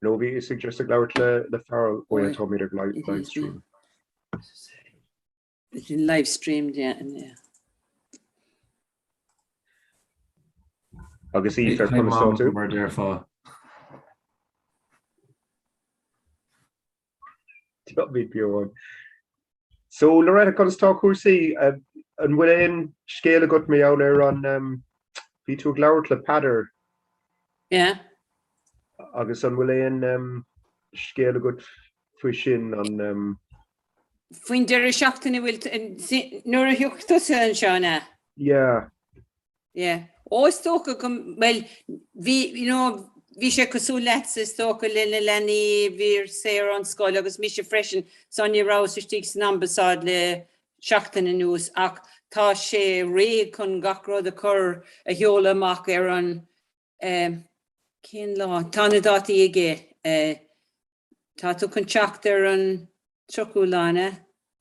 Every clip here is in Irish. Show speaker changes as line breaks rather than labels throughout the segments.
No bhí is ag just ag labhairt le le Fearghal ó yeah táimid ag live live stream.
Live stream yeah yeah.
Agus í fer conas tá tú?
Mar déarfá.
Táimid beo ann. So Loretta conas tá cúrsaí? An bhfuil aon scéal agat mar gheall ar an bhí tú ag labhairt le Peadar?
Yeah.
Agus an bhfuil aon scéal agat faoi sin an
Faoin deireadh seachtaine bhfuil nuair a thiocfaidh tusa anseo an ea?
Yeah.
Yeah. Ó is dócha go, bhuel, bhí, you know, bhí sé cosúil leatsa is dócha le na leanaí, bhí saor ón scoil agus mise freisin, so ní rabhas istigh san ambasáid le seachtain anuas ach tá sé réidh chun gach rud a chur, a sheoladh amach ar an, eh, cén lá, tá na dátaí aige, eh, Tá tú chun teacht ar an 30ú lá, an ea?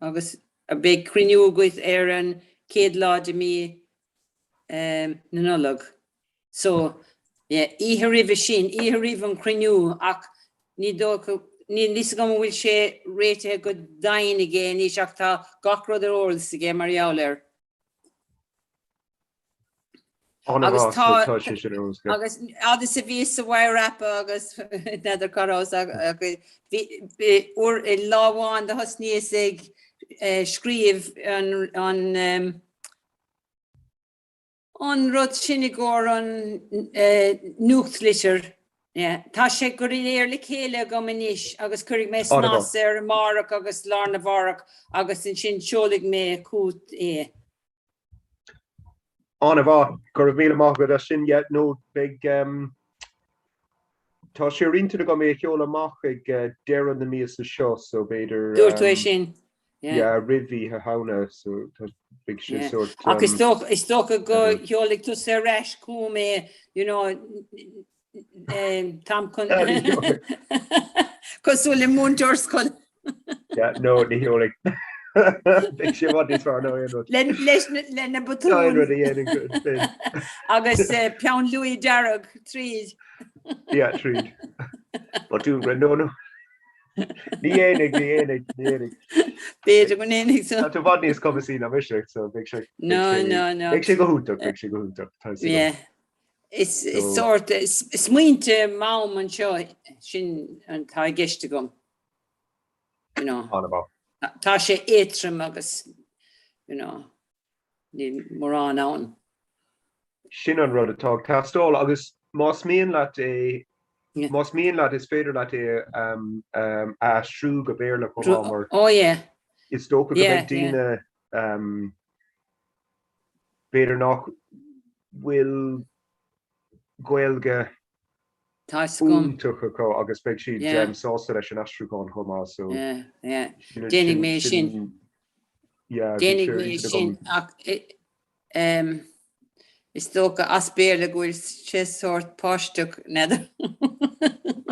Agus beidh cruinniú agat ar an chéad lá de mí na Nollag. So, yeah, oíche roimhe sin, oíche roimh an chruinniú ach ní dócha, níl fhios agam an bhfuil sé réitithe go domhain aige anois ach tá gach rud ar eolas aige mar gheall air.
Agus tá
agus fhad is a bhíos sa Wairarapa agus n'fheadar cá rabhas bhí uair i lá amháin do thosnaíos ag scríobh an an an rud sin i gcomhair an nuachtlitir. Tá sé go léir le chéile agam anois agus cuirfidh mé snas air amárach agus lá arna mhárach agus ansin seolfaidh mé chugat é.
An-mhaith, go raibh míle maith agat as sin. Yeah, no, beidh, tá sé ar intinn agam é a sheoladh amach ag deireadh na míosa seo, so b'fhéidir.
Dúirt tú é sin.
Yeah, roimh Oíche Shamhna, so tá, beidh sé
Yeah.
sórt,
Ach is dócha, is dócha go sheolfaidh tusa ar ais chugam é, you know, táim chun cosúil le múinteoir scoile.
Yeah, no, ní sheolfaidh. Beidh sé i bhfad níos fearr ná aon rud.
Le, leis na, le na
Aon
botúin
rud a dhéanann go féin.
agus eh, peann luaidhe dearg tríd.
Yeah, tríd. Botún, no, no. Ní dhéanfaidh, ní dhéanfaidh, ní dhéanfaidh.
B'fhéidir go ndéanfaidh
so. Tá tú i bhfad níos cumasaí ná mise, so beidh sé,
No, no, no.
beidh sé go hiontach, beidh sé go hiontach. Tá a fhios agam.
Yeah. Is, is sórt smaointe m'am anseo sin atá i gceist agam. You know.
An-mhaith.
Tá sé éadrom agus, you know, níl mórán ann.
Sin an rud atá ag teastáil agus más mian leat é, más mian leat is féidir leat é a aistriú go Béarla chomh maith mar
Oh yeah.
is dócha go mbeidh daoine b'fhéidir nach bhfuil Gaeilge iontach acu agus beidh siad sásta leis an aistriúchán chomh maith so
Déanfaidh mé sin. Déanfaidh mé sin ach is dócha as Béarla go bhfuil sé sórt páisteach, n'fheadar.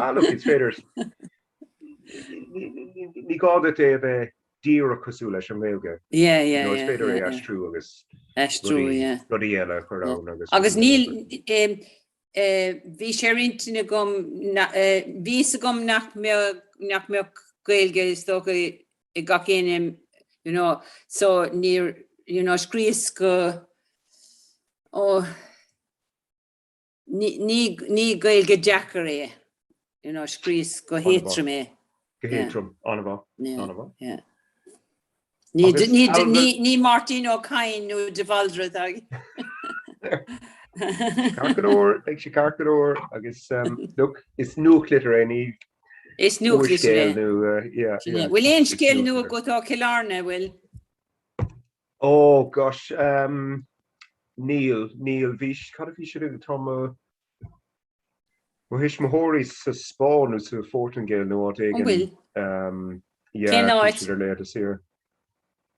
Ah look, is féidir. Ní gá duit é a bheith díreach cosúil leis an nGaeilge.
Yeah, yeah,
yeah. Is féidir é aistriú agus
aistriú, yeah.
rudaí eile a chur ann agus.
Agus níl, bhí sé ar intinn agam, bhí fhios agam nach mbeadh, nach mbeadh Gaeilge is dócha ag gach éinne, you know, so níor, you know, scríos go, ó, Ní, ní, ní Gaeilge deacair é, you know, scríos go héadtrom é.
Go héadtrom, an-mhaith, an-mhaith.
Yeah. Ní, ní, ní, ní Máirtín Ó Cadhain nó de Bhaldraithe atá ag.
Ceart go leor, beidh sé ceart go leor agus look, is nuachtlitir é, ní
Is nuachtlitir é.
Nó, yeah, yeah.
Bhfuil aon scéal nua agat ó Chill Airne, bhfuil?
Oh gosh, um, níl, níl, bhí, cad a bhí siad ag, tá mo, mo thuismitheoirí sa Spáinn nó sa Phortaingéil nó áit éigin.
An bhfuil?
Um, yeah,
Cén áit?
siad ar laethanta saoire.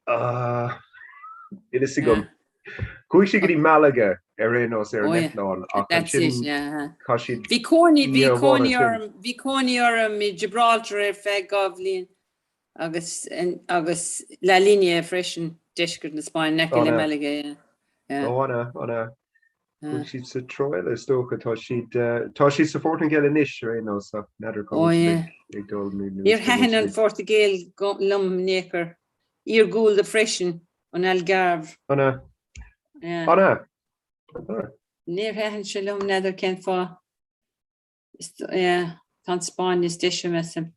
Ah, níl fhios agam. Chuaigh siad go dtí Malaga ar aon nós ar an
Oh, yeah.
eitleán ach
That's it,
ansin
yeah.
chaith siad
Bhí cónaí, bhí
oíche amháin
cónaí
ansin.
orm, bhí cónaí orm i Gibraltar ar feadh 2 bhliain. Agus agus La Línea freisin, deisceart na Spáinne, in aice le Malaga, yeah.
Ó, an ea, an ea. Chuaigh siad sa treo eile is dócha. Tá siad tá siad sa Phortaingéil anois ar aon nós ach n'fheadar cá bhfuil siad ag dul
nó Níor thaitin an Phortaingéil liom in aon chor. Iargúlta freisin, an Algarve.
An ea? An ea?
Níor thaitin sé liom, n'fheadar cén fáth. Yeah, tá an Spáinn níos deise, measaim.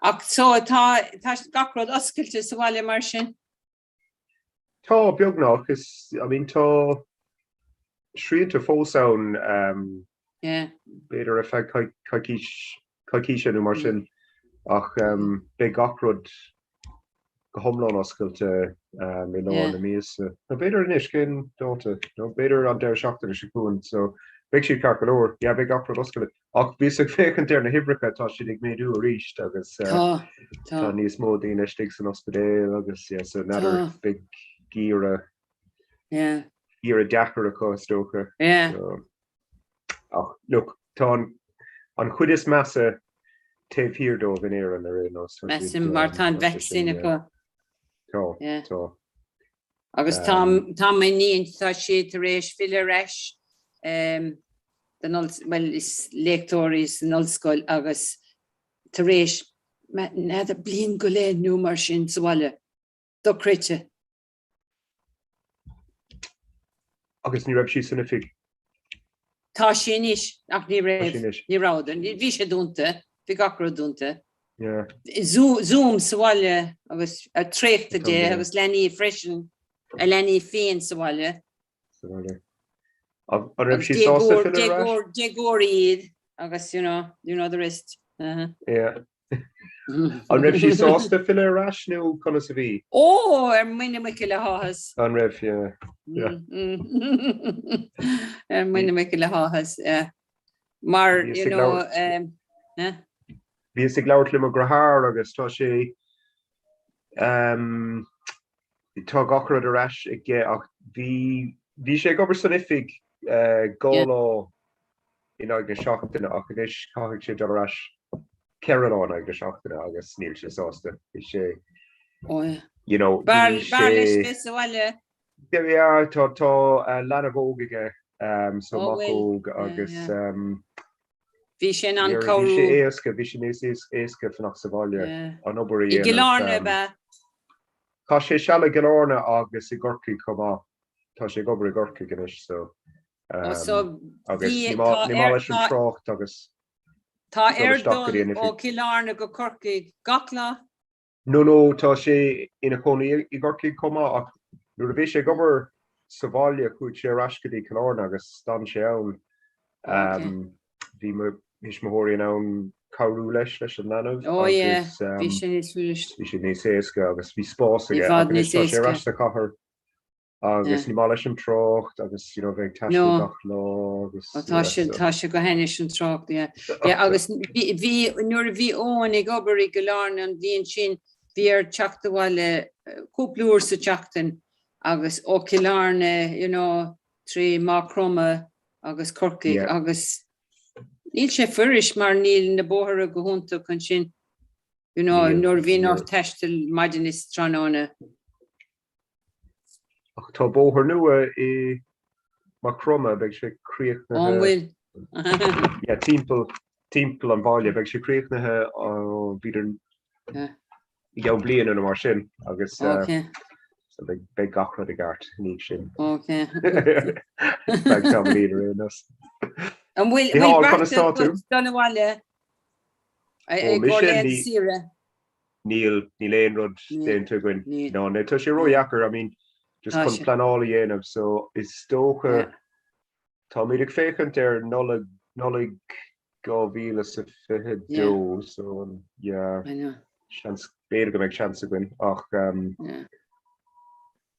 Ach so tá tá gach rud oscailte sa bhaile mar sin?
Tá, beagnach. Is, I mean, tá srianta fós ann, um,
yeah.
b'fhéidir ar feadh coicís, coicíse nó mar sin, ach um, beidh gach rud go hiomlán oscailte um, i lár na míosa. Nó b'fhéidir anois, cén dáta? Nó b'fhéidir an deireadh seachtaine seo chugainn, so beidh siad ceart go leor. Yeah, beidh gach rud oscailte. Ach bhíos ag féachaint ar na huimhreacha, tá siad ag méadú arís agus tá níos mó daoine istigh san ospidéal agus yeah, so n'fheadar beidh geimhreadh geimhreadh deacair acu is dócha. So, ach look, tá an, an chuid is measa taobh thiar dóibh in Éirinn ar aon nós.
Measaim mar tá an vaccine acu.
Tá, tá.
Agus tá tá m'iníon tá sí tar éis filleadh ar ais den bhuel is léachtóir í san ollscoil agus tar éis n'fheadar bliain go leith nó mar sin sa bhaile. Dochreidte.
Agus ní raibh sí san oifig?
Tá sí anois, ach ní raibh. Ní raibh. Bhí sé dúnta. Bhí gach rud dúnta. Zoom sa bhaile agus traochta di agus leanaí freisin, a leanaí féin sa bhaile.
Sa bhaile. An raibh sí sásta filleadh ar
ais? Déagóirí iad agus you know, you know the rest.
Yeah. An raibh sí sásta filleadh ar ais nó conas a bhí?
Ó, ar muin na muice le háthas.
An raibh, yeah. Yeah.
Ar muin na muice le háthas, yeah. Mar, you know, um,
eh? Bhíos ag labhairt le mo dheartháir agus tá sé um, tá gach rud ar ais aige ach bhí bhí sé ag obair san oifig uh, dhá lá in aghaidh na seachtaine ach anois caithfidh sé dul ar ais 4 lá in aghaidh na seachtaine agus níl sé sásta. Bhí sé you know,
b'fhearr leis bheith sa bhaile.
Yeah, tá tá leanbh óg aige um, so mac óg agus um,
Bhí sé in ann cabhrú.
Bhí sé éasca, bhí sé níos éasca fanacht sa bhaile an obair a
dhéanamh. I gCill Airne ab ea?
Chaith sé seal i gCill Airne agus i gCorcaigh chomh maith. Tá sé ag obair i gCorcaigh anois so
So
agus ní maith leis an trácht agus
Tá air dul ó Chill Airne go Corcaigh gach lá?
No no tá sé ina chónaí i gCorcaigh chomh maith ach nuair a bhí sé ag obair sa bhaile chuaigh sé ar ais go dtí Cill Airne agus d'fhan sé ann. Bhí mo thuismitheoirí in ann cabhrú leis leis an leanbh
agus bhí sé níos
bhí sé níos éasca agus bhí spás aige ach anois tá sé ar ais sa chathair agus ní maith leis an trácht agus you know bheith ag taisteal gach lá agus
Tá sé tá sé go hainnis an trácht yeah. Yeah, agus bhí nuair a bhí Eoin ag obair i gCill Airne an bhliain sin bhí air teacht abhaile cúpla uair sa tseachtain agus ó Chill Airne you know trí Maigh Chromtha agus Corcaigh agus níl sé fuirist mar níl na bóithre go hiontach ansin you know nuair a bhíonn ort taisteal maidin is tráthnóna.
Ach tá bóthar nua i Maigh Chromtha, beidh sé críochnaithe.
An bhfuil?
Yeah, timpeall, timpeall an bhaile, beidh sé críochnaithe b'fhéidir i gceann bliana nó mar sin agus so beidh, beidh gach rud i gceart ina dhiaidh sin.
Ok.
Beidh tamaillín ar aon nós.
An bhfuil, bhfuil beartaithe agat dul abhaile
i gcomhair laethanta saoire? Níl, níl aon rud déanta againn. No, no, tá sé ródheacair, I mean, just chun pleanáil a dhéanamh, so is dócha, táimid ag féachaint ar Nollaig, Nollaig 2022, so yeah, seans, b'fhéidir go mbeidh seans againn, ach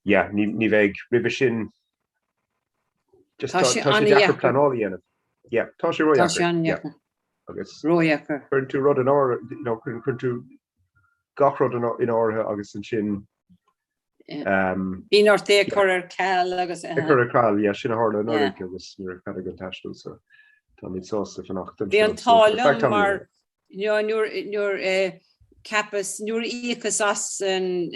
yeah, ní, ní bheidh roimhe sin, just tá, tá sé deacair pleanáil a dhéanamh. Yeah, tá sé ródheacair.
Tá sé an-deacair.
Agus
ródheacair.
Cuireann tú rud in áirithe, you know, cuireann tú gach rud in áirithe agus ansin
Bíonn ort é a chur ar ceal agus
a chur ar ceal, yeah, sin a tharla anuraidh agus ní raibh cead againn taisteal so táimid sásta fanacht
anseo. Bhí an t-ádh liom mar nuair nuair eh, Cheapas nuair a íocas as an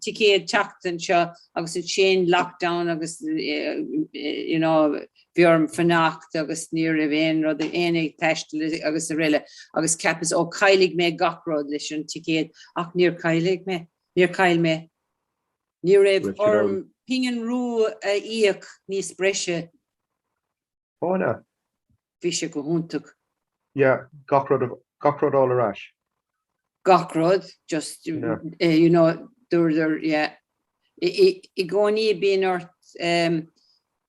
ticéad teacht anseo agus ansin lockdown agus you know bhí orm fanacht agus ní raibh aon rud aon ag taisteal agus araile agus cheapas ó caillfidh mé gach rud leis an ticéad ach níor cailleadh mé, níor chaill mé. Ní raibh orm pingin rua a íoc níos breise.
Ó an ea?
Bhí sé go hiontach.
Yeah, gach rud, gach rud all ar ais.
Gach rud, just, you know, dúradar, yeah. I gcónaí bíonn ort,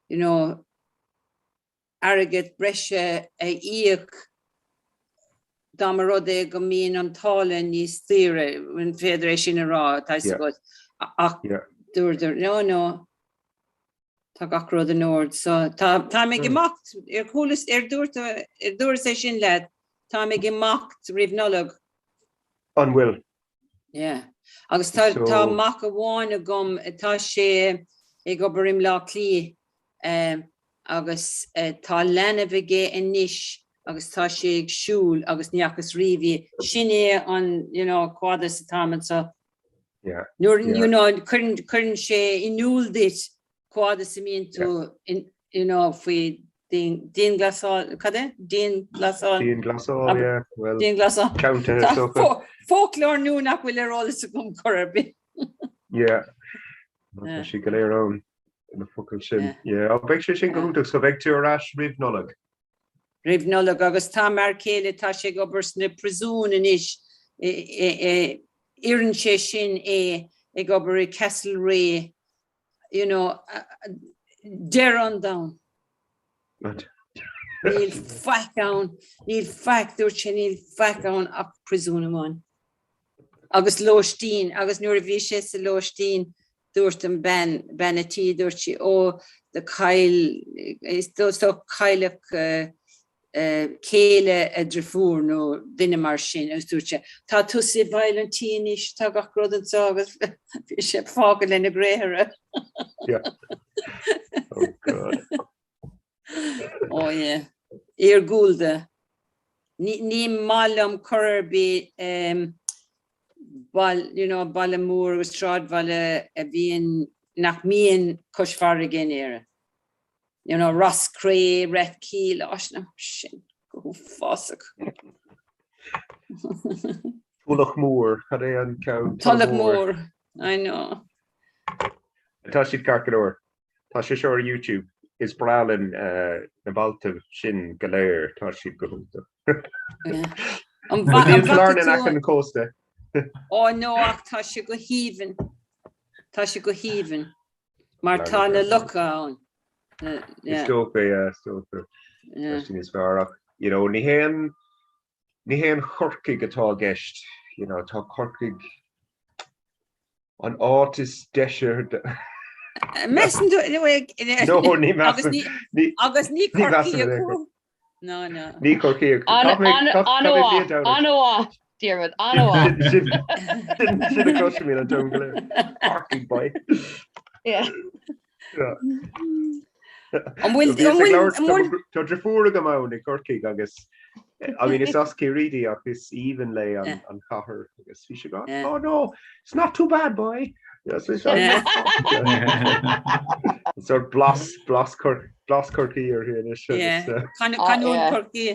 you know, airgead breise a íoc dá mba rud é go mbíonn an táille níos daoire, an féidir é sin a rá, tá fhios agat. Ach dúradar, no, no, Tá gach rud in ord. So tá táim ag imeacht ar chualas ar dúirt ar dúras é sin leat táim ag imeacht roimh Nollaig.
An bhfuil?
Yeah. Agus tá So tá mac amháin agam tá sé ag obair i mBleá Cliath eh, agus eh, tá leanbh aige anois agus tá sé ag siúl agus ní fhacas riamh í. Sin é an you know, chomh fada is atáim anseo.
Yeah.
Nuair you know cuireann cuireann sé in iúl duit chomh fada is a mbíonn tú in you know faoi dianghlasáil cad é? Dianghlasáil?
Dianghlasáil, yeah, well,
Dianghlasáil.
ceantaithe is dócha.
Foclóir nua nach bhfuil ar eolas agam chor ar bith.
Yeah. Tá sé go léir ann na focail sin. Yeah. Yeah, beidh sé sin go hiontach, so beidh tú ar ais roimh Nollaig.
Roimh Nollaig agus tá m'fhear céile, tá sé ag obair sna príosúin anois, oireann sé sin é ag obair i Castlereagh, you know, deireadh an domhain. Níl faic ann, níl faic, dúirt sé, níl faic ann ach príosún amháin. Agus lóistín, agus nuair a bhí sé sa lóistín, dúirt an bean, bean a' tí, dúirt sí, ó, do chaill, is dócha cailleadh céile a driofúr nó duine mar sin agus dúirt sé, tá tusa i bhfeighil an tí anois, tá gach rud anseo agus bhí sé fágtha lena gréithre.
Yeah. Oh God.
Oh yeah. Iargúlta. Ní, ní maith liom chor ar bith um, bail, you know, baile mór agus sráidbhaile a bhíonn, nach mbíonn cois farraige in Éirinn. You know, Ros Cré, Rathkeale, áiteanna mar sin, go huafásach.
Tulach Mór, cad é an
ceann? Tulach Mór, I know.
Tá siad ceart go leor. Tá sé seo ar YouTube. Is breá linn na bailte sin go léir, tá siad go hiontach.
An Níl
Killarney in aice an chósta.
Ó no ach tá sé go haoibhinn. Tá sé go haoibhinn. Mar tá na locha ann.
Is dócha, yeah, is dócha. Tá sin níos fearr ach, you know, ní haon ní haon Chorcaigh atá i gceist, you know, tá Corcaigh An áit is deise.
Measann tú
No, ní measaim.
Agus ní Corcaigh. No, no.
Ní Corcaigh.
An-mhaith, Diarmuid, an-mhaith.
Sin a chloisim an t-am go léir. Corcaigh boy.
Yeah.
An bhfuil
Tá deirfiúr agam ann i gCorcaigh agus I mean is as Ciarraí di ach is aoibhinn léi an chathair agus bhí sí go oh no, it's not too bad boy. Yes, it's Sort blas blas blas Chorcaí uirthi anois.
Canúint Chorcaí.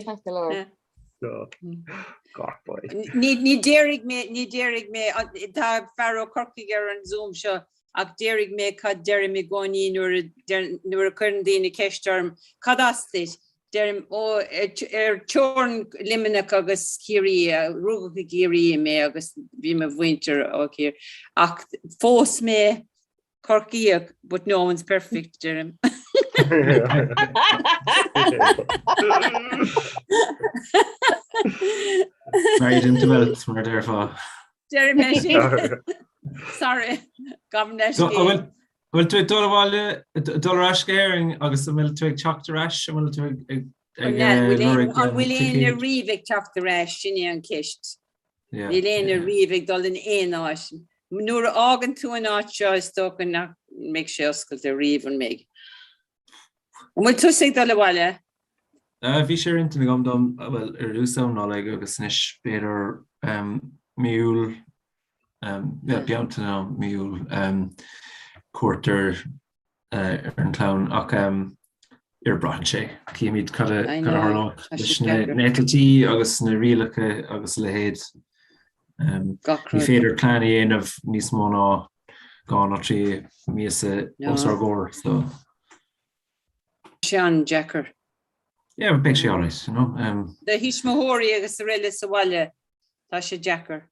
Gach boy.
Ní déarfaidh mé, ní déarfaidh mé, tá fear ó Chorcaigh ar an Zoom seo ach déarfaidh mé cad deirim i gcónaí nuair a nuair a chuireann daoine ceist orm, cad as duit? Deirim, ó, ar teorainn Luimneach agus Ciarraí, rugadh i gCiarraí mé agus bhí mo mhuintir ó Chiarraí. Ach phós mé Corcaíoch, but no one's perfect, deirim.
Married into wealth, mar déarfá.
Deirim é sin. Sorry, gabh leis.
So, an bhfuil bhfuil tú ag dul abhaile, dul ar ais go hÉirinn agus an bhfuil tú ag teacht ar ais, an bhfuil tú ag ag
ag lorg An bhfuil éinne riamh ag teacht ar ais, sin é an ceist. Níl éinne riamh ag dul in aon áit. Nuair a fhágann tú an áit seo is dócha nach mbeidh sé oscailte riamh, an mbeidh? An bhfuil tusa ag dul abhaile?
Bhí sé ar intinn agam dom, bhuel, ar dtús um Nollaig agus anois b'fhéidir. mí Iúil, yeah, Bealtaine nó mí Iúil, cuairt ar ar an chlann ach ar braitheann sé. Cífimid cad a tharlóidh leis na n-eitiltí agus na rialacha agus a leithéid. Ní féidir plean a dhéanamh níos mó ná 2 nó 3 míosa os ár gcomhair so.
Tá sé an-deacair.
Yeah, but beidh sé alright, you know.
Do thuismitheoirí agus araile sa bhaile, tá sé deacair.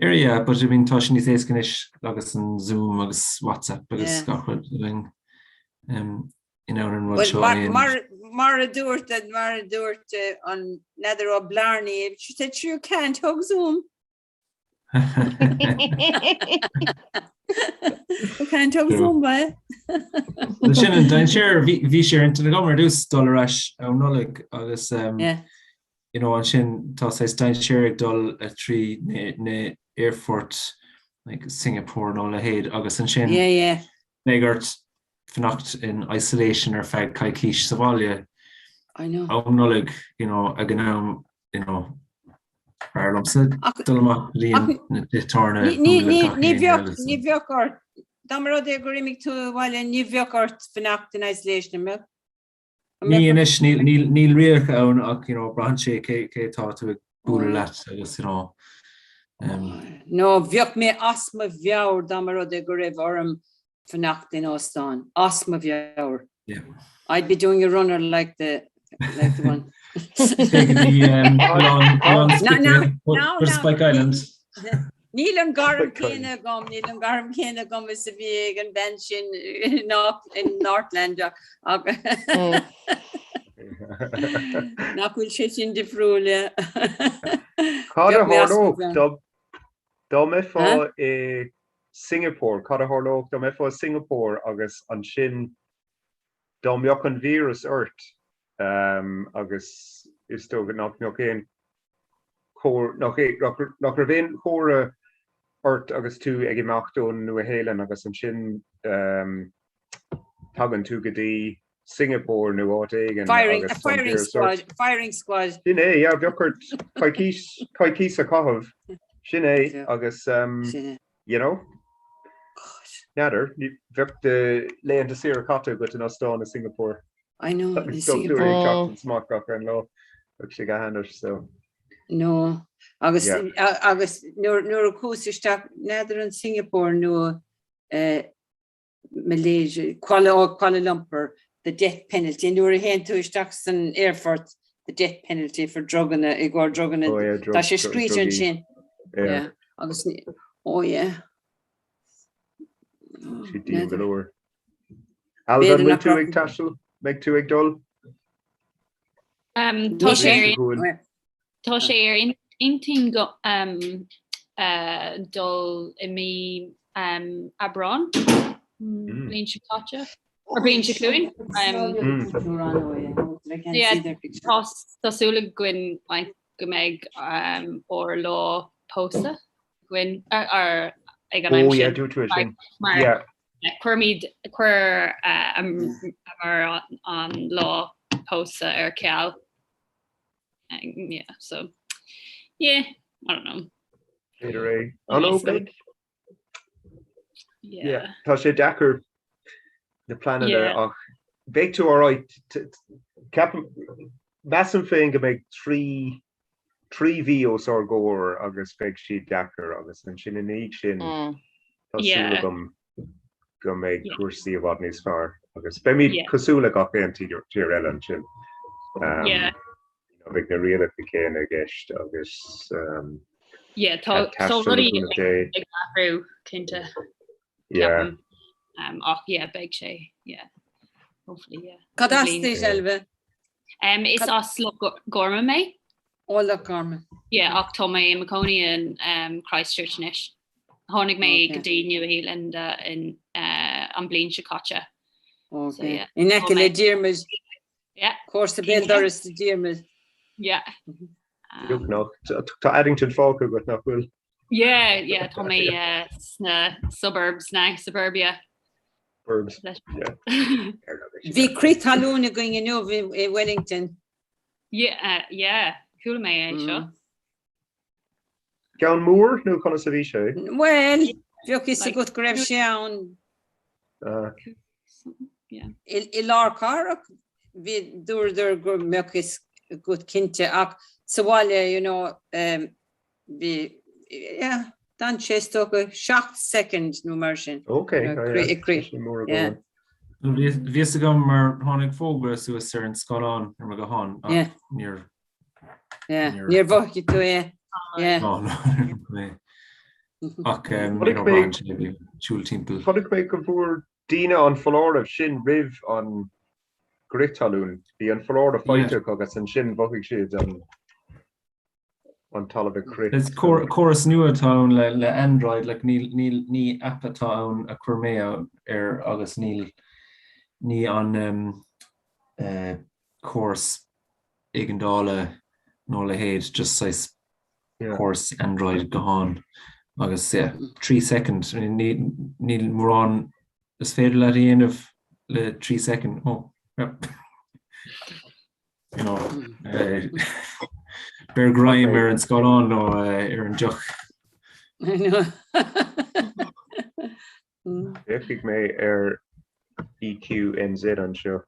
Ar yeah, but I mean tá sé níos éasca anois agus an Zoom agus WhatsApp agus gach rud againn in ann an rud seo a dhéanamh.
Mar mar a dúirt mar a dúirt an n'fheadar ó Blarney, she said sure you can't hug Zoom. You can't hug Zoom boy.
Sin an dainséar bhí sé ar intinn agam ar dtús dul ar ais um Nollaig agus yeah. you know, ansin tá saghas dainséar ag dul trí na aerfoirt like Singapore nó a leithéid agus ansin
yeah, yeah.
beidh ort fanacht in isolation ar feadh coicís sa bhaile.
I know.
Um Nollaig, you know, ag an am, you know, b'fhearr liomsa dul amach go dtí na tithe tábhairne
Ní bheadh ní bheadh ort dá mba rud é gur imigh tú abhaile ní bheadh ort fanacht in isolation, an mbeadh?
Ní anois, níl rialacha ann ach you know, braitheann sé cé cé tá tú ag bualadh leat agus you know.
Um, No, bheadh mé as mo mheabhair dá mba rud é go raibh orm fanacht in óstán, as mo mheabhair.
Yeah.
I'd be doing a runner like the like the one.
Take the um, long, long
No, no, no,
for
no.
Spike Island.
Níl an gairm céanna agam, níl an gairm céanna agam is a bhí ag an bhean sin in Northland ach nach bhfuil sé sin difriúil.
Cad a tharlódh dá mbeifeá i Singapore, cad a tharlódh dá mbeifeá i Singapore agus ansin dá mbeadh an víreas ort agus is dócha nach mbeadh aon nach nach raibh aon chomhartha ort agus tú ag imeacht ón Nua-Shéalainn agus ansin tagann tú go dtí Singapore nó áit éigin
agus tá an víreas ort. Firing squad.
Sin é, yeah, bheadh ort coicís coicís a chaitheamh. Sin é agus you know, n'fheadar, bheadh do laethanta saoire caite agat in óstán i Singapore.
I know,
Tá dochtúir ag teacht amach gach aon lá. Bheadh sé go hainnis, so.
No, agus yeah. agus nuair nuair a chuas isteach n'fheadar an Singapore nó uh, Malaysia, Kuala, oh, Kuala Lumpur, the death penalty, nuair a théann tú isteach san aerfort, the death penalty for druganna, i gcomhair druganna,
Oh, yeah, drug,
tá sé scríte
drugaí.
ansin.
Yeah.
Yeah. Agus ní, oh yeah.
Sé dian go leor. Ailbhe, an bhfuil tú ag taisteal? Mbeidh tú ag dul?
Tá sé Tá sé ar intinn dul i mí Aibreán bliain seo caite or bliain seo chugainn. Tá súil againn go mbeidh ár lá pósta againn ag an am
sin.
Mar chuirimid chuir mar an lá pósta ar ceal. Yeah, so yeah, I don't know.
B'fhéidir é. An ó beidh?
Yeah.
Tá sé deacair na pleananna ach beidh tú alright. Ceapaim measaim féin go mbeidh 3 3 mhí os ár gcomhair agus beidh siad deacair agus ansin ina dhiaidh sin tá súil agam go mbeidh cúrsaí i bhfad níos fearr agus beimid cosúil le gach aon tír eile ansin. Beidh na rialacha céanna i gceist agus
tá rudaí ag athrú cinnte.
Yeah.
Ach yeah, beidh sé, yeah. Hopefully, yeah.
Cad as duit, Ailbhe?
Um, is as Loch Gorman mé.
Ó Loch Garman.
Yeah, ach tá mé i mo chónaí in um, Christchurch anois. Tháinig mé okay. go dtí Nua-Shéalainn in uh, an bliain seo caite.
Okay. So, yeah. In aice le Diarmuid.
Yeah.
Comharsa béal dorais do Diarmuid.
Yeah.
Um, tá Addington fágtha agat nach bhfuil?
Yeah, yeah, tá mé uh, sna suburbs na suburbia.
Burbs. Yeah.
Bhí crith talún againn inniu i Wellington.
Yeah, uh, yeah, chuala mé é seo.
Ceann mór nó conas a bhí sé?
Bhuel, bheadh a fhios agat go raibh sé ann. I lár cathrach bhí dúradar go mbeadh a fhios agat cinnte ach sa bhaile you know bhí yeah d'fhan sé is dócha 7 soicind nó mar sin.
Ok, yeah.
Bhí a fhios agam mar tháinig fógra suas ar an scáileán ar mo ghuthán ach níor
Níor mhothaigh tú é.
Ach braitheann sé ag siúl timpeall.
Chonaic mé go bhfuair daoine an foláireamh sin roimh an gcrith talún. Bhí an foláireamh faighte acu agus ansin mhothaigh siad an an talamh ag crith.
Is córas nua atá ann le Android, like níl níl ní app atá ann a chuir mé air agus níl ní an córas éigeandála nó a leithéid, just saghas córas Android guthán agus yeah, 3 soicind, níl mórán is féidir leat a dhéanamh le 3 soicind, oh, yeah. You know, beir greim ar an scáileán nó ar an deoch.
Féachfaidh mé ar EQNZ anseo.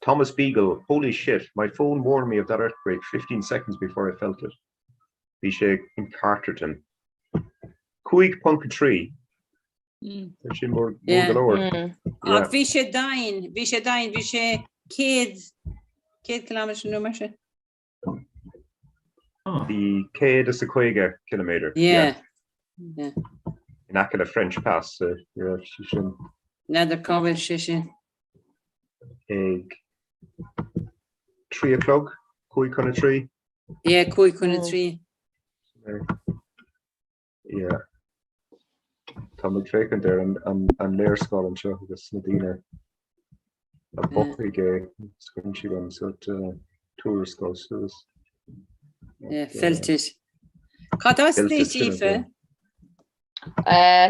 Thomas Beagle, Holy shit, my phone warned me of that earthquake 15 seconds before I felt it. Bhí sé in Carterton. 5.3. Tá sin mór go leor.
Ach bhí sé domhain, bhí sé domhain, bhí sé 100 100 kilometre nó mar sin.
Bhí 150 ciliméadar.
Yeah.
In aice le French Pass a raibh sé sin.
N'fheadar cá bhfuil sé sin.
Ag 3 a chlog, 5 chun a 3.
Yeah, 5 chun a 3.
Yeah. Tá mé ag féachaint ar an léarscáil anseo agus na daoine a mhothaigh é is cuireann siad an sort tuarascáil suas.
Yeah, felt it. Cad as duit, Aoife?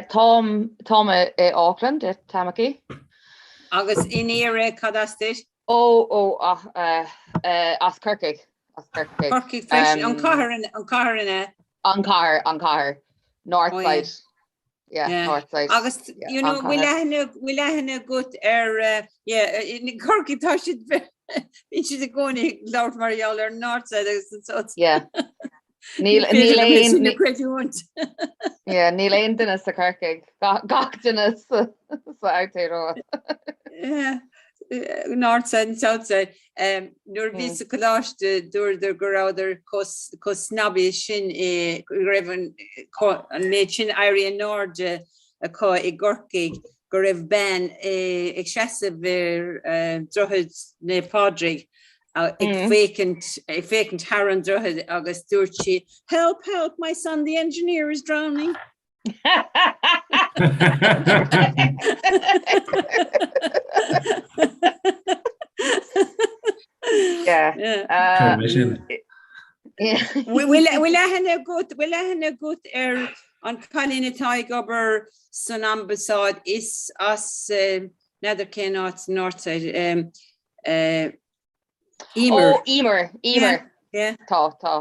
Táim táim i Auckland, i Tamaki.
Agus in Éire, cad as duit?
Ó, ó, as Corcaigh. As
Corcaigh. Corcaigh freisin, an cathair an cathair an ea?
An cathair, an cathair. North oh, side. Yeah, yeah. North side.
Agus yeah, you know, bhfuil aithne bhfuil aithne agat ar uh, yeah, in Corcaigh tá siad bíonn siad i gcónaí ag labhairt mar gheall ar North side agus an
South. Yeah. Níl níl aon
creidiúint.
Yeah, níl aon duine sa Corcaigh gach duine sa Aotearoa.
Yeah. North side and south side. Nuair a bhíos sa choláiste dúradar go rabhadar chomh snobby sin i go raibh an méid sin éirí in airde acu i gCorcaigh go raibh bean ag seasamh ar Droichead Naomh Pádraig ag féachaint ag féachaint thar an droichead agus dúirt sí Help, help, my son the engineer is drowning. Bhfuil aithne agat bhfuil aithne agat ar an cailín atá ag obair san ambasáid is as n'fheadar cén áit sa Northside
Emer. Ó Emer, Emer. Tá, tá.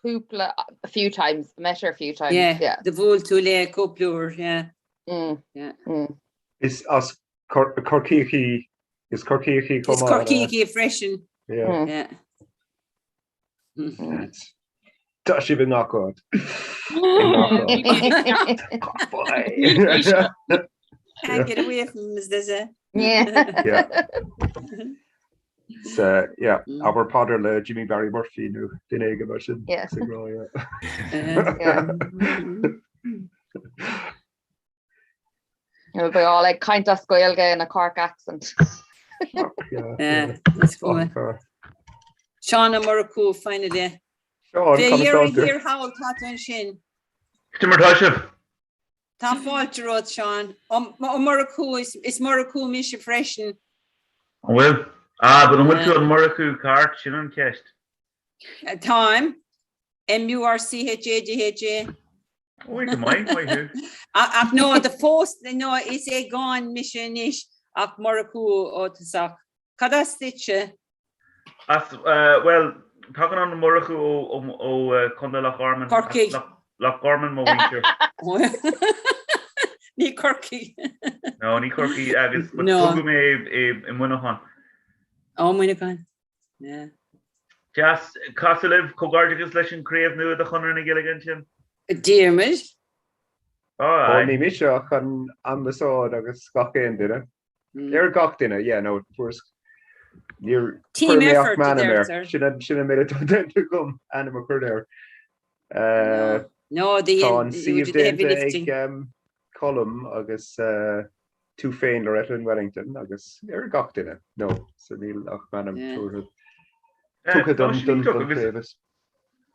Cúpla, a few times, met her a few times, yeah.
Yeah, do bhuail tú léi cúpla uair, yeah.
Mm, yeah. Mm.
Is as Corcaíoch í, is Corcaíoch í
chomh maith. Is Corcaíoch í freisin.
Yeah. Mm.
Yeah.
Mm. Tá sibh i ngach áit.
Can't get away from them, as they say.
Yeah.
Yeah. So, yeah, mm. abair paidir le Jimmy Barry Murphy nó duine éigin mar sin
yeah.
sa ghrá, yeah.
Yeah. We'll be all like caint as Gaeilge in a Cork accent.
Fuck, yeah,
Yeah, that's cool.
Fuck,
Seán Ó Murchú finally.
Seán,
Fé
conas
dheireadh
tá tú?
thiar thall tá tú ansin.
Cad é mar tá sibh?
Tá fáilte romhat, Seán. Ó Murchú, is Murchú mise freisin.
An bhfuil? Ah, but an bhfuil tú an Murchú ceart? Sin an cheist.
Táim. M-U-R-C-H-A-D-H-A.
Ó, go maith, maith thú.
Ach no, do phós, no, is Aogáin mise anois ach Murchú ó tosach. Cad as duitse?
As, bhuel, tagann an Murchú ó Chontae Loch Garman.
Corcaigh.
Loch Garman mo mhuintir.
Ní Corcaigh.
No, ní Corcaigh agus tógadh mé i Muineachán.
Ó, Muineachán. Yeah.
Deas casadh libh, comhghairdeachas leis an craobh nua de Chonradh na Gaeilge ansin.
Diarmuid.
Ó, ní mise ach an ambasáid agus gach aon duine. Ar gach duine, yeah, no, fuaireas, níor
Team
chuir mé ach
effort, a
m'ainm air.
deirtear.
Sin an, sin an méid atá déanta agam, ainm a chur air.
No, no, the,
Tá an
you
suíomh
did the heavy
déanta
lifting.
ag um, Colm agus uh, tú féin Loretta in Wellington agus ar gach duine. No, so níl ach m'ainm
Yeah.
tabhartha
Eh,
tugtha
tá
don
sin
don
iontach
don
agus
chraobh.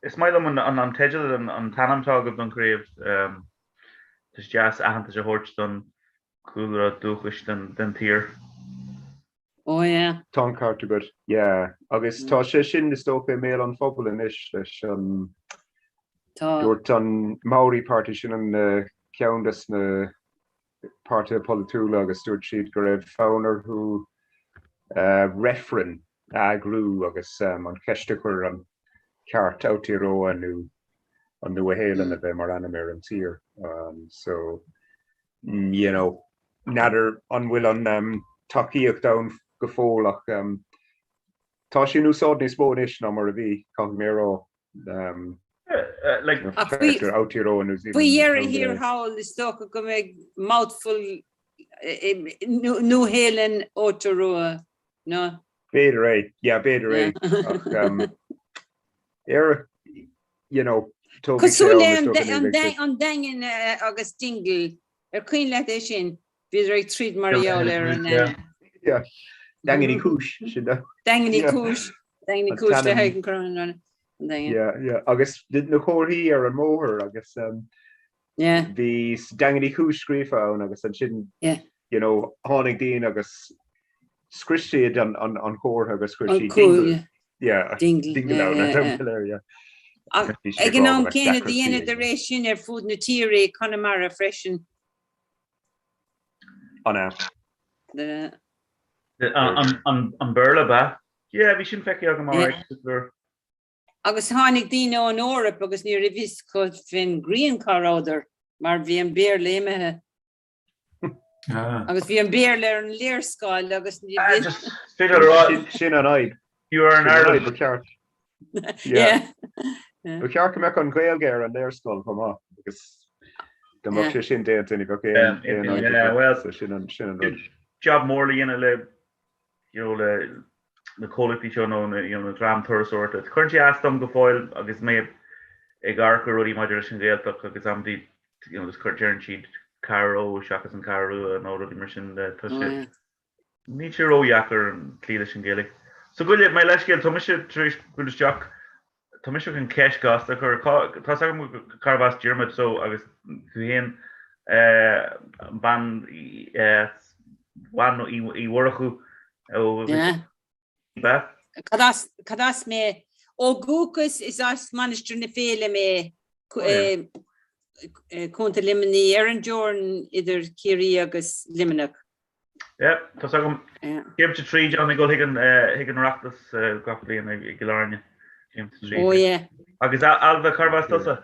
is maith liom an, an, an teideal, an, an t-ainm atá agaibh don chraobh. Um, tá sé deas aitheantas a thabhairt don cúlra dúchais den tír.
Oh yeah.
Tá an ceart agat, yeah. Agus tá sé sin is dócha i mbéal an phobail anois leis an,
Tá.
dúirt an Maori Party sin an ceann des na páirtithe polaitiúla agus dúirt siad go raibh fonn orthu reifreann a eagrú agus an cheist a chur an ceart Aotearoa nó an Nua-Shéalainn a bheith mar ainm ar an tír. So you know, n'fheadar an bhfuil an tacaíocht ann go fóill ach tá sé in úsáid níos mó anois ná mar a bhí, caithfidh mé a rá.
Like,
Ach faoi
Aotearoa New Zealand
faoi dheireadh thiar thall is dócha go mbeidh mouthful Nua-Shéalainn Aotearoa, no?
B'fhéidir é, yeah, b'fhéidir é. Ach ar, you know, tógfaidh sé
Cosúil le
am is dócha ní bheidh sé.
an Daingean agus Dingle, ar cuimhin leat é sin? Bhíodar ag troid mar gheall ar an ainm.
Yeah. Daingean Uí Chúis, sin é.
Daingean Uí Chúis, Daingean Uí Chúis le haghaidh an Chorn an Daingean.
Yeah, yeah. Agus na comharthaí ar an mbóthar agus
Yeah.
bhí Daingean Uí Chúis scríofa ann agus ansin,
Yeah.
you know, tháinig daoine agus scrios siad an an an chomhartha agus chuir
An
siad
cúl,
Dingle.
yeah.
Yeah,
Dingle,
Dingle
yeah,
ann,
yeah,
an
yeah.
go léir, yeah.
Ach
Bhí sé
ag an
rá
am
go mbeadh
céanna do
deacrachtaí
dhéanadar
ag
é sin ar fud na tíre i Conamara freisin.
An ea?
The
An an an Béarla ba? Yeah, bhí sin feicthe agam
Yeah.
alright.
Agus tháinig daoine ón Eoraip agus ní raibh fhios acu fén ngrian cá rabhadar mar bhí an Béarla imithe.
Ah.
Agus bhí an Béarla ar an léarscáil agus ní
Ah,
bhí.
just féidir a rá
Sin sin an fhadhb.
you are in
Sin an fhadhb,
Ireland.
ba cheart. Yeah.
Yeah.
Ba cheart go mbeadh an Ghaeilge ar an léarscáil chomh maith agus dá mbeadh
Yeah.
sé sin déanta ní bheadh
Yeah,
aon aon fhadhb
yeah,
acu.
well,
So sin an sin an rud.
job mór le dhéanamh le you know, le na comhlachtaí seo nó na, you know, na dream turasóireachta. Cuireann sé as dom go fóill agus mé ag amharc ar rudaí maidir leis an Ghaeltacht agus amantaí you know, just cuir deireann siad Carrow seachas an Ceathrú Rua nó rudaí mar sin de. Tá
Oh,
sé
yeah.
níl sé ródheacair cloí leis an Ghaeilge. So go leith, mo leithscéal, tá mise tar éis bualadh isteach Tá mise chun ceist gasta a chur. Tá's agam carbh as Diarmuid so agus tú féin bean bhean Uí Mhurchú ó
Yeah. Cad as, cad as mé? Ó dhúchas is as Mainistir na Féile mé, Contae Luimnigh, ar an dteorainn idir Ciarraí agus Luimneach.
Yeah, tá's
agam.
Téimse tríd ann ag dul chuig an chuig an Oireachtas gach bliain i gCill Airne. Téimse tríd.
Oh yeah.
Agus Ailbhe, carbh as tusa?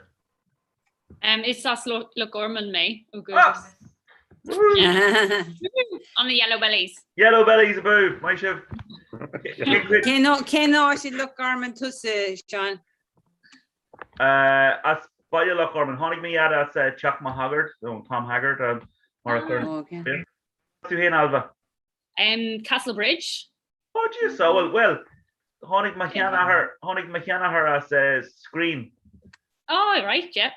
Um, is as Loch Garman mé ó dhúchas. On the Yellow Bellies.
Yellow Bellies abú, maith sibh.
Cén áit i Loch Garman tusa, Seán?
As baile Loch Garman. Tháinig mo dhaid as Teach Mac Haggard, nó Tom Haggard, mar a chuir.
Oh, okay.
Tú féin, Ailbhe?
Um, Castle Bridge.
Oh, Dia sábháil. Well, tháinig mo sheanathair, tháinig mo sheanathair as uh, Scrín.
Oh, right, yeah.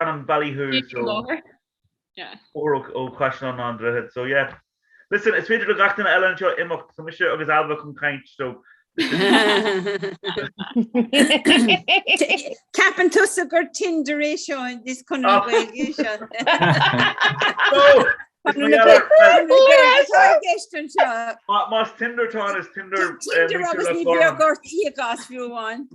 An Ballyhoo, so.
Yeah.
Ó ó Chaisleán an Droichid, so yeah. Listen, is féidir le gach duine eile anseo imeacht, tá mise agus Ailbhe chun caint, so
Ceapann tusa gur Tinder é seo is Conradh na Gaeilge seo.
No!
Ceist anseo.
Más Tinder atá ann, is Tinder
Tinder agus ní bheadh ort íoc as fiú amháin.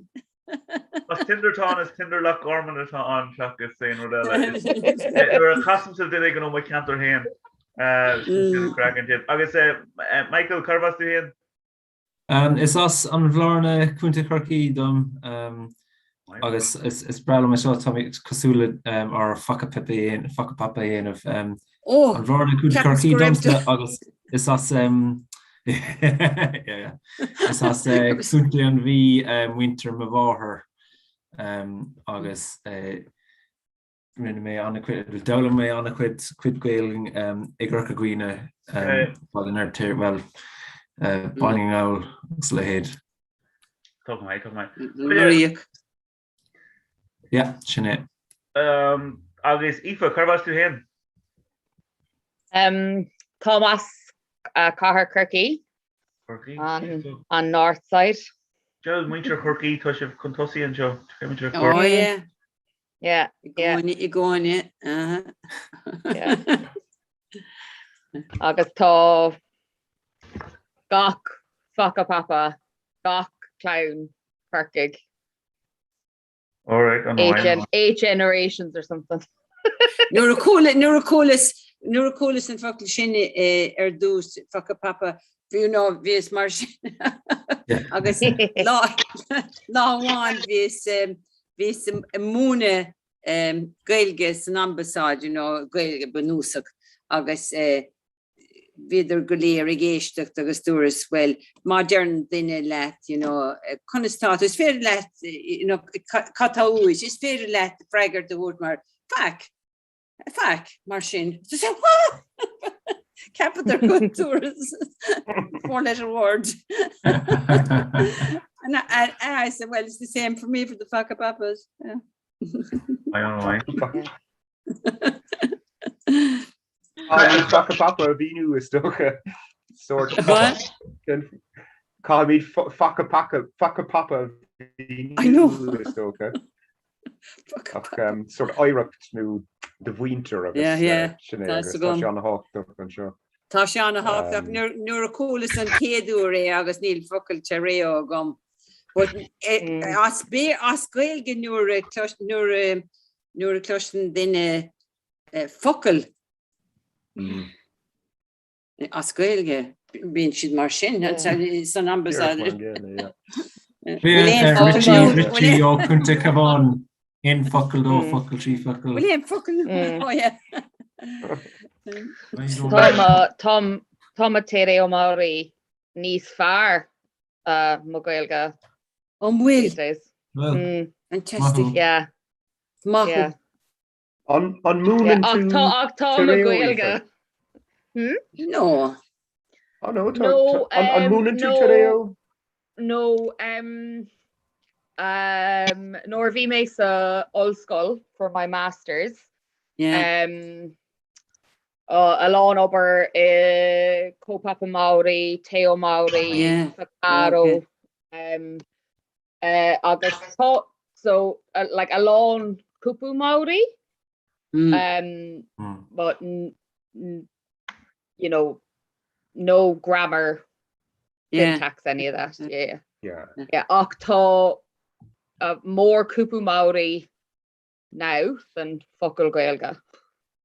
Más Tinder atá ann, is Tinder Loch Garman atá ann seachas aon rud eile. Nuair a chasaimse duine éigin ó mo cheantar féin, sin an craic ansin. Agus Michael, carbh as tú féin?
Is as an Bhlarna, Contae Chorcaí dom agus is breá liom é seo, tá mé cosúil le ár whakapepe whakapapa a dhéanamh. An Bhlarna, Contae Chorcaí domsa agus is as is as Contae an Mhí muintir mo mháthar agus Rinne mé an-chuid, d'fhoghlaim mé an-chuid cuid Gaelainn i gCorca Dhuibhne, Baile an Fheirtéaraigh, bhuel, Baile na nGall agus a leithéid.
Tá go maith, tá go maith.
Yeah, sin é.
Agus Aoife, cárb as tú féin?
Táim as Cathair Chorcaí.
Chorcaí.
An North Side.
Deabhal, muintir Chorcaí, tá sibh chun tosaigh anseo.
Muintir Chorcaí. Oh yeah.
Yeah,
I gcónaí, i gcónaí.
Yeah. Agus tá gach whakapapa, gach clann Corcaigh.
All right, an
Eight, gen eight generations or something.
Nuair a chuala, nuair a chualas, nuair a chualas an focal sin eh, ar dtús, whakapapa, bhí nó bhíos mar sin. Agus lá, lá amháin bhíos, eh, Bhíos ag múineadh Gaeilge san ambasáid, you know, Gaeilge bunúsach agus bhíodar go léir ag éisteacht agus dúras, bhuel, má deireann duine leat, you know, conas tá tú, is féidir leat, you know, cad tá uait, is féidir leat freagairt a thabhairt mar, faic. Faic, mar sin. Cheapadar go dúras four letter word. And I, I, I said, well, it's the same for me for the whakapapas. Yeah.
I don't know.
Whakapapa a mhíniú is dócha. Sort
What?
Caithfimid whakapapa whakapapa a mhíniú is dócha. Ach sort oidhreacht nó do mhuintir agus sin é agus tá sé an-thábhachtach anseo.
Tá sé an-thábhachtach nuair a chualas an chéad uair é agus níl focal te reo agam. But as as Gaeilge nuair a nuair nuair a chloiseann duine focal As Gaeilge, bíonn siad mar sin san ambasáid.
Richie ó Contae Cabhán, aon focal, dó focal, trí focal.
Bhfuil aon focal?
Tá mo te reo Māori níos fearr mo Gaeilge.
An bhfuil? Fantastic.
Yeah.
Maith.
An múineann tú
Ach tá ach tá mo Gaeilge.
Hmm? No.
Oh no, tá, no, um, an múineann tú te reo?
No, um, um, nuair a bhí mé sa ollscoil for my masters.
Yeah.
Um, uh, a lán obair i Kaupapa Māori, Te Reo Māori,
yeah.
Whakaaro,
Okay.
um, agus tá so like a lán kupu Māori um but you know no grammar
yeah.
syntax any of that yeah
yeah
yeah ach tá uh, more kupu Māori now than focal Gaeilge.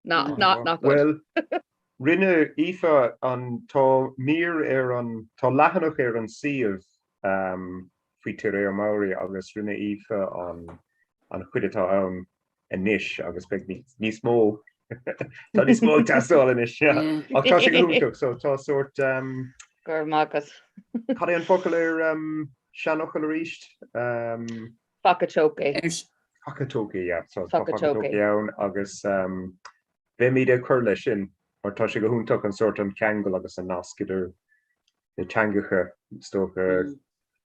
Not not not
good. Well, rinne Aoife an tá mír ar an tá leathanach ar an suíomh um, faoi Te Reo Māori agus rinne Aoife an an chuid atá ann anois agus beidh níos mó tá níos mó ag teastáil anois ach tá sé go hiontach so tá sort um,
Go raibh maith agat.
Cad é an focal ar um, seanfhocal arís? Um,
Whakataukī.
Whakataukī, yeah. So tá whakataukī ann agus um, beimid ag cur leis sin mar tá sé go hiontach an sort an ceangal agus an nasc idir na teangacha is dócha mm.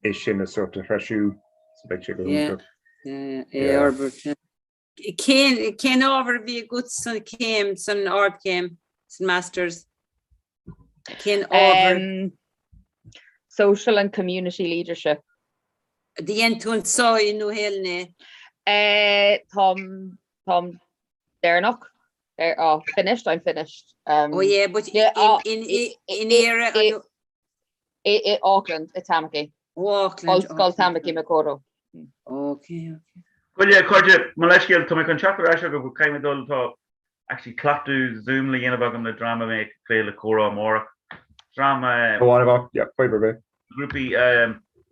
é sin a sort a threisiú so beidh sé go
hiontach. Yeah, yeah, yeah. Cén cén ábhar a bhí agat san céim san ardchéim san masters? Cén ábhar?
Um,
social
and community leadership.
Dhein tú anseo i Nua Shéalainn
é? Eh, táim táim deireanach. Er, oh, finished, I'm finished.
Um, oh yeah, but
yeah,
in,
oh,
in, in, in Éire
i, i Auckland, i Tamaki.
Auckland.
Ollscoil Tamaki Makaurau.
Okay, okay.
Bhuel, a chairde, mo leithscéal, tá mé chun teacht ar ais agaibh go caithfidh mé dul, tá actually cleachtadh Zoom le dhéanamh agam le dream a mbeidh ag plé le comhrá amárach. Dream
Go amháin, yeah, fadhb ar bith.
Grúpaí,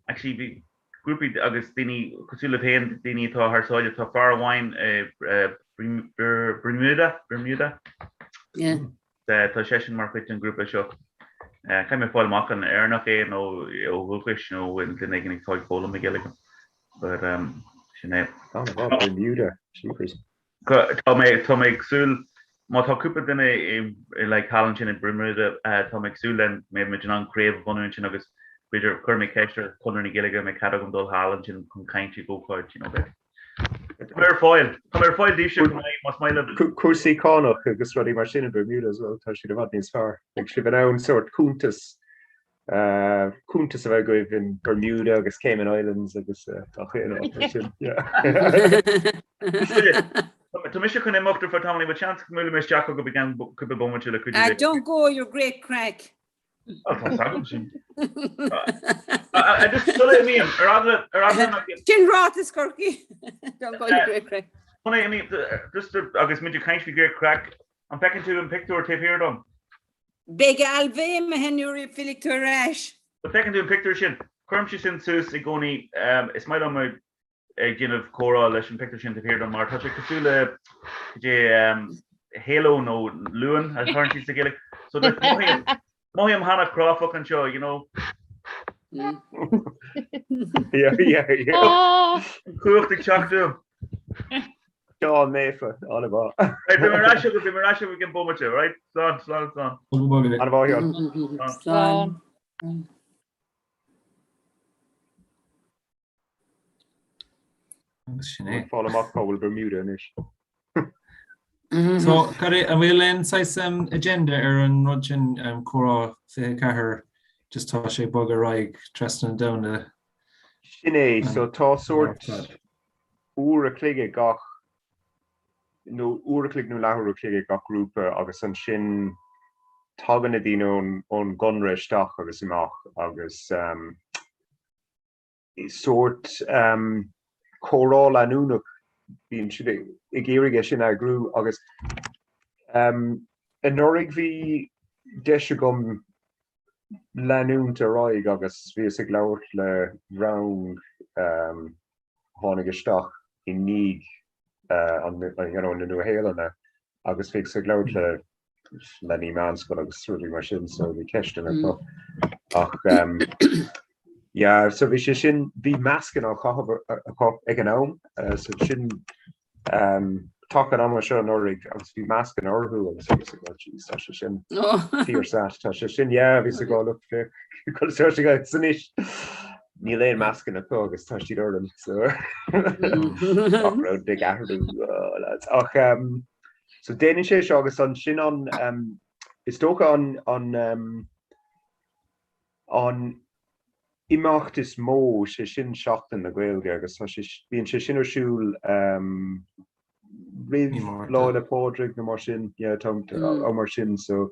actually bhí grúpaí agus daoine cosúil libh féin, daoine atá thar sáile, tá fear amháin i Bermuda, Bermuda?
Yeah.
Tá seisean mar chuid den ghrúpa seo. Caithfidh mé fáil amach an Éireannach é nó ó dhúchais nó duine éigin atá ag foghlaim na Gaeilge. But sin é.
Bermuda, jeepers.
Tá mé tá mé ag súil má tá cúpla duine i like thall ansin i Bermuda tá mé ag súil le go mbeidh muid in ann craobh a bhunú ansin agus b'fhéidir cuirfidh mé ceist ar Chonradh na Gaeilge an mbeidh cead agam dul thall ansin chun caint ag ócáid you know beidh Tá mé ar fáil. Tá mé ar fáil daoibhse chomh maith más maith libh.
Cúrsaí cánach agus rudaí mar sin i Bermuda as well, tá siad i bhfad níos fearr. Beidh sibh in ann sórt cuntas, cuntas a bheith agaibh in Bermuda agus Cayman Islands agus gach aon áit mar sin.
Tá mise chun imeacht ar feadh tamaill, bhfuil seans go mbuailfidh mé isteach chugaibh i gceann cúpla bomaite le cuidiú.
Don't go, you're great craic. Sin ráiteas Chorcaí.
Agus muid ag caint faoi great craic, an bhfeiceann tú an pictiúr taobh thiar dom?
Beidh Ailbhe imithe nuair a fillfidh tú ar ais.
An bhfeiceann tú an pictiúr sin? Cuirimse sin suas i gcónaí, is maith liom ag déanamh comhrá leis an pictiúr sin taobh thiar dom mar tá sé cosúil le cad é halo nó luan a chuireann siad sa Ghaeilge. So like mothaím mothaím an-chráifeach anseo, you know.
Yeah, yeah, yeah.
Cumhacht ag teacht uaim.
Seán Naofa, an-mhaith.
Right, beidh mé ar ais agaibh, beidh mé ar ais agaibh i gceann bomaite, right? Slán, slán, slán.
An-mhaith, Sheán.
Slán.
Agus sin é.
Fáil amach cá bhfuil Bermuda anois.
So, cad é, an bhfuil aon saghas um, agenda ar an rud sin um, comhrá 24 just tá sé ag bogadh ar aghaidh trasna an domhain
Sin é, so tá sórt uair a chloig ag gach nó uair a chloig nó leathuair a chloig ag gach grúpa agus ansin tagann na daoine ón, ón gConradh isteach agus amach agus um, sórt comhrá leanúnach, bíonn siad ag iarraidh é sin a eagrú agus anuraidh bhí deis agam leanúint ar aghaidh agus bhíos ag labhairt le rang a tháinig isteach i ndiaidh you know na Nua-Shéalainne agus bhíos ag labhairt le leanaí meánscoile agus rudaí mar sin so bhí ceisteanna acu ach um, yeah, so bhí sé sin bhí mascanna á chaitheamh acu ag an am uh, so sin um, taca an ama seo anuraidh agus bhí mascanna orthu agus bhí ag jeez, tá sé sin fíor tá sé sin yeah, bhí ag look anois níl aon mascanna acu agus tá siad orainn so ach rud ag athrú ach um, So déanann sé seo agus ansin an, is dócha an, an, an imeacht is mó, sé sin Seachtain na Gaeilge agus tá sé, bíonn sé sin ar siúl roimh Lá 'le Pádraig nó mar sin, yeah, tá, am mar sin so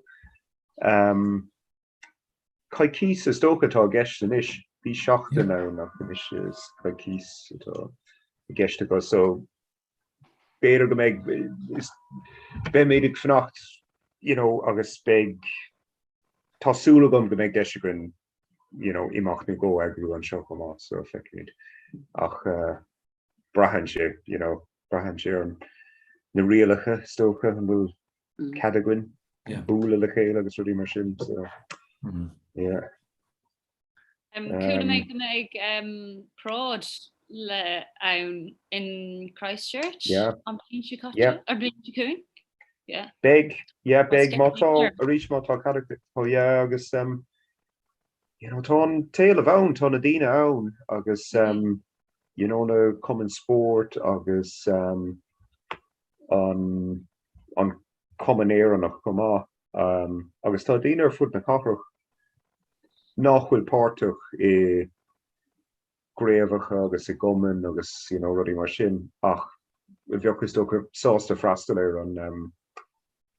coicís is dócha atá i gceist anois, bhí seachtain ann ach anois is coicís atá i gceist acu so b'fhéidir go mbeidh, beimid ag fanacht you know agus beidh, tá súil agam go mbeidh deis againn you know imeacht nó dhó a eagrú anseo chomh maith so feicfimid ach uh, braitheann sé you know braitheann sé ar na rialacha is dócha an bhfuil mm. cead againn yeah. bualadh le chéile agus rudaí mar sin so mm. yeah.
Chuala mé go mbeidh paráid le ann in Christchurch an bhliain seo caite, ar bhliain seo chugainn?
Yeah. Beidh, yeah, beidh, má tá, arís má tá cead acu, yeah, agus um, you know, tá an t-éileamh ann, tá na daoine ann agus um, you know, na cumainn spóirt agus um, an, an Cumann Éireannach chomh maith agus tá daoine ar fud na cathrach nach bhfuil páirteach i gcraobhacha agus i gcumainn agus you know rudaí mar sin ach a bheadh is dócha sásta freastal ar an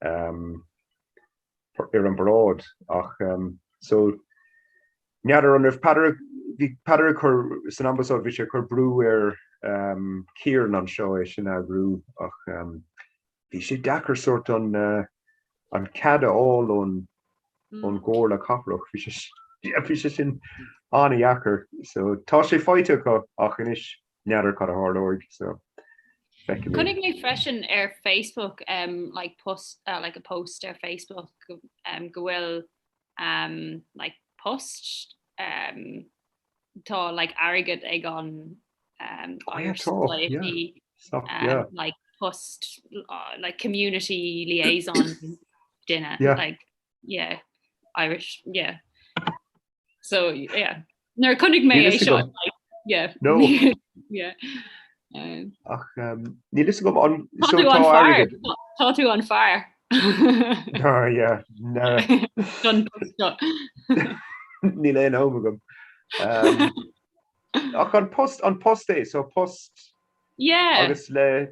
ar an bparáid ach so n'fheadar an raibh Peadar bhí Peadar ag cur san ambasáid bhí sé ag cur brú ar Kieran anseo é sin a eagrú ach Bhí sé deacair sórt an an cead a fháil ón ón gComhairle Cathrach. Bhí sé bhí sé sin. An-dheacair. So tá sé faighte acu ach anois n'fheadar cad a tharlóidh so
feicfimid. Chonaic mé freisin ar Facebook um, like post uh, like a post ar Facebook um, go bhfuil um, like post um, tá like airgead ag an um,
Oh, yeah,
Irish
tá, yeah.
Society
So,
um,
yeah.
like post uh, like community liaison duine
Yeah.
like yeah Irish yeah So yeah. Nuair a chonaic mé
Níl
é
fhios
seo
agam.
like, yeah.
No.
yeah. Um,
Ach um, níl fhios agam an
Tá
so
tú
tá
an fear.
airgead.
Tá tú an fear.
Ah, yeah. Na.
Don post seo.
Níl aon am agam. Um, ach an post an post é so post
Yeah.
agus le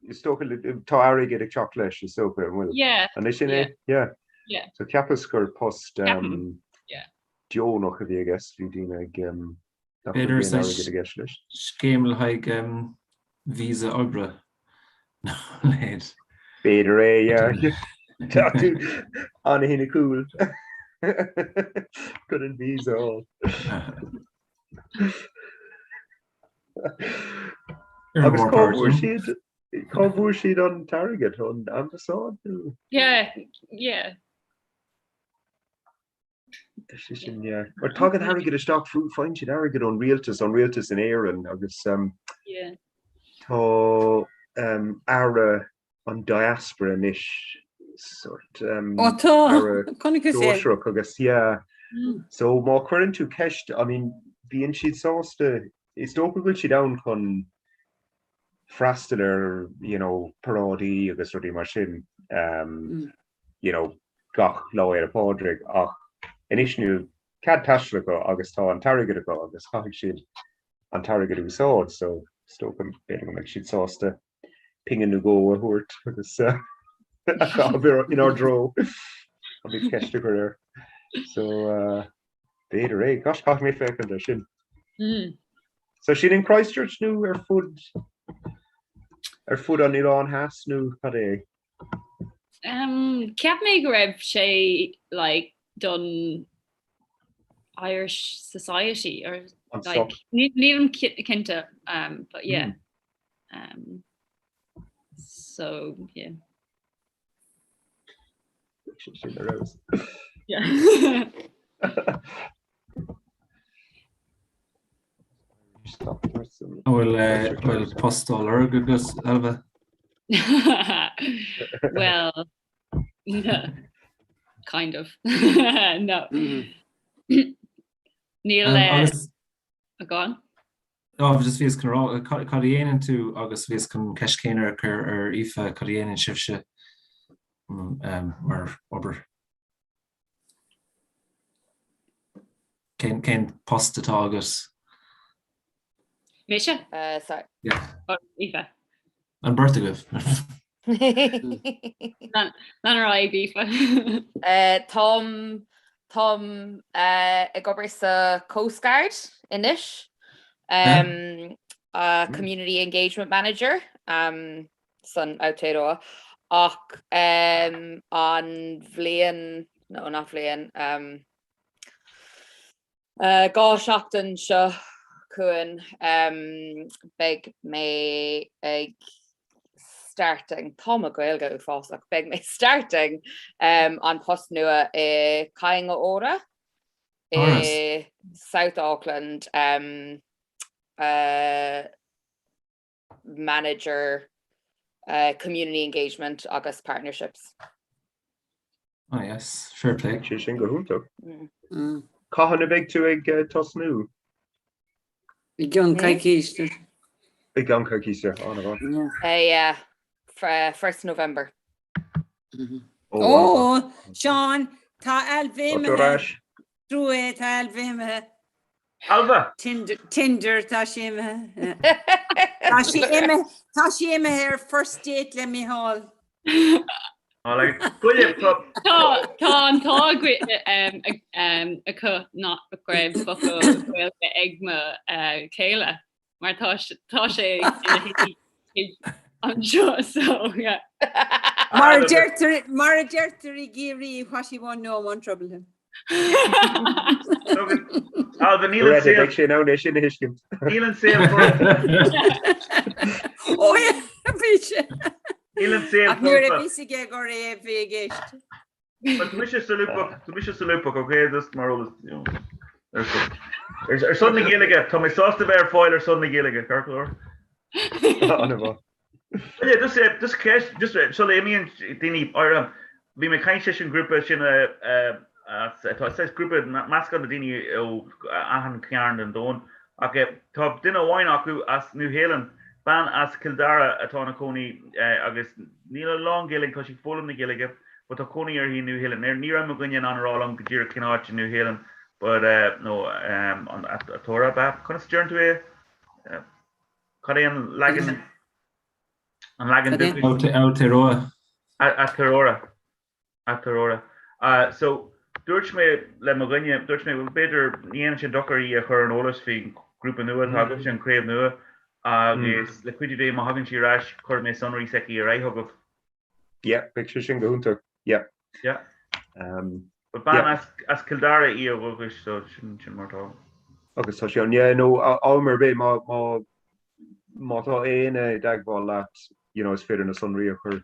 is dócha le- tá airgead ag teacht leis is dócha an bhfuil.
Yeah.
An é sin é?
Yeah.
Yeah.
Yeah.
So cheapas gur post
Ceapaim.
um,
Yeah.
deonach a bhí i gceist, bhí daoine ag um, nach bhfuil
B'fhéidir
aon
saghas
airgead i gceist leis.
scéim le haghaidh um, visa oibre nó a leithéid.
B'fhéidir é, yeah. Tá tú an-soiniciúil chun an visa a fháil.
Ar
Agus
mhór
cá bhfuair
páirtí.
siad cá bhfuair siad an t-airgead ón ambasáid nó?
Yeah, yeah.
Tá sé sin, yeah. Mar tagann airgead isteach fú faigheann siad airgead ón rialtas, ón rialtas in Éirinn agus um,
Yeah.
tá um, aire an diaspora anois sort um,
Ó tá,
aire
chonaiceas é.
sóisearach agus yeah.
Mm.
So má chuireann tú ceist, I mean, bíonn siad sásta, is dócha go bhfuil siad ann chun freastal ar, you know, paráidí agus rudaí mar sin, um,
Mm.
you know, gach Lá Fhéile Pádraig ach anois níl cead taistil acu agus tá an t-airgead acu agus caithfidh siad an t-airgead a úsáid so is dócha b'fhéidir go mbeidh siad sásta pingin nó dhó a thabhairt agus a chaitheamh inár dtreo an bhí ceist a chur air. So uh, b'fhéidir é, gosh caithfidh mé féachaint ar sin.
Mm.
So sin in Christchurch nó ar fud ar fud an Oileáin Theas nó cad é?
Um, cheap mé go raibh sé like don Irish Society or
An
like
soc.
nílim cinnte um, but yeah.
Mm.
Um, so yeah.
Sin ar fheabhas.
Yeah.
An bhfuil eh, bhfuil post á lorg agat Ailbhe?
well, kind of. no. Níl
Um,
eh,
agus
go on.
Ó, just bhíos chun rá, cad a dhéanann tú agus bhíos chun ceist céanna a chur ar Aoife, cad a dhéanann sibhse mar obair? Cén cén post atá agat?
Mise?
Sorry.
Yeah.
Aoife.
An beirt agaibh.
Lean ar aghaidh, Aoife.
Táim táim ag obair sa Coast Guard anois, Community Engagement Manager san Aotearoa ach an bhliain, no not bhliain, 2 seachtain seo chugainn beidh mé ag starting, tá mo Ghaeilge uafásach, beidh mé starting an post nua i Kāinga Ora i South Auckland Manager Community Engagement agus Partnerships.
Oh yes, fair play.
Sé sin go hiontach. Cathain a bheidh tú ag tosnú?
I gceann coicíse.
I gceann coicíse, an-mhaith.
Yeah, first November.
Ó, Seán, tá Ailbhe
Tá tú ar
imithe.
ais.
Trua, tá Ailbhe imithe.
Ailbhe!
Tinder, Tinder, tá sí imithe. Tá sí imithe, tá sí imithe ar first date le Micheál.
Goile, tá.
Tá tá an t-ádh acu nach raibh focal Gaeilge ag mo chéile mar tá tá sé ina shuí anseo so yeah.
Mar a deirtear mar a deirtear i gCiarraí what he won't know won't trouble him.
Ailbhe, níl an saol...
Beidh sé in ann é sin a thuiscint.
Níl an saol
Ó bhí sé.
Níl an saol
Ach ní raibh a fhios aige gur é a bhí i gceist.
Tá mise solúbtha, tá mise solúbtha, ok, just mar eolas, you know. Ar son- Ar son na Gaeilge, tá mé sásta bheith ar fáil ar son na Gaeilge, ceart go leor.
An-mhaith.
Yeah, just, eh, just ceist, just, eh, sula imíonn daoine áirithe, bhí mé ag caint leis an grúpa sin eh, eh, as, eh, tá saghas grúpa meascán de daoine ó achan chearn den domhan, ach eh, tá duine amháin acu as Nua-Shéalainn, bean as Cill Dara atá ina cónaí eh, agus níl a lán Gaeilge, tá sí ag foghlaim na Gaeilge, but tá cónaí uirthi i Nua-Shéalainn. Ní ní raibh mo dhuine in ann a rá liom go díreach cén áit i Nua-Shéalainn, but eh, nó um, an Aotearoa, ab ea? Conas a deireann tú é? Eh, Cad é an leagan an leagan
dúchais? Aotearoa.
Aotearoa. Aotearoa. So, dúirt mé le mo dhuine, dúirt mé, bhuel, b'fhéidir ní dhéanann sé dochar í a chur ar an eolas faoin grúpa nua atá agaibhse, an craobh nua, agus le cuidiú Dé má thagann sí ar ais, cuirfidh mé sonraí s'aici ar aghaidh chugaibh.
Yeah, beidh sé sin go hiontach. Yeah.
Yeah. Um, But bean yeah. as, as Cill Dara í ó dhúchas, so sin, sin mar tá.
Agus tá sé an yeah, no, am ar bith má, má, má tá éinne i dteagmháil leat, you know, is féidir na sonraí a chur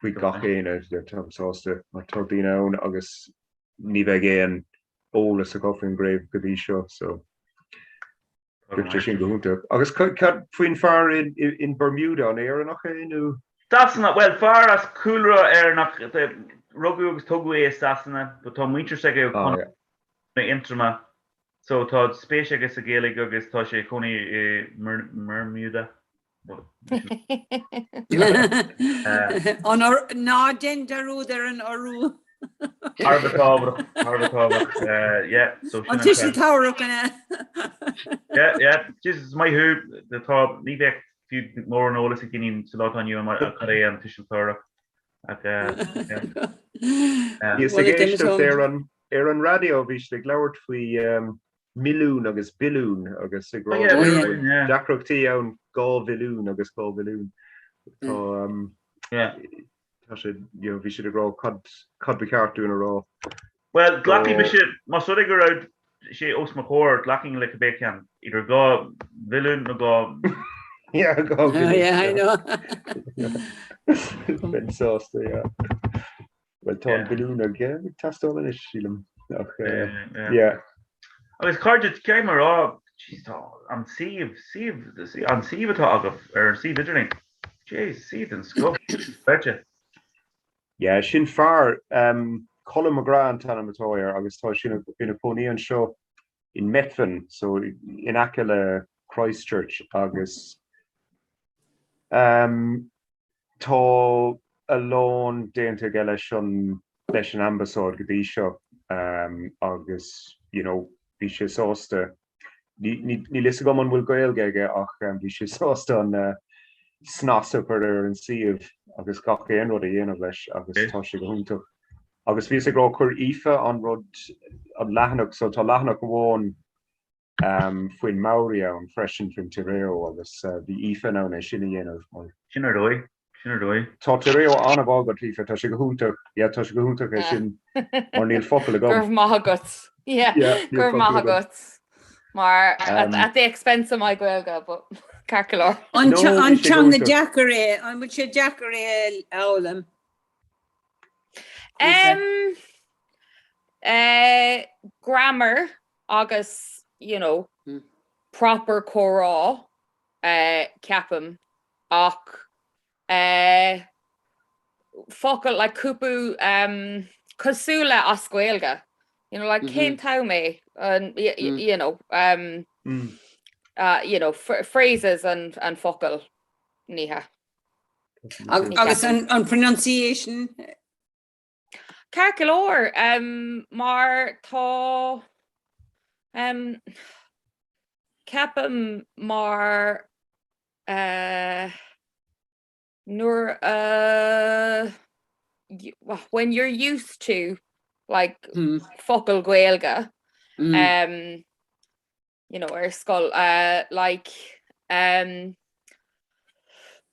chuig gach éinne, táim sásta, mar tá daoine ann agus ní bheidh aon eolas acu faoin gcraobh go dtí seo, so Bheadh sé sin go hiontach. Agus cad faoin fear in Bermuda, an Éireannach é nó?
Sasanach, bhuel, fear as cúlra Éireannach, rugadh agus tógadh é i Sasana, but tá muintir s'aige ó Chontae Aontroma, so tá spéis aige sa Ghaeilge agus tá sé ag cónaí i mBermuda.
Ná déan dearúd ar an urú.
Thar a bheith tábhachtach, thar a bheith tábhachtach, yeah, so sin
an tuiseal tabharthach an ea?
Yeah, yeah, Jesus, is maith thú, tá, ní bheadh fiú mórán eolas ag daoine sa lá atá inniu ann cad é an tuiseal tabharthach, ach yeah.
Bhíos ag éisteacht ar an ar an raidió, bhí siad ag labhairt faoi milliún agus billiún agus ag rá go bhfuil deacrachtaí ann 2 mhilliún agus 2 bhilliún. Tá tá sé you know bhí siad ag rá cad cad ba cheart dúinn a rá.
Bhuel, glacfaidh mise, más rud é go raibh sé os mo chomhair, glacfainn le cibé ceann, idir 2 mhilliún nó 2.
Yeah, 2 bhilliún.
Yeah, I know.
Bheinn sásta, yeah. Bhuel tá an billiún ag teastáil anois, sílim. Ach yeah.
Agus cairde, caithfidh mé a rá, jeez, tá an suíomh, suíomh, an suíomh atá agaibh ar an suíomh idirlín, jeez, suíomh den scoth, chreidte.
Yeah, sin fear, um, Colm McGrath an t-ainm atá air agus tá sé ina chónaí anseo in Methven, so in aice le Christchurch agus um, Tá a lán déanta aige leis an leis an ambasáid go dtí seo agus you know bhí sé sásta, níl fhios agam an bhfuil Gaeilge aige ach bhí sé sásta an snas a chur ar an suíomh agus gach aon rud a dhéanamh leis agus tá sé go hiontach. Agus bhíos ag rá chuir Aoife an rud, an leathanach, so tá leathanach amháin faoin Maori ann freisin, faoin Te Reo, agus bhí Aoife in ann é sin a dhéanamh mar.
Sin ar dóigh, sin ar dóigh.
Tá Te Reo an-mhaith agat, Aoife, tá sé go hiontach, yeah, tá sé go hiontach é sin mar níl focal agam.
Go raibh maith agat, yeah, go raibh maith agat. Mar at the expense of my Gaeilge, but ceart go leor.
An teanga deacair é, an bhfuil sé deacair é a fhoghlaim?
Um, uh, grammar agus you know proper comhrá eh ceapaim ach eh focal like cúpla um cosúil le as Gaeilge you know like cén t-am é an you know um uh you know phrases and and focail ní hea.
Agus an pronunciation?
Ceart go leor, mar tá, ceapaim mar nuair a, when you're used to like focal Gaeilge, you know, ar scoil, like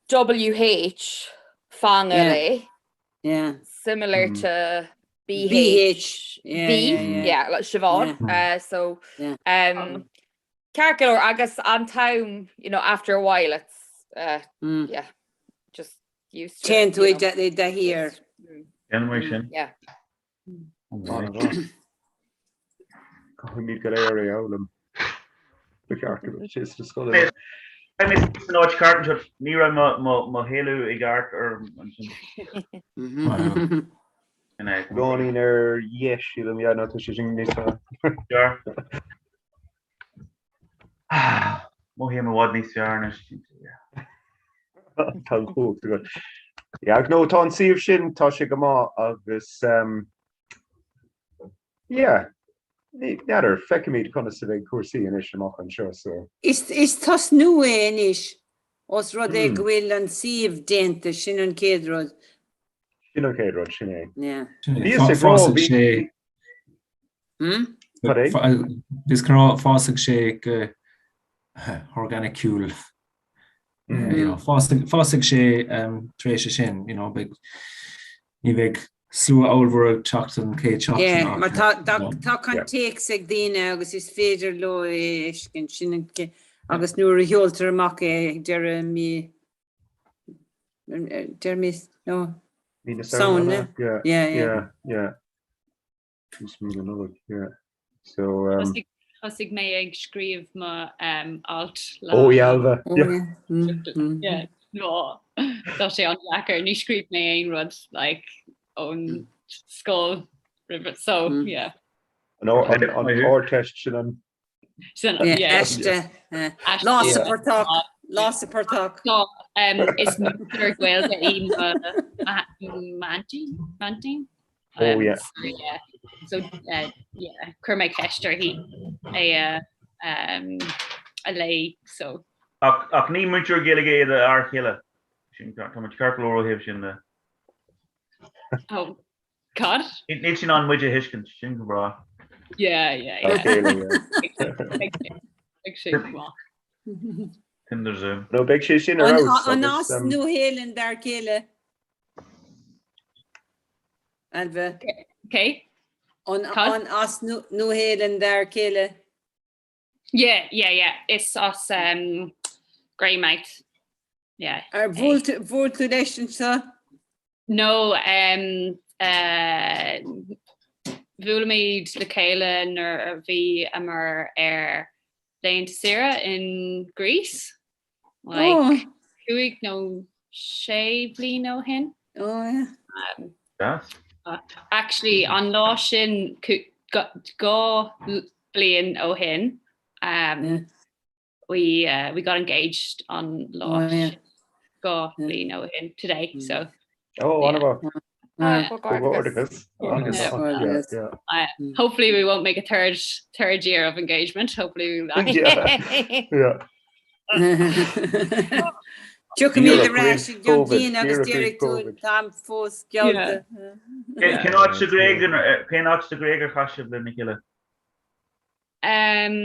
WH, Whangarei,
Yeah.
similar to. B H B yeah like Siobhán uh, so um, ceart go leor agus an t-am you know after a while it's uh, mm. yeah just used to
Téann tú i dtaithí air.
Déanfaidh mé sin.
Yeah.
Caithfimid go léir é a fhoghlaim. Ba cheart go mbeadh sé sna scoileanna.
Beidh mé san áit ceart anseo. Ní raibh mo shéalú i gceart orm ansin.
Beagáinín ar dheis, sílim, yeah, nó tá sé sin níos fearr.
Sure. Mothaím i bhfad níos fearr anois.
Tá an chumhacht agat. Yeah, no, tá an suíomh sin, tá sé go maith agus um, yeah, n'fheadar, feicfimid conas a bheidh cúrsaí anois amach anseo, so.
Is, is tosnú é anois, os rud é go bhfuil an suíomh déanta, sin an chéad rud.
Sin an chéad rud, sin é.
Yeah.
Bhíos ag rá,
Fásfaidh
bhí...
sé
Hmm?
Cad é?
Bhíos ag rá fásfaidh sé go horgainiciúil. You know, fásfaidh fásfaidh sé tar éis sin, you know, beidh ní bheidh slua ollmhór ag teacht an chéad seachtain
Yeah,
ach
mar tá tá
you know,
tá
Yeah.
contéacs ag daoine agus is féidir leo é a fheiscint, sin an agus nuair a sheoltar amach é ag deireadh mí deireadh mí no
Mí na
Samhna,
Samhna, yeah,
yeah, yeah.
yeah, yeah. Tús mí na Nollag, yeah. So, um,
Thosaigh thosaigh
mé
ag scríobh mo um, alt
le oh, yeah, Ailbhe,
Oh,
yeah.
yeah. Mm, mm.
Yeah, no. Tá sé an-deacair, ní scríobh mé aon rud like ón scoil roimhe, so
Mm.
yeah.
An an an Ardteist sin an
Sin
Yeah,
yeah.
aiste. eh,
Aiste.
Lá sa portach, lá sa portach.
Tá um, is múinteoir Gaeilge í m'aintín, m'aintín.
Oh,
Um,
yeah.
so, yeah. So, uh, yeah, chuir mé ceist uirthi é a, um, a léamh, so.
Ach, ach ní múinteoir Gaeilge é do fhear chéile. Sin, tá muid ceart go leor ó thaobh sin de.
Oh, cad?
Níl sí in ann muid a thuiscint, sin go breá.
Yeah, yeah, yeah.
Chéile, yeah.
Ag sé go maith.
Tinder Zoom.
No, beidh sé sin ar
An,
fheabhas
an
agus,
as
um,
Nua-Shéalainn d'fhear céile? Ailbhe.
Okay.
An,
Cad?
an as Nua-Shéalainn d'fhear céile?
Yeah, yeah, yeah. Is as um, Greymouth. Yeah.
Ar bhuail tú bhuail tú leis anseo?
No, um, uh, bhuailimid le chéile nuair a bhíomar ar laethanta saoire in Greece. Like,
Oh,
cúig nó sé bliain ó shin.
oh yeah.
Um,
Deas.
Actually, an lá sin 2 bliain ó shin, um,
Yeah.
we uh, we got engaged an lá
Oh, yeah.
sin 2 bliain ó shin today,
Mm.
so
Oh,
yeah.
an-mhaith.
Yeah.
Comhghairdeas.
Agus.
An-mhaith. Yeah, yeah.
Uh,
Mm.
hopefully we won't make a third third year of engagement. Hopefully we'll actually
Yeah, yeah.
Tiocfaimid
Díreach
ar ais
roimh
i gceann
Covid,
bliana agus
díreach roimh
déarfaidh tú
Covid.
táim fós geallta.
Cén cén áit sa Ghréig cén áit sa Ghréig ar chas sibh lena chéile?
Um,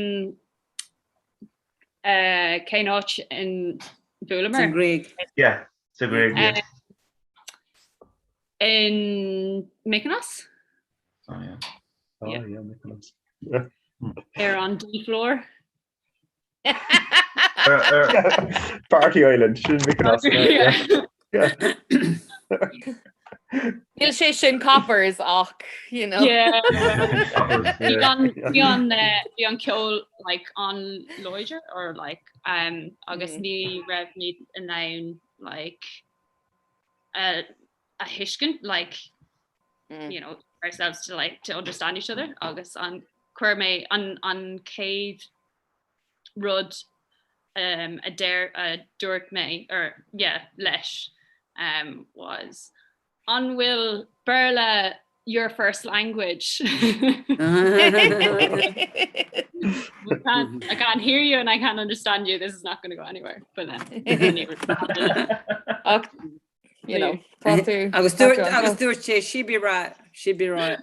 uh, cén áit in
Sa
bhuaileamar?
Ghréig.
Yeah, sa Ghréig, yeah.
Um, in Mykonos?
Oh, yeah.
Oh,
Yeah.
yeah, Mykonos. Yeah.
Ar an D floor.
Party Island, sin Mykonos.
Yeah.
Yeah.
Níl sé sin coppers ach, you know.
Yeah.
Coppers,
Bhí
yeah.
an bhí an eh, bhí an ceol like an-láidir or like um, agus
Mm.
ní raibh muid in ann like a a thuiscint like
Mm.
you know ourselves to like to understand each other agus an chuir mé an an chéad rud um, a deir a dúirt mé or yeah leis um, was an bhfuil Béarla your first language? I can't, I can't hear you and I can't understand you. This is not going to go anywhere. But then, then he responded.
Ach, you know, tá tú
Agus
tá
dúirt
tú
agus
anseo.
dúirt sé she'll be right, she'll be right.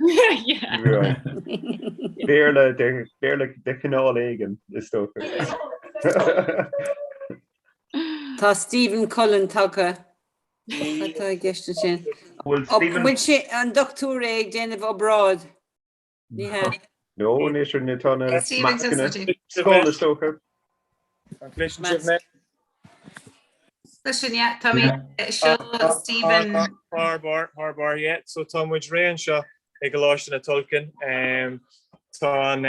yeah.
Right. Béarla de Béarla de chineál éigin is dócha.
Tá Stephen Cullen tagtha. Cad tá i gceist ansin? Bhfuil sé an dochtúir é ag déanamh obráid? Ní hea.
No, anois ar tá na mascanna. Scoil is dócha.
An gcloiseann sibh mé?
Cloiseann, yeah. Tá mé seo Stephen.
Thar barr, thar barr, yeah. So tá muid réidh anseo i gColáiste na Tulchann. Tá an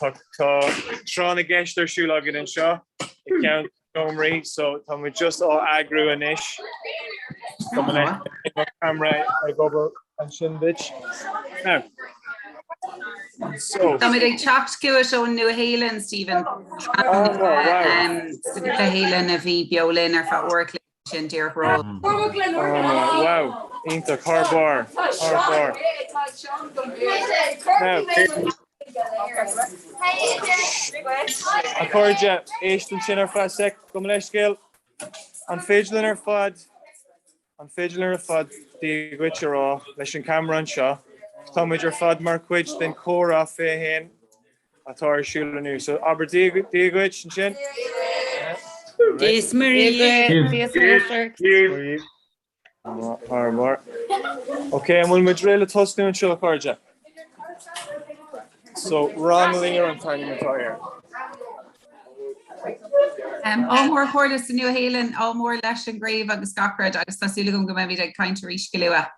tá tráth na gceist ar siúl againn anseo i gceann seomraí so tá muid just á eagrú anois. Tá mo camera ag obair ansin duit. Now, so.
Tá muid ag teacht chugat ón Nua-Shéalainn, Stephen.
Oh, wow.
Sa Nua-Shéalainn a bhí beo linn ar feadh uair a chloig sin díreach roimh.
Oh, wow. Iontach, thar barr, thar barr. Now, A chairde, éist ansin ar feadh sec, gabh mo leithscéal. An féidir linn ar fad, an féidir linn ar fad Dia dhuit a rá leis an camera anseo? Tá muid ar fad mar chuid den chomhrá 21 atá ar siúl inniu. So abair Dia dhuit ansin.
Dia is Muire
dhaoibh. Dia is Muire.
Thar barr. Ok, an bhfuil muid réidh le tosnú anseo, a chairde? So, Rang Lir an t-ainm atá air.
Ádh mór a chairde sa Nua-Shéalainn, ádh mór leis an gcraobh agus gach rud agus tá súil agam go mbeimid ag caint arís go luath.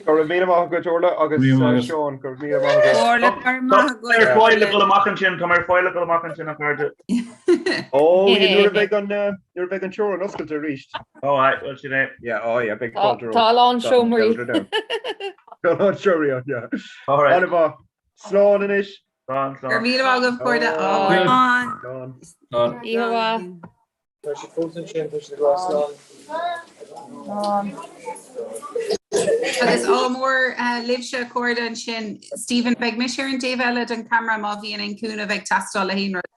Go raibh míle maith agat Orla agus Seán, go raibh míle maith agat.
Orla, go raibh maith agat.
Tá mé ar fáil le dul amach ansin, tá mé ar fáil le dul amach ansin a chairde.
Ó, nuair a bheidh an nuair a bheidh an teorainn oscailte arís.
Ó, aye, well sin é.
Yeah, ó yeah, beidh fáilte
romhat. Tá a lán seomraí.
Tá a lán seomraí ann, yeah. All right. An-mhaith. Slán anois.
Slán,
slán. Go raibh míle maith agaibh, a chairde.
Slán.
Slán.
Slán.
Oíche mhaith.
Tá siad fós ansin, tá siad ag rá slán.
Agus ádh mór libhse a chairde ansin. Stephen, beidh mise ar an dtaobh eile den camera má bhíonn aon cúnamh ag teastáil le haon rud.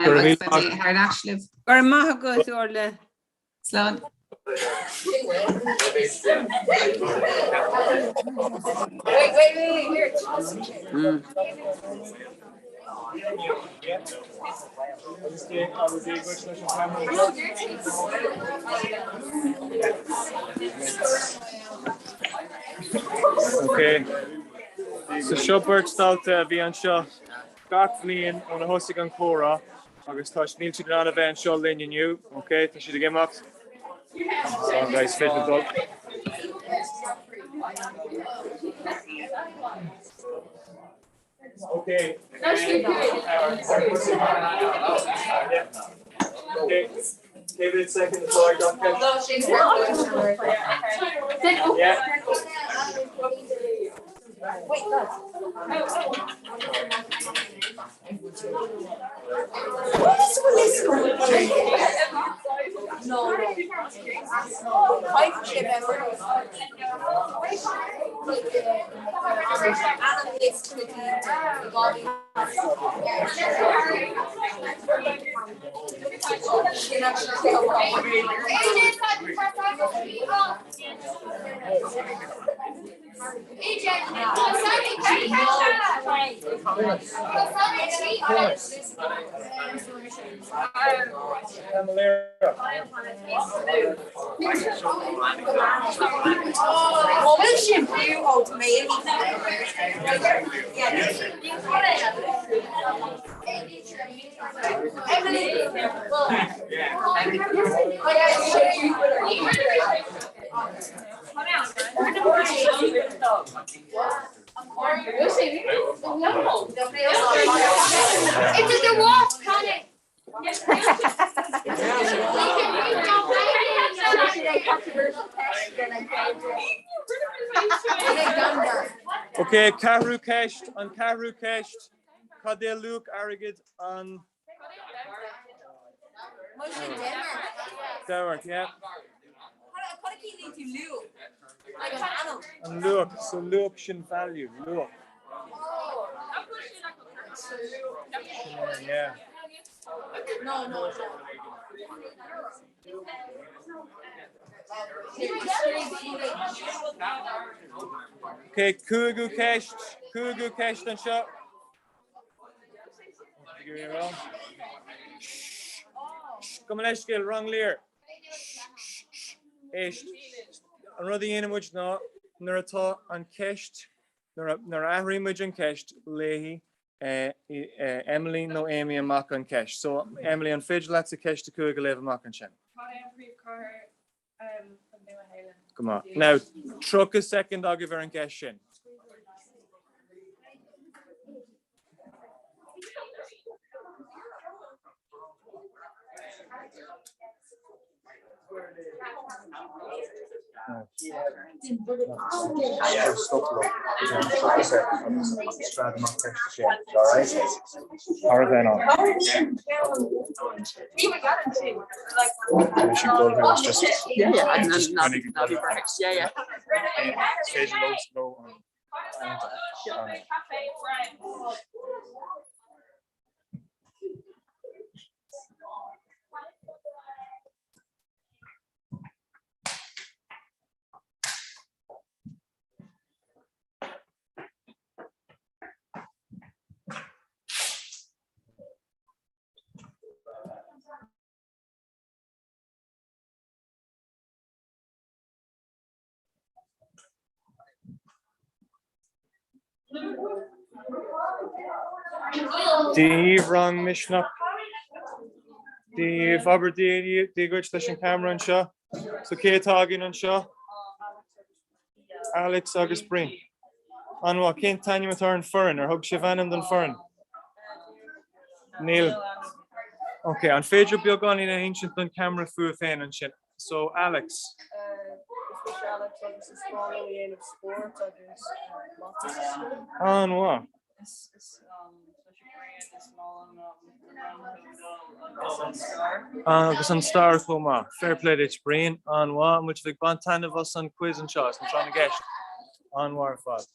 Agus beidh mé thar n-ais libh.
Go raibh maith agat, Orla.
Slán.
Ok. So seo beirt dalta a bhí anseo gach bhliain óna thosaigh an comhrá agus tá níl siad in ann a bheith anseo linn inniu, ok? Tá siad ag imeacht. Slán guys, féidir dul. Ok. Ok. Cé mhéad soicind atá ag gach ceist? Yeah. Ok, ceathrú ceist, an ceathrú ceist, cad é luach airgid an Danmhairg, yeah. An luach, so luach sin value, luach. Sin é, yeah. Ok, cúigiú ceist, cúigiú ceist anseo. Gabh mo leithscéal, rang Lir. Éist. an rud a dhéanann muid ná nuair atá an ceist, nuair a athraíonn muid an ceist, léifidh Emily nó Amy amach an ceist. So, Emily, an féidir leatsa ceist 5 a léamh amach ansin?
Cad é an príomhchathair an Nua-Shéalainn?
Go maith. Now, 30 soicind agaibh ar an gceist sin. Dia dhaoibh rang Misneach. Dia dhaoibh, abair Dia Dia dhuit leis an camera anseo. So cé atá againn anseo? Alex agus Brian. An-mhaith, cén t-ainm atá ar an foireann? Ar thug sibh ainm don foireann? Níl. Ok, an féidir beagáinín a insint don camera fúibh féin ansin? So, Alex.
Is mise Alex agus is breá liom a dhéanamh spóirt agus mata sa scoil.
An-mhaith.
Is is mise Brian is maith liom agus an stair.
Agus an stair chomh maith. Fair play duit Brian. An-mhaith. An bhfuil sibh ag baint taitneamh as an quiz anseo, as an tráth na gceist? An-mhaith ar fad.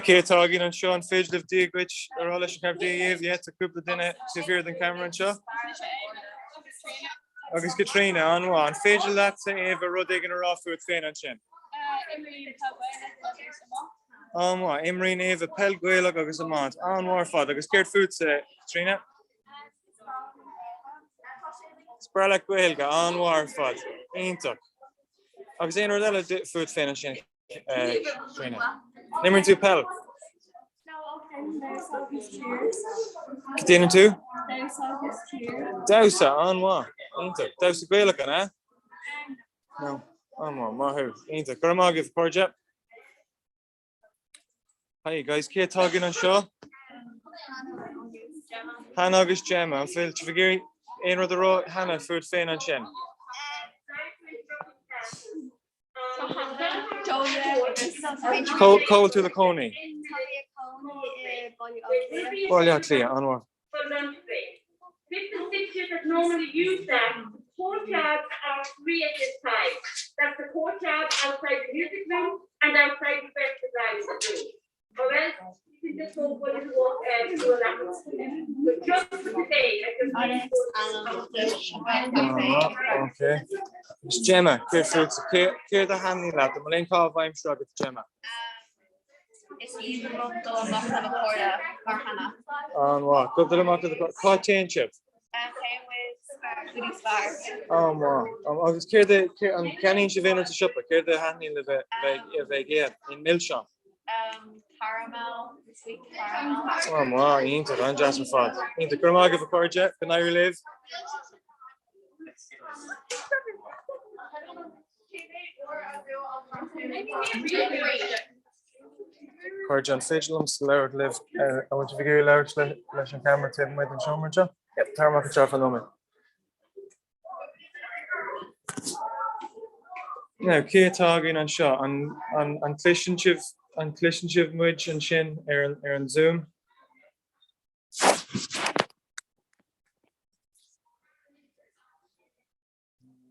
Cé atá againn anseo an féidir libh Dia dhuit a rá leis an cheamara Dia dhaoibh, yeah, tá cúpla duine taobh thiar den camera anseo. Agus Caitríona, an-mhaith. An féidir leatsa Éabha rud éigin a rá fút féin ansin? An-mhaith. Imríonn Éabha peil Gaelach agus iomáint. An-mhaith ar fad. Agus céard fútsa, Caitríona? Is breá leat Gaeilge, an-mhaith ar fad. Iontach. Agus aon rud eile fút féin ansin, Caitríona? An imríonn tú peil? Cad déanann tú? Damhsa, an-mhaith. Iontach. Damhsa Gaelach, an ea? No. An-mhaith, maith thú. Iontach. Go raibh maith agaibh, cairde. Hi guys, cé atá againn anseo? Hannah agus Gemma, an bhfuil sibh ag iarraidh aon rud a rá Hannah fút féin ansin? Cá bhfuil tú i do chónaí? Baile Átha Cliath, an-mhaith. Okay. Gemma, céard fútsa? Céard a thaitníonn leat? An bhfuil aon chaitheamh aimsire agat, Gemma?
Is aoibhinn liom dul amach le mo chairde mar Hannah.
An-mhaith. Go dul amach le do chairde. Cá dtéann sibh?
Téann muid go dtí Spar.
An-mhaith. Agus céard é, an ceannaíonn sibh aon rud sa siopa? Céard a thaitníonn libh a bheith a bheith ag ithe? Aon milseán?
Caramel, sweet caramel.
An-mhaith, iontach, an-deas ar fad. Iontach. Go raibh maith agaibh a chairde. Go n-éirí libh. Cairde, an féidir liom labhairt libh an bhfuil sibh ag iarraidh labhairt leis an cheamara taobh amuigh den seomra anseo? Yep, tar amach anseo ar feadh nóiméad. Now, cé atá againn anseo? An, an, an gcloiseann sibh, an gcloiseann sibh muid ansin ar an, ar an Zoom?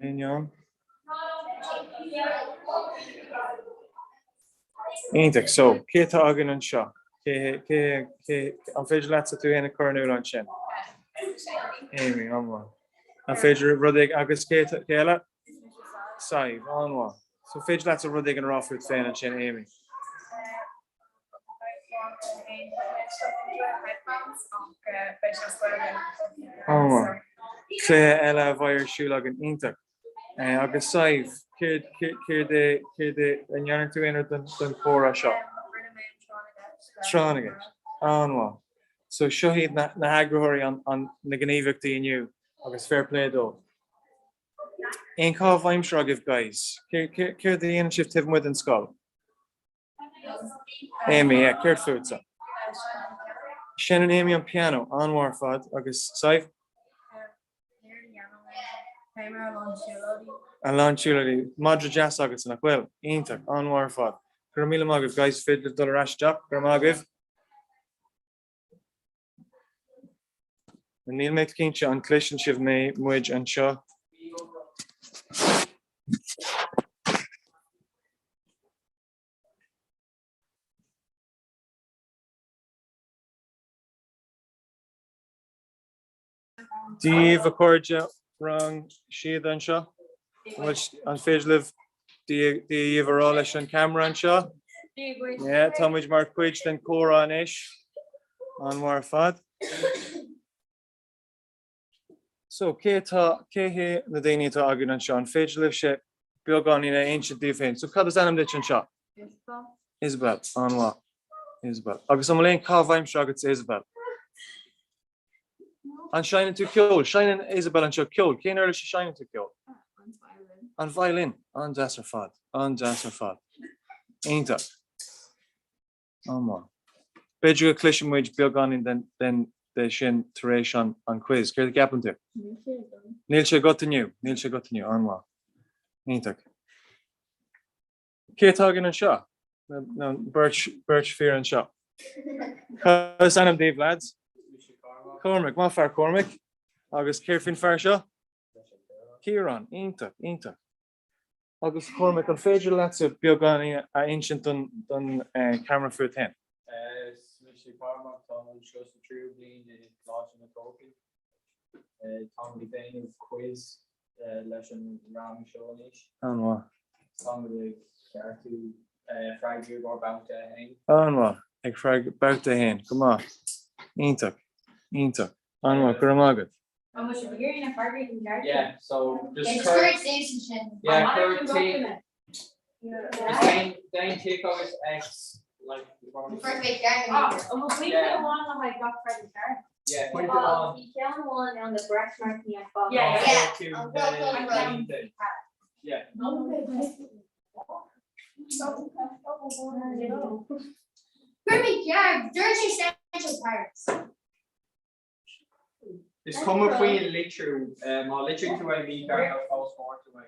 Ainneoin. Iontach. So, cé atá againn anseo? Cé, cé, cé, an féidir leatsa tú féin a chur in iúl ansin? Amy, an-mhaith. An féidir rud éigin, agus cé, cé eile? Sadhbh, an-mhaith. So, féidir leatsa rud éigin a rá fút féin ansin, Amy?
Babhta 1 headphones ach beidh sé as Gaeilge.
An-mhaith. Cluiche eile a bheidh ar siúl againn. Iontach. Agus Sadhbh, céard céard é céard é an ndéanann tú aon rud don chomhrá seo?
Rinne mé an tráth na gceist.
Tráth na gceist. An-mhaith. So seo iad na heagraitheoirí an na gníomhaíochtaí inniu agus fair play dóibh. Aon chaitheamh aimsire agaibh guys? Céard a dhéanann sibh taobh amuigh den scoil? Amy, yeah, céard fútsa? Seinneann Amy an piano, an-mhaith ar fad, agus Sadhbh? A lán siúlóidí. Madra deas agatsa, nach bhfuil? Iontach, an-mhaith ar fad. Go raibh míle maith agaibh, guys, féidir libh dul ar ais isteach, go raibh maith agaibh. Níl mé cinnte an gcloiseann sibh mé, muid anseo. Dia daoibh a chairde rang Síoda anseo. An féidir libh Dia daoibh a rá leis an camera anseo? Yeah, tá muid mar chuid den chomhrá anois. An-mhaith ar fad. So, cé atá, cé hé na daoine atá againn anseo? An féidir libhse beagáinín a insint daoibh féin? So, cad is ainm duit anseo?
Isabel.
Isabel, an-mhaith. Isabel. Agus an bhfuil aon chaitheamh aimsire agatsa, Isabel? An seinneann tú ceol? Seinneann Isabel anseo ceol. Cén uirlis a seinneann tú ceol?
An violin.
An violin. An-deas ar fad. An-deas ar fad. Iontach. An-mhaith. B'fhéidir go gcloisfidh muid beagáinín den, den, de sin tar éis an, an quiz. Céard a cheapann tú?
Níl sé agam.
Níl sé agat inniu. Níl sé agat inniu. An-mhaith. Iontach. Cé atá againn anseo? Na beirt, beirt fir anseo. Cad is ainm daoibh, lads? Cormac. Maith fear, Cormac. Agus céard faoin fear seo? Ciarán. Iontach, iontach. Agus Cormac, an féidir leatsa beagáinín a insint don, don camera fút féin?
Is mise Cormac, táim anseo sa tríú bliain i gColáiste na Tulchann. Táimid ag déanamh quiz leis an rang seo anois.
An-mhaith.
Táimid ag ceartú freagraí i gcomhair babhta a haon.
An-mhaith. Ag freag babhta a haon. Go maith. Iontach. Iontach. An-mhaith. Go raibh maith agat.
An bhfuil sibh ag iarraidh na freagraí a cheartú?
Yeah, so just cuir Yeah, cuir T Just déan déan tic agus X like
Ah, an bhfuil pointe amháin le haghaidh gach freagra ceart?
Yeah, pointe amháin.
Bhí ceann amháin ann le breis marcanna ar fad.
Yeah,
yeah.
Yeah.
Chuir mé ceart, dúirt sé Central Paris.
Is cuma faoin litriú, má litrigh tú é mícheart tá fós fuair tú é.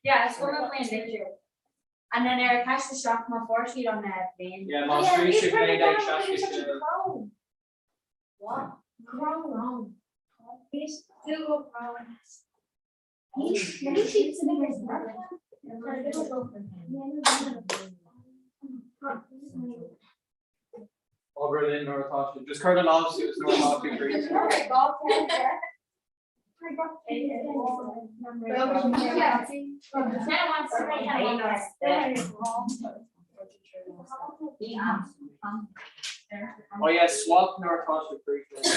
Yeah, is cuma faoin litriú. And then ar ceist 7 má fuair siad an bhliain.
Yeah, má scríobh siad 1966.
What?
Wrong.
Obair linn nuair atá siad. Just cuir do lámh suas nuair atá tú críochnaithe. Oh yeah, swap nuair atá siad críochnaithe.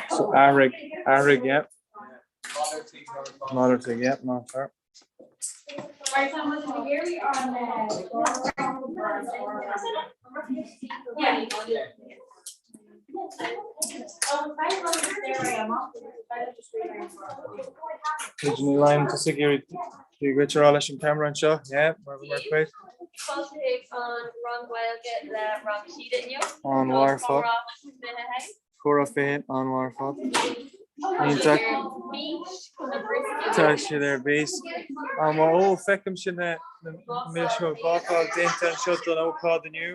So athraigh, athraigh, yeah. Malartaigh, yeah, maith fear. Ní line to sig dhuit a rá leis an camera anseo, yeah, mar mar chuid.
Fáilte chuig an rang Gaeilge le rang Síoda inniu.
An-mhaith ar fad.
Comhrá
21. Comhrá 21, an-mhaith ar fad. Iontach. Tá siad ar bís. An-mhaith. Ó, feicimse na milseoga bácáil déanta anseo don ócáid inniu.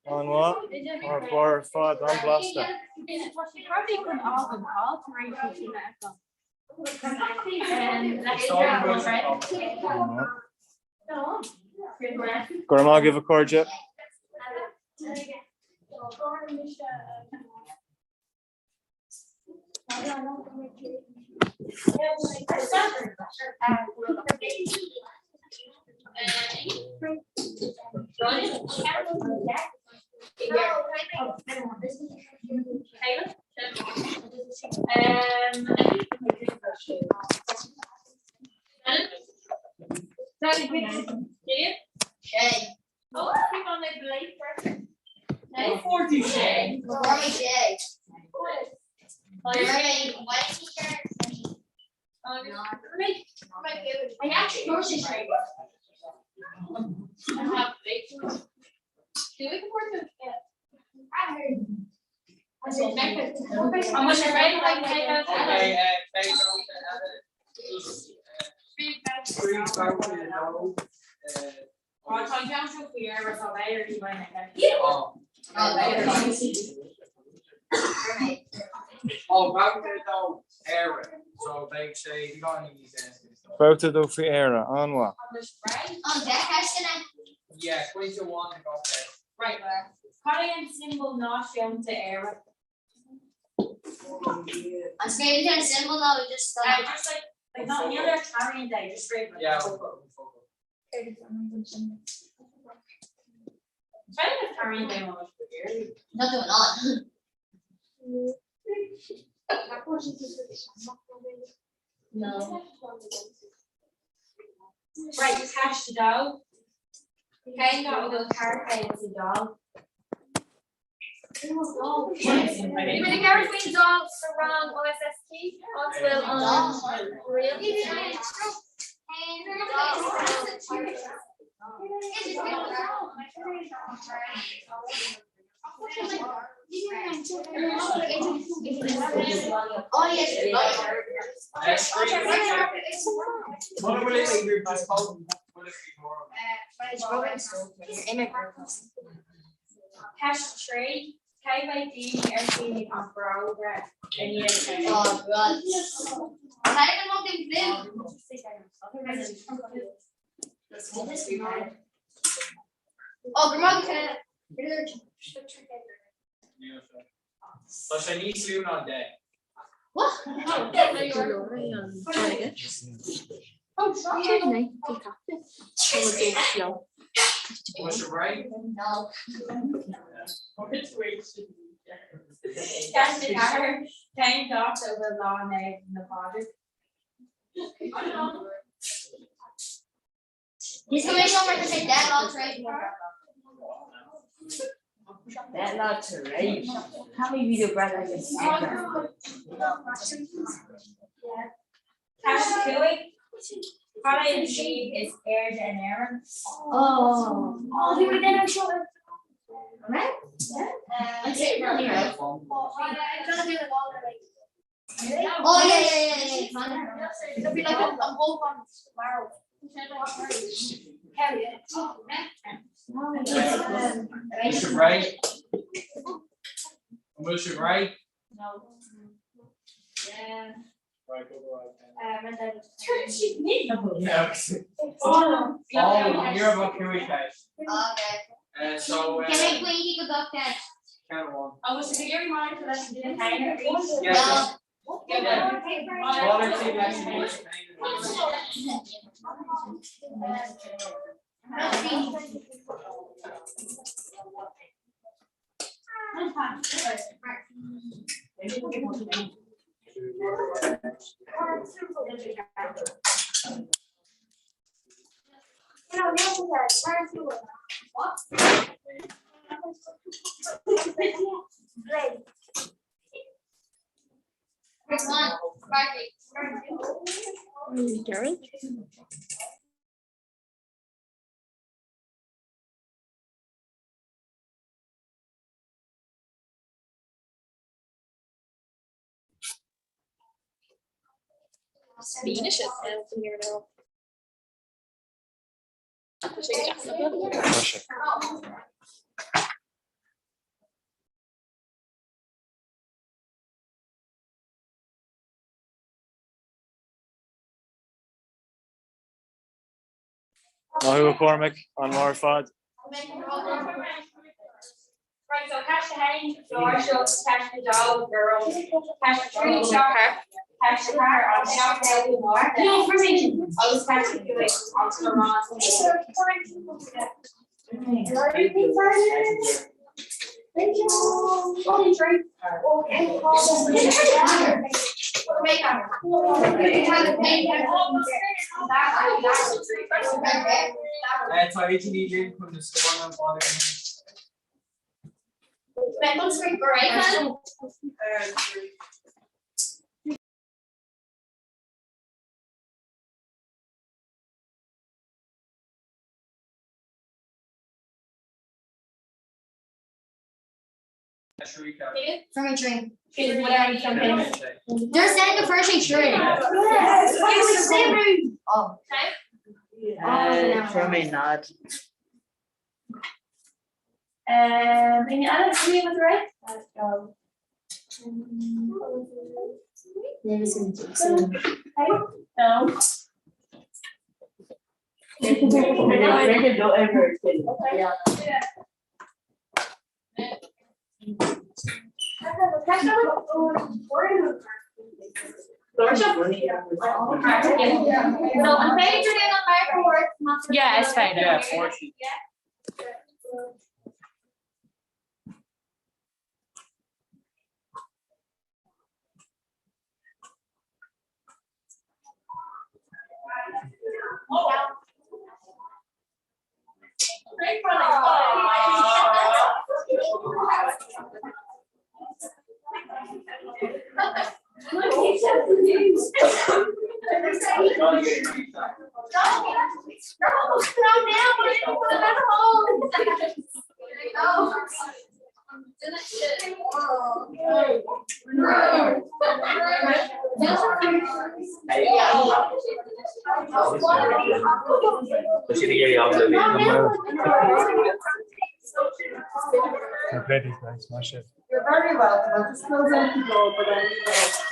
An-mhaith. Ar barr ar fad, an-bhlasta. Go raibh maith agaibh a chairde. Babhta 2 faoi Éire, an-mhaith.
Tá sé níos lú ná 10. Bhfuil sibh réidh? Maith thú a Chormaic, an-mhaith ar fad. Tá Éadaoin Ní Ghlinn chun na scóranna a bhailiú anois.
Fuair mé náid.
Yeah, is féidir.
You're very welcome. I'll just close out the door, but I'll leave it open.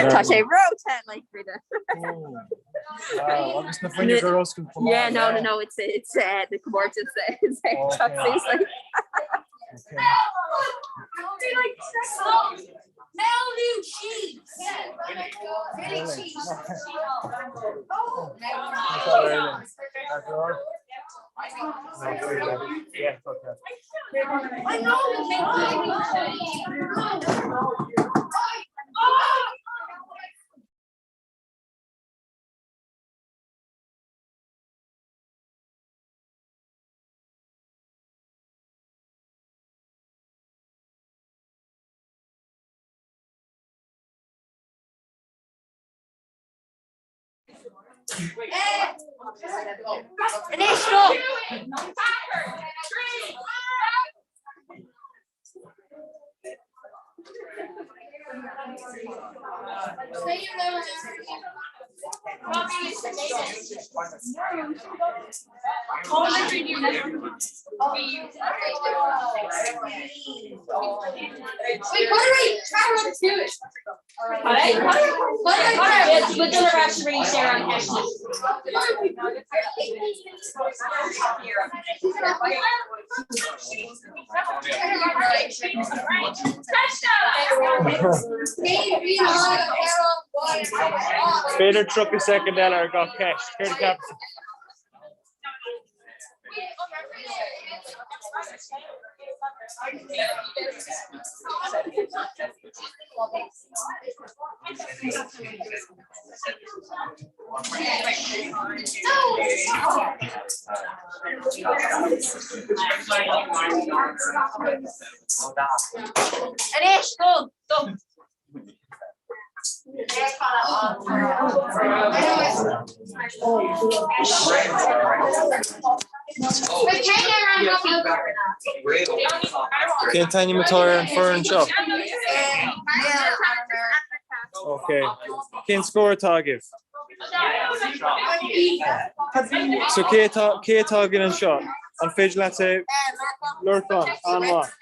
Tá sé ró-te like Frida.
Wow, agus na fuinneoga ar oscailt chomh maith.
Yeah, no, no, no, it's it's uh, the comórtas is
Okay.
Anois no!
B'fhéidir 30 soicind eile ar gach ceist. Céard a cheapas?
Anois, go, go.
Cén t-ainm atá ar an foireann seo? Ok. Cén scór atá agaibh? So cé atá cé atá againn anseo? An féidir leat é Lorcán, an-mhaith.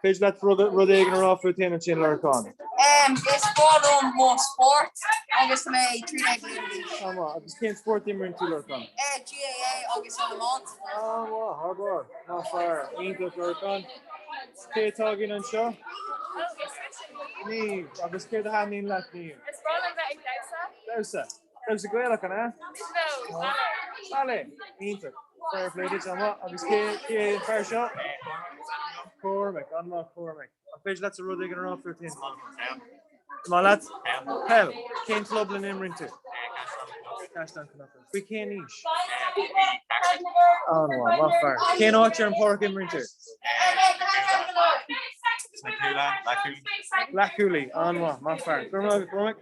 Féidir leat rud rud éigin a rá fút féin ansin Lorcán?
Is breá liom mo spórt agus tá mé 13 bliana d'aois.
An-mhaith. Agus cén spórt a imríonn tú, Lorcán?
GAA agus an iomáint.
An-mhaith, thar barr. Maith fear. Iontach, Lorcán. Cé atá againn anseo? Niamh. Agus céard a thaitníonn leat, Niamh?
Is breá liom bheith ag damhsa.
Damhsa. Damhsa Gaelach, an ea?
No, ballet.
Ballet. Iontach. Fair play duit, an-mhaith. Agus cé cé an fear seo? Cormac. An-mhaith, Cormac. An féidir leatsa rud éigin a rá fút féin? Is maith leat? Peil. Cén club lena n-imríonn tú? Caisleán Cnoc. Faoi cén aois? An-mhaith, maith fear. Cén áit ar an pháirc a imríonn tú? Leathchúlaí. An-mhaith, maith fear. Go raibh maith agat, Cormac.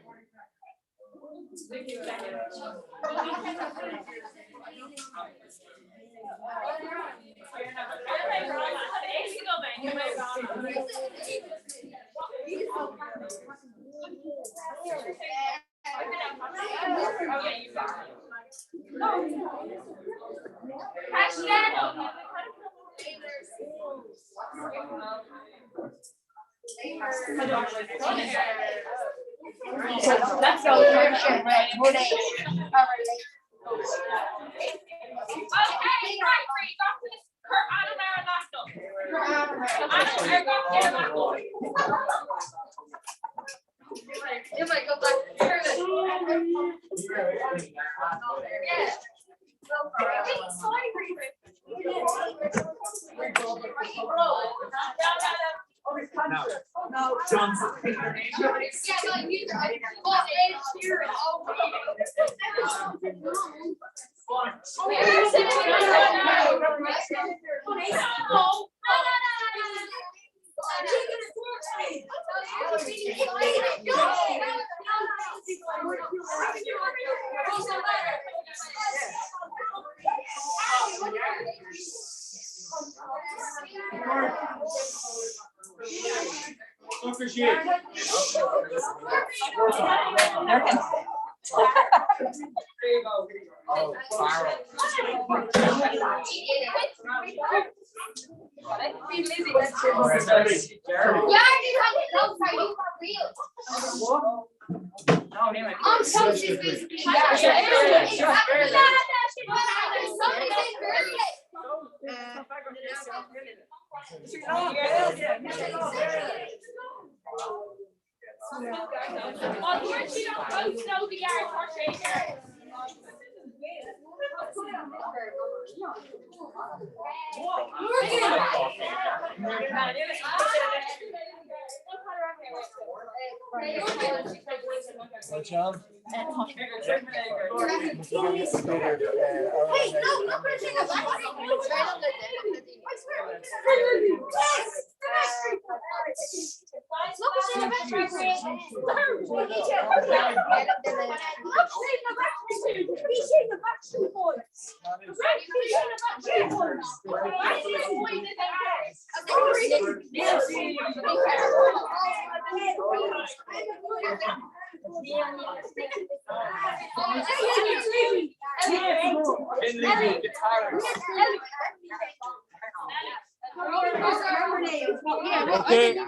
Okay.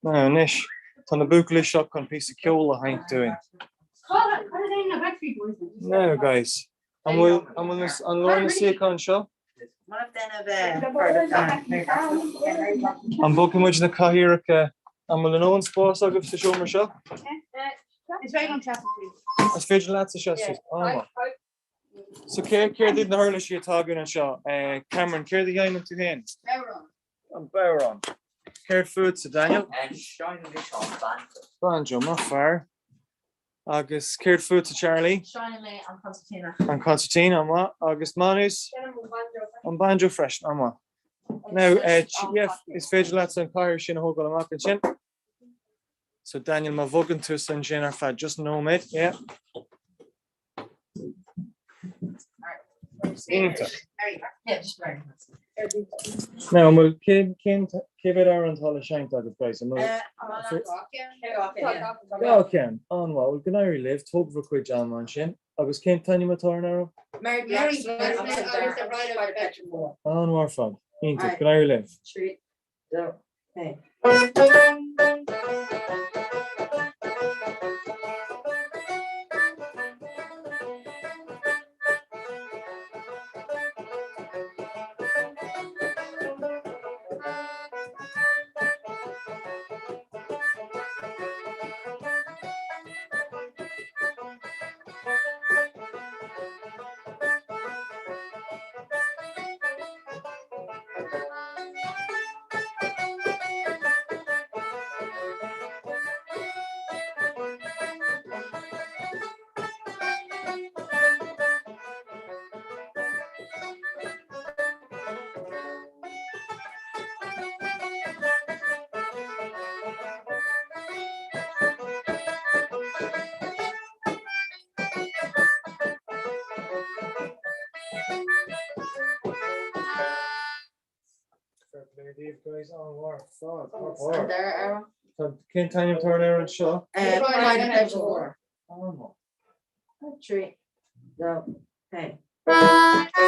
Anois, tá na buachaillí seo chun píosa ceoil a sheinnt dúinn. Now guys, an bhfuil an bhfuil an leor na suíocháin seo? An mbogfaidh muid na cathaoireacha? An bhfuil a ndóthain spáis agaibh sa seomra seo? Is féidir leatsa seasamh. An-mhaith. So cé céard iad na huirlisí atá againn anseo? Cameron, céard a sheinneann tú féin?
Bodhrán.
An bodhrán. Céard fútsa, Daniel?
Seinneann mise an
banjo. Banjo, maith fear. Agus céard fútsa, Charlie?
Seinneann mé an
concertina. An concertina, an-mhaith. Agus Manus?
Seinnim an banjo freisin.
An banjo freisin, an-mhaith. Now, yeah, is féidir leatsa an cathaoir sin a thógáil amach ansin. So Daniel, má bhogann tusa ansin ar feadh just nóiméad, yeah. Iontach. Now, an bhfuil cén cén cé mhéad amhrán atá le seinnt agaibh guys? An bhfuil Dhá cheann. An-mhaith. Bhuel, go n-éirí libh, tóg bhur gcuid ama ansin. Agus cén t-ainm atá ar an amhrán? An-mhaith ar fad. Iontach. Go n-éirí libh.
2, 1.
Fair play daoibh guys an-mhaith ar fad. An dara amhrán. Cén t-ainm atá ar an amhrán seo?
Pride of Petrol.
An-mhaith.
3, 2, 1.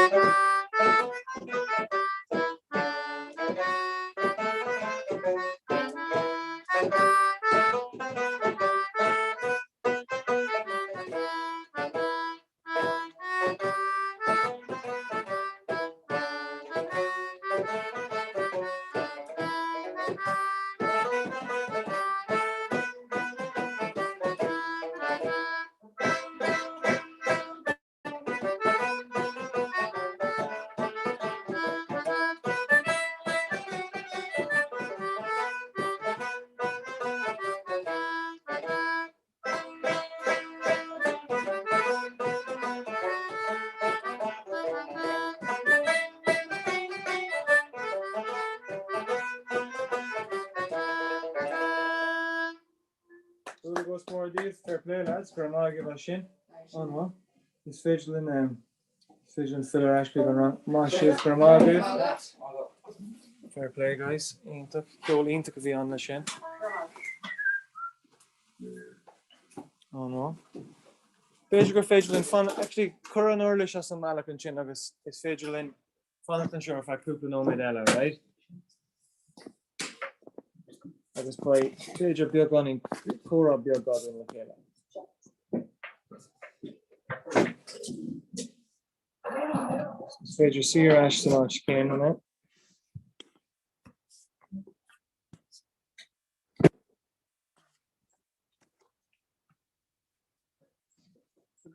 Bualadh bos mór daoibh, fair play lads, go raibh maith agaibh as sin. An-mhaith. Is féidir linn is féidir linn filleadh ar ais chuig an rang. Maith sibh, go raibh maith agaibh. Fair play guys, iontach, ceol iontach a bhí ann leis sin. An-mhaith. B'fhéidir gur féidir linn fan, actually cuir an uirlis as an mbealach ansin agus is féidir linn fanacht anseo ar feadh cúpla nóiméad eile, right? Agus beidh b'fhéidir beagáinín comhrá beag againn le chéile. Is féidir suí ar ais san áit chéanna.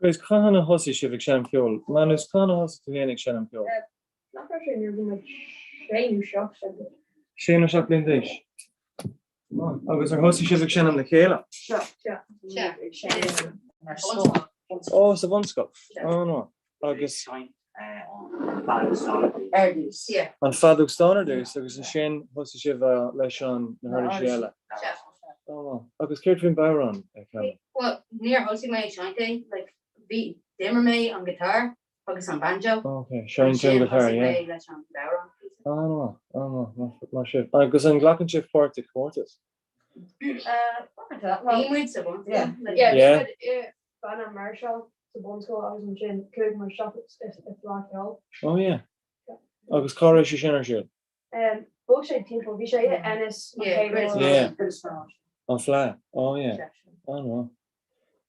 Guys, cathain a thosaigh sibh ag seinm ceoil? Manus, cathain a thosaigh tú féin ag seinm ceoil?
Nach raibh sé nuair a bhí muid sé nó seacht bliain.
Sé nó seacht bliain d'aois. Agus ar thosaigh sibh ag seinm le chéile?
Sea. Sea. Ag
seinm ar scoil. Ó, sa bhunscoil. An-mhaith. Agus.
Ar dtús.
An feadóg stáin ar dtús agus ansin thosaigh sibh leis an na huirlisí eile. An-mhaith. Agus céard faoin
bodhrán, Cameron? Bhuel, níor thosaigh mé ag seinnt é, like, bhí, d'imir mé an guitar agus an banjo.
Ok, sheinn tú an guitar,
yeah. Thosaigh mé leis an
bodhrán. An-mhaith, an-mhaith, maith sibh. Agus an nglacann sibh páirt i comórtas?
Bhí muid sa bhunscoil. Yeah, bhí muid i banna máirseála sa bhunscoil agus ansin chuaigh muid isteach i Fleadh Cheoil.
Oh yeah. Agus cá raibh sé sin ar siúl?
Bhog sé timpeall, bhí sé i Ennis an chéad uair.
Yeah. An Fleadh. Oh yeah. An-mhaith.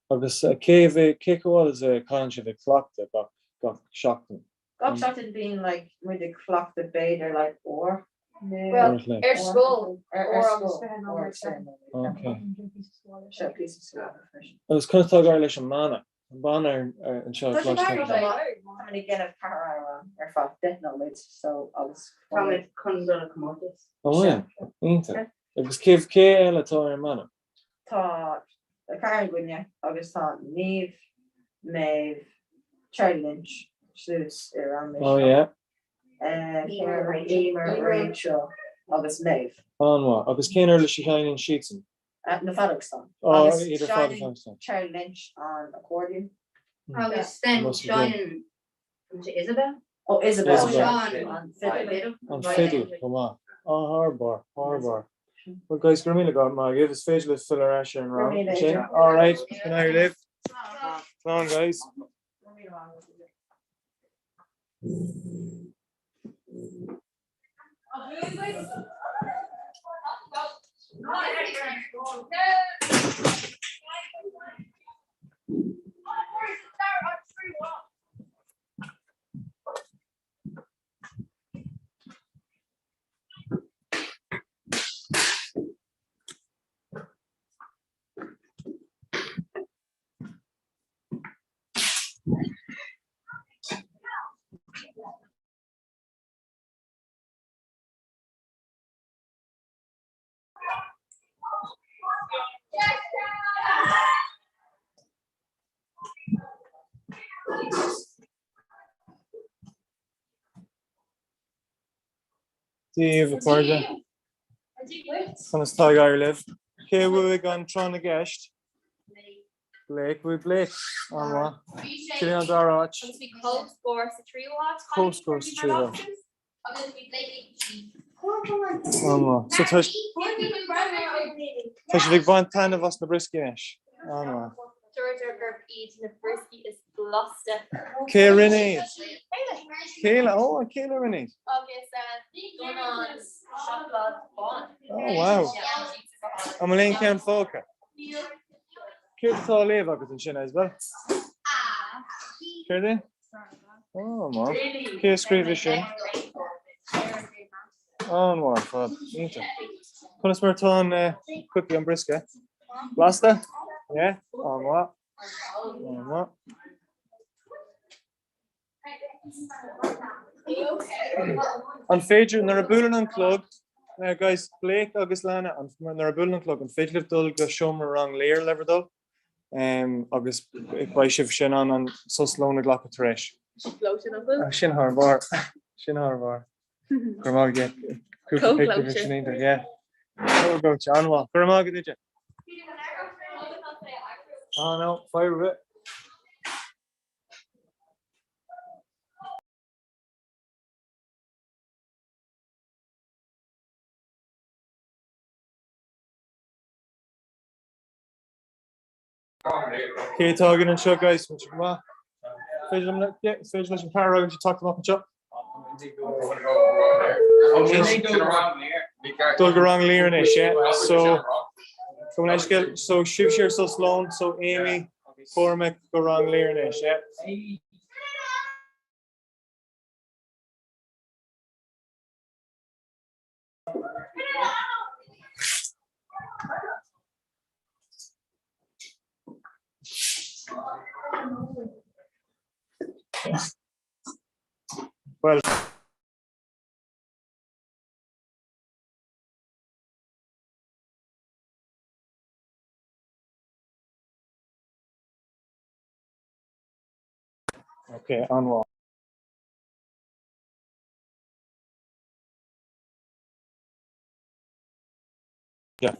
Agus cé cé chomh fada is a chaitheann sibh ag cleachtadh gach gach seachtain?
Gach seachtain bíonn like muid ag cleachtadh b'fhéidir like uair.
Well, ar scoil, ar scoil,
Ok. Agus conas tá ag éirí leis an mbanna? An banna anseo
Tá sé thar a bheith maith. Táimid ag déanamh ceathair amhrán ar feadh 10 nóiméad so agus
Táimid chun dul le comórtas.
Ó yeah, iontach. Agus cé cé eile atá ar an mbanna?
Tá ceathrar againne agus tá Niamh, Maeve, Charlie Lynch, suas ar an
Oh yeah.
Emer, Rachel agus Maeve.
An-mhaith. Agus cén uirlis a sheinneann siadsan?
Na feadóg stáin.
Oh,
Agus
idir fad
seinneann
stáin.
Charlie Lynch an accordion.
Agus then seinneann Isabel?
Oh, Isabel.
Isabel.
An fiddle.
An fiddle, go maith. Oh, thar barr, thar barr. Well guys, go raibh míle maith agaibh, is féidir libh filleadh ar ais ar an rang. Sin, all right, go n-éirí libh. Slán guys. Dia daoibh a chairde. Conas tá ag éirí libh? Cé a bhuaigh an tráth na gceist? Blake, bhuaigh Blake. An-mhaith. Cé an dara háit?
Agus bhí comhscór sa tríú háit.
Comhscór sa tríú háit.
Agus bhí Blake ag sí.
An-mhaith. So tá tá sibh ag baint taitneamh as na brioscaí anois. An-mhaith.
Dúradar gurb iad na brioscaí is blasta.
Cé a rinne iad? Céile, ó, Céile a rinne iad.
Agus dornán seacláid bán.
Oh, wow. An bhfuil aon cheann fágtha? Céard atá á léamh agat ansin, Isabel? Céard é? Ó, maith. Cé a scríobh é sin? An-mhaith ar fad. Iontach. Conas mar atá an cookie, an briosca? Blasta? Yeah? An-mhaith. An-mhaith. An féidir, nuair a buaileann an clog, now guys, Blake agus Lana, nuair a buaileann an clog, an féidir libh dul go seomra rang Lir le bhur dtoil? Agus beidh sibh in ann an sos lóin a ghlacadh tar éis. Sin thar barr. Sin thar barr. Go raibh maith agat. Cúpla pictiúr sin iontach, yeah. Comhghleoite, an-mhaith. Go raibh maith agat, Ide. Ah no, fire a bit. Cé atá againn anseo guys? Muid go maith. Féidir liom is féidir leis an ceathrar agaibh teacht amach anseo. Dul go rang Lir anois, yeah. So go leithscéal, so sibhse ar sos lóin, so Amy, Cormac go rang Lir anois, yeah. Well. Okay, an-mhaith. Yeah,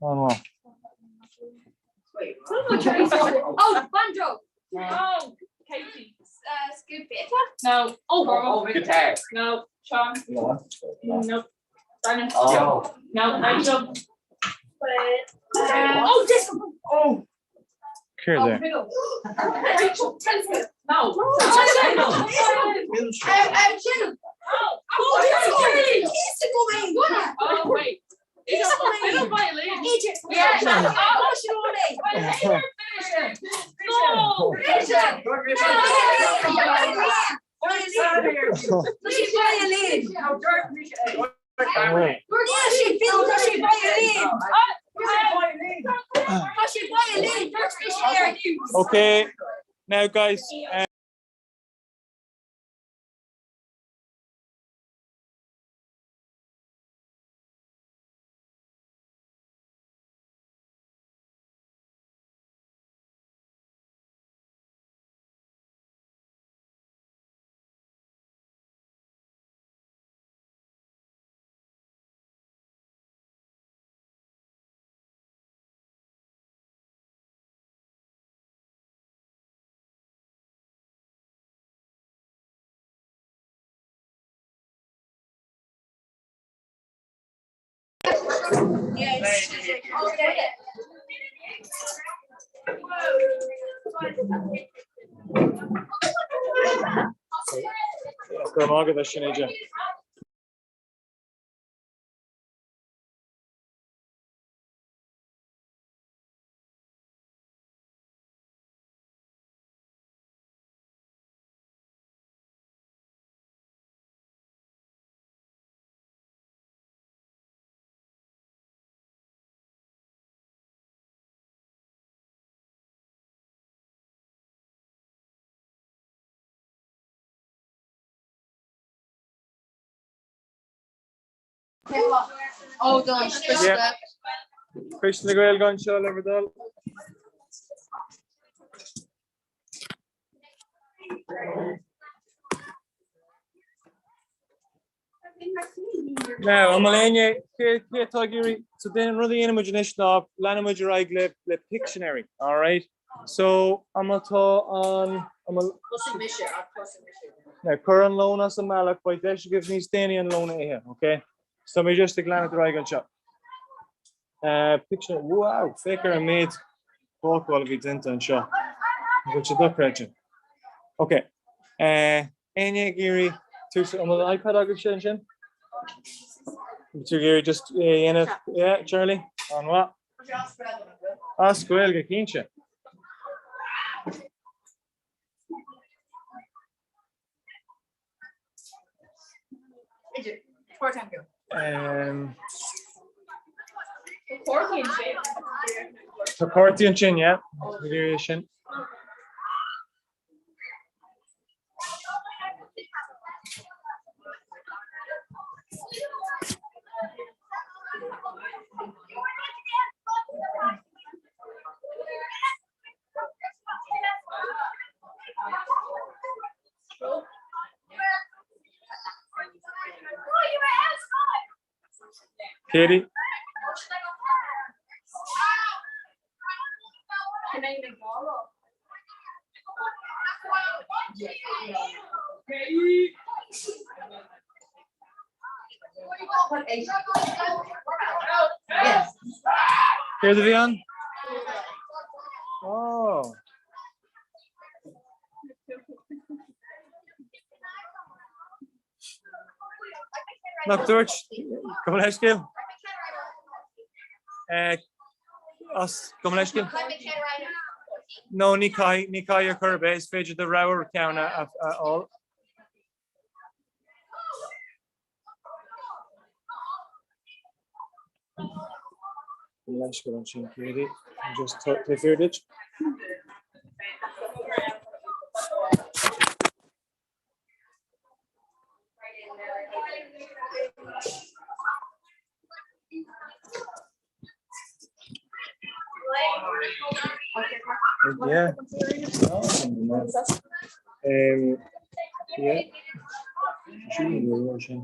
an-mhaith.
Oh, banjo!
Oh, Katie.
Scoop beta?
No. Oh,
guitar.
No, Sean.
No.
No. Brennan.
Oh.
No, Nigel.
Oh, disco.
Oh.
Céard é?
Rachel. No. Oh, wait. Fiddle violin.
Yeah.
No.
Okay. Now guys, Go raibh maith agat as sin, AJ. Coiste na Gaeilge anseo le bhur dtoil. Now, an bhfuil éinne cé cé atá ag iarraidh so then an rud a dhéanfaidh muid anois ná leanfaidh muid ar aghaidh le le Pictionary, all right? So an bhfuil tá an an bhfuil
Thosaigh mise, ach thosaigh mise.
Now, cuir an lón as an mbealach, beidh deis agaibh níos déanaí an lón a ithe, okay? So mé just ag leanacht ar aghaidh anseo. Uh, Pictionary, wow, féach ar an méid bácáil a bhí déanta anseo. An bhfuil sé dochreidte. Okay. Uh, Éinne ag iarraidh tús an bhfuil an iPad agaibhse ansin? Tú ag iarraidh just é a dhéanamh? Yeah, Charlie? An-mhaith. As Gaeilge, cinnte. Um, Tá cártaí ansin, yeah. Ag iarraidh sin. Katie? Céard a bhí ann? Oh. Nach dúirt gabh mo leithscéal? Eh, as gabh mo leithscéal? No, ní caithfidh, ní caithfidh ar chor ar bith, is féidir do rogha ceann a a fháil. Gabh mo leithscéal ansin, Katie. Just taobh thiar duit. Yeah. Um, yeah. Sin.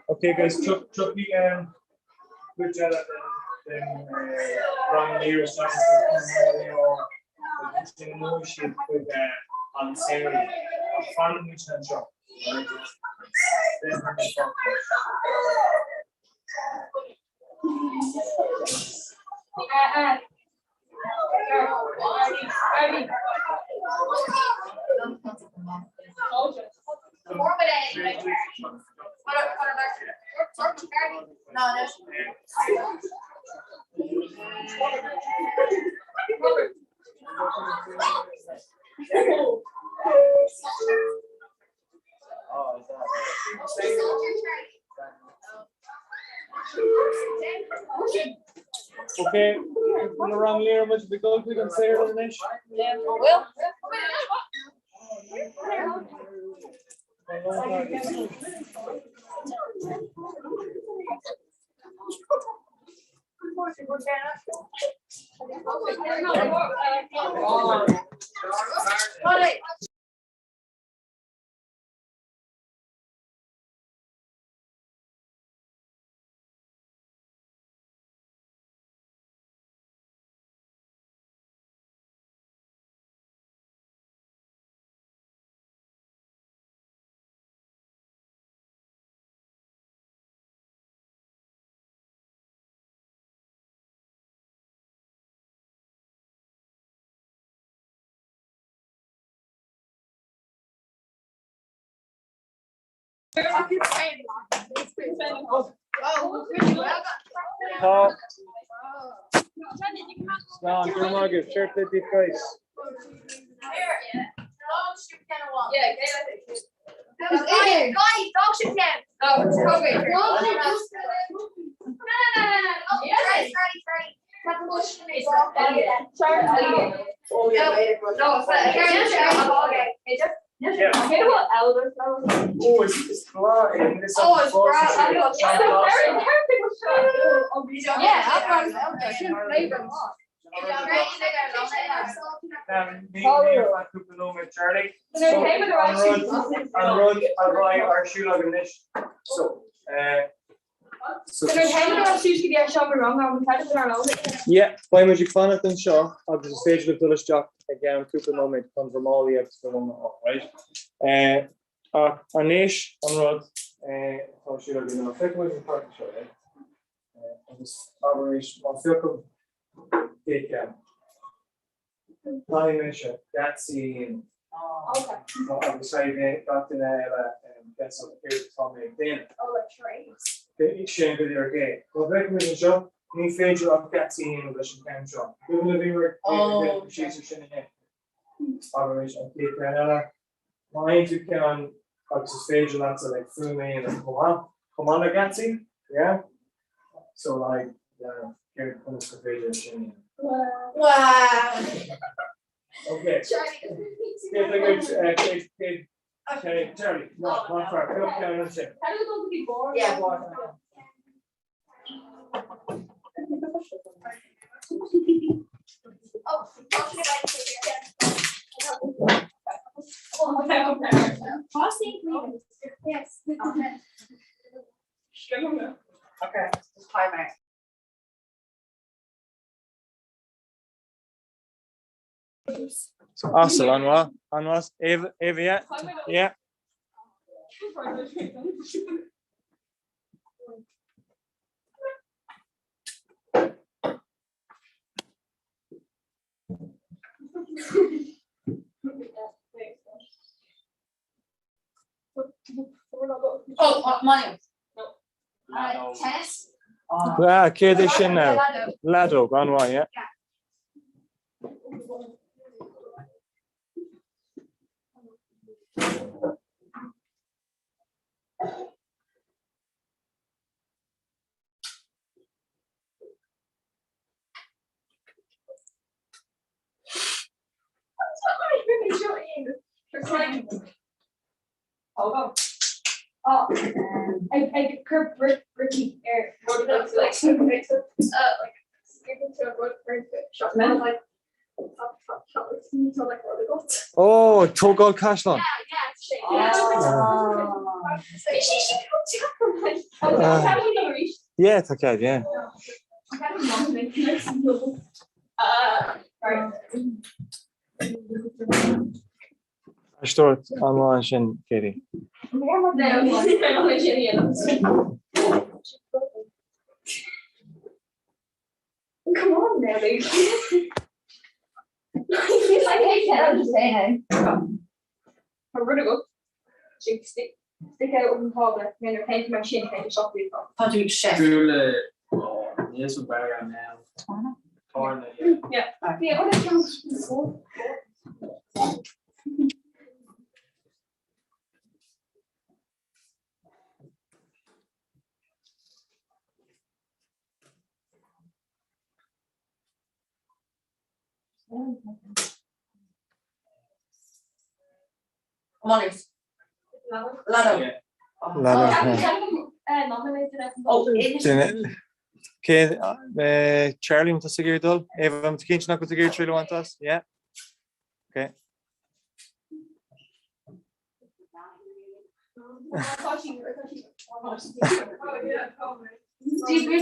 Okay guys, tiocfaidh an chuid eile den rang léir isteach agus imeoidh siad chuig an saoire ach fanann muid anseo. Ok, bhfuil an rang léir muid ag dul chuig an saotharlann anois?
Bhfuil.
Tá. Slán, go raibh maith agaibh. Fair play to you guys. Ní ar feadh cúpla nóiméad, Charlie. So, an rud, an rud a bheidh ar siúl againn anois. So, eh, so Yeah, beidh muid ag fanacht anseo agus is féidir libh dul isteach i gceann cúpla nóiméad chun bhur málaí agus bhur lón a fháil, right? Eh, ach anois an rud eh, atá ar siúl againn ná feicfidh muid an cárta seo, eh? Eh, agus abraimis má phiocaim chéad cheann. Caithfidh mise geansaí a dhéanamh. Agus caithfidh mé gach duine eile guessáil céard atá mé ag déanamh. Sin go díreach é. Má bhfeicimid anseo, ní féidir ach geansaí a dhéanamh leis an cheann seo. Cuimhin libh bhíomar ag déanamh síos ar sin inné. Abraimis an chéad cheann eile. Má fhaigheann tú ceann agus is féidir leatsa like fuaim a dhéanamh chomh maith, chomh maith le geansaí, yeah? So like, yeah, céard conas gur féidir é sin a dhéanamh?
Wow!
Okay. Céad céad céad céad céad Charlie, no, not far. Pioc ceann ansin.
Yeah, board. Okay, just time out.
So asal an-mhaith, an-mhaith, Ava, Ava, yeah, yeah.
Oh, my. Tennis.
Ah, céard é sin now? Leadóg, an-mhaith, yeah.
Ag cur bricí ar
Ó, tógáil caisleán. Yeah, tá cead, yeah. Aisteoireacht an-mhaith ansin, Katie.
Come on, Nelly.
Tá tú chef.
Cé Charlie an tusa ag iarraidh dul? Ava, an cinnte nach bhfuil tú ag iarraidh triail a bhaint as? Yeah? Okay.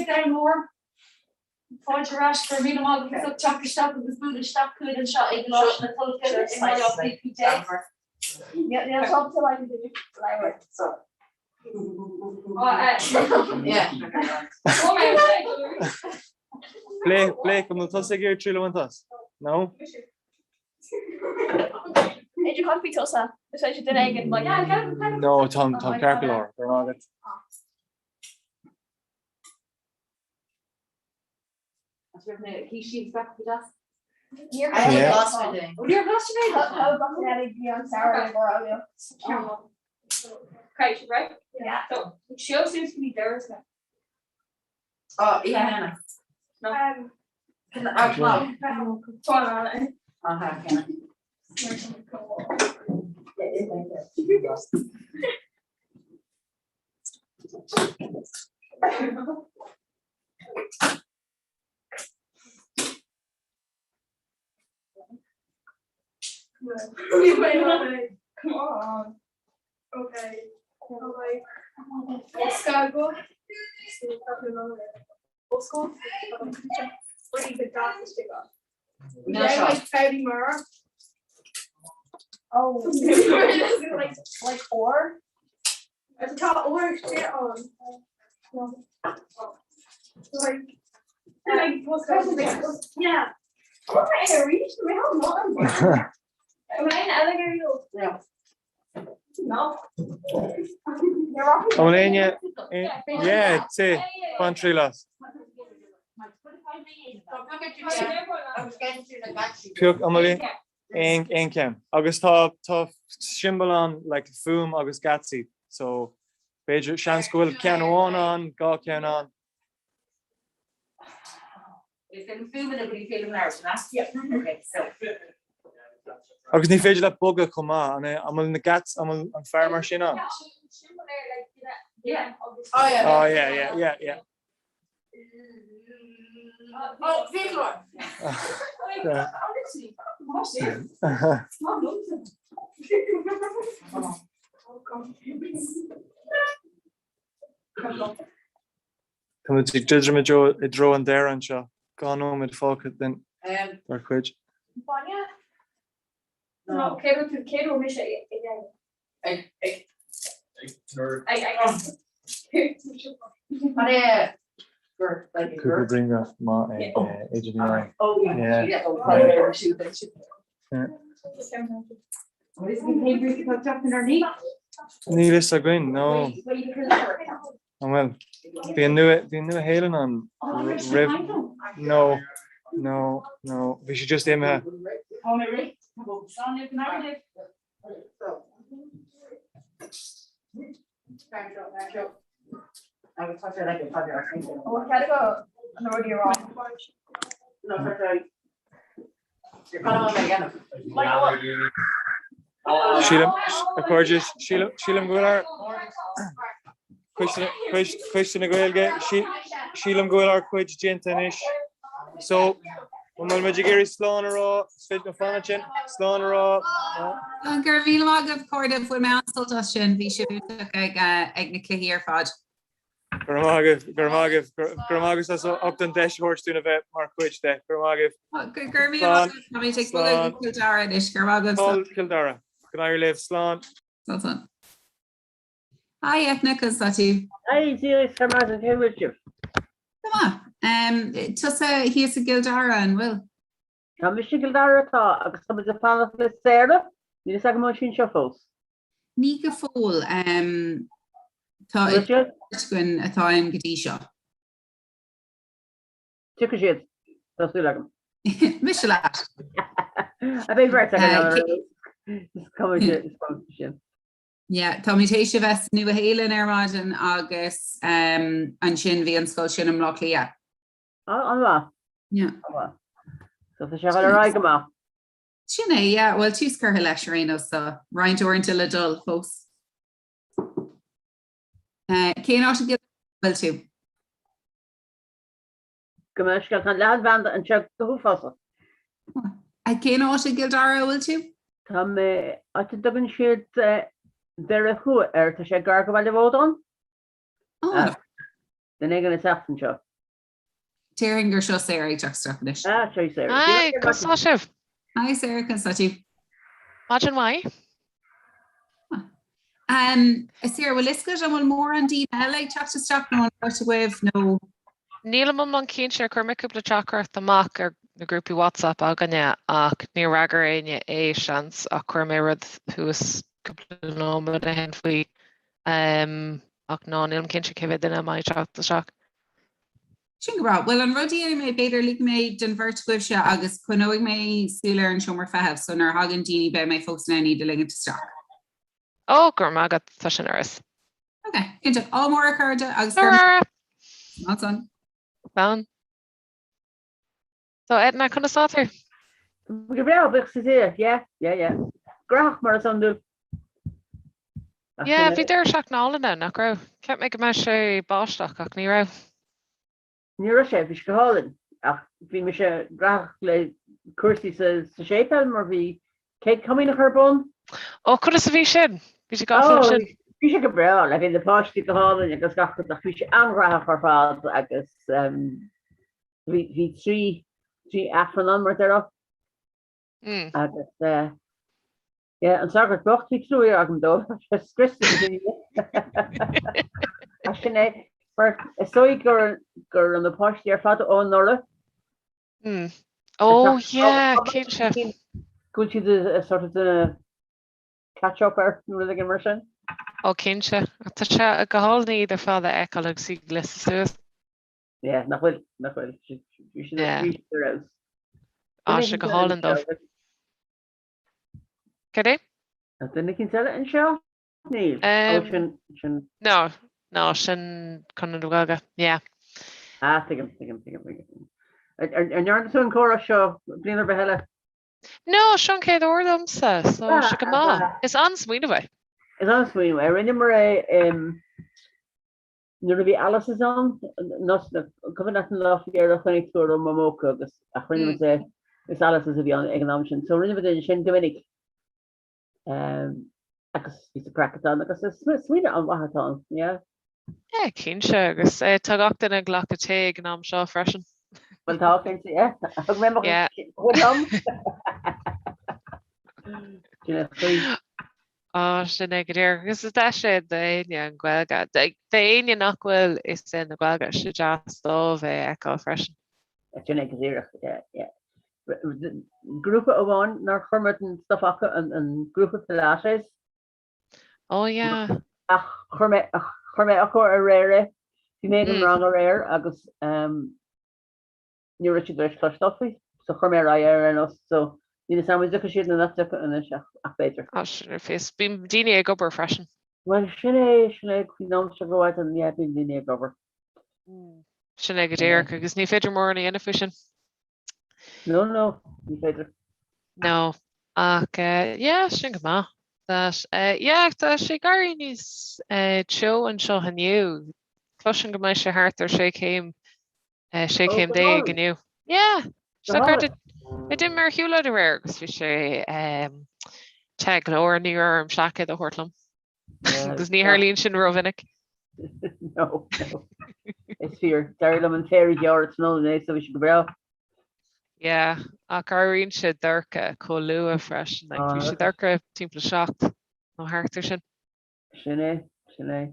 Dia mór Fáilte ar ais go raibh míle maith agat as ucht teacht isteach agus bualadh isteach chugainn anseo ag Coláiste na Tulchann i mBaile Átha Cliath 15.
Blake, Blake, an bhfuil tusa ag iarraidh triail a bhaint as? No? No, táim ceart go leor, go raibh maith agat.
Come on. Okay. Bosca Bosca. Oh. Like like or Tá ór sé an. Like like yeah.
An bhfuil éinne yeah sí bain triail as. Pioc an bhfuil aon aon ceann. Agus tá tá siombail ann like fuaim agus geatsaí so b'fhéidir seans go bhfuil ceann amháin ann, dhá cheann ann. Agus ní féidir leat bogadh chomh maith, an é? An bhfuil na geats, an bhfuil an fear mar sin ann? Oh yeah, yeah, yeah, yeah. Tá muid ag druidim i dtreo an deireadh anseo. 2 nóiméad fágtha den dár cuid.
Bainne? No, cé raibh tú, cé raibh mise ag déanamh? Ag, ag, ag, ag,
An é gur, like,
Cúpla
gur.
grianghraf maith ag AWI.
Oh,
Yeah.
yeah, oh,
Yeah. Níl fhios againn, no. An bhfuil? Bhí an Nua, bhí an Nua Shéalainn ann roimh, no, no, no, bhí sé just imithe. Sílim, a chairde, sílim go bhfuil ár Coiste na Gaeilge, sílim go bhfuil ár cuid déanta anois. So, an bhfuil muid ag iarraidh slán a rá, is féidir liom fanacht sin, slán a rá.
Go raibh míle maith agaibh, a chairde, bhain mé an-sult as sin, bhí sibh iontach ag na cluichí ar fad.
Go raibh maith agaibh, go raibh maith agaibh, go raibh maith agaibh as ucht an deis a thabhairt dúinn a bheith mar chuid de. Go raibh maith agaibh.
Go raibh míle maith agaibh, táimid ag bogadh go Cill Dara anois, go raibh maith agaibh.
Slán Cill Dara. Go n-éirí libh, slán.
Slán slán. Hi Eithne, conas tá tú?
Hi, Dia duit, ar maidin, cén bhfuil sibh?
Go maith. Tusa thíos i gCill Dara, an bhfuil?
Tá mise i gCill Dara, tá, agus tá muid ag fanacht le Sarah, níl fhios agam an bhfuil sí anseo fós.
Ní go fóill. Tá beirt againn atá ann go dtí seo.
Tiocfaidh siad, tá súil agam.
Mise leat.
A bheidh beirt againn ann. Is cuma sin.
Yeah, táimid théis a bheith sa Nua-Shéalainn ar maidin agus ansin bhí an scoil sin i mBleá Cliath.
An-mhaith.
Yeah.
An-mhaith. So tá sé ag dul ar aghaidh go maith.
Sin é, yeah. Bhuel, tús curtha leis ar aon nós, so roinnt uaireanta le dul fós. Cén áit a bhfuil tú?
Go mbeidh scéal, tá an leathanbhanda anseo go huafásach.
Cén áit i gCill Dara a bhfuil tú?
Tá mé, áit a dtugann siad Doire Thuaidh air, tá sé gar go Baile Bhódáin. Duine éigin ag teacht anseo.
Déarfainn gur seo Sarah ag teacht isteach anois.
Ah, seo í Sarah.
Hi, conas tá sibh?
Hi Sarah, conas tá tú?
Maidin mhaith.
Um, Sarah, bhfuil fhios agat an bhfuil mórán daoine eile ag teacht isteach nó an bheirt agaibh nó?
Nílim iomlán cinnte, chuir mé cúpla teachtaireacht amach ar na grúpaí WhatsApp againne ach níor fhreagair éinne é, seans, ach chuir mé rud thuas cúpla nóiméad ó shin faoi. Um, ach ná, nílim cinnte cé mhéad duine a mbeidh ag teacht isteach.
Sin go breá. Bhuel, an rud a dhéanfaidh mé, b'fhéidir, ligfidh mé den bheirt agaibhse agus coinneoidh mé súil ar an seomra feithimh so nuair a thagann daoine beidh mé fós in ann iad a ligint isteach.
Ó, go raibh maith agat, tá sin ar fheabhas.
Ok, cinnte. Ádh mór a chairde agus
go raibh.
Slán.
Slán. So Edna, conas tá tú?
Go breá, buíochas le Dia. Yeah, yeah, yeah. Graitheach mar is iondúil.
Yeah, bhí deireadh seachtaine álainn ann, nach raibh? Cheap mé go mbeadh sé báisteach ach ní raibh.
Ní raibh sé, bhí sé go hálainn ach bhí mise graitheach le cúrsaí sa séipéal mar bhí. Céad Comaoineach ar bun.
Ó, conas a bhí sin? Bhí sé gafa
leis sin? Bhí sé go breá, like bhí na páistí go hálainn agus gach rud ach bhí sé an-ghnóthach ar fad agus bhí bhí trí trí Aifreann ann mar a déarfá. Agus yeah, an sagart bocht bhí trua agam dó, sé scriosta go dtí Ach sin é, mar is dóigh gur go raibh na páistí ar fad ó anuraidh.
Mm. Oh yeah, cinnte.
Go bhfuil siad sort of ag catch up ar nó rud éigin mar sin.
Ó cinnte. Tá sé go hálainn iad ar fad a fheiceáil agus iad gléasta suas.
Yeah, nach bhfuil, nach bhfuil. Bhí siad
Yeah.
bhí siad ar fheabhas.
Tá sé go hálainn dóibh. Cad é?
Tá duine éicint eile anseo? Níl. Ó, sin, sin.
No, no, sin Conradh na Gaeilge, yeah.
Ah, tuigim, tuigim, tuigim, tuigim. Ar ndearna tú an comhrá seo bliain ar bith eile?
No, seo an chéad uair domsa, so ah, sé go maith. Ah. Is an-smaoineamh é.
Is an-smaoineamh é. Rinneamar é nuair a bhí Alice's ann, cuimhin leat an lá faoi dheireadh a chonaic tú a raibh Momoka agus a rinne muid é, is Alice's a bhí ann ag an am sin. So rinne muid é sin go minic. Agus bhí sa craic atá ann agus is smaoineamh an-mhaith atá ann, yeah.
Yeah, cinnte, agus tá gach duine ag glacadh tae ag an am seo freisin.
Bhuel tá, cinnte, yeah. Thug mé mo chuid liom. Sin é chaoi.
Á, sin é go díreach. Agus is deis é d'éinne an Ghaeilge. D'éinne nach bhfuil fhios na Gaeilge, sé deas dóibh é a fheiceáil freisin.
Sin é go díreach, yeah, yeah. Grúpa amháin nár chuir muid an stuff acu, an grúpa Pilates.
Oh yeah.
Ach chuir mé, chuir mé acu aréir é. Bhí mé ag an rang aréir agus ní raibh siad tar éis cloisteáil faoi, so chuir mé ar aghaidh ar aon nós. So níl a fhios agam an dtiocfaidh siad nó nach dtiocfaidh anois ach b'fhéidir.
Ah, sin ar fios. Bíonn daoine ag obair freisin.
Bhuel sin é, sin é, faoin am seo go bhfaigheann, yeah, bíonn daoine ag obair.
Sin é go díreach agus ní féidir mórán a dhéanamh faoi sin.
No, no, ní féidir.
No, ach yeah, sin go maith. That, yeah, tá sé ag éirí níos teo anseo inniu. Cloisim go mbeidh sé thart ar 16 céim, 16 céim inniu. Yeah, so d'imigh mé ar shiúlóid aréir agus bhí sé te go leor, ní raibh orm seaicéad a thabhairt liom. Agus ní tharlaíonn sin rómhinic.
No, no. Is fíor. D'éirigh liom an féar a ghearradh tráthnóna inné so bhí sé go breá.
Yeah, ach éiríonn sé dorcha chomh luath freisin. Like, bhí sé dorcha timpeall 7 nó thart ar sin.
Sin é, sin é.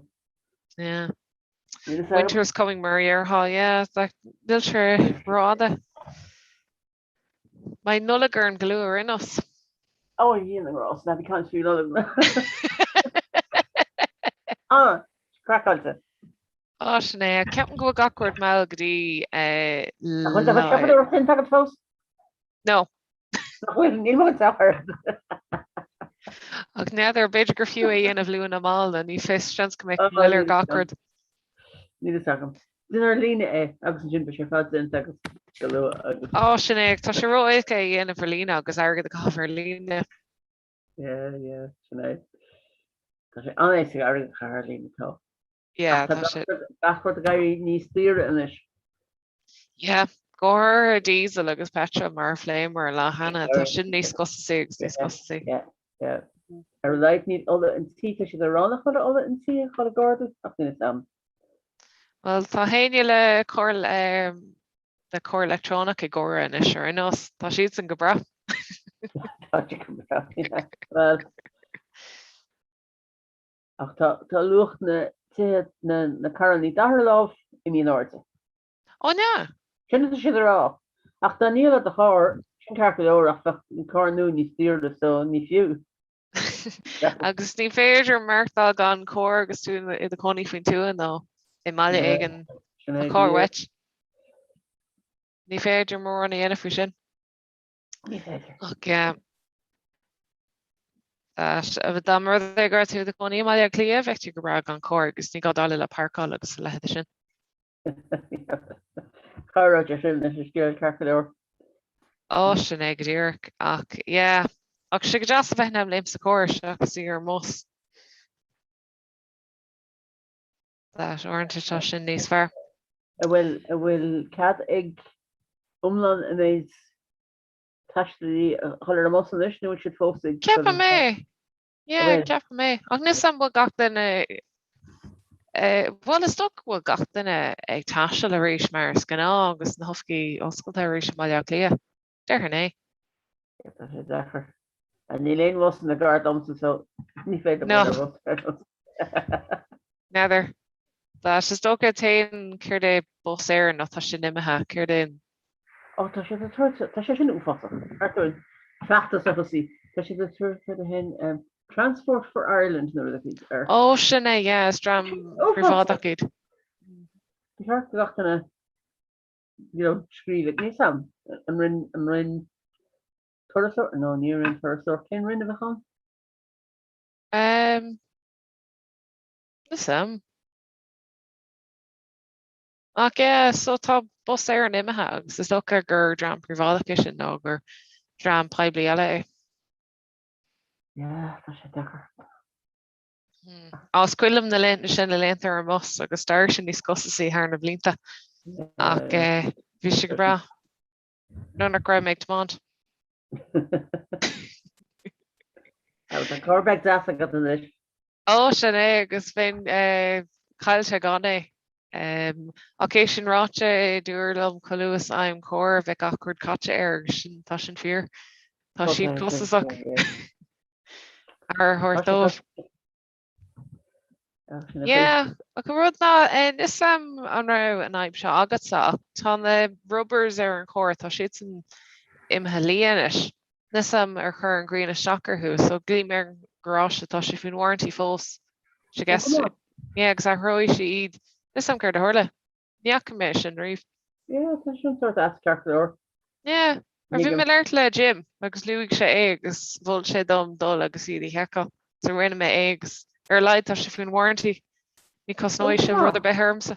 Yeah. Winter is coming mar a déarfá, yeah, níl sé rófhada. Beidh Nollaig orainn go luath ar aon nós.
Ó, a Dhia na nGrást, ná bí ag caint faoi Nollaig. Ah, craiceáilte.
Á, sin é. Ceapaim go bhfuil gach rud mall go dtí
Nach bhfuil do chuid siopadóireachta déanta agat fós?
No.
Nach bhfuil, níl mo chuid air.
Ach n'fheadar, b'fhéidir gur fiú é a dhéanamh luath nó mall, nó ní fios, seans go mbeadh moill ar gach rud.
Níl fhios agam. Déan ar líne é agus ansin beidh sé ar fad déanta agat go luath agus.
Á, sin é, tá sé ró-éasca é a dhéanamh ar líne agus airgead a chaitheamh ar líne.
Yeah, yeah, sin é. Tá sé an-éasca airgead a chaitheamh ar líne, tá.
Yeah, tá sé.
Gach rud ag éirí níos daoire anois.
Yeah, go háirithe diesel agus petrol mar a phléamar an lá cheana, tá sin níos costasaí agus níos costasaí.
Yeah, yeah. Ar a laghad níl ola an tí, tá siad ag rá nach bhfuil ola an tí ag dul ag ardú, ach níl fhios a'm.
Bhuel, tá éinne le carr le carr leictreonach ag gáire anois ar aon nós. Tá siadsan go breá.
Tá siad go breá, yeah. Bhuel, ach tá tá luach na tithe na na carrannaí dara lámh imithe in airde.
Ó yeah.
Sin atá siad a rá. Ach dá ndíolfá do charr, sin ceart go leor ach bheadh an carr nua níos daoire so ní fiú.
Agus ní féidir maireachtáil gan carr agus tú i do chónaí faoin tuath nó i mbaile éigin. Tá carr uait. Ní féidir mórán a dhéanamh faoi sin.
Ní féidir.
Ach yeah. Dá mba rud é go raibh tú i do chónaí i mBaile Átha Cliath, bheadh tú go breá gan carr agus ní gá déileáil le páirceáil agus a leithéid sin.
Cá raibh sé sin leis an scéal ceart go leor?
Ó, sin é go díreach. Ach, yeah. Ach sé go deas a bheith in ann léim sa charr seachas í ar an mbus. That uaireanta tá sin níos fearr.
An bhfuil, an bhfuil cead ag iomlán an méid? taistealaí a dhul ar an mbus anois nó bhfuil siad fós ag
Ceapaim é. Yeah, ceapaim é. Ach níl 's a'm bhfuil gach duine bhuel is dócha go bhfuil gach duine ag taisteal arís mar is gnáth agus na hoifigí oscailte arís i mBaile Átha Cliath. Déarfainn é.
Tá sé deacair. Níl aon bhusanna gar domsa so ní féidir dul ar bhus ar nós.
N'fheadar. Tá is dócha téann céard é Bus Éireann nó tá sin imithe, céard é an.
Ó tá sé tá sé sin uafásach. Thart ar feachtas a thosaigh. Tá sé céard é sin Transport for Ireland nó rud éicint
ar. Ó sin é, yeah, is dream príobháideach iad.
Ba cheart do gach duine you know, scríobh níl 's a'm an roinn an roinn turasóir nó ní roinn turasóir cén roinn a bheadh
ann? Um, níl 's a'm. Ach yeah, so tá Bus Éireann imithe agus is dócha gur dream príobháideach é sin nó gur dream poiblí eile é.
Yeah, tá sé deacair.
Á, is cuimhin liom na laethanta sin na laethanta ar an mbus agus d'éirigh sé níos costasaí thar na blianta. Ach bhí sé go breá. Nuair nach raibh mé ag tiomáint.
Tá carr beag deas agat anois.
Ó, sin é agus bheinn caillte gan é. Ach é sin ráite, dúradh liom chomh luath is a fhaighim carr bheadh gach rud caite air agus sin, tá sin fíor. Tá siad costasach. Aire a thabhairt dóibh. Yeah, ach an rud ná, níl 'fhios a'm an raibh an fhadhb seo agatsa ach tá na rubbers ar an charr, tá siadsan imithe liath anois. Níl 'fhios a'm ar chuir an ghrian isteach orthu, so ghlaoigh mé ar an gharáiste, tá sé faoin warranty fós. So I guess, yeah, agus athróidh sí iad. Níl 'fhios a'm céard a tharla. Ní fhaca mé sin riamh.
Yeah, tá sin sort ait ceart go leor.
Yeah, mar bhí mé ag labhairt le Jim agus luaigh sé é agus mhol sé dom dul agus iad a sheiceáil. So rinne mé é agus ar a laghad tá sé faoin warranty. Ní cosnóidh sé rud ar bith ormsa.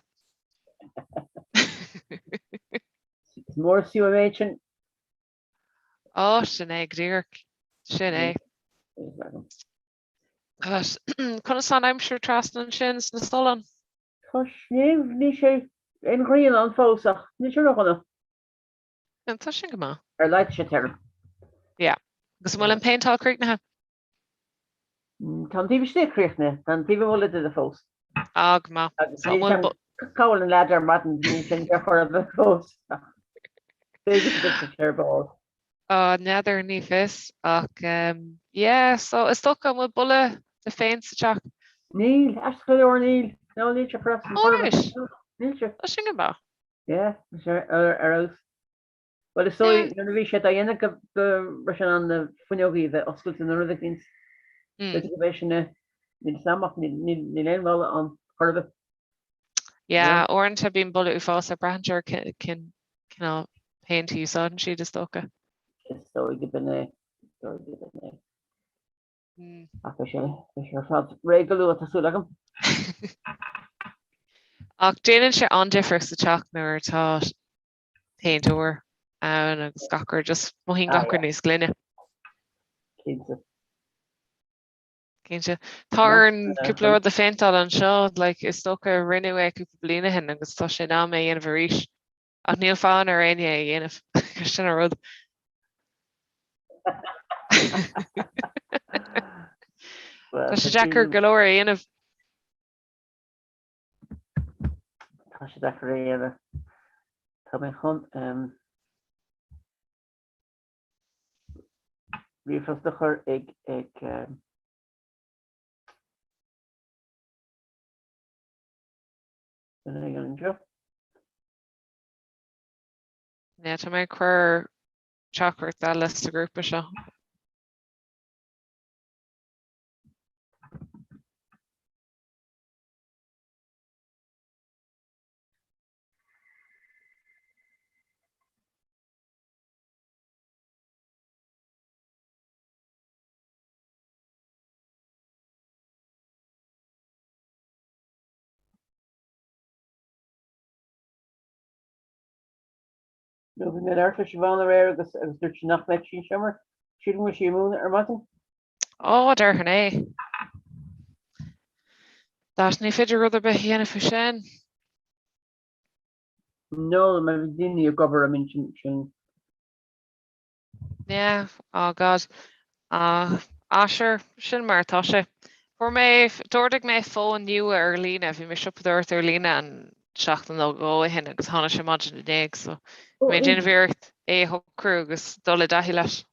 Is mór is fiú an méid sin.
Á, sin é go díreach. Sin é. Conas tá an aimsir trasna ansin sna Solláin?
Tá níl níl sé aon ghrian ann fós ach níl sé ródhona.
Tá sin go maith.
Ar a laghad tá sé tirim.
Yeah. Agus an bhfuil an péinteáil críochnaithe?
Tá an taobh istigh críochnaithe, tá an taobh amuigh le déanamh fós.
Ah, go maith.
Agus níl a fhios a'm cá bhfuil an leaid ar maidin, níl sé ar chor ar bith fós. B'fhéidir go dtiocfaidh sé ar ball.
Á, n'fheadar, ní fios, ach yeah, so is dócha an bhfuil boladh de phéint sa teach?
Níl, aisteach go leor níl. No, níl sé freisin.
Ó, anois.
Níl sé.
Tá sin go maith.
Yeah, tá sé ar fheabhas. Bhuel, is dóigh nuair a bhí sé á dhéanamh go raibh sé in ann na fuinneogaí a bheith oscailte nó rud éicint. B'fhéidir go b'é sin é. Níl 'fhios a'm ach níl aon bholadh ann chor ar bith.
Yeah, uaireanta bíonn boladh uafásach, braitheann sé ar cén cineál péint a úsáideann siad is dócha.
Is dóigh go b'in é, is dóigh go b'in é. Ach beidh sé, beidh sé ar fad réidh go luath, tá súil agam.
Ach déanann sé an-difríocht sa teach nuair atá péint úr ann agus gach rud, just mothaíonn gach rud níos glaine.
Cinnte.
Cinnte. Tá orainn cúpla rud a phéinteáil anseo, like, is dócha rinneadh é cúpla bliain ó shin agus tá sé in am é a dhéanamh arís. Ach níl fonn ar éinne é a dhéanamh, sin an rud. Tá sé deacair go leor a dhéanamh.
Tá sé deacair a dhéanamh. Tá mé chun ríomhphost a chur ag ag duine éigin anseo.
Yeah, tá mé ag cur teachtaireacht eile sa ghrúpa seo.
Nó bhí mé ag labhairt le Siobhán aréir agus agus dúirt sí nach mbeadh sí anseo mar sílim go bhfuil sí ag múineadh ar maidin.
Ó, déarfainn é. That ní féidir rud ar bith a dhéanamh faoi sin.
No, mar bhí daoine ag obair I mean sin sin.
Yeah, oh God. Ah, ah sure, sin mar atá sé. Fuair mé, d'ordaigh mé fón nua ar líne, bhí mé ag siopadóireacht ar líne an seachtain nó dhó ó shin agus tháinig sé maidin inné so bhí mé ag déanamh iarracht é a shocrú agus dul i dtaithí leis.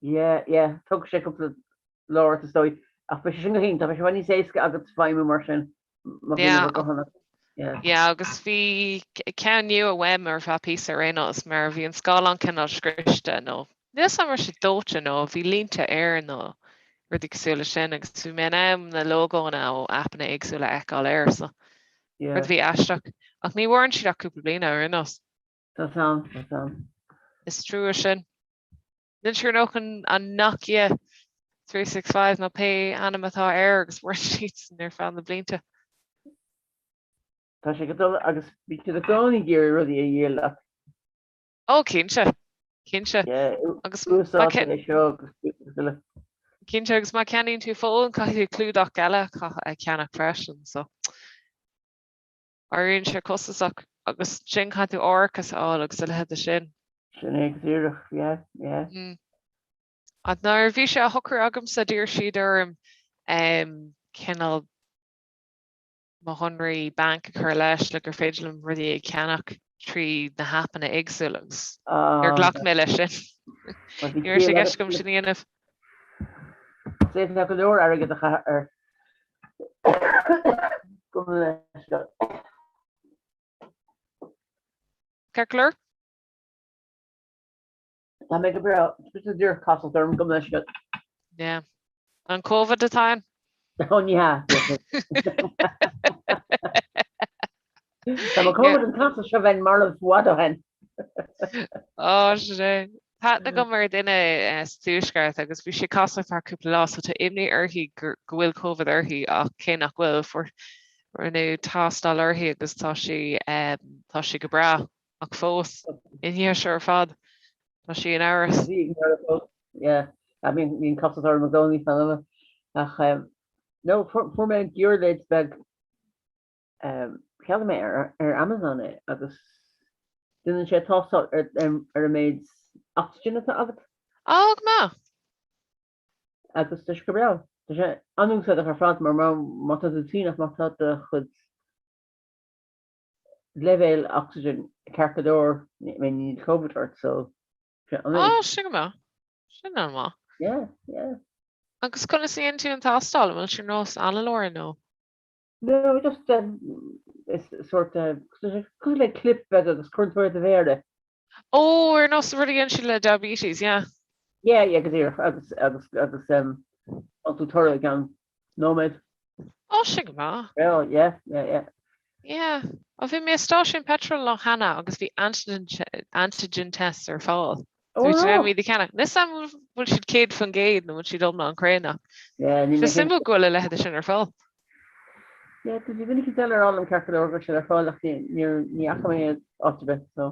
Yeah, yeah, tógfaidh sé cúpla lá ort is dóigh. Ach beidh sé sin go hiontach, beidh sé i bhfad níos éasca agat feidhmiú mar sin. Má bhíonn
Yeah.
obair gutháin agat. Yeah.
Yeah, agus bhí ceann nua uaim ar feadh píosa ar aon nós mar bhí an scáileán cineál scriosta nó níl 'fhios a'm raibh sé dóite nó bhí línte air nó rudaí cosúil leis sin agus bhí mé in ann na lógónna ó aipeanna éagsúla a fheiceáil air so
Yeah.
rud a bhí aisteach. Ach ní mhaireann siad ach cúpla bliain ar aon nós.
Tá 'fhios a'm, tá 'fhios a'm.
Is trua sin. Níl sé ar nós an an Nokia 365 nó pé ainm atá air agus mhaireann siadsan ar feadh na blianta.
Tá sé go dona agus bíonn siad i gcónaí ag iarraidh rudaí a dhíol leat.
Ó cinnte, cinnte.
Yeah,
Agus má
úsáid é seo agus agus uile.
Cinnte agus má ceannaíonn tú fón caithfidh tú clúdach eile a cheannach freisin so. Éiríonn sé costasach agus ansin caithfidh tú árachas a fháil agus a leithéid de sin.
Sin é go díreach, yeah, yeah.
Mm. Ach nuair a bhí sé á shocrú agamsa d'iarr siad orm cineál mo shonraí bainc a chur leis le gur féidir liom rudaí a cheannach trí na haipeanna éagsúla agus níor ghlac mé leis sin. Ní raibh sé i gceist agam sin a dhéanamh.
D'fhéadfá go leor airgead a chaitheamh air. Go leis.
Ceart go leor?
Tá mé go breá. Tá díreach casacht orm go leis.
Yeah. An Covid atá ann?
Ó ní hea. Dá mbeadh Covid an casacht seo bheinn marbh i bhfad ó shin.
Ó sin é. Tá aithne agam ar dhuine sa Tuaisceart agus bhí sí ag casacht ar feadh cúpla lá so tá imní uirthi go bhfuil Covid uirthi ach cé nach bhfuil, fuair rinneadh tástáil uirthi agus tá sí tá sí go breá ach fós i ndiaidh seo ar fad tá sí in amhras.
Yeah, I mean bíonn casacht orm i gcónaí fan ama ach no fuair mé giuirléid beag Cheannaigh mé ar Amazon é agus déanann sé tástáil ar an méid ocsaigin atá agat.
Á, go maith!
Agus tá sé go breá. Tá sé an-úsáideach ar fad mar má tá tú tinn ach má tá do chuid leibhéil ocsaigin ceart go leor, I mean níl Covid ort so
sé an-. Á, sin go maith. Sin an-mhaith.
Yeah, yeah.
Agus conas a dhéanann tú an tástáil? An bhfuil sé ar nós analóir nó?
No, just is sort of cosúil le clip beag agus cuireann tú ar do mhéar é.
Ó, ar nós rud a dhéanann siad le diabetes, yeah.
Yeah, yeah, go díreach agus agus agus um, faigheann tú toradh i gceann nóiméad.
Ó, sin go maith.
Yeah, yeah, yeah, yeah.
Yeah. Ó, bhí mé i stáisiún peitril lá cheana agus bhí antigen, antigen tests ar fáil.
Ó,
Bhí
raibh?
iad a cheannach. Níl 'fhios a'm an bhfuil siad 100% nó bhfuil siad iomlán cruinn ach
Yeah, níl
Tá
mé
suimiúil go bhfuil a leithéid sin ar fáil.
Yeah, bhí duine eicínt eile ag rá liom ceart go leor go raibh siad ar fáil ach ní ní ní fhaca mé iad áit ar bith, so.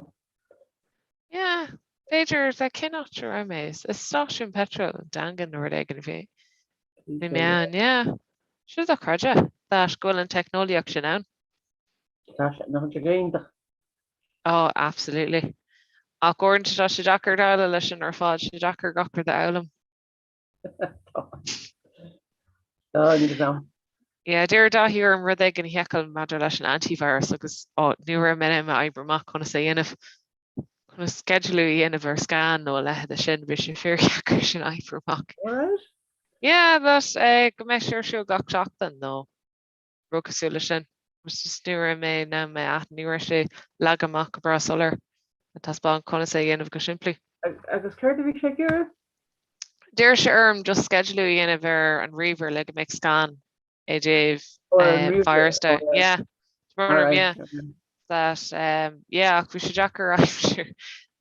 Yeah, b'fhéidir le cén áit a raibh mé? Is stáisiún peitril an Daingean nó rud éigin a bhí bhí mé ann, yeah. Sin dochreidte that go bhfuil an teicneolaíocht sin ann.
Tá sé, nach bhfuil sé go hiontach.
Oh, absolutely. Ach uaireanta tá sé deacair déileáil leis sin ar fad, sé deacair gach rud a fhoghlaim.
Tá. Tá, níl 'fhios a'm.
Yeah, d'iarr Dáithí orm rud éigin a sheiceáil maidir leis an antivirus agus oh, ní raibh mé in ann a oibriú amach conas é a dhéanamh, conas sceidealú a dhéanamh ar scan nó a leithéid de sin, bhí sé fíordheacair sin a oibriú amach.
Alright.
Yeah, but eh, go mbeidh sé ar siúl gach seachtain nó rud cosúil leis sin. It's just ní raibh mé in ann mé a ní raibh sé leagtha amach go breá soiléir ag taispeáint conas é a dhéanamh go simplí.
Agus céard a bhí sé ag iarraidh?
D'iarr sé orm just sceidealú a dhéanamh ar an ríomhaire le go mbeadh scan i dtaobh
Ó, ar an ríomhaire,
virus de.
alright.
Yeah,
Alright,
yeah.
okay.
That, um, yeah, ach bhí sé deacair aimsiú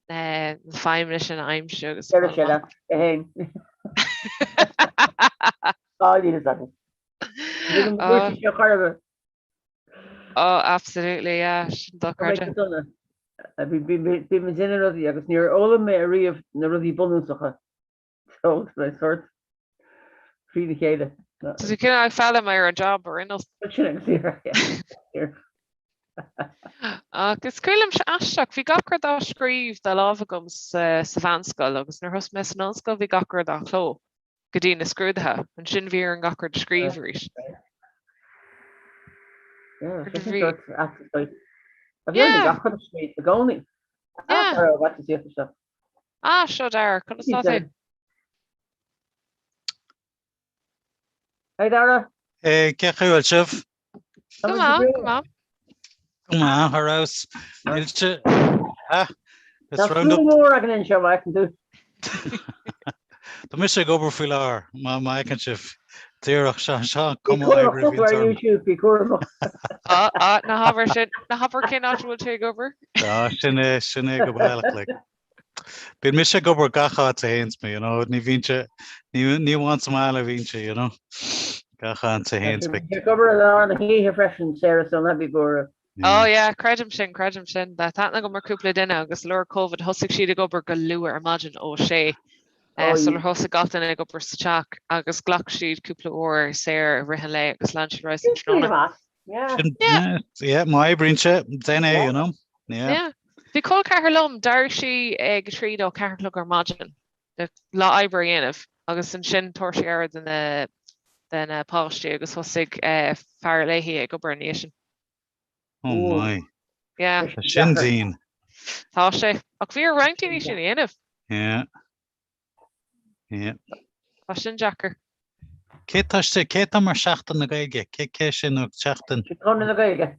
na feidhmeanna sin a aimsiú agus
Deir sé leat, é féin. Á, níl 'fhios agam.
Oh, absolutely, yeah, sin dochreidte.
Bhí mé ag déanamh rudaí agus níor fhoghlaim mé ariamh na rudaí bunúsacha. So, mé sort trína chéile.
Tá tú cineál ag foghlaim ar an job ar aon nós.
Sin agus yeah.
Ach is cuimhin liom sé aisteach, bhí gach rud á scríobh de lámh agam sa mheánscoil agus nuair thosaigh mé san ollscoil bhí gach rud á chló go dtí na scrúduithe. Ansin bhí orainn gach rud a scríobh arís. Ah, seo Dara, conas tá tú?
Hey Dara!
Hey, cén chaoi a bhfuil sibh?
Go maith, go maith.
Go maith, ar fheabhas. Níl sé... Ah,
it's round up. Tá mór againn anseo, má fheiceann tú.
Tá mise ag obair faoi láthair, má fheiceann sibh. Díreach, seo seo an cuma oibre a bhíonn
orm. Ar YouTube, bí cúramach.
Ah, ah, ná habair sin, ná habair cén áit a bhfuil tú ag obair.
Ah, sin é, sin é go baileach, like. Bíonn mise ag obair gach áit a théanns mé, you know, ní bhíonn sé, ní, ní amháin sa mbaile a bhíonn sé, you know, gach áit a théanns mé.
Ag obair i lár na hoíche freisin, Sarah, so ná bí buartha.
Oh yeah, creidim sin, creidim sin. Tá aithne agam ar cúpla duine agus lár Covid thosaigh siad ag obair go luath ar maidin ó sé eh, sular thosaigh gach duine ag obair sa teach agus ghlac siad cúpla uair saor i rith an lae agus lean siad ar aghaidh san tráthnóna.
Yeah. Yeah. Yeah, má oibríonn sé, déan é, you know. Yeah.
Yeah. Bhí col ceathar liom, d'éirigh sí ag 3 nó 4 a chlog ar maidin le lá oibre a dhéanamh agus ansin tabhairt sí aire de na de na páistí agus thosaigh eh, fear léi ag obair ina dhiaidh sin.
Oh my.
Yeah.
Tá sin dian.
Tá sé. Ach bhí ar roinnt daoine sin a dhéanamh.
Yeah. Yeah.
Tá sin deacair.
Cé tá sé, cé tá mar Seachtain na Gaeilge? Cé cé sin nó Seachtain?
Sin Conradh na Gaeilge.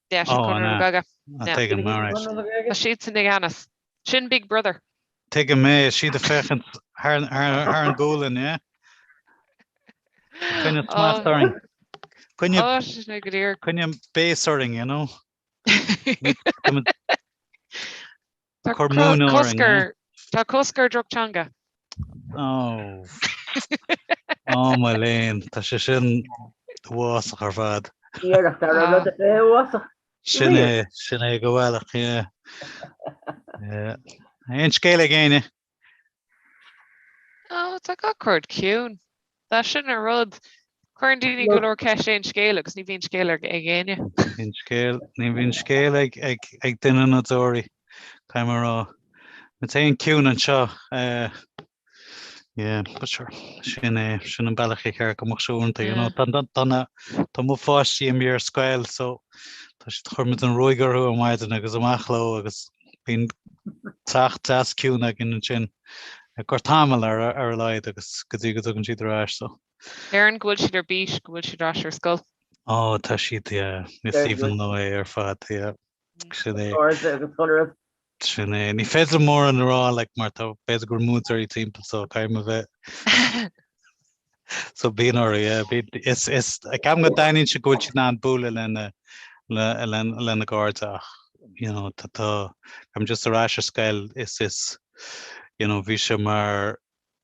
Yeah, sin
Oh,
Conradh na
an ea.
Gaeilge.
Ah,
Yeah.
tuigim, all right.
Conradh na Gaeilge?
Tá siadsan i gceannas. Sin Big Brother.
Tuigim é, siad ag féachaint thar, thar, thar an gualainn, yeah? Coinne smacht
Oh.
orainn. Coinne,
Oh, sin é go díreach.
coinne béas orainn, you know?
Tá
Cur múineadh
cosc
orainn,
ar tá cosc ar droch-teanga.
Ó, ó mo léan, tá sé sin uafásach ar fad.
Iarracht ar an rud a bheith uafásach.
Sin é, sin é go bhaileach, yeah. Yeah. Aon scéal ag éinne?
Ó, tá gach rud ciúin. Tá sin an rud. Cuireann daoine go leor ceist aon scéal agus ní bhíonn scéal ag éinne.
Bíonn scéal, ní bhíonn scéal ag, ag, ag duine na deoraí, caithfidh mé a rá. Muid féin ciúin anseo. Eh, yeah, but sure, sin é, sin an bealach ar cheart go mbeadh sé uaireanta, you know. Tá, tá, tá na, tá mo pháistí imithe ar scoil, so tá siad, chuir muid an ruaig orthu ar maidin agus amach leo agus Bíonn teach deas ciúin againn ansin i gcomhair tamall ar a laghad agus go dtí go dtagann siad ar ais so.
Déarfainn go bhfuil siad ar bís go bhfuil siad ar ais ar scoil.
Ó tá siad yeah, is aoibhinn leo é ar fad yeah. Sin é.
Cairde agus chuile rud.
Sin é. Ní féidir liom mórán a rá like mar tá b'fhéidir go bhfuil múinteoirí timpeall so caithfidh mé bheith So bíonn orthu, yeah, bíonn, is, is, ceapaim go dtaitníonn sé go bhfuil siad in ann bualadh lena, le, le, lena gcairde ach, you know, tá, tá, I'm just ar ais ar scoil, is, is, you know, bhí sé mar,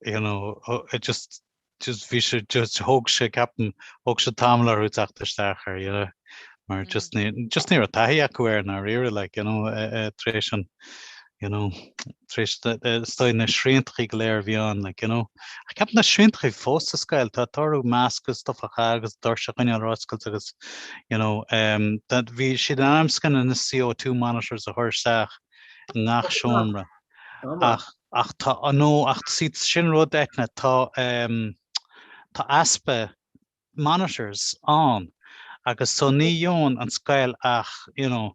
you know, it just, just bhí sé, just thóg sé, ceapaim, thóg sé tamall orthu teacht isteach air, you know, mar just ní, just ní raibh taithí acu air ndáiríre, like, you know, tar éis an, you know, tar éis is dóigh na sriantachaí go léir a bhí ann, like, you know. Ach ceapaim na sriantachaí fós sa scoil, tá orthu masc agus stuff a chaitheamh agus doirse a choinneáil ar oscailt agus, you know, um, that bhí siad in ainm is chun na CO2 monitors a chur isteach i ngach seomra. Ach, ach tá, no, ach see, sin rud Eithne, tá, um, tá easpa monitors ann agus so ní gheobhann an scoil ach you know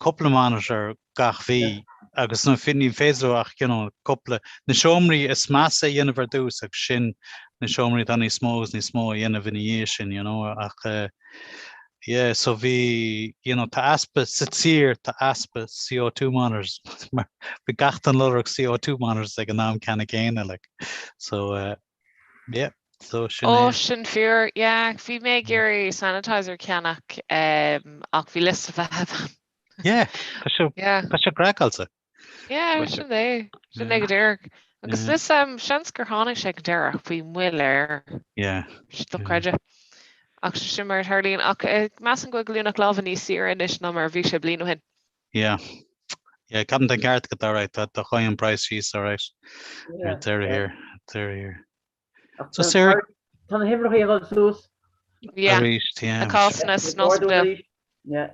cúpla monitor gach mhí agus ní féidir leo ach you know cúpla, na seomraí is measa a dhéanamh ar dtús agus sin na seomraí atá níos mó agus níos mó a dhéanamh ina dhiaidh sin you know ach eh yeah so bhí you know tá easpa sa tír tá easpa CO2 monitors mar bhí gach duine ag lorg CO2 monitors ag an am ceanna céanna like so eh Yeah, so sin
Ó,
é.
sin fíor. Yeah, bhí mé ag iarraidh sanitizer a cheannach ach bhí liosta feithimh ann.
Yeah, tá sé,
Yeah.
tá sé craiceáilte.
Yeah,
Tá sé.
sin é. Sin é
Yeah.
go díreach. Agus
Yeah.
this, um, seans gur tháinig sé go deireadh ach bhí moill air.
Yeah.
Dochreidte. Ach sin mar a tharlaíonn. Ach eh, measaim go bhfuil glúineach láimhe níos saoire anois ná mar a bhí sé bliain ó shin.
Yeah. Yeah, ceapaim tá an ceart agat alright, tá tá chuaigh an praghas síos alright.
Yeah,
Ar deireadh
yeah.
thiar, ar deireadh thiar.
Ach
So
tá
Sarah,
tá na huimhreacha ag dul suas.
Yeah,
arís,
na
yeah.
cásanna san
Ag ardú
ospidéal.
arís. Yeah.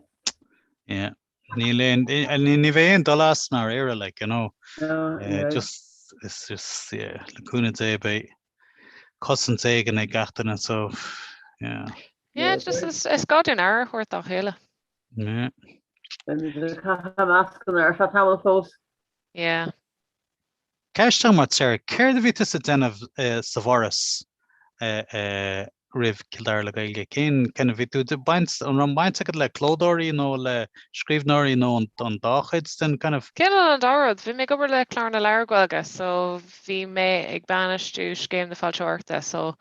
Yeah. Níl aon, ní bheidh aon dul as i ndáiríre, like, you know. No, uh, just, it's just, yeah, le cúnamh Dé beidh cosaint éigin ag gach duine, so, yeah.
Yeah, just is, is gá dúinn aire a thabhairt dá chéile.
Yeah.
Beimid ag caitheamh mascanna ar feadh tamaill fós.
Yeah.
Ceist agam duit, Sarah, céard a bhí tusa ag déanamh sa bhForas roimh Cill Dara le Gaeilge? Cén kind of bhí tú ag baint, an raibh baint agat le clódóirí nó le scríbhneoirí nó an dá chuid den kind of?
Cineál an dá rud. Bhí mé ag obair le Clár na Leabhar Gaeilge so bhí mé ag bainistiú scéim na foilsitheoireachta so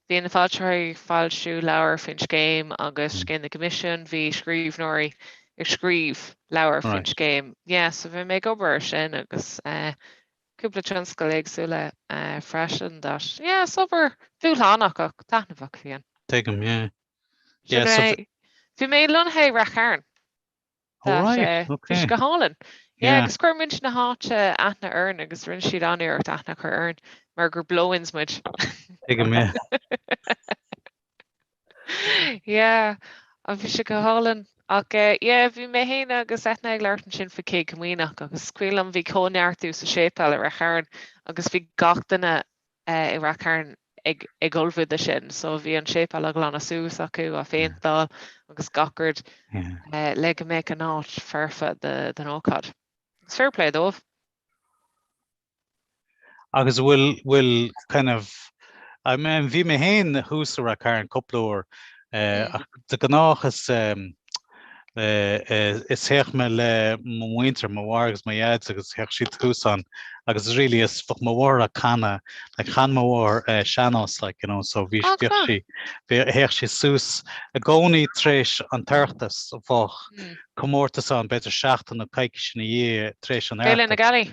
bhí na foilsitheoirí ag foilsiú leabhar faoin scéim agus scéim na gcoimisiún, bhí scríbhneoirí ag scríobh leabhar faoin scéim. Yeah, so bhí mé ag obair ar sin agus cúpla tionscal éagsúla freisin that. Yeah, is obair dúshlánach ach taitneamhach a bhí ann.
Tuigim, yeah.
Yeah, so bhí mé lonnaithe i Rath Chairn.
Oh right, okay.
Bhí sé go hálainn. Yeah, agus chuir muintir na háite aithne orainn agus rinne siad an-iarracht aithne a chur orainn mar gur blow-ins muid.
Tuigim, yeah.
Yeah, ach bhí sé go hálainn. Ach yeah, bhí mé féin agus Eithne ag labhairt ansin faoi Céad Comaoineach agus is cuimhin liom bhí cóineartú sa séipéal i Rath Chairn agus bhí gach duine i Rath Chairn ag ag ullmhú do sin so bhí an séipéal á ghlanadh suas acu, á phéinteáil agus gach rud le go mbeadh an áit foirfe don ócáid. Agus fair play dóibh.
Agus bhfuil bhfuil kind of I mean bhí mé féin thuas i Rath Cairn cúpla uair ach de gnách is is théadh mé le mo mhuintir, mo mháthair agus mo dhaid agus théadh siad thuas ann agus really is bheadh mo mháthair ag canadh, like chan mo mháthair sean-nós like you know so bhí bhíodh sí, théadh sí suas i gcónaí tar éis an tOireachtas bheadh comórtas ann b'fhéidir seachtain nó coicís ina dhiaidh tar éis an
Féile na Gealaí.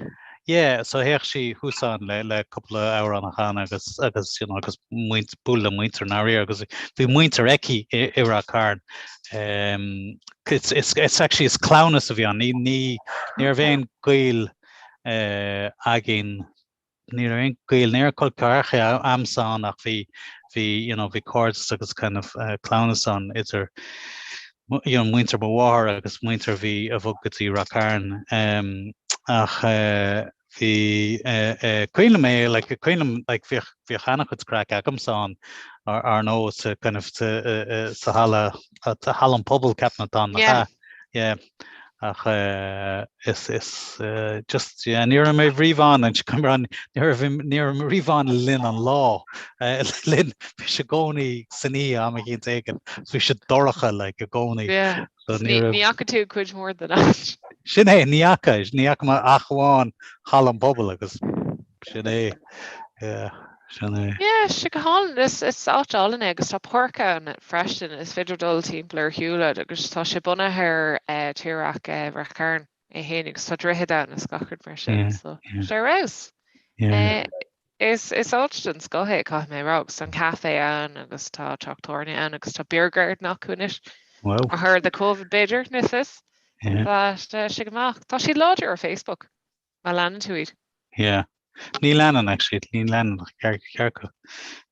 Yeah, so théadh sí thuas ann le le cúpla amhrán a chanadh agus agus you know agus muint bualadh le muintir i ndáiríre agus bhí muintir aici i i Rath Cairn. Um, it's it's it's actually is cleamhnas a bhí ann, ní ní ní raibh aon gaol uh, againn ní raibh aon gaol ní raibh col ceathracha a'msa ann ach bhí bhí you know bhí cairdeas agus kind of uh, cleamhnas ann idir you know, muintir mo mháthar agus muintir a bhí a bhog go dtí Rath Cairn. Um, ach uh, bhí uh, uh, cuimhin liom é like, cuimhin liom like, bhíodh bhíodh an-chuid craic agamsa ann ar ar ndóigh sa kind of sa, uh, uh, sa halla uh, halla an pobail ceapaim atá ann, nach
Yeah.
ea? Yeah. Ach uh, is is uh, just yeah, ní raibh mé riamh ann an ní raibh ní raibh mé riamh ann le linn an lá uh, linn bhí sé i gcónaí san oíche am eicínt éigin so bhí sé dorcha like i gcónaí.
Yeah.
So
So
ní
ní
raibh
ní fhaca tú cuid mhór den áit.
Sin é, ní fhaca, ní fhaca mé ach amháin Halla an Phobail agus sin é. Yeah, sin é.
Yeah, sé go hálainn. Is is áit álainn é agus tá páirc ann freisin. Is féidir dul timpeall ar shiúlóid agus tá sé bunaithe ar eh, tírdhreach eh, Rath Cairn é féin agus tá droichead ann is gach rud mar sin.
Yeah,
So
yeah.
sé ar fheabhas.
Yeah.
Eh, Is is áit den scoth é, caithfidh mé a rá, agus tá an caife ann agus tá teach tábhairne ann agus tá beer garden acu anois.
Wow.
Mar thoradh de Covid b'fhéidir, ní fios.
Yeah.
But eh, sé go maith. Tá siad láidir ar Facebook, má leanann tú iad.
Yeah. Ní leanann actually, ní leanann ach ceart ceart go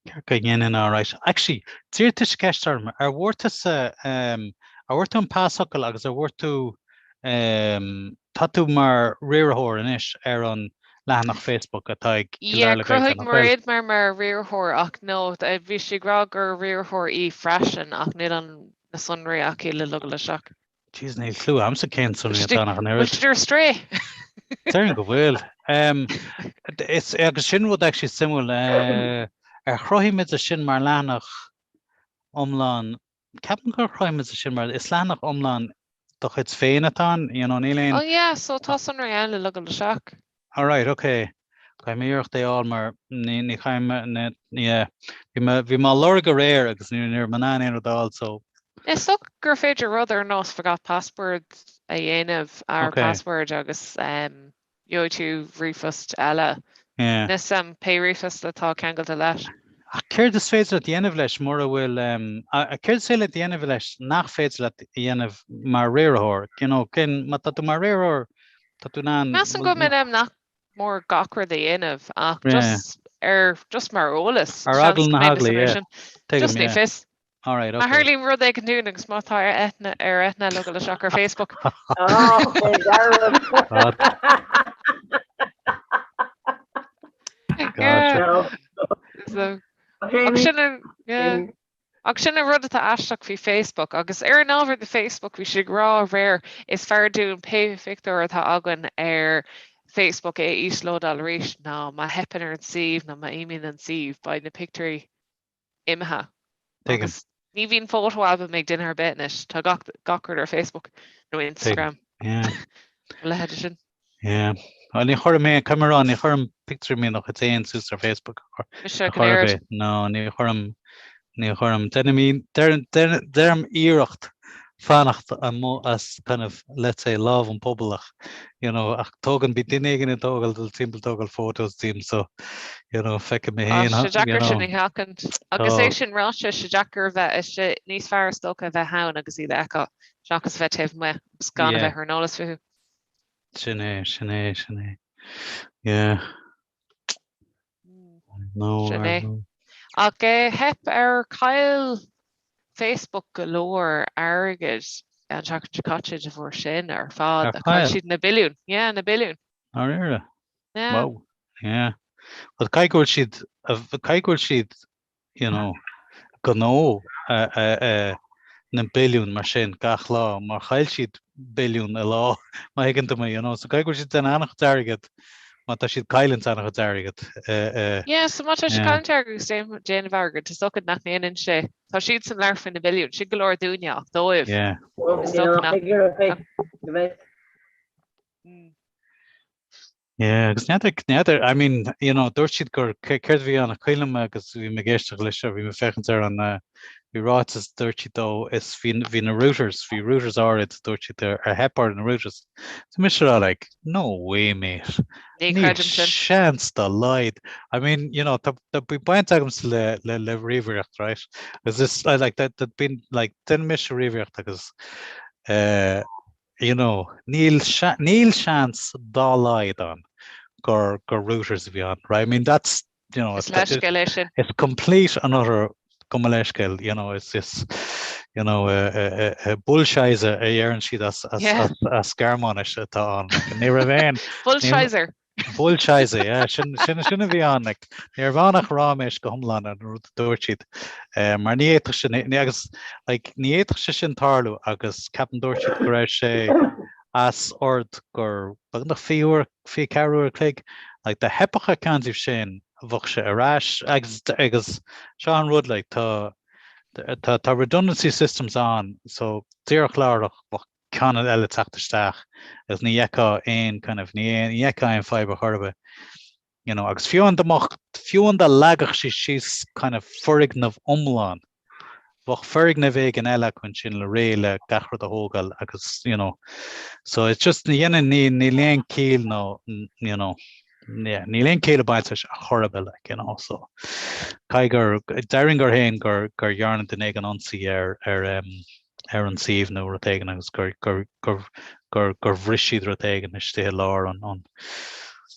ceart go ndéanfainn alright. Actually, d'iarr tusa ceist orm, ar bhfuair tusa um, ar bhfuair tú an pasfhocal agus ar bhfuair tú um, tá tú mar riarthóir anois ar an leathanach Facebook atá ag Cill
Yeah,
Dara le Gaeilge
chruthaigh
nach bhfuil?
Mairéad mé mar riarthóir ach no, bhí sí ag rá gur riarthóir í freisin ach níl an na sonraí aici le logáil isteach.
Jeez, níl clue a'msa cén sonraí atá ann ach an
Bhfuil
oiread.
siad ar strae?
Déarfainn go bhfuil. Um, is, agus sin rud actually suimiúil, uh, ar chruthaigh muid é sin mar leathanach iomlán Ceapaim gur chruthaigh muid é sin mar is leathanach iomlán do chuid féin atá ann, you know, níl aon.
Oh yeah, so tá sonraí ann le logáil isteach.
Alright, ok. Caithfidh mé iarracht é a fháil mar ní ní chaithfidh mé ní yeah. Bhí mé bhí mé á lorg aréir agus ní ní raibh mé in ann aon rud a fháil so.
Is dócha gur féidir rud ar nós forgot password a dhéanamh ar
Ok.
password agus um Gheobhaidh tú ríomhphost eile.
Yeah.
Níl 'fhios a'm pé ríomhphost atá ceangailte leis.
Ach céard is féidir leat a dhéanamh leis mura bhfuil, céard is féidir leat a dhéanamh leis nach féidir leat a dhéanamh mar riarthóir? You know, cén, má tá tú mar riarthóir, tá tú in ann.
Measaim go mbeinn in ann nach mór gach rud a dhéanamh ach
Yeah.
just ar, just mar eolas.
Ar
Seans
eagla
go
na
mbeidh na
heagla,
sonraí
yeah.
sin.
Tuigim,
Just ní
yeah.
fios.
All right,
Má
okay.
tharlaíonn rud éigin dúinn agus má tá ar eithne ar eithne logáil isteach ar Facebook.
Gotcha.
So, ach sin an, yeah. Ach sin an rud atá aisteach faoi Facebook agus ar an ábhar de Facebook bhí siad ag rá aréir is fearr dúinn pé pictiúr atá againn ar Facebook é a íoslódáil arís ná má theipeann ar an suíomh nó má imíonn an suíomh beidh na pictiúirí imithe.
Tuigim.
Agus ní bhíonn photo album ag duine ar bith anois, tá gach gach rud ar Facebook nó Instagram.
Yeah.
A leithéid sin.
Yeah. Well, ní chuirim mé, caithfidh mé a rá, ní chuirim pictiúr mo chuid féin suas ar Facebook.
Mise ach an oiread.
No, ní chuirim, ní chuirim. Déanaim, déanaim iarracht fanacht amuigh as kind of, let's say, lámh an pobail ach, you know, ach tógann, bíonn duine éigin ag tógáil, dul timpeall tógáil photos díom, so, you know, feicim mé féin,
Tá sé deacair
you
sin
know.
a sheachaint. Agus é sin ráite, sé deacair a bheith, is sé níos fearr is dócha a bheith ann agus iad a fheiceáil, seachas a bheith taobh amuigh agus gan a
Yeah.
bheith ar an eolas fúthu.
Sin é, sin é, sin é. Yeah. No,
Sin
I
é.
know.
Ach eh, theip ar chaill Facebook go leor airgid an tseachtain seo caite de bharr sin ar fad.
Ar
Ach chaill
chaill?
siad na billiúin. Yeah, na billiúin.
Dáiríre?
Yeah.
Wow. Yeah. Well, caithfidh go bhfuil siad, caithfidh go bhfuil siad you know, gnó na billiúin mar sin gach lá, mar chaill siad billiún i lá, má thuigeann tú mé, you know, so caithfidh go bhfuil siad ag déanamh an-chuid airgead má tá siad cailliúint an-chuid airgead.
Yeah, so má tá siad cailliúint airgead agus déanamh airgead, is dócha nach ndéanann sé, tá siadsan ag labhairt faoi na billiúin, sin go leor dúinne ach dóibh, is dócha nach.
Yeah, agus n'fheadar, n'fheadar, I mean, you know, dúirt siad gur, céard a bhí ann, cuimhin liom agus bhí mé ag éisteacht leis seo, bhí mé ag féachaint ar an, bhí ráiteas, dúirt siad ó, is bhí, bhí na routers, bhí routers áirid, dúirt siad ar, ar theip ar na routers. So mise ag rá like, no way mate,
Ní
níl
chreidim sin.
seans dá laghad. I mean, you know, tá, tá, bhí baint agamsa le, le, le ríomhaireacht, right? Agus is, I like, that, that been, like, déanann mise ríomhaireacht agus, eh, you know, níl níl seans dá laghad ann gur gur routers a bhí ann, right? I mean, that's, you know,
Is leithscéal é sin.
It's complete and utter gabh mo leithscéal, you know, it's it's you know, uh, uh, uh, bullshizer a deireann siad as as
Yeah.
as as Gearmáinis atá ann. Ní raibh aon
Bullshizer.
Bullshizer, yeah, sin sin sin a bhí ann, like, ní raibh ann ach ráiméis go hiomlán an rud a dúirt siad. Eh, mar ní fhéadfadh sin, ní agus like, ní fhéadfadh sé sin tarlú agus ceapaim dúirt siad go raibh sé as ord gur beagnach 20 uair, 24 uair a chloig, like, dá dteipfeadh ar ceann díobh sin, bheadh sé ar ais agus agus seo an rud, like, tá tá tá redundancy systems ann, so díreach láithreach bheadh ceann eile teacht isteach agus ní fheicfeá aon kind of ní ní fheicfeá aon fadhb ar chor ar bith you know agus fiú amháin dá mbeadh fiú amháin dá leagfadh sé síos kind of foirgneamh iomlán bheadh foirgneamh éigin eile acu ansin le réidh le gach rud a thógáil agus you know so it's just ní dhéanann ní níl aon ciall nó you know yeah níl aon ciall ag baint leis ar chor ar bith like you know so caithfidh gur déarfainn gur féin gur gur dhearna duine éigin ionsaí ar ar um, ar an suíomh nó rud éigin agus gur, gur, gur, gur, gur bhris siad rud éigin istigh i lár an, an,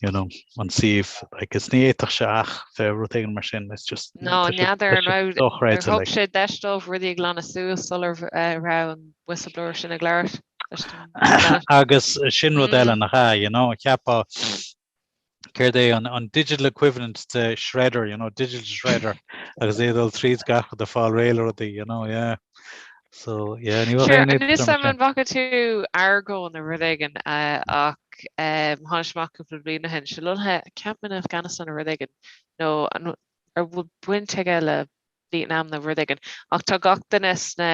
you know, an suíomh. Like, is ní fhéadfadh sé ach bheith rud éigin mar sin, it's just,
Ná
tá sé,
n'fheadar
tá
an
sé
raibh, ar
dochreidte,
thug
like.
sé deis dóibh rudaí a ghlanadh suas sular raibh an whistleblower sin ag labhairt leis an Senate?
Agus sin rud eile
Mm.
nach ea, you know, cheapfá, céard é an, an digital equivalent de shredder, you know, digital shredder, agus é ag dul tríd gach rud ag fáil réidh le rudaí, you know, yeah. So, yeah, ní bheadh
Sure,
aon
níl a fhios
fhios
agam an bhfaca tú Argo nó rud éigin ach tháinig sé amach cúpla bliain ó shin, sé lonnaithe, ceapaim in Afghanistan nó rud éigin, nó an bhfuil baint aige le Vietnam nó rud éigin. Ach tá gach duine sna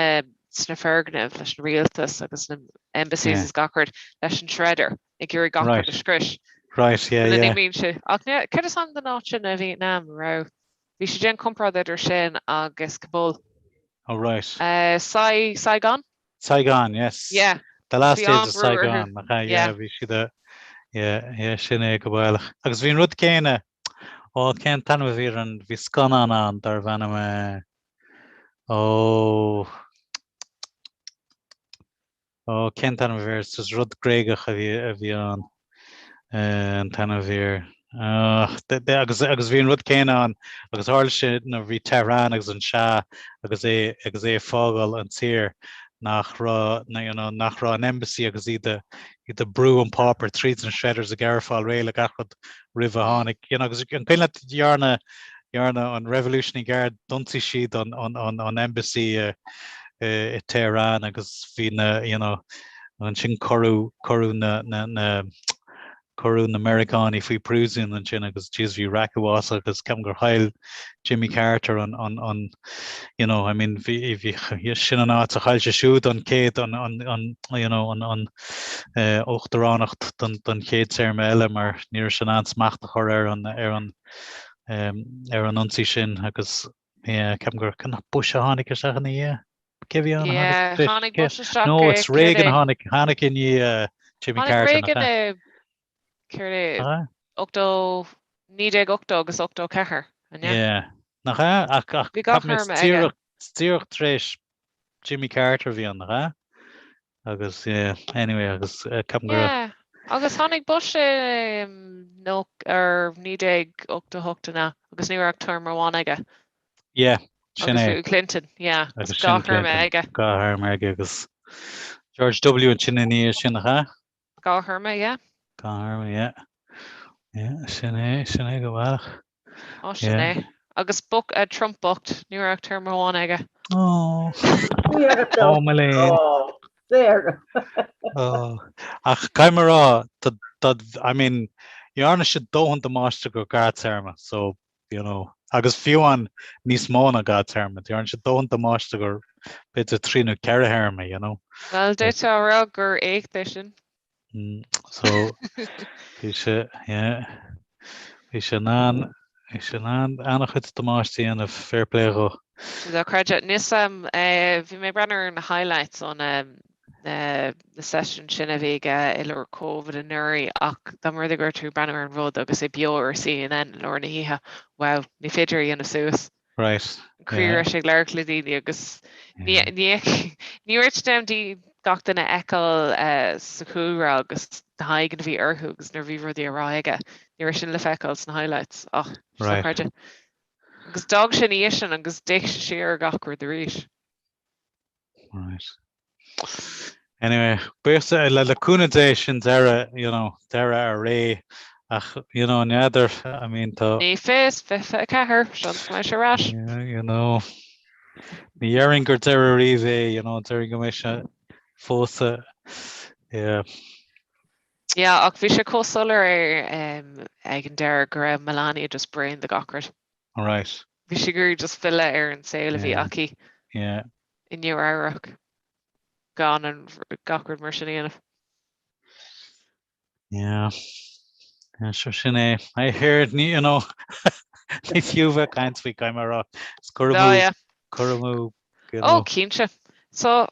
sna foirgnimh leis an rialtas agus na embassies
Yeah.
is gach rud leis an shredder ag iarraidh gach
Right.
rud a scrios.
Right, yeah,
Sula
yeah.
n-imíonn sé. Ach ní, céard is ainm don áit sin i Vietnam a raibh, bhí sé déanamh comparáid idir sin agus Kabul.
Oh, right.
Uh, Sai, Saigon?
Saigon, yes.
Yeah.
The last
Bhí
days of
an-bhrú orthu.
Saigon, nach ea?
Yeah.
Yeah, bhí siad a, yeah, yeah, sin é go baileach. Agus bhí an rud céanna, Ó, cén t-ainm a bhí ar an, bhí scannán ann darbh ainm eh, ó, ó, cén t-ainm a bhí air, is rud Gréagach a bhí, a bhí ann, eh, an t-ainm a bhí air. Agus agus bhí an rud céanna ann agus tharla sé nuair bhí Tehran agus an Shah agus é agus é ag fágáil an tír nach raibh you know, nach raibh an embassy agus iad iad ag brú an páipéar tríd na shredders ag iarraidh fáil réidh le gach rud roimh a tháinig you know, agus an cuimhin leat dhearna dhearna an Revolutionary Guard d'ionsaigh siad an an an an embassy i i Tehran agus bhí na you know, ansin cuireadh cuireadh na na na Cuireadh na Meiriceánaigh faoi phríosún ansin agus jeez bhí raic uafásach agus ceapaim gur chaill Jimmy Carter an, an, an, you know, I mean bhí, bhí, sin an áit a chaill sé siúd an chéad, an, an, an, you know, an, an eh, uachtaránacht don, don chéad téarma eile mar ní raibh sé in ann smacht a chur ar an, ar an, um, ar an ionsaí sin agus yeah, ceapaim gur nach Bush a tháinig isteach ina dhiaidh. Cé bhí ann?
Yeah, tháinig Bush isteach
No, it's Reagan a tháinig, tháinig i ndiaidh Jimmy
Tháinig
Carter.
Reagan i, céard é, 80, 1980 agus 84, an ea?
Yeah, nach ea? Ach, ach,
Bhí dhá
ceapaim
théarma aige.
díreach, díreach tar éis Jimmy Carter a bhí ann, nach ea? Agus, yeah, anyway, agus ceapaim go raibh.
Yeah, agus tháinig Bush i, nó, ar 1988 an ea? Agus ní raibh ach téarma amháin aige.
Yeah, sin
Agus
é.
bhí Clinton, yeah,
Agus
agus
sin
dhá théarma
Clinton,
aige.
dhá théarma aige agus George W ansin ina dhiaidh sin, nach ea?
Dhá théarma, yeah.
Dhá théarma, yeah. Yeah, sin é, sin é go baileach.
Ó, sin
Yeah.
é. Agus Buck, uh, Trump bocht, ní raibh ach téarma amháin aige.
Ó, ó, mo léan.
Ó, there.
Ó, ach caithfidh mé a rá, tá, tá, I mean, dhearna sé dóthain damáiste do dhá théarma, so you know, agus fiú amháin níos mó ná dhá théarma, dhearna sé dóthain damáiste do b'fhéidir trí nó ceithre théarma, you know.
Bhuel, d'fhéadfá a rá gur éacht é sin.
Mm, so, bhí sé, yeah, bhí sé in ann, bhí sé in ann an-chuid damáiste a dhéanamh, fair play dhó.
Sé dochreidte. Níos, um, eh, bhí mé ag breathnú ar na highlights ón, um, na seisiúin sin a bhí aige i lár Covid anuraidh ach dá mba rud é go raibh tú ag breathnú ar an rud agus é beo ar CNN i lár na hoíche, wow, ní féidir a dhéanamh suas.
Right.
An chaoi a raibh sé ag labhairt le daoine agus ní ní raibh sé in ann gach duine a fheiceáil sa chúlra agus na haghaidheanna a bhí orthu agus nuair a bhí rudaí á rá aige, ní raibh sin le feiceáil sna highlights ach
Right.
dochreidte. Agus d'fhág sé ina dhiaidh sin agus d'fhéach sé siar ar gach rud arís.
Right. Anyway, buíochas le le cúnamh Dé sin deireadh, you know, deireadh a ré ach, you know, n'fheadar, I mean, tá.
Ní fios, 24, seans go mbeidh sé ar ais.
Yeah, you know, ní dhéarfainn gur deireadh riamh é, you know, déarfainn go mbeidh sé fós, yeah.
Yeah, ach bhí sé chomh soiléir um, ag an deireadh go raibh Melania just bréan de gach rud.
Right.
Bhí sí ag iarraidh just filleadh ar an saol a bhí aici
Yeah.
i Nua Eabhrac gan an gach rud mar sin a dhéanamh.
Yeah. Yeah, sure sin é. I heard ní, you know, ní fiú bheith ag caint faoi caithfidh mé a rá. Is cur
No,
amú,
yeah.
cur amú, you
Ó,
know.
cinnte. So,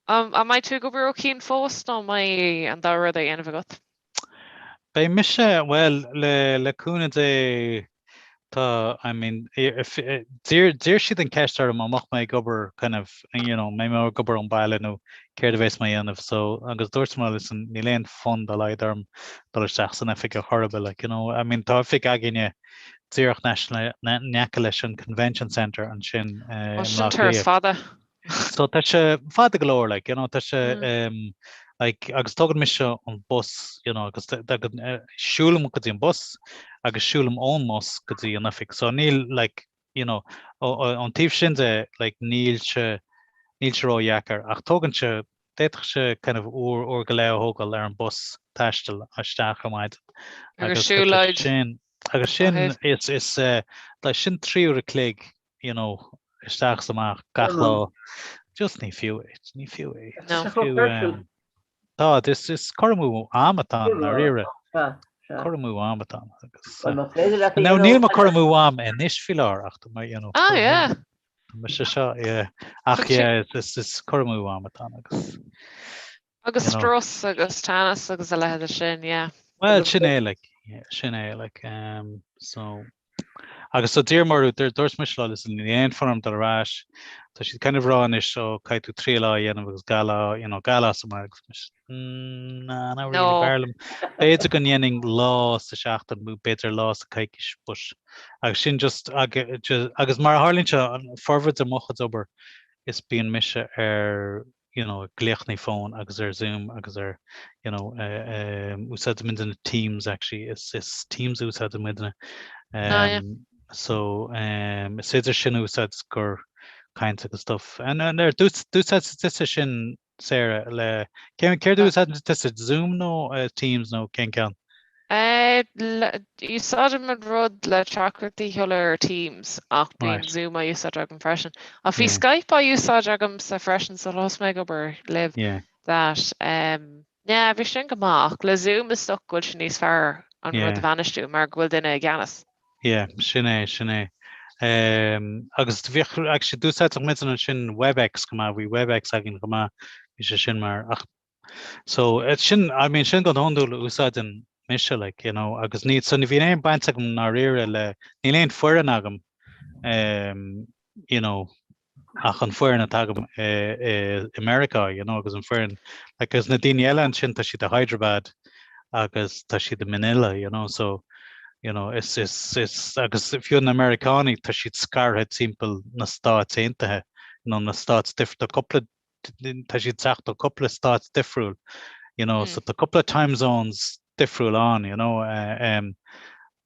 an mbeidh tú ag obair ó chian fós nó an mbeidh an dá rud á dhéanamh agat?
Beidh mise, bhuel, le le cúnamh Dé, tá, I mean, d'iarr d'iarr siad an ceist orm an mbeadh mé ag obair kind of, you know, mbeidh mé ag obair ón baile nó céard a bheas mé a dhéanamh so, agus dúirt mé listen, níl aon fonn dá laghad orm dul isteach san oifig ar chor ar bith, like, you know, I mean, tá oifig againne díreach in aice leis an Convention Centre ansin i
Ó, sin
mBleá
turas
Cliath.
fada.
So tá sé fada go leor, like, you know, tá sé, um, like, agus tógann mise an bus, you know, agus siúlaim go dtí an bus agus siúlaim ón mbus go dtí an oifig. So níl, like, you know, ón taobh sin de, like, níl sé, níl sé ródheacair, ach tógann sé, d'fhéadfadh sé kind of uair, uair go leith a thógáil ar an bus taisteal isteach ar maidin.
Agus siúlóid.
Sin, agus sin, is, is, uh, like, sin 3 uair a chloig you know, isteach is amach gach lá. Just ní fiú é, ní fiú é.
No.
Ní fiú, um, Tá, is is cur amú ama atá ann, ndáiríre. Cur amú ama atá ann. Agus,
Well, más féidir leat a
Now,
dhéanamh-
níl mé ag cur amú ama anois faoi láthair ach tá mé, you know,
Ah,
cur amú-
yeah.
tá mise seo, yeah. Ach,
But sin-
yeah, is is cur amú ama atá ann agus
Agus
you know.
strus agus teannas agus a leithéid sin, yeah.
Well, sin é, like, yeah, sin é, like, um, so. Agus so d'iarr mé orthu, dúirt mise leo, listen, níl aon fonn orm dul ar ais, tá siad kind of ag rá anois, oh, caithfidh tú 3 lá a dhéanamh agus 2 lá, you know, 2 lá sa mbaile agus mise, mm, nah, not really,
No.
b'fhearr liom. B'fhéidir go ndéanfainn lá sa seachtain, nó b'fhéidir lá sa coicís, but agus sin just, agus mar a tharlaíonn sé, an formhór de mo chuid obair, is bíonn mise ar you know, glaochanna fóin agus ar Zoom agus ar, you know, úsáideann muidne Teams actually, is, is Teams a úsáideann muidne.
Ah, yeah.
So um, is féidir sin a úsáid gur caint agus stuff. And, and ar d'úsáid tusa sin, Sarah, le céard a úsáideann tusa, Zoom nó uh, Teams nó cén ceann?
Úsáidim an rud le teachtaireachtaí a sheoladh ar Teams ach bíonn Zoom á úsáid agam freisin. Ach bhí Skype á úsáid agamsa freisin sular thosaigh mé ag obair libh. That yeah bhí sin go maith ach le Zoom is dócha go bhfuil sé níos fearr an rud a bhainistiú mar go bhfuil duine i gceannas.
Yeah sin é sin é. Agus bhíodh actually d'úsáideadh muidne ansin Webex go maith, bhí Webex againn go maith, bhí sé sin mar ach So sin, I mean, sin go hiondúil a úsáideann mise, like, you know, agus ní, so ní bhíonn aon baint agam i ndáiríre le, níl aon foireann agam, um, you know, ach an foireann atá agam i, i, i Meiriceá, you know, agus an foireann, like, agus na daoine eile ansin tá siad i Hyderabad agus tá siad i Manila, you know, so, you know, is, is, is, agus fiú na Meiriceánaigh tá siad scartha timpeall na Stáit Aontaithe, you know, na stáit difriúil, tá cúpla tá siad ag teacht ó cúpla stát difriúil, you know, so tá cúpla time zones difriúil ann, you know, um,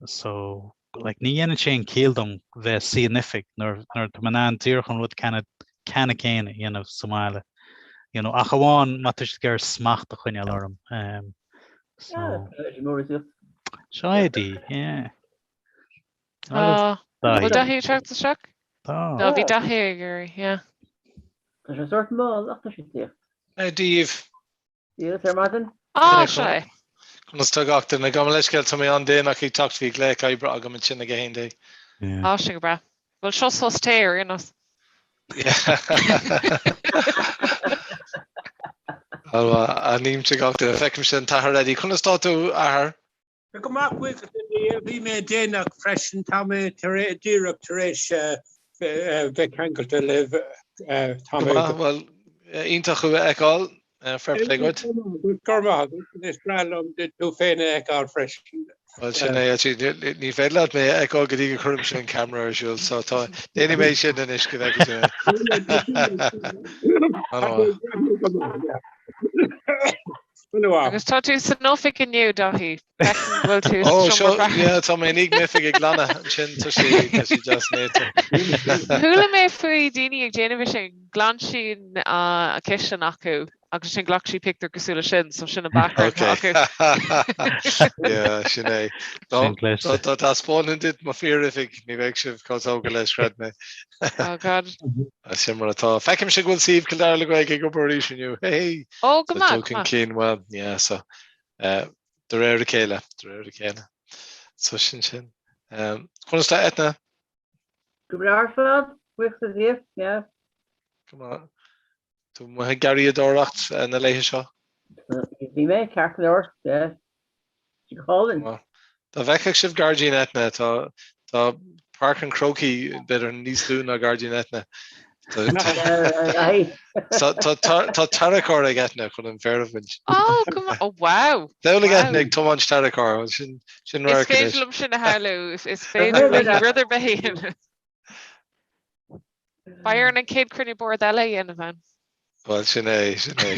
so like ní dhéanann sé aon chiall dom bheith suí in oifig nuair nuair tá mé in ann díreach an rud ceanna ceanna céanna a dhéanamh sa mbaile, you know, ach amháin má tá siad ag iarraidh smacht a choinneáil orm. Um, so Seo é dí, yeah.
Tá. Bhfuil Daithí ag teacht isteach?
Tá.
No, bhí Daithí ag iarraidh, yeah.
Tá sé sórt mall ach tá sé ag tíocht.
Dia daoibh.
Dia duit ar maidin.
Á, seo é.
Conas tá gach duine? Gabh mo leithscéal, tá mé an-déanach ag teacht, bhí glaoch oibre agam ansin ag 11.
Á, sin go breá. Bhuel, seo sos tae ar aon nós.
Anímse gach duine. Feicimse an tAthair Eddie. Conas tá tú, Athair?
Go maith, buíochas le Dia. Bhí mé déanach freisin, tá mé díreach tar éis bheith ceangailte libh.
Tá mé. Go maith, bhuel, iontach thú a fheiceáil, fair play duit.
Go raibh maith agat, is breá liom tú féin a fheiceáil freisin.
Bhuel, sin é, ní féidir leat mé a fheiceáil go dtí go gcuirimse an ceamara ar siúl, so tá, déanfaidh mé sin anois go bhfeicfidh tú mé.
Agus tá tú san oifig inniu, Daithí. Feicim go bhfuil tú sa
Ó,
seomra
seo, yeah, tá mé i ndiaidh m'oifig a ghlanadh ansin, tá sé, tá sé deas néata.
Chuala mé faoi daoine ag déanamh é sin, ghlan siad an chistin acu agus ansin ghlac siad pictiúr cosúil le sin, so sin an background atá acu.
Yeah, sin é. Dá
Sin cliste.
dá dtaispeánfainn duit mo fíor-oifig, ní bheadh sibh chomh tógtha leis, creid mé.
Oh God.
Sin mar atá. Feicimse go bhfuil suíomh Chill Dara le Gaeilge ag obair arís inniu. Hey!
Ó, go
So
maith,
dul
go
chun
maith.
cinn, well, yeah, so eh, de réir a chéile, de réir a chéile. So sin sin. Um, conas tá Eithne?
Go breá ar fad, buíochas le Dia, yeah.
Go maith. Tú amuigh ag garraíodóireacht eh, na laethe seo?
Bhí mé ceart go leor, yeah. Go hálainn.
Dá bhfeicfeadh sibh gairdín Eithne, tá tá Páirc an Chrócaigh b'fhéidir níos lú ná gairdín Eithne. Tá tarracóir ag Eithne chun an féar a bhaint.
Ó, go maith. Oh, wow.
Samhlaigh Eithne ag tiomáint tarracóir, sin sin
Is
radharc
féidir
anois.
liom sin a shamhlú, is féidir léi rud ar bith a dhéanamh. Beidh orainn an chéad chruinniú boird eile a dhéanamh ann.
Bhuel, sin é, sin é.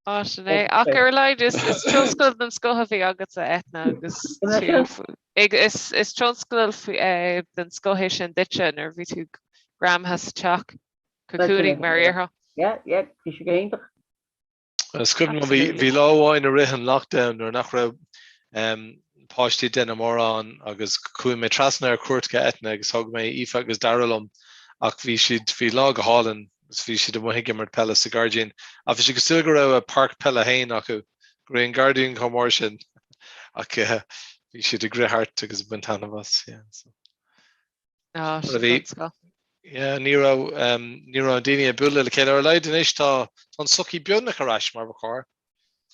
Á, sin é. Ach ar a laghad is tionscadal den scoth a bhí agatsa, Eithne, agus tú is is tionscadal den scoth é sin duitse nuair a bhí tú greamaithe sa teach, cocooning mar a déarfá.
Yeah, yeah, bhí sé go hiontach.
Is cuimhin liom, bhí, bhí lá amháin i rith an lockdown nuair nach raibh páistí ag déanamh mórán agus chuaigh mé trasna ar cuairt go Eithne agus thug mé Aoife agus Dara liom ach bhí siad, bhí lá go hálainn agus bhí siad amuigh ag imirt peile sa ghairdín ach bhí sé cosúil go raibh a páirc peile féin acu, go raibh an gairdín chomh mór sin ach bhí siad ag rith thart agus ag baint taitneamh as, yeah, so.
Ah,
Mar a bhí. Yeah, ní raibh, ní raibh daoine ag bualadh le chéile. Ar a laghad anois tá, tá an tsochaí beagnach ar ais mar ba chóir.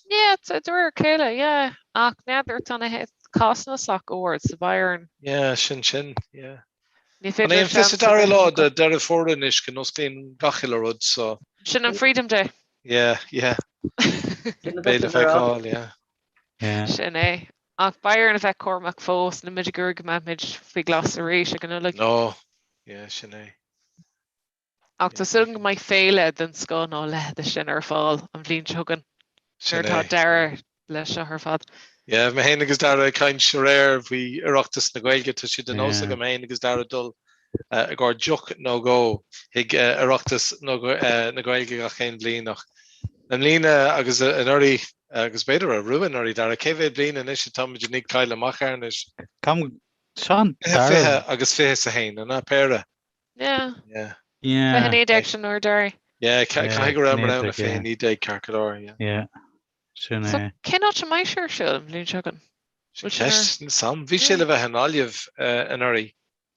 Yeah, de réir a chéile, yeah. Ach n'fheadar tá na cásanna sách ard so beidh orainn.
Yeah, sin sin, yeah.
Ní
An
féidir
é an
seans
22
a bheith
lá
acu.
de Deireadh Fómhair anois go n-osclaíonn gach uile rud, so.
Sin an Freedom Day.
Yeah, yeah. Beidh le feiceáil, yeah.
Yeah.
Sin é. Ach beidh orainn a bheith cúramach fós, níl muid ag iarraidh go mbeidh muid faoi ghlas arís ag an Nollaig.
No, yeah, sin é.
Ach tá súil agam go mbeidh féile den scoth nó a leithéid sin ar fáil an bhliain seo chugainn
Sin
nuair atá
é.
deireadh leis seo ar fad.
Yeah, mé féin agus Dara ag caint aréir faoi Oireachtas na Gaeilge, tá sé de nós
Yeah.
agam féin agus Dara dul i gcomhair deoch nó dhó chuig Oireachtas na Gaeilge gach aon bhliain ach i mbliana agus anuraidh agus b'fhéidir arú anuraidh Dara, cé mhéad bliain anois atáimid i ndiaidh cailleadh amach air anois?
Ceapaim, seo an dara.
20 agus 21, an ea, péire?
Yeah.
Yeah.
Yeah.
2019 sin nuair a d'éirigh.
Yeah, caithfidh go rabhamar ann i
Yeah.
2019 ceart go leor, yeah.
Yeah. Sin
So
é.
cén áit a mbeidh sé ar siúl an bhliain seo chugainn?
Sin ceist, níl 's a'm. Bhí sé le bheith i nGaillimh anuraidh.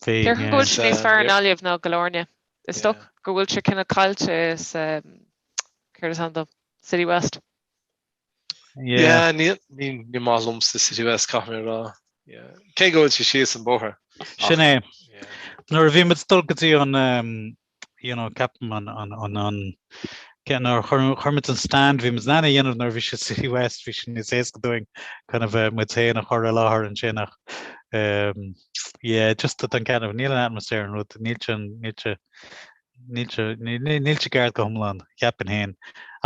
Bhí,
Déarfainn go
yeah.
bhfuil sé níos fearr i nGaillimh ná i gCill Airne. Is dócha go bhfuil sé cineál caillte sa, céard is ainm dó? City West.
Yeah, ní ní maith liomsa City West caithfidh mé a rá. Yeah. Cé go bhfuil sé síos an bóthar.
Sin é. Nuair a bhí muid ag dul go dtí an um, you know, ceapaim an an an an cé nuair a chuir chuir muid an stand bhí muid in ann a dhéanamh nuair a bhí sé City West bhí sé níos éasca dúinn kind of uh, muid féin a chur i láthair ansin ach um, yeah, just an kind of níl an atmaisféar an rud níl sé níl sé Níl sé, níl sé ceart go hiomlán, cheapfainn féin.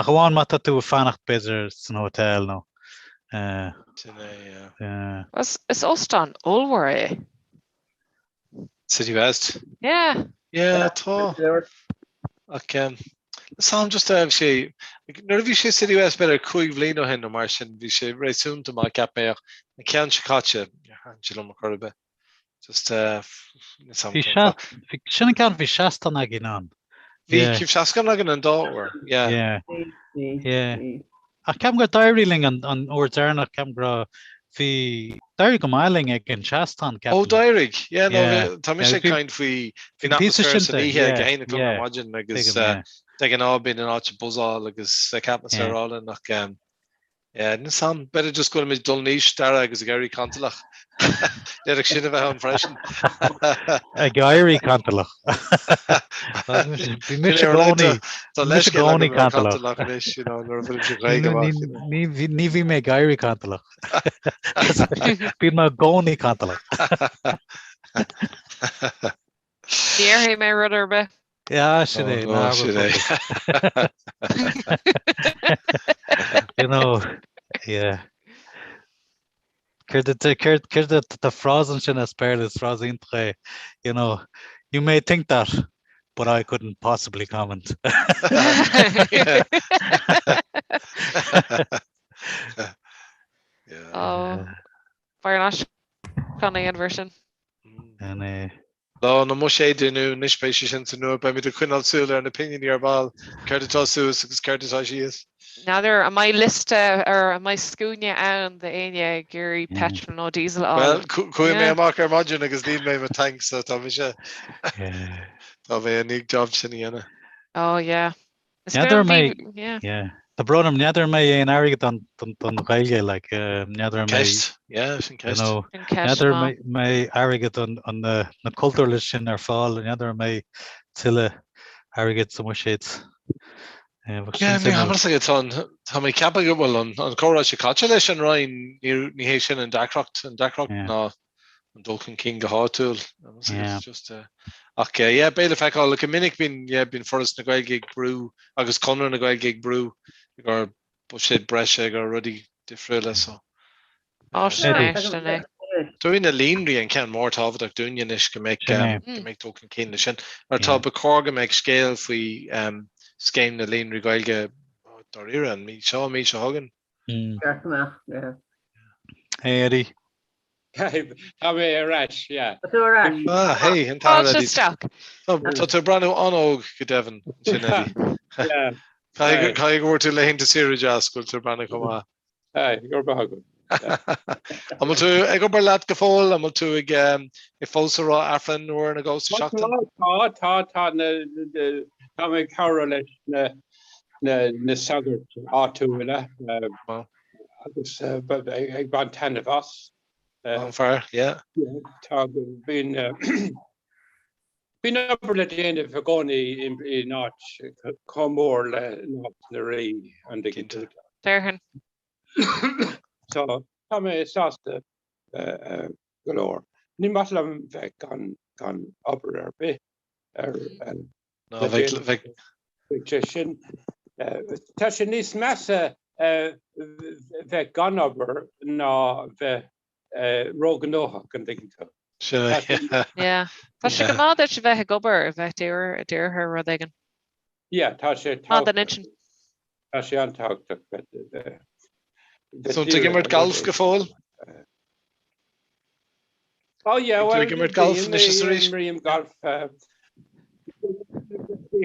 Ach amháin má tá tú ag fanacht b'fhéidir san hotel nó.
Sin é, yeah.
Is óstán ollmhór é.
City West?
Yeah.
Yeah, tá. Ach 's a'm just bhí sé, nuair a bhí sé City West b'fhéidir 5 bhliain ó shin nó mar sin, bhí sé réasúnta maith cheap mé ach an ceann seo caite, níor thaitin sé liom ar chor ar bith. Just
Bhí sin an ceann bhí seastán againn ann.
Bhí seastán againn an dá uair.
Yeah. Yeah. Ach ceapaim gur d'éirigh linn an uair deireanach ceapaim go raibh bhí d'éirigh go maith linn ag an seastán
ceapaim. Ó d'éirigh. Yeah, no, tá mise ag caint faoi faoin atmaisféar san oíche ag a haon a chlog ar maidin agus de ghnáth bíonn an áit ag buzzáil agus atmaisféar álainn ach Yeah, níl 's a'm. B'fhéidir just go bhfuilimid ag dul in aois, Dara, agus ag éirí cantalach. D'fhéadfadh sin a bheith ann freisin.
Ag éirí cantalach. Bhí mise i gcónaí
Tá
bhí mise i
leithscéal
gcónaí
agam ar
cantalach.
cantalach anois, you know, nuair a bhfuilimse Gaeilge
Ní,
amach, you know.
ní, ní, ní bhí mé ag éirí cantalach. Bíonn mé i gcónaí cantalach.
Ní déarfaidh mé rud ar bith.
Yeah, sin é,
No, no, sin é.
You know, yeah. Céard a- céard- céard a- tá frása ansin as Béarla, is frása iontach é, you know, you may think that, but I couldn't possibly comment.
Yeah.
Oh, Beidh an ais gan aon version.
An é.
Lá na mbuiséad inniu, anois beidh sé sin san nuacht, beimid ag coinneáil súil ar na pinginí ar ball, céard atá suas agus céard atá síos.
N'fheadar an mbeidh liosta ar an mbeidh scuaine ann d'éinne ag iarraidh petrol nó diesel a
Bhuel,
fháil.
chuaigh mé amach ar maidin agus líon mé mo tank so tá mise, tá mé i ndiaidh job sin a dhéanamh.
Oh yeah.
N'fheadar mé, tá brón orm, n'fheadar an mbeidh aon airgead don Ghaeilge, like, n'fheadar an mbeidh,
Ceist, yeah, sin
you
ceist.
know,
Sin ceist
n'fheadar an
maith.
mbeidh airgead don na cultúrlanna sin ar fáil, n'fheadar an mbeidh tuilleadh airgid sa mbuiséad. Bheadh
Yeah,
sin
ní
suimiúil.
hamsa tá an tá mé ag ceapadh go bhfuil an an comhrá seo caite leis an Roinn, ní ní hé sin an deacracht, an deacracht
Yeah.
ná an dul chun cinn go háitiúil.
Yeah.
Just, uh, ach uh, yeah, beidh le feiceáil go minic bíonn yeah, bíonn Foras na Gaeilge ag brú agus Conradh na Gaeilge ag brú i gcomhair buiséad breise i gcomhair rudaí difriúla so.
Á sin é, sin é.
Dóigh na líonraí an ceann mór tábhachtach dúinne anois go mbeidh
Sin é.
um, go mbeidh dul chun cinn leis sin. Mar tá ba chóir go mbeidh scéal faoi um, scéim na líonraí Gaeilge dáiríre an mí seo, an mí seo chugainn.
Ceart go mbeadh, yeah.
Hey Eddie.
Tá mé ar ais, yeah.
Tá tú ar ais.
Ah, hey, an t-athair
Fáilte
Eddie.
isteach.
Tá tá tú ag breathnú an-óg go deimhin, sin Eddie.
Yeah.
Caithfidh caithfidh go bhfuair tú laethanta saoire deas go bhfuil tú ag breathnú chomh maith.
Aye, go raibh maith agat.
An bhfuil tú ag obair leat go fóill? An bhfuil tú ag um, ag fós ag rá Aifreann uair nó dhó sa seachtain?
Tá, tá, tá, na, na, tá mé ag cabhrú leis na. Na sagairt áitiúla agus ag baint taitneamh as.
An fear, yeah.
Tá bíonn bíonn obair le déanamh i gcónaí in áit chomh mór le Nás na Rí an dtuigeann tú.
Déarfainn.
So tá mé sásta go leor. Ní maith liom bheith gan gan obair ar bith ar
Ná bheidh bheidh.
Bheadh sé sin, tá sé níos measa bheith gan obair ná bheith róghnóthach, an dtuigeann tú?
Sin é, yeah.
Yeah. Tá sé go maith duit a bheith ag obair, a bheith dírithe ar rud éigin.
Yeah, tá sé
Maith don intinn.
Tá sé an-tábhachtach bheith
So tú ag imirt galf go fóill?
Oh yeah, well,
ag imirt galf anois is arís?
Imrím galf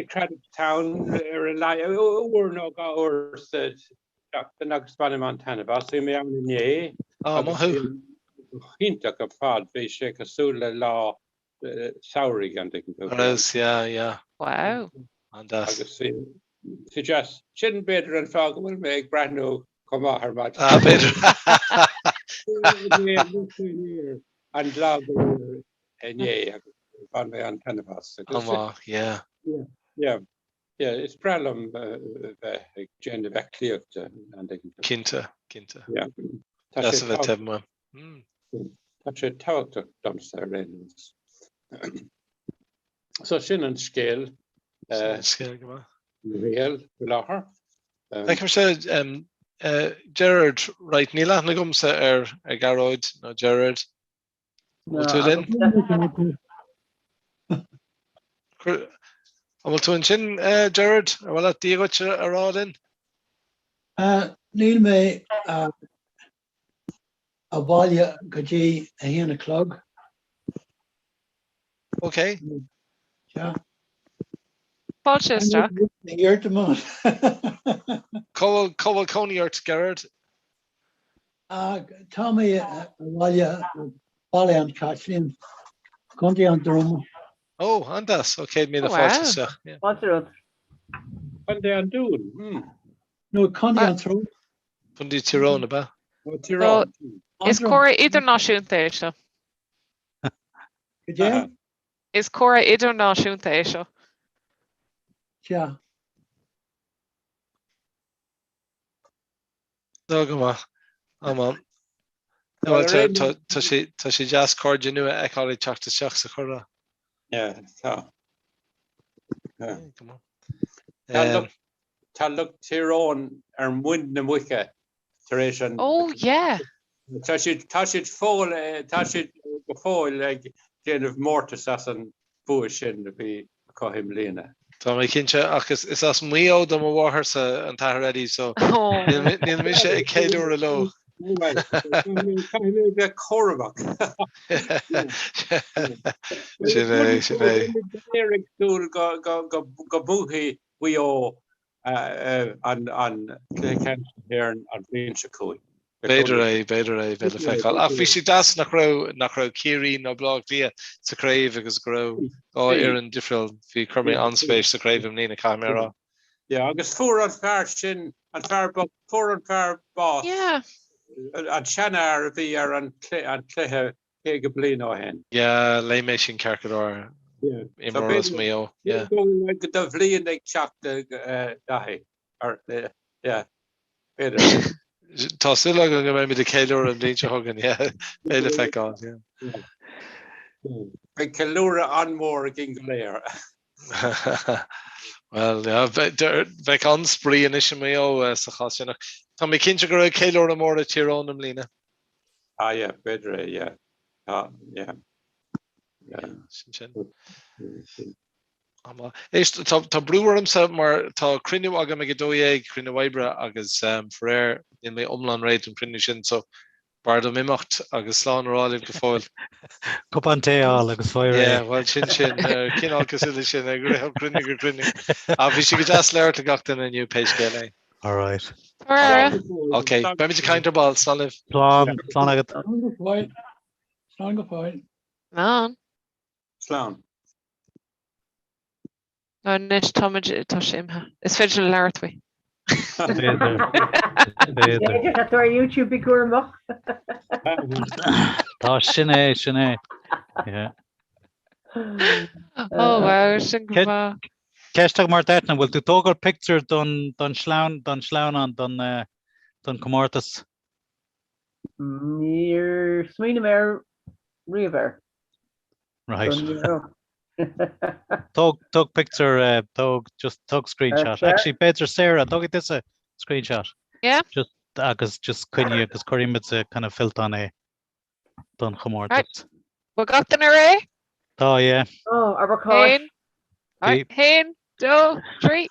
Craddock Town ar a laghad uair nó dhá uair sa tseachtain agus bainim an-taitneamh as. Bhí mé ann inné.
Ah, maith thú.
Iontach ar fad, bhí sé cosúil le lá samhraidh an dtuigeann tú.
Ar fheabhas, yeah, yeah.
Wow.
An-deas.
Agus bhí sé deas. Sin b'fhéidir an fáth go bhfuil mé ag breathnú chomh maith ar maidin.
Ah, b'fhéidir.
An lá inné agus bhain mé an-taitneamh as.
An-mhaith, yeah.
Yeah, yeah, is breá liom bheith ag déanamh aclaíochta an dtuigeann tú.
Cinnte, cinnte.
Yeah.
Deas a bheith taobh amuigh.
Tá sé tábhachtach domsa ar aon nós. So sin an scéal.
Sin an scéal go maith.
Riail faoi láthair.
Feicimse Gerard, right, níl aithne agamsa ar Ghearóid nó Gerard. An bhfuil tú linn? An bhfuil tú ansin, Gerard? Ar mhaith leat Dia dhuit a rá linn?
Níl mé abhaile go dtí a haon a chlog.
Ok.
Sea.
Fáilte isteach.
Here at the moment.
Cá bhfuil cá bhfuil cónaí ort, Gerard?
Tá mé abhaile Baile an Chaisléain, Contae an Droma.
Ó, an-deas. Ok, míle fáilte isteach. Yeah.
Fáilte romhat.
Contae an Dúin. Hmm.
No, Contae an Treo.
Contae Tyrone, ab ea?
Tyrone.
Is comhrá idirnáisiúnta é seo.
Cad é?
Is comhrá idirnáisiúnta é seo.
Sea.
Tá go maith. An-mhaith. Bhuel, tá sé tá sé deas cairde nua a fheiceáil ag teacht isteach sa chomhrá.
Yeah, tá.
Go maith.
Tá lucht Tyrone ar muin na muice tar éis an.
Oh yeah!
Tá siad, tá siad fóill, tá siad go fóill ag déanamh mórtas as an bua sin a bhí acu i mbliana.
Tá mé cinnte, ach is as Maigh Eo do mo mháthairsa, an t-athair Eddie, so níl mise ag ceiliúradh leo.
Caithfidh mé bheith cúramach.
Sin é, sin é.
Ag súil go mbuafaidh Mhaigh Eo an Cluiche Ceannais na hÉireann an bhliain seo chugainn.
B'fhéidir é, b'fhéidir é, beidh le feiceáil. Ach bhí sé deas nach raibh, nach raibh Ciarraí nó Baile Átha Cliath sa chraobh agus go raibh dhá fhoireann difriúil. Bhí, chuir mé an-spéis sa chraobh i mbliana, caithfidh mé a rá.
Yeah, agus fuair an fear sin, an fear bocht, fuair an fear bás, an seanfhear a bhí ar an cluiche 50 bliain ó shin.
Yeah, léigh mé sin ceart go leor. Imreoir as Maigh Eo. Yeah.
Go do bhliain ag teacht Daithí. Yeah. B'fhéidir.
Tá súil agam go mbeimid ag ceiliúradh an bhliain seo chugainn, yeah. Beidh le feiceáil, yeah.
Beidh ceiliúradh an-mhór againn go léir.
Bhuel, yeah, bheadh an-spraoi anois i Maigh Eo sa chás sin ach tá mé cinnte go raibh ceiliúradh mór i Tír Eoghain i mbliana.
Ah yeah, b'fhéidir é, yeah. Tá, yeah.
Yeah. Sin sin. Éist, tá, tá brú ormsa mar tá cruinniú agam ag 12, cruinniú oibre agus um, faraor níl mé iomlán réidh don chruinniú sin, so b'fhearr dom imeacht agus slán a rá libh go fóill.
Cupán tae a fháil agus fáil réidh.
Yeah, well sin sin, uh, cineál cosúil leis sin, ag rith ó chruinniú go cruinniú. Ach bhí sé go deas labhairt le gach duine inniu pé scéal é.
All right.
Ok, beimid ag caint ar ball, slán libh.
Slán, slán agat.
Slán go fóill. Slán go fóill.
Slán.
Slán.
Anois táimid, tá sé imithe. Is féidir le labhairt faoi.
B'fhéidir. B'fhéidir.
Tá tú ar YouTube bí cúramach.
Tá sin é, sin é. Yeah.
Oh wow, sin go maith.
Ceist agam ort Eithne, bhfuil tú tógáil pictiúr don don sleamh don sleamhnán don eh, don comórtas?
Níor smaoinigh mé air riamh air.
Right. Tóg tóg pictiúr eh, tóg just tóg screenshot. Actually b'fhéidir Sarah, tógfaidh tusa screenshot.
Yeah.
Just agus just coinnigh agus cuirfimid sa kind of fillteán é don chomórtas.
Right. Bhfuil gach duine réidh?
Tá, yeah.
Oh, abair cáis.
Haon. Right. Haon, dó, trí.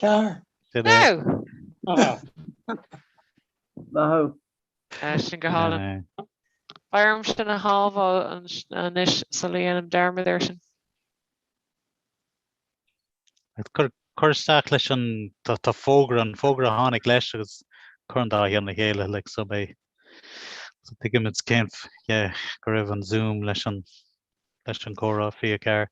Ceathair.
Sin é.
Now.
Maith thú.
Sin go hálainn. Beidh orm sin a shábháil anois sula dhéanaim dearmad air sin.
Cuir cuir isteach leis an tá tá fógra an fógra a tháinig leis agus cuir an dá cheann le chéile like so beidh so tuigimid cén yeah go raibh an Zoom leis an leis an comhrá 24.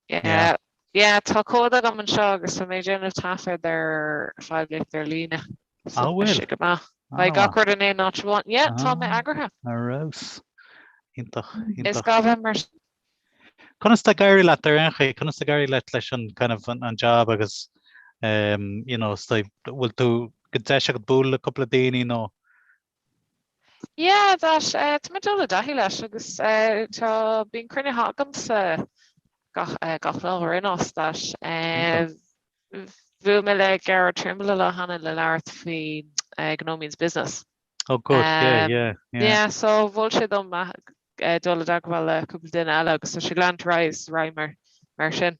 Yeah. Yeah, tá comhad agam anseo agus tá mé ag déanamh taifead ar phoiblíocht ar líne. So
Ah,
tá
bhfuil?
sé go maith. Beidh gach rud in aon áit amháin. Yeah, tá mé eagraithe.
Ar fheabhas. Iontach,
Is
iontach.
gá bheith mar
Conas tá ag éirí leat ar aon chaoi? Conas tá ag éirí leat leis an kind of an, an job agus um, you know, is dóigh, bhfuil tú go deis agat bualadh le cúpla daoine nó
Yeah, that, eh, tá mé ag dul i dtaithí leis agus eh, tá, bíonn cruinnithe agamsa gach, eh, gach lá ar aon nós that. Eh, bhuail mé le Gearóid Trimble lá cheana le labhairt faoi eh, Gnó Means Business.
Oh good, yeah,
Um,
yeah, yeah.
yeah, so mhol sé dom eh, dul i dteagmháil le cúpla duine eile agus tá sé ag leanúint ar aghaidh is ar aghaidh mar, mar sin.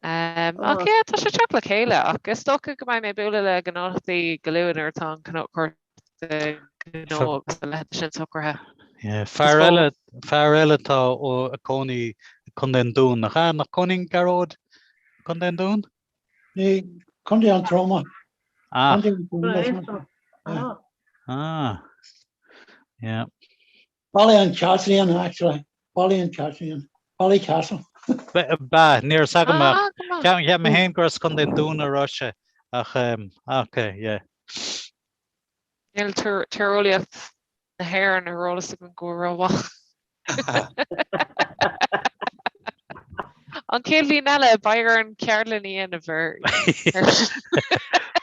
Um, ach yeah, tá sé ag teacht le chéile ach is dócha go mbeidh mé ag bualadh le gnólachtaí go luath nuair atá an cárta gnó agus a leithéid sin socraithe.
Yeah, fear eile, fear eile atá ag cónaí i Contae an Dúin, nach ea? Nach cónaíonn Gearóid i Contae an Dúin?
Ní, Contae an Troma.
Ah.
Contae an Troma.
Ah. Ah. Yeah.
Baile an Chaisleáin, actually. Baile an Chaisleáin. Ballycastle.
Ba, ní raibh a fhios agam ach cheap mé féin gur as Contae an Dúin a raibh sé ach ok, yeah.
Níl tíreolaíocht na hÉireann ar eolas agam go rómhaith. An chéad bhliain eile, beidh orainn ceardlann a dhéanamh ar.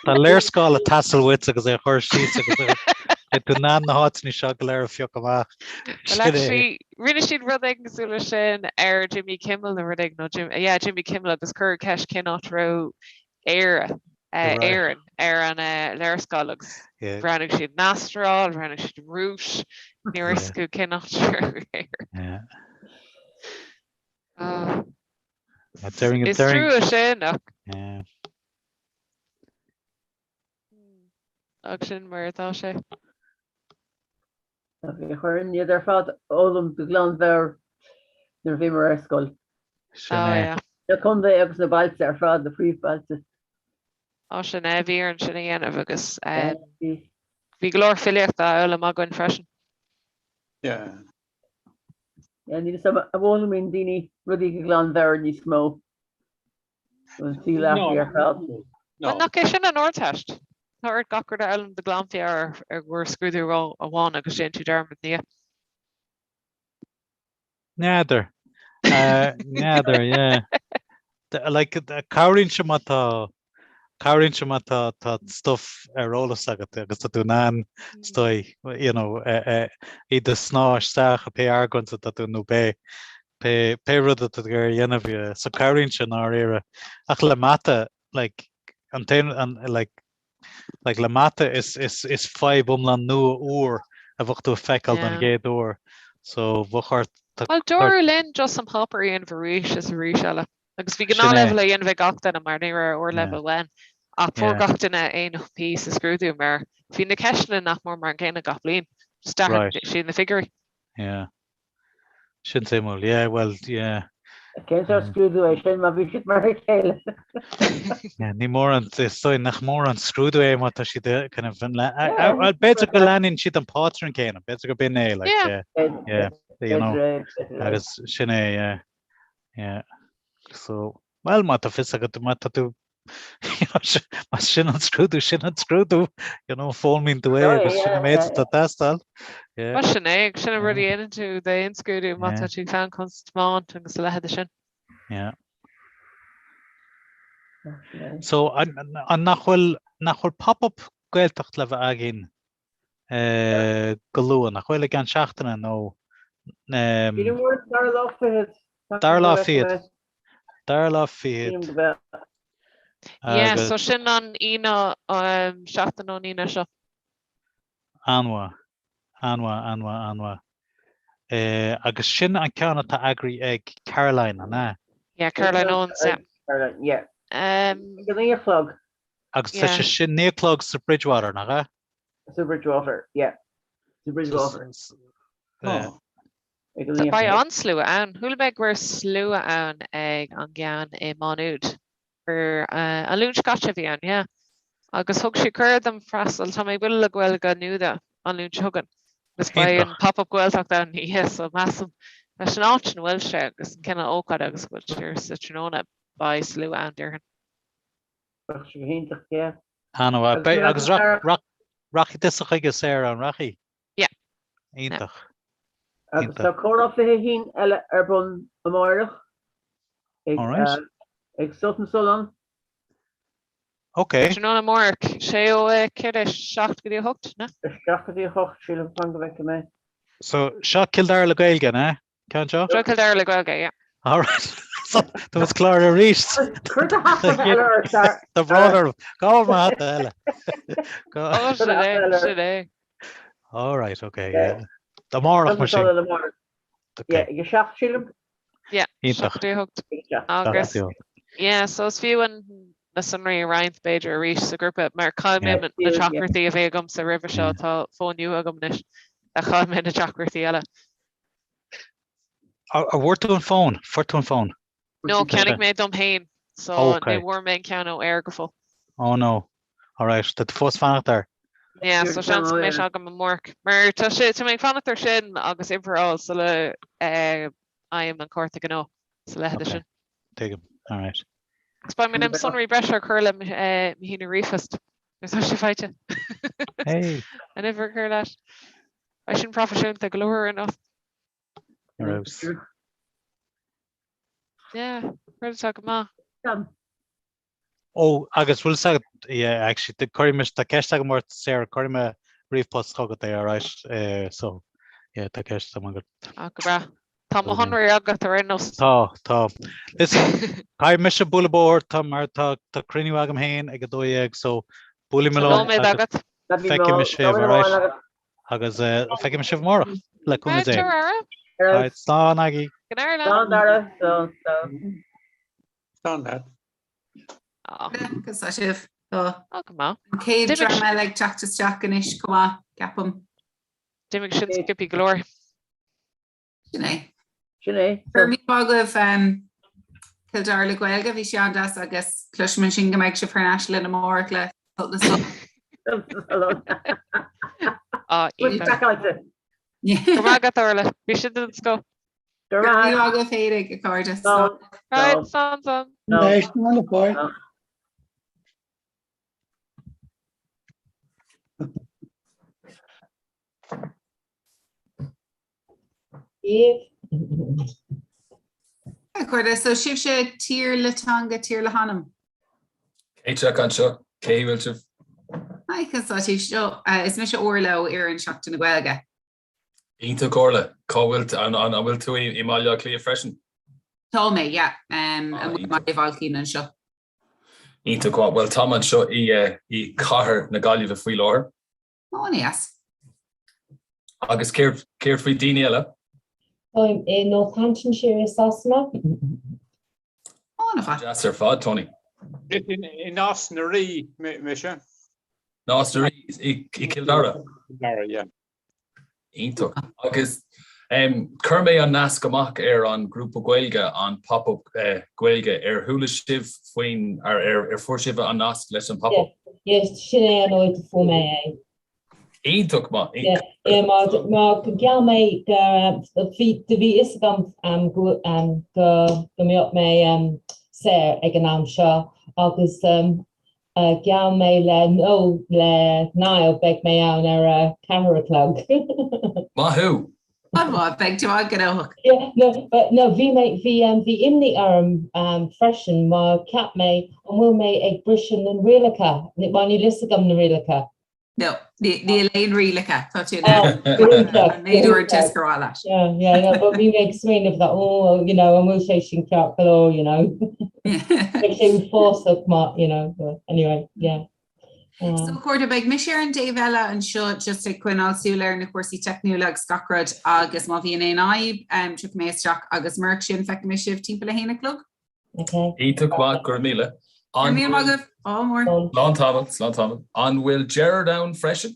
Tá léarscáil ag teastáil uait agus é a chur síos agus beidh tú in ann na háiteanna seo go léir a phiocadh amach.
Well actually, rinne siad rud éigin cosúil leis sin ar Jimmy Kimmel nó rud éigin, nó Jim, yeah, Jimmy Kimmel agus cuireadh ceist cén áit a raibh Éire, Éirinn ar an léarscáil agus bhreathnaigh siad an Astráil, bhreathnaigh siad an Rúis, ní raibh a fhios acu cén áit a raibh Éire. Is trua sin ach. Ach sin mar atá sé.
Bhí orainn iad ar fad a fhoghlaim de ghlanmheabhair nuair a bhíomar ar scoil.
Sin é.
Na contae agus na bailte ar fad, na príomhbhailte.
Á sin é, bhí orainn sin a dhéanamh agus bhí go leor filíochta á fhoghlaim againn freisin.
Yeah.
Yeah, níl a fhios agam an bhfoghlaimíonn daoine rudaí de ghlanmheabhair níos mó. An saol athraithe ar fad.
Bhuel, nach é sin an Ardteist? Tá ort gach rud a fhoghlaim de ghlanmheabhair i gcomhair scrúdú amháin agus déanann tú dearmad ina dhiaidh.
N'fheadar. N'fheadar, yeah. Like, cabhraíonn sé má tá Cabhraíonn sé má tá tá stuff ar eolas agat agus tá tú in ann is dóigh you know iad a shná isteach i pé argóint atá tú nó pé pé pé rud atá tú ag iarraidh a dhéanamh yeah. So cabhraíonn sé i ndáiríre. Ach le mata like an t-aon an like like le mata is is is fadhb iomlán nua úr a bheadh tú ag feiceáil don chéad uair. So bheadh ort
Bhuel dúradh linn just an páipéar a dhéanamh arís is arís eile. Agus bhí gnáthleibhéal á dhéanamh ag gach duine mar ní raibh ardleibhéal uainn. Ach fuair gach duine 1 P sa scrúdú mar bhí na ceisteanna nach mór mar an gcéanna gach bliain. Just d'athraigh siad na figiúirí.
Yeah. Sin suimiúil. Yeah, well, yeah.
Cén sórt scrúdú é sin má bhí siad mar a chéile?
Yeah, ní mór an, is dóigh nach mór an scrúdú é má tá siad kind of, b'fhéidir go leanann siad an pátrún céanna, b'fhéidir go b'in é, like, yeah, yeah, you know, agus sin é, yeah. Yeah. So, well, má tá fios agat, má tá tú. Más sin an scrúdú, sin an scrúdú, you know, foghlaimíonn tú é agus sin an méid atá ag teastáil.
Mar sin é, agus sin an rud a dhéanann tú d'aon scrúdú má tá tú ag foghlaim conas tiomáint agus a leithéid sin.
Yeah. So, an nach bhfuil nach bhfuil pop-up Gaeltacht le bheith againn go luath, nach bhfuil i gceann seachtaine nó
Dara lá fichead.
Dara lá fichead. Dara lá fichead.
Yeah, so sin an Aoine, seachtain ón Aoine seo.
An-mhaith. An-mhaith, an-mhaith, an-mhaith. Agus sin an ceann atá eagraithe ag Caroline, an ea?
Yeah, Caroline Owens, yeah.
Caroline, yeah. Ag a naoi a chlog.
Agus tá sé sin naoi a chlog sa Bridgewater, nach ea?
Sa Bridgewater, yeah. Sa Bridgewater.
Beidh an-slua ann. Chuala mé go raibh slua ann ag an gceann i Má Nuad. Ar an Luan seo caite a bhí ann, yeah. Agus thug siad cuireadh dom freastal, tá mé ag bualadh le Gaeilge Nuada an Luan seo chugainn. Agus beidh an Pop-Up Gaeltacht ann, yeah, so measaim leis an áit ina bhfuil sé agus an cineál ócáide agus go bhfuil sé sa tráthnóna, beidh slua ann, déarfainn.
Bheadh sé go hiontach, yeah.
An-mhaith. Beidh, agus rachaidh tusa chuige, Sarah, an rachaidh?
Yeah.
Iontach.
Agus tá comhrá 21 eile ar bun amáireach ag
Alright.
ag Sult na Sollán.
Ok.
Tráthnóna amárach, sé ó céard é, 7 go dtí 8, ná?
7 go dtí 8, sílim, fan go bhfeicfidh mé.
So, seo Cill Dara le Gaeilge, an ea? Ceann seo?
Seo Cill Dara le Gaeilge, yeah.
Alright. So, tá muid cláraithe arís.
Cuir do hata eile ort, Sarah.
Tá brón orm. Cá bhfuil mo hata eile?
Ó, sin é, sin é.
Alright, ok, yeah. Amárach mar sin.
Yeah, ag a seacht sílim.
Yeah,
Iontach.
7 go dtí 8. Agus, yeah, so is fiú an na sonraí a roinnt b'fhéidir arís sa ghrúpa mar chaill mé na teachtaireachtaí a bhí agamsa roimhe seo, tá fón nua agam anois, chaill mé na teachtaireachtaí eile.
An bhfuair tú an fón? Fuair tú an fón?
No, cheannaigh mé dom féin, so ní bhfuair mé an ceann ó Eir go fóill.
Oh no. Alright, tá tú fós fanacht air.
Yeah, so seans go mbeidh sé agam amárach. Mar tá sé, tá mé ag fanacht air sin agus uimhir a fháil sula bhfaighim an cárta gnó sa leithéid sin.
Tuigim, alright.
Agus beidh mé in ann sonraí breise a chur le mo shíniú ríomhphost. Nuair atá sé faighte.
Hey!
An uimhir a chur leis. Beidh sin proifisiúnta go leor ar nós.
Ar fheabhas.
Yeah, rud atá go maith.
Ó, agus bhfuil 's agat, yeah, actually, cuirfidh mise, tá ceist agam ort, Sarah, cuirfidh mé ríomhphost chugat é, alright, eh, so, yeah, tá ceist agam agat.
Ah, go breá. Tá mo shonraí agat ar aon nós.
Tá, tá. Listen, caithfidh mise bualadh bóthar, tá mar tá, tá cruinniú agam féin ag 12, so buailfidh mé
Tá
liom
nóiméad
agus
agat.
feicfidh mé sibh, alright? Agus feicfidh mé sibh amárach, le cúnamh Dé. Right, slán agaibh.
Go n-éirí leat.
Slán Dara, slán, slán.
Slán leat.
Agus tá sibh. Tá
Ó, go maith.
an chéad dream eile ag teacht isteach anois chomh maith, ceapaim.
D'imigh sin sciobtha go leor.
Sin é.
Sin é.
Go raibh míle maith agaibh Cill Dara le Gaeilge, bhí sé an-deas agus cloisim ansin go mbeidh sibh thar n-ais linn amárach le Sult na
Sollán.
Á, iontach. Go raibh maith agat, Orla. Bhí sin den scoth.
Go raibh maith agaibh féinig, a chairde.
Slán.
Right, slán, slán.
Slán, bye.
A chairde, so sibhse Tír le Teanga, Tír le hAnam.
Céiteach anseo, cé bhfuil sibh?
Hi, conas tá sibh seo? Is mise Orla ó fhoireann Seachtain na Gaeilge.
Iontach Orla, cá bhfuil an bhfuil tú i mBaile Átha Cliath freisin?
Tá mé, yeah. Amuigh i mBaile Bhailcín anseo.
Iontach, bhuel táim anseo i gcathair na Gaillimhe faoi láthair.
Ó, an-deas.
Agus céard faoi daoine eile?
Táim i Northamptonshire i Sasana.
Ó, an-mhaith.
Deas ar fad, Tony.
Is i Nás na Rí mise.
Nás na Rí i gCill Dara?
Cill Dara, yeah.
Iontach. Agus chuir mé an nasc amach ar an grúpa Gaeilge, an Pop-Up Gaeilge. Ar chuala sibh faoin, ar fuair sibh an nasc leis an Pop-Up?
Yes, sin é an áit a fuair mé é.
Iontach maith.
Yeah, yeah, mar mar gheall mé go bhí do bhí fhios agam go go go mbeadh mé saor ag an am seo. agus gheall mé le nó le Niall beidh mé ann ar a 4 a chlog.
Maith thú!
An-mhaith, beidh tú an-ghnóthach.
Yeah, no, but no, bhí mé, bhí, bhí imní orm freisin mar cheap mé an bhfuil mé ag briseadh na rialacha, mar níl fhios agam na rialacha.
No, níl aon rialacha, tá tú in ann an méid uaireanta is gur mhaith leat.
Yeah, yeah, no, but bhí mé ag smaoineamh that, oh, you know, an bhfuil sé sin ceart go leor, you know. Beidh sé uafásach má, you know, but anyway, yeah.
So a chairde, beidh mise ar an dtaobh eile anseo just ag coinneáil súil ar na cúrsaí teicniúla agus gach rud agus má bhíonn aon fhadhb, tiocfaidh mé isteach agus murach sin feicfidh mé sibh timpeall a haon a chlog.
Okay.
Iontach maith, go raibh míle.
Go raibh míle maith agaibh, ádh mór.
Slán tamall, slán tamall. An bhfuil Gerard ann freisin?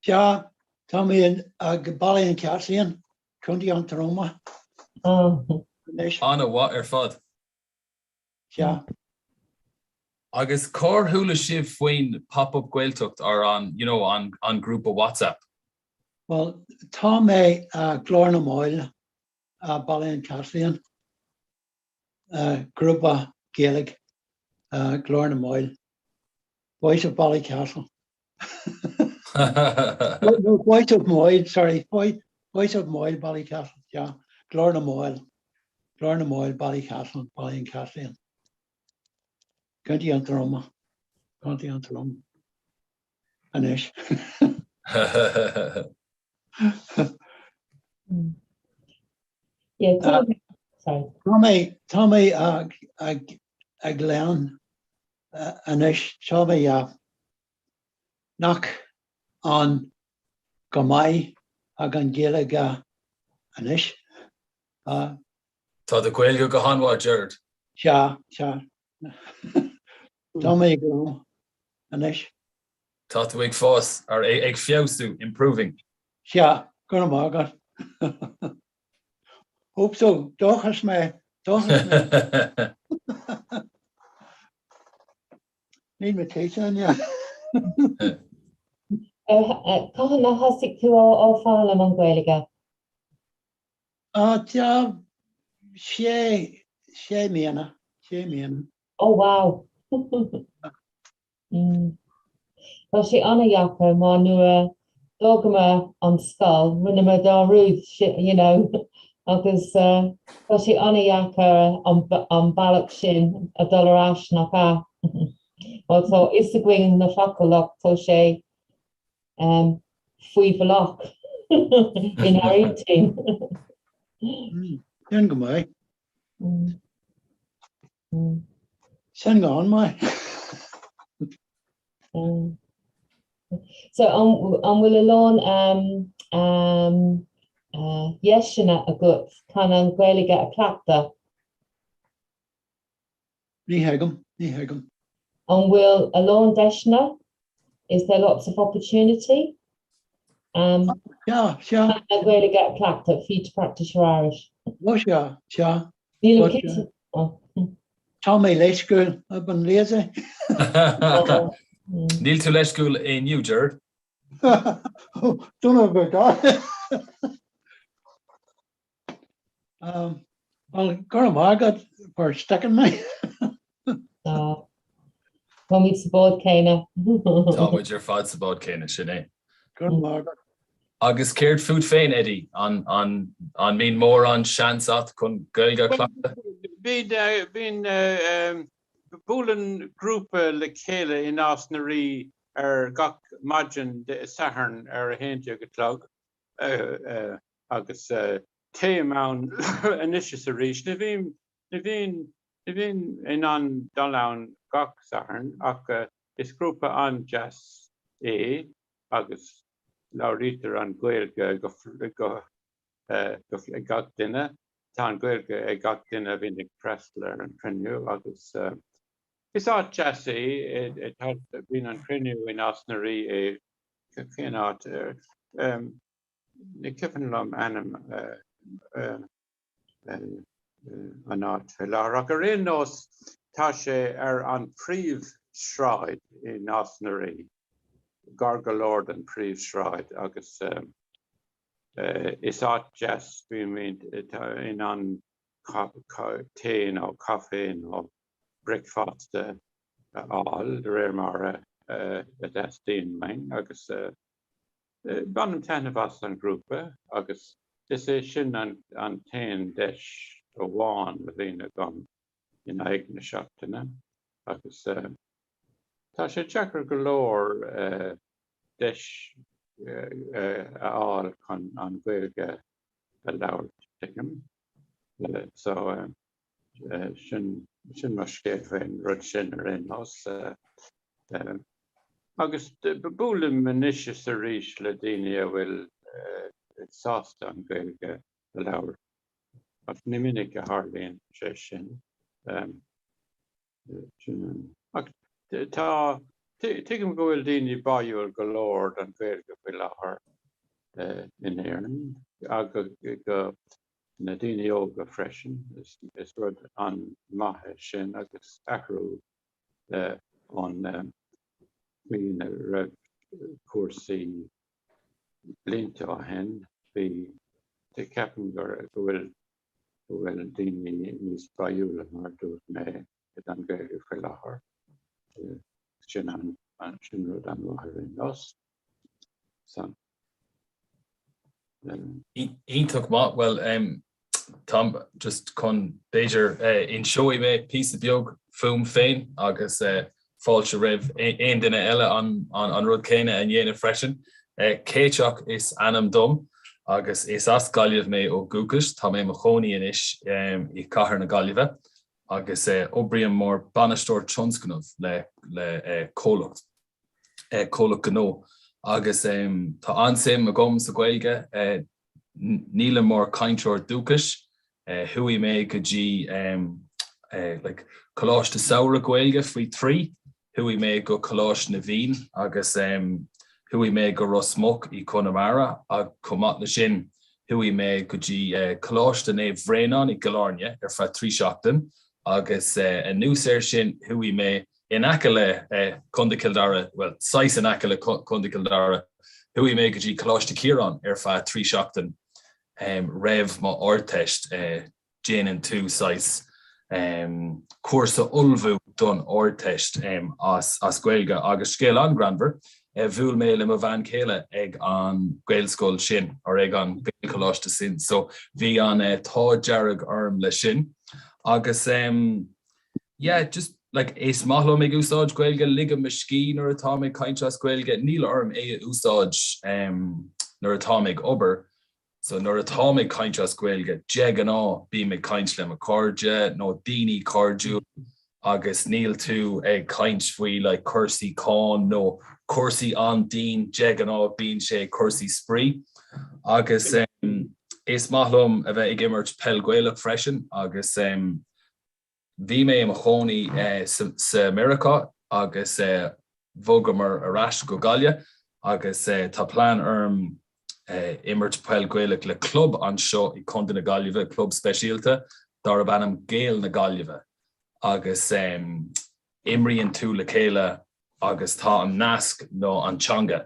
Sea, tá mé ag Baile an Chaisleáin, Contae an Droma
anois. An-mhaith ar fad.
Sea.
Agus cár chuala sibh faoin Pop-Up Gaeltacht or an, you know, an, an grúpa WhatsApp?
Bhuel, tá mé i Glór na Móille Baile an Chaisleáin, grúpa Gaeilge, Glór na Móille, Voice of Ballycastle. No, Voice of Moyle, sorry, Voice of Moyle, Ballycastle, yeah, Glór na Móille, Glór na Móille, Ballycastle, Baile an Chaisleáin. Contae an Droma, Contae an Droma. Anois.
Yeah, sorry.
Tá mé, tá mé ag, ag, ag léann anois, tá mé nach an go maith ag an Ghaeilge anois.
Tá do Ghaeilge go han-mhaith, Gerard.
Sea, sea. Tá mé ag léann anois.
Tá tú ag fás, or ag feabhsú, improving.
Sea, go raibh maith agat. Hope so. Dóchas mé, dóchas mé. Níl mé téite inniu.
Cathain a thosaigh tú á foghlaim an Ghaeilge?
Tá sé, sé mbliana, sé mbliana.
Oh wow! Tá sé an-deacair mar nuair a d'fhágamar an scoil rinneamar dearúd you know agus tá sé an-deacair an bealach sin a dul ar ais nach ea? Mar tá fhios againn na focail ach tá sé faoi bhealach inár intinn.
Sin go maith. Sin go han-mhaith.
So an bhfuil a lán deiseanna agat chun an Ghaeilge a chleachtadh?
Ní thuigim, ní thuigim.
An bhfuil a lán deiseanna? Is there lots of opportunity?
Um, Sea, sea.
An Ghaeilge a chleachtadh, for you to practice your Irish.
Ó sea, sea.
Níl an cinnte.
Tá mé leisciúil, I've been lazy.
Níl tú leisciúil inniu, Gerard.
Don't know about that. Um, well, go raibh maith agat for sticking me.
Táimid sa bád céanna.
Tá muid ar fad sa bád céanna, sin é.
Go raibh maith agat.
Agus céard fút féin, Eddie? An, an, an mbíonn mórán seans a't chun Gaeilge a chleachtadh?
Bíonn, bíonn, buaileann grúpa le chéile i Nás na Rí ar gach maidin Dé Sathairn ar 11 a chlog agus téim ann anois is arís. Ní bhím, ní bhíonn, ní bhím in ann dul ann gach Satharn ach is grúpa an-deas é agus labhraítear an Ghaeilge go, go, ag gach duine. Tá an Ghaeilge ag gach duine a bhíonn ag freastal ar an chruinniú agus is áit deas é. Tá, bíonn an cruinniú i Nás na Rí i, cén áit? Ní cuimhin liom ainm an áit faoi láthair ach ar aon nós tá sé ar an príomhshráid i Nás na Rí, gar go leor den príomhshráid agus is áit deas, bímid in ann tae nó caife nó. bricfeasta a fháil de réir mar a dteastaíonn uainn agus bainim taitneamh as an ghrúpa agus is é sin an t-aon deis amháin a bhíonn agam in aghaidh na seachtaine agus tá sé deacair go leor deis a fháil chun an Ghaeilge a labhairt, tuigim. So sin sin mo scéal faoin rud sin ar aon nós. Agus buailim anois is arís le daoine a bhfuil sásta an Ghaeilge a labhairt, ach ní minic a tharlaíonn sé sin. Ach tá, tuigim go bhfuil daoine báúil go leor don Ghaeilge faoi láthair in Éirinn agus go na daoine óga freisin. Is rud an-mhaith é sin agus athrú ón chaoi ina raibh cúrsaí blianta ó shin. Bhí, ceapaim go bhfuil go bhfuil daoine níos báúla, mar a dúirt mé, don Ghaeilge faoi láthair. Sin an, sin rud an-mhaith ar aon nós. So.
Iontach maith. Bhuel, táim just chun, b'fhéidir, inseoidh mé píosa beag fúm féin agus fáilte roimh aon duine eile an rud céanna a dhéanamh freisin. Céiteach is ainm dom agus is as Gaillimh mé ó dhúchas. Tá mé i mo chónaí anois i gcathair na Gaillimhe agus oibrím mar bainisteoir tionscnamh le comhlacht. comhlacht gnó agus tá an-suim agam sa Ghaeilge. Nílim mar cainteoir dúchais. Chuaigh mé go dtí like coláiste samhraidh Gaeilge faoi thrí, chuaigh mé go Coláiste na bhFiann agus chuaigh mé go Ros Muc i Conamara ach chomh maith le sin chuaigh mé go dtí Coláiste Naomh Bhréanainn i gCill Airne ar feadh 3 seachtain agus anuas air sin chuaigh mé in aice le Contae Chill Dara, bhuel, saghas in aice le Contae Chill Dara, chuaigh mé go dtí Coláiste Chiaráin ar feadh 3 seachtain roimh mo Ardteist. Déanann tú saghas cúrsa ullmhú don Ardteist as Gaeilge agus scéal an-ghreannmhar, bhuail mé le mo bhean chéile ag an Ghaelscoil sin, or ag an Ghaelcholáiste sin, so bhí an t-ádh dearg orm le sin. Agus. Yeah, just like is maith liom ag úsáid Gaeilge, ligim mo scíth nuair atáim ag caint as Gaeilge, níl orm é a úsáid um, nuair atáim ag obair, so nuair atáim ag caint as Gaeilge, de ghnáth bím ag caint le mo chairde nó daoine cairdiúil agus níl tú ag caint faoi like cúrsaí cáin nó cúrsaí an-dian, de ghnáth bíonn sé cúrsaí spraoi agus um, is maith liom a bheith ag imirt peil Gaelach freisin agus um, Bhí mé i mo chónaí sa Meiriceá agus bhogamar ar ais go Gaillimh agus tá plean orm imirt peil Gaelach le club anseo i Contae na Gaillimhe, club speisialta darb ainm Gaeil na Gaillimhe agus imríonn tú le chéile agus tá an nasc ná an teanga.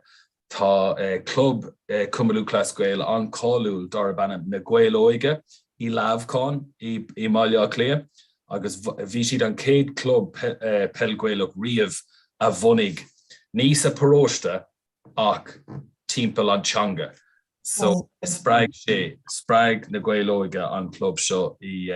Tá club Cumann Lúthchleas Gael an-cháiliúil darb ainm Na Gaeil Óga i Leamhcán i mBaile Átha Cliath agus bhí siad an chéad club peil Gaelach riamh a bhunaigh ní sa paróiste ach timpeall an teanga. So spreag sé, spreag Na Gaeil Óga an club seo i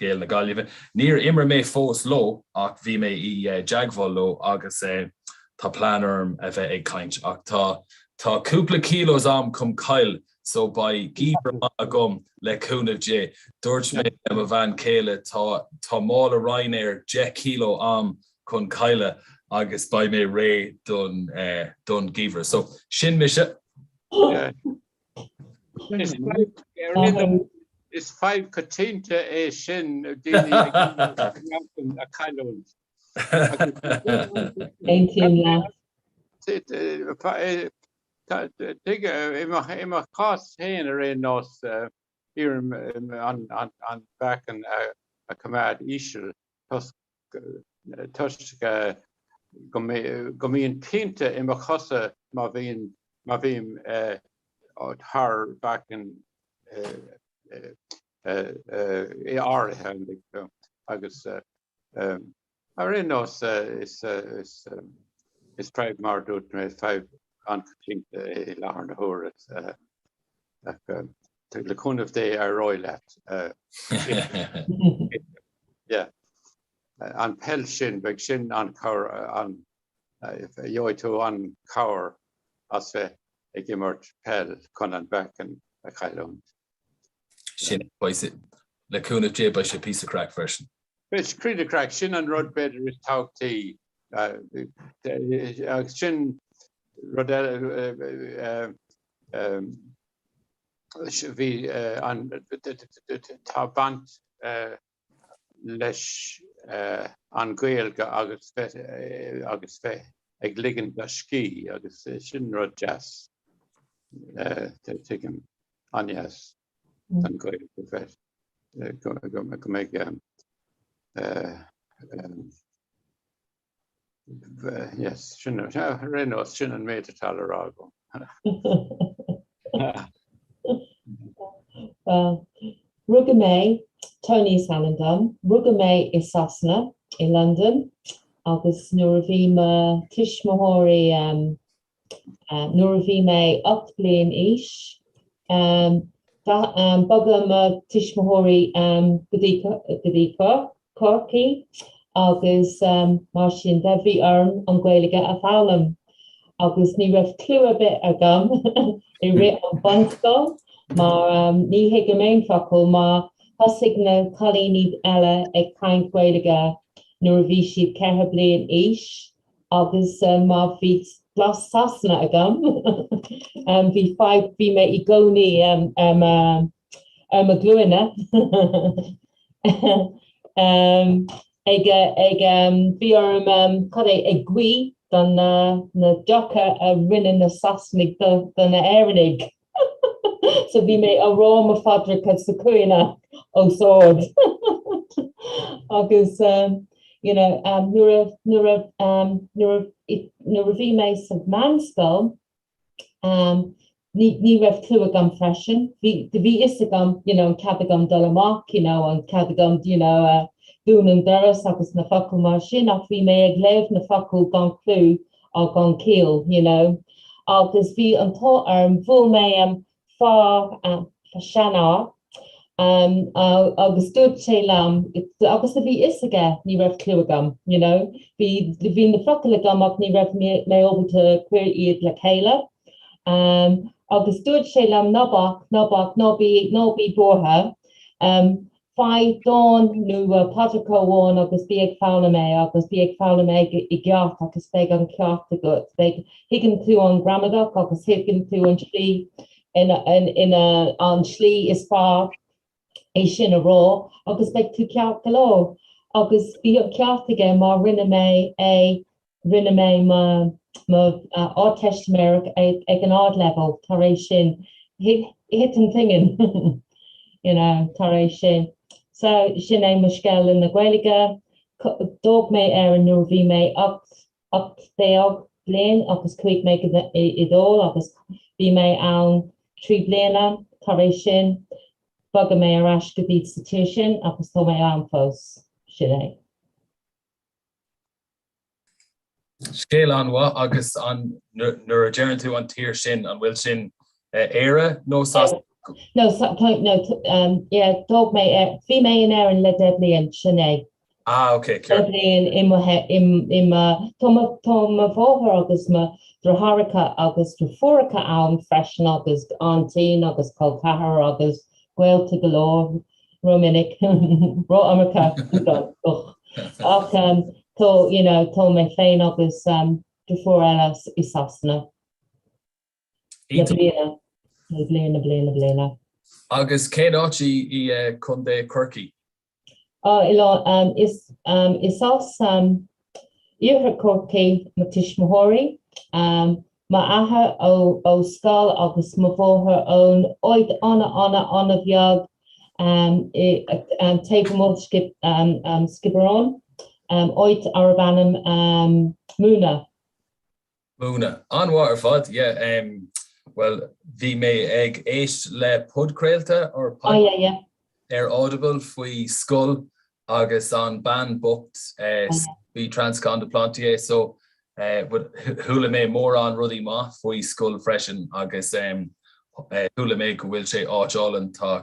Gaeil na Gaillimhe. Níor imir mé fós leo ach bhí mé i dteagmháil leo agus tá plean orm a bheith ag caint ach tá tá cúpla kilos a'm chun cailleadh so beidh geimhreadh maith agam le cúnamh Dé. Dúirt mé le mo bhean chéile tá tá mála Ryanair 10 kilo a'm chun cailleadh agus beidh mé réidh don don gheimhreadh. So sin mise.
Is fadhb coitianta é sin daoine a chailliúint.
Aontaím leat.
I mo chás féin ar aon nós, iarraim an meáchan a choimeád íseal toisc toisc go mbíonn pianta i mo chosa má bhíonn, má bhím thar mheáchan áirithe agus. Ar aon nós, is is fadhb mar a dúirt mé, is fadhb an-choitianta i láthair na huaire. Ach le cúnamh Dé éireoidh leat. Yeah. An peil sin, beidh sin an-chabhair, an, gheobhaidh tú an-chabhair as bheith ag imirt peil chun an mheáchan a chailliúint.
Sin, beidh sé, le cúnamh Dé beidh sé píosa craic freisin.
Beidh sé píosa craic, sin an rud b'fhéidir is tábhachtaí. Agus sin rud eile, bhí an, tá baint leis an Ghaeilge agus bheith agus bheith ag ligean do scíth agus sin rud deas, tuigim, an-deas don Ghaeilge bheith go mbeidh Yes, sin ar aon nós, sin an méid atá le rá agam.
Well, rugadh mé, Tony is ainm dom, rugadh mé i Sasana, i Londain, agus nuair a bhí mo tuismitheoirí Nuair a bhí mé 8 bliain aois, bogadh mo tuismitheoirí go dtí Corcaigh agus mar sin de bhí orm an Ghaeilge a foghlaim agus ní raibh clue ar bith agam i rith an bunscoil mar ní thuigim aon focal mar thosaigh na cailíní eile ag caint Gaeilge nuair a bhí siad 4 bliain aois agus má bhí blas Sasana agam bhí fadhb, bhí mé i gcónaí ar mo ar mo glúine ag ag bhí orm cad é ag guí don na na dochar a rinne na Sasanaigh do do na Éireannaigh. So bhí mé a rá mo phaidreacha sa chúinne os ard. Agus you know nuair a nuair a nuair a nuair a bhí mé sa mheánscoil ní ní raibh clue agam freisin. Bhí bhí fhios agam you know an cead agam dul amach you know an cead agam you know uh, dún an doras agus na focail mar sin ach bhí mé ag léamh na focail gan clue á gan ciall, you know. Agus bhí an t-ádh orm, bhuail mé um fear, um seanfhear, um agus dúirt sé liom, agus a bhí fhios aige ní raibh clue agam, you know. Bhí, bhí na focail agam ach ní raibh mé ábalta cuir iad le chéile. Um agus dúirt sé liom ná bac, ná bac, ná bí, ná bí buartha. Um Faigh dán nó paidreacha amháin agus bí ag foghlaim é agus bí ag foghlaim é i gceart agus beidh an ceart agat. Beidh, thuigeann tú an gramadach agus thuigeann tú an slí ina, ina, an slí is fearr é sin a rá agus beidh tú ceart go leor. Agus bhí an ceart aige mar rinne mé é Rinne mé mo Ardteistiméireacht ag an ardleibhéal tar éis sin. Thit an phingin, you know, tar éis sin. So, sin é mo scéal le na Gaeilge. D'fhág mé Éirinn nuair a bhí mé 18 bliain agus chuaigh mé go Iodáil agus bhí mé ann 3 bliana tar éis sin. Bhogadh mé ar ais go dtí sa tír sin agus tá mé ann fós. Sin é.
Scéal an-mhaith agus an nuair a deireann tú an tír sin, an bhfuil sin Éire nó Sasana?
No, no, yeah, d'fhág mé, bhí mé in Éirinn le 10 bliain, sin é.
Ah, ok,
ceart. 10 bliain i mo, i mo, tá mo, tá mo mháthair agus mo dheartháireacha agus deirfiúracha ann freisin agus aintín agus col ceathar agus gaolta go leor. Rómhinic, ró-iomarca, ach tá, you know, tá mé féin agus deirfiúr eile i Sasana le bliana, le bliana, bliana, bliana.
Agus cén áit í i Contae Chorcaí?
Is is as Iarthar Chorcaí mo tuismitheoirí, m'athair ó Scoil agus mo mháthair ón áit ana ana ana bheag taobh amuigh Skibbereen, áit arb ainm Moonagh.
Moonagh. An-mhaith ar fad, yeah. Bhuel, bhí mé ag éist le podchraolta or
Oh yeah, yeah.
ar Audible faoi scoil agus an bean bocht. Bhí Transcon de Plantier so but chuala mé mórán rudaí maith faoi Schull freisin agus chuala mé go bhfuil sé áit álainn tá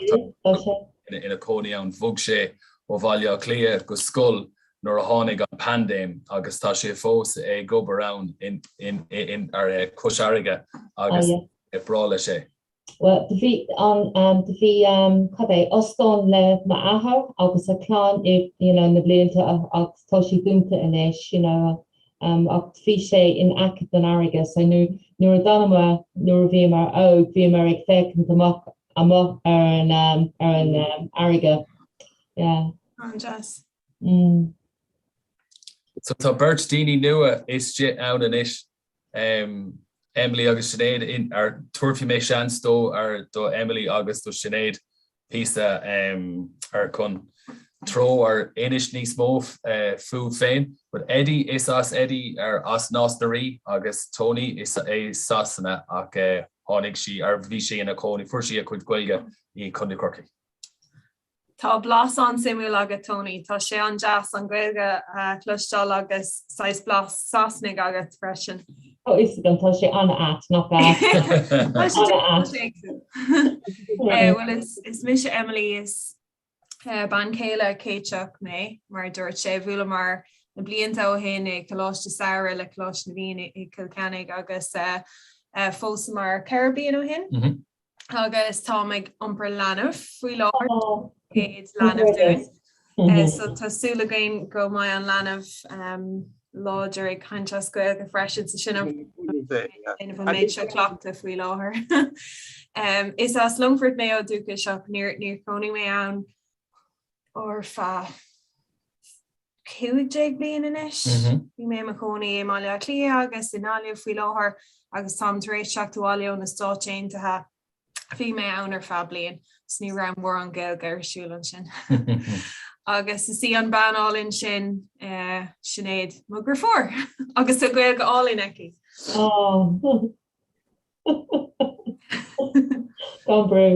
ina cónaí ann. Bhog sé ó Bhaile Átha Cliath go Schull nuair a tháinig an paindéim agus tá sé fós ag obair ann in ar Cois Fharraige agus is breá leis é.
Bhuel, do bhí an, do bhí, cad é, ostán le m'athair agus a clann i, you know, na blianta ach tá sé dúnta anois, you know, ach bhí sé in aice den fharraige so nuair, nuair a d'fhanamar, nuair a bhíomar óg, bhíomar ag féachaint amach, amuigh ar an, ar an fharraige, yeah.
An-deas.
Mm.
So tá beirt daoine nua istigh ann anois. Emily agus Sinéad, ar tabharfaidh mé seans dó ar do Emily agus do Sinéad píosa ar chun treo ar inis níos mó fúibh féin. But Eddie is as Eddie ar as Nás na Rí agus Tony is é Sasana ach tháinig sí ar bhí sé ina cónaí fuair sí a cuid Gaeilge i Contae Chorcaí.
Tá blas an-suimiúil agat Tony, tá sé an-deas an Ghaeilge a chloisteáil agus saghas blas Sasanaigh agat freisin.
Tá fhios agam, tá sé an-ait, nach ea?
Tá sé éagsúil. Bhuel is mise Emily, is bean chéile Chéiteach mé, mar a dúirt sé, bhuaileamar na blianta ó shin i Coláiste Samhraidh le Coláiste na bhFiann i gCill Chainnigh agus phósamar 4 bliain ó shin. agus táim ag iompar leanbh faoi láthair, chéad leanbh dúinn. So tá súil againn go mbeidh an leanbh láidir ag caint as Gaeilge freisin, so sin an déanamh an méid seo cleachtadh faoi láthair. Is as Longfort mé ó dúchas ach níor chónaigh mé ann ar feadh 15 bliain anois. Bhí mé i mo chónaí i mBaile Átha Cliath agus i nGaillimh faoi láthair agus táim tar éis teacht abhaile ó na Stáit Aontaithe. Bhí mé ann ar feadh bliain so ní raibh mórán Gaeilge ar siúl ansin. Agus is í an bean álainn sin Sinéad, mo dheirfiúr, agus tá Gaeilge álainn aici.
Gan brú.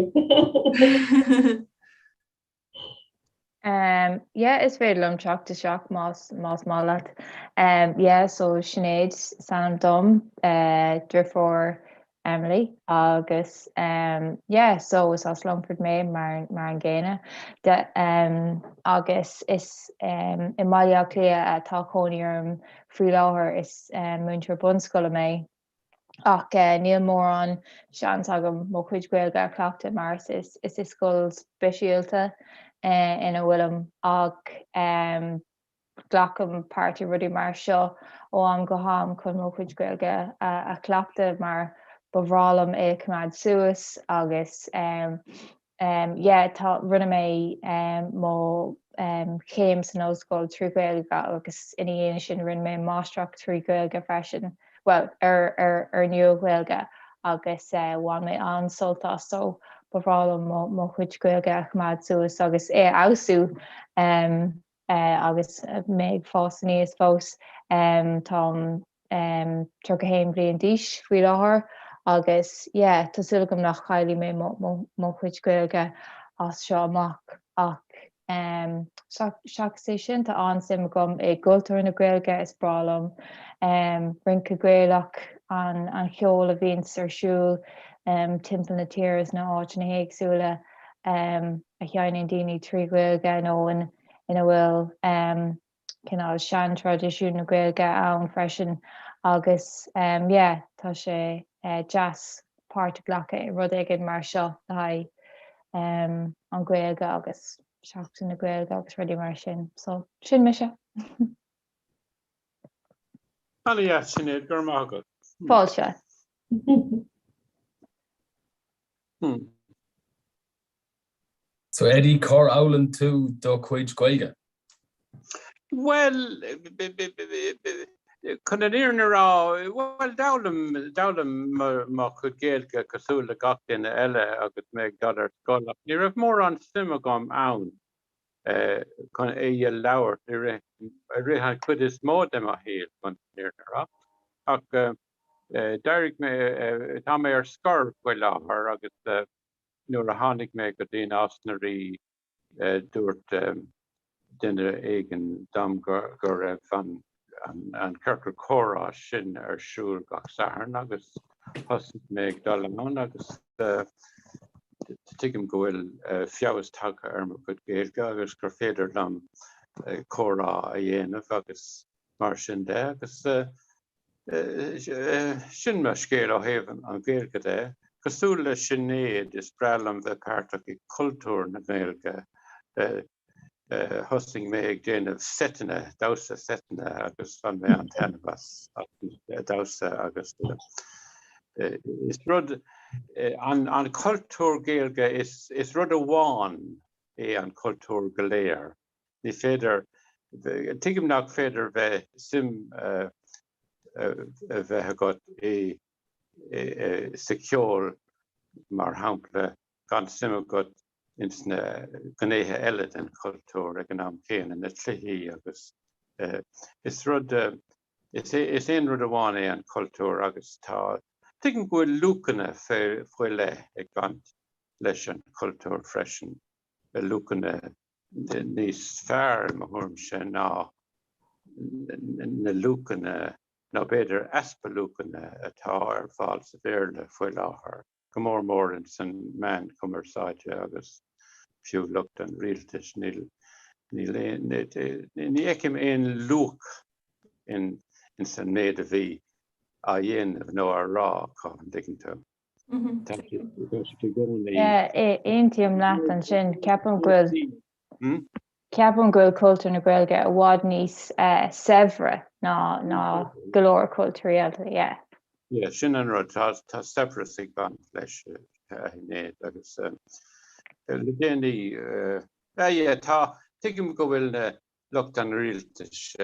Um, yeah, is féidir liom teacht isteach más, más maith leat. Um, yeah, so Sinéad is ainm dom, uh, deirfiúr Emily agus um, yeah, so is as Longfort mé mar, mar an gcéanna. De, um, agus is um, i mBaile Átha Cliath atá cónaí orm faoi láthair, is um, múinteoir bunscoile mé. Ach níl mórán seans agam mo chuid Gaeilge a chleachtadh mar is is i scoil speisialta ina bhfuilim ach glacaim páirt i rudaí mar seo ó am go ham chun mo chuid Gaeilge a chleachtadh mar ba bhreá liom é a choimeád suas agus yeah tá, rinne mé mo chéim san ollscoil trí Ghaeilge agus ina dhiaidh sin rinne mé máistreacht trí Ghaeilge freisin, bhuel ar ar ar Nua-Ghaeilge agus bhain mé an-sult as so ba bhreá liom mo mo chuid Gaeilge a choimeád suas agus é a fheabhsú agus mé ag fás aníos fós. Táim 31 bliain d'aois faoi láthair agus yeah tá súil agam nach chaillfidh mé mo chuid Gaeilge as seo amach ach seachas é sin tá an-suim agam i gcultúr na Gaeilge, is breá liom rince Gaelach, an cheol a bhíonns ar siúl timpeall na tíre sna háiteanna éagsúla a sheinneann daoine trí Ghaeilge nó ina bhfuil cineál sean-traidisiún na Gaeilge ann freisin agus yeah tá sé deas páirt a ghlacadh i rud éigin mar seo le haghaidh an Ghaeilge agus Seachtain na Gaeilge agus rudaí mar sin. So sin mise.
Ana-dheas Sinéad, go raibh maith agat.
Fáilte.
So Eddie, cár fhoghlaim tú do chuid Gaeilge?
Bhuel, chun an fhírinne a rá, bhuel, d'fhoghlaim, d'fhoghlaim mo chuid Gaeilge cosúil le gach duine eile agus mé ag dul ar scoil ach ní raibh mórán suim agam ann chun é a labhairt i rith, i rith an chuid is mó de mo shaol, chun an fhírinne a rá. Ach d'éirigh mé, tá mé ar scor faoi láthair agus nuair a tháinig mé go dtí Nás na Rí, dúirt. duine éigin dom go raibh an an ciorcal comhrá sin ar siúl gach Satharn agus thosaigh mé ag dul ann agus tuigim go bhfuil feabhas tagtha ar mo chuid Gaeilge agus gur féidir liom comhrá a dhéanamh agus mar sin de agus sin mo scéal ó thaobh an Ghaeilge de. Cosúil le Sinéad is breá liom bheith páirteach i cultúr na Gaeilge. Thosaigh mé ag déanamh seiteanna, damhsa seiteanna agus bhain mé an-taitneamh as damhsa agus is rud, an cultúr Gaeilge, is rud amháin é an cultúr go léir. Ní féidir, tuigim nach féidir bheith suim a bheith agat i sa cheol mar shampla gan suim agat ins na gnéithe eile den chultúr ag an am céanna, na cluichí agus is rud, is aon rud amháin é an cultúr agus tá, tuigim go bhfuil luachanna faoi leith ag baint leis an chultúr freisin, luachanna níos fearr i mo thuairimse ná na luachanna, nó b'fhéidir easpa luachanna atá ar fáil sa Bhéarla faoi láthair. go mór mór ins an meáin chumarsáide agus fiú lucht an rialtais, níl, níl aon, ní fheicim aon luach in, ins an méid a bhí á dhéanamh nó á rá acu, an dtuigeann tú? Tá siad, tá siad i gcónaí.
Yeah, aontaím leat ansin. Ceapaim go bhfuil, ceapaim go bhfuil cultúr na Gaeilge i bhfad níos saibhre ná, ná go leor cultúirí eile, yeah.
Yeah, sin an rud, tá, tá saibhreas ag baint leis, a Shinéad, agus le déanaí, yeah, tá, tuigim go bhfuil na lucht an rialtais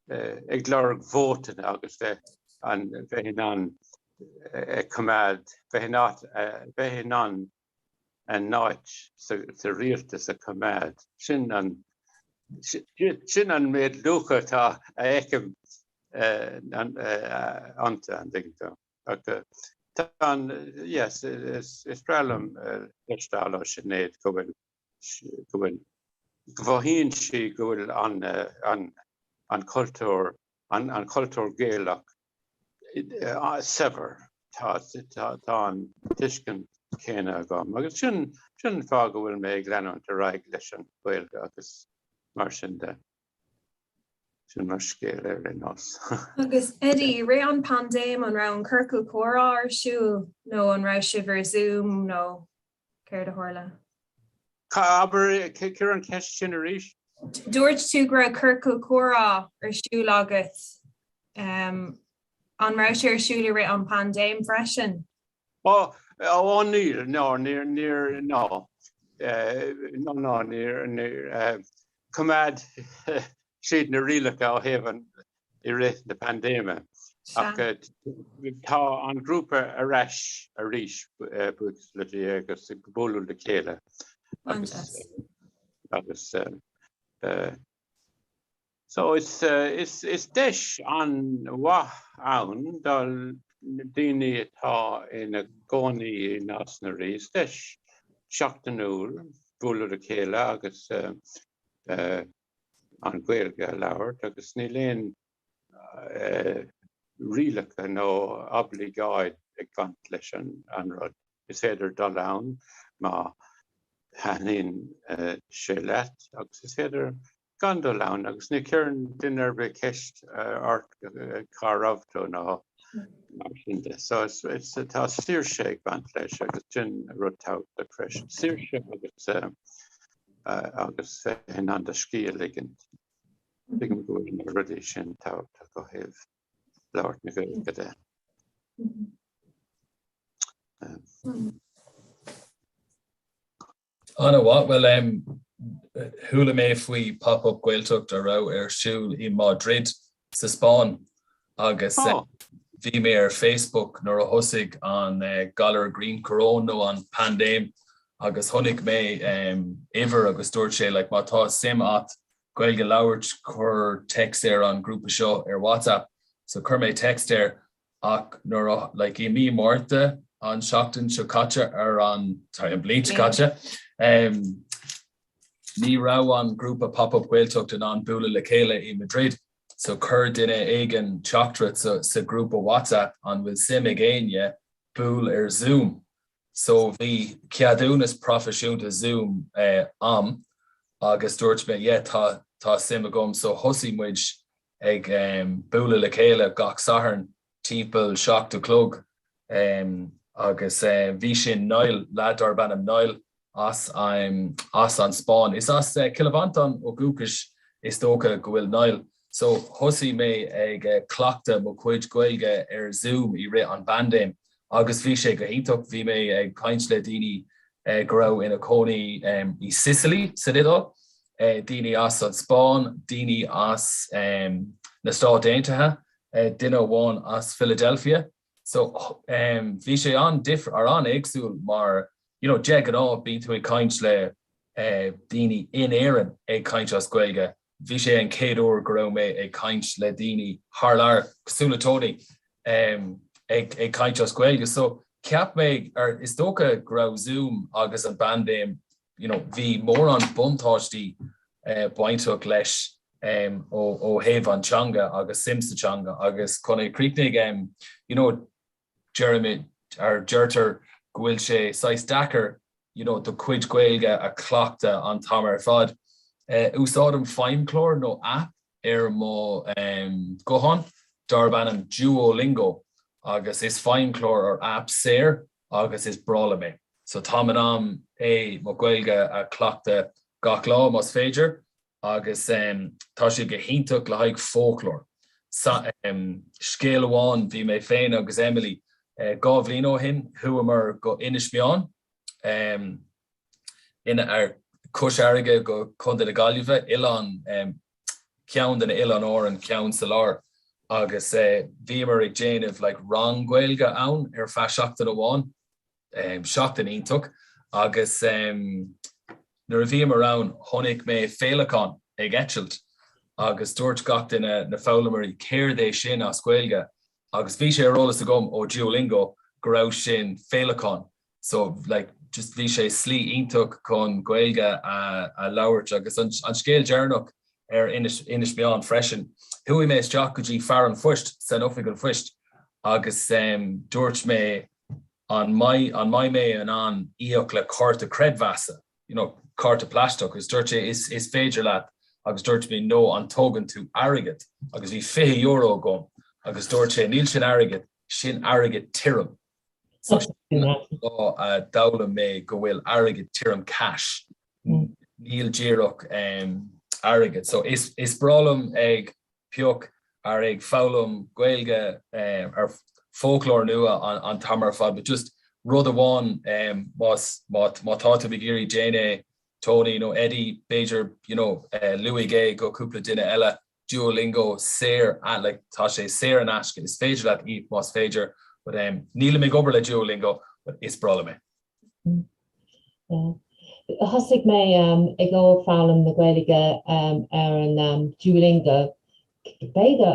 ag lorg vótanna agus bheith an, bheith in ann coimeád, bheith in áit, bheith in ann a n-áit sa rialtas a choimeád. Sin an, sin an méid luacha atá a fheicim iontu, an dtuigeann tú? Ach tá an, yes, is breá liom cloisteáil ó Sinéad go bhfuil, go bhfuil, go mothaíonn sí go bhfuil an, an, an cultúr, an, an cultúr Gaelach saibhir. Tá an tuiscint chéanna agam agus sin an fáth go bhfuil mé ag leanúint ar aghaidh leis an Ghaeilge agus mar sin de. Sin mo scéal ar aon nós.
Agus Eddie, i rith an paindéim an raibh an ciorcal comhrá ar siúl nó an raibh sibh ar Zoom nó céard a tharla?
Abair, cuir an cheist sin arís.
Dúirt tú go raibh ciorcal comhrá ar siúl agat. An raibh sé ar siúl i rith an paindéim freisin?
Ó, ó níl, no, níor, níor, no. No, no, níor, níor, choimeád siad na rialacha ó thaobh an, i rith na paindéime. Ach tá an grúpa ar ais arís, buíochas le Dia, agus ag bualadh le chéile agus agus so is is deis an-mhaith ann do daoine atá ina gcónaí i Nás na Rí, is deis seachtainiúil bualadh le chéile agus an Ghaeilge a labhairt agus níl aon rialacha nó oibleagáid ag baint leis an rud. Is féidir dul ann má thaitníonn sé leat agus is féidir gan dul ann agus ní chuireann duine ar bith ceist ort cá raibh tú nó mar sin de. So tá saoirse ag baint leis agus sin rud tábhachtach freisin. Saoirse agus agus bheith in ann do scíth a ligint. Tuigim go bhfuil na rudaí sin tábhachtach ó thaobh labhairt na Gaeilge de.
An-mhaith. Bhuel, chuala mé faoi Pop Up Gaeltacht a raibh ar siúl i Madrid sa Spáinn agus bhí mé ar Facebook nuair a thosaigh an galar grianchoróin nó an paindéim agus chonaic mé uimhir agus dúirt sé like má tá suim a't Gaeilge a labhairt cuir text ar an grúpa seo ar WhatsApp so chuir mé text air ach nuair a like i mí Márta an seachtain seo caite ar an sorry an bliain seo caite um, Ní raibh an grúpa Pop Up Gaeltacht in ann bualadh le chéile i Madrid so chuir duine éigin teachtaireacht sa sa ghrúpa WhatsApp an bhfuil suim ag éinne buail ar Zoom. So bhí ceadúnas proifisiúnta Zoom a'm agus dúirt mé yeah tá tá suim agam so thosaigh muid ag bualadh le chéile gach Satharn timpeall 7 a chlog agus bhí sin Niall, leaid darb ainm Niall as as an Spáinn. Is as Cill Mhantáin ó dhúchas is dócha go bhfuil Niall. So thosaigh mé ag cleachtadh mo chuid Gaeilge ar Zoom i rith an bpaindéim agus bhí sé go hiontach. Bhí mé ag caint le daoine go raibh ina cónaí i Sicily san Iodáil, daoine as an Spáinn, daoine as na Stáit Aontaithe, duine amháin as Philadelphia. So bhí sé an-difriúil or an-éagsúil mar you know de ghnáth bíonn tú ag caint le daoine in Éirinn ag caint as Gaeilge. Bhí sé an chéad uair go raibh mé ag caint le daoine thar lear cosúil le Tony ag ag caint as Gaeilge. So cheap mé or is dócha go raibh Zoom agus an bpaindéim you know bhí mórán buntáistí bainteach leis ó thaobh an teanga agus suim sa teanga agus chun é críochnaigh you know deirimid or deirtear go bhfuil sé saghas deacair you know do chuid Gaeilge a chleachtadh an t-am ar fad. Úsáidim feidhmchlár nó app ar mo ghuthán darb ainm Duolingo agus is feidhmchlár or app saor agus is breá liom é. So táim in ann é mo Ghaeilge a chleachtadh gach lá más féidir agus tá sé go hiontach le haghaidh foclóir. Scéal amháin, bhí mé féin agus Emily 2 bhliain ó shin, chuamar go Inis Meáin, ina ar Cois Fharraige go Contae na Gaillimhe, oileán, ceann de na Oileáin Árann, ceann sa lár, agus bhíomar ag déanamh like rang Gaeilge ann ar feadh seachtain amháin. Seachtain iontach agus nuair a bhíomar ann chonaic mé féileacán ag eitilt agus dúirt gach duine, na foghlaimeoirí, céard é sin as Gaeilge agus bhí sé ar eolas agam ó Duolingo go raibh sin féileacán so like just bhí sé slí iontach chun Gaeilge a labhairt agus an scéal deireanach ar Inis Inis Meáin freisin chuaigh mé isteach go dtí fear an phoist san oifig an phoist agus dúirt mé an mbeidh an mbeidh mé in ann íoc le cárta creidmheasa, you know, cárta plaisteach agus dúirt sé is is féidir leat agus dúirt mé no an tógann tú airgead agus bhí €20 agam agus dúirt sé níl sin airgead, sin airgead tirim. So sin an lá a d'fhoghlaim mé go bhfuil airgead tirim cash, níl díreach airgead. So is is breá liom ag pioc ar ag foghlaim Gaeilge ar foclóir nua an t-am ar fad but just rud amháin más má má tá tú ag iarraidh déan é Tony nó Eddie b'fhéidir you know luaigh é go cúpla duine eile Duolingo saor like tá sé saor in aisce is féidir leat íoc más féidir but nílim ag obair le Duolingo but is breá liom é.
Thosaigh mé ag foghlaim na Gaeilge ar an Duolingo b'fhéidir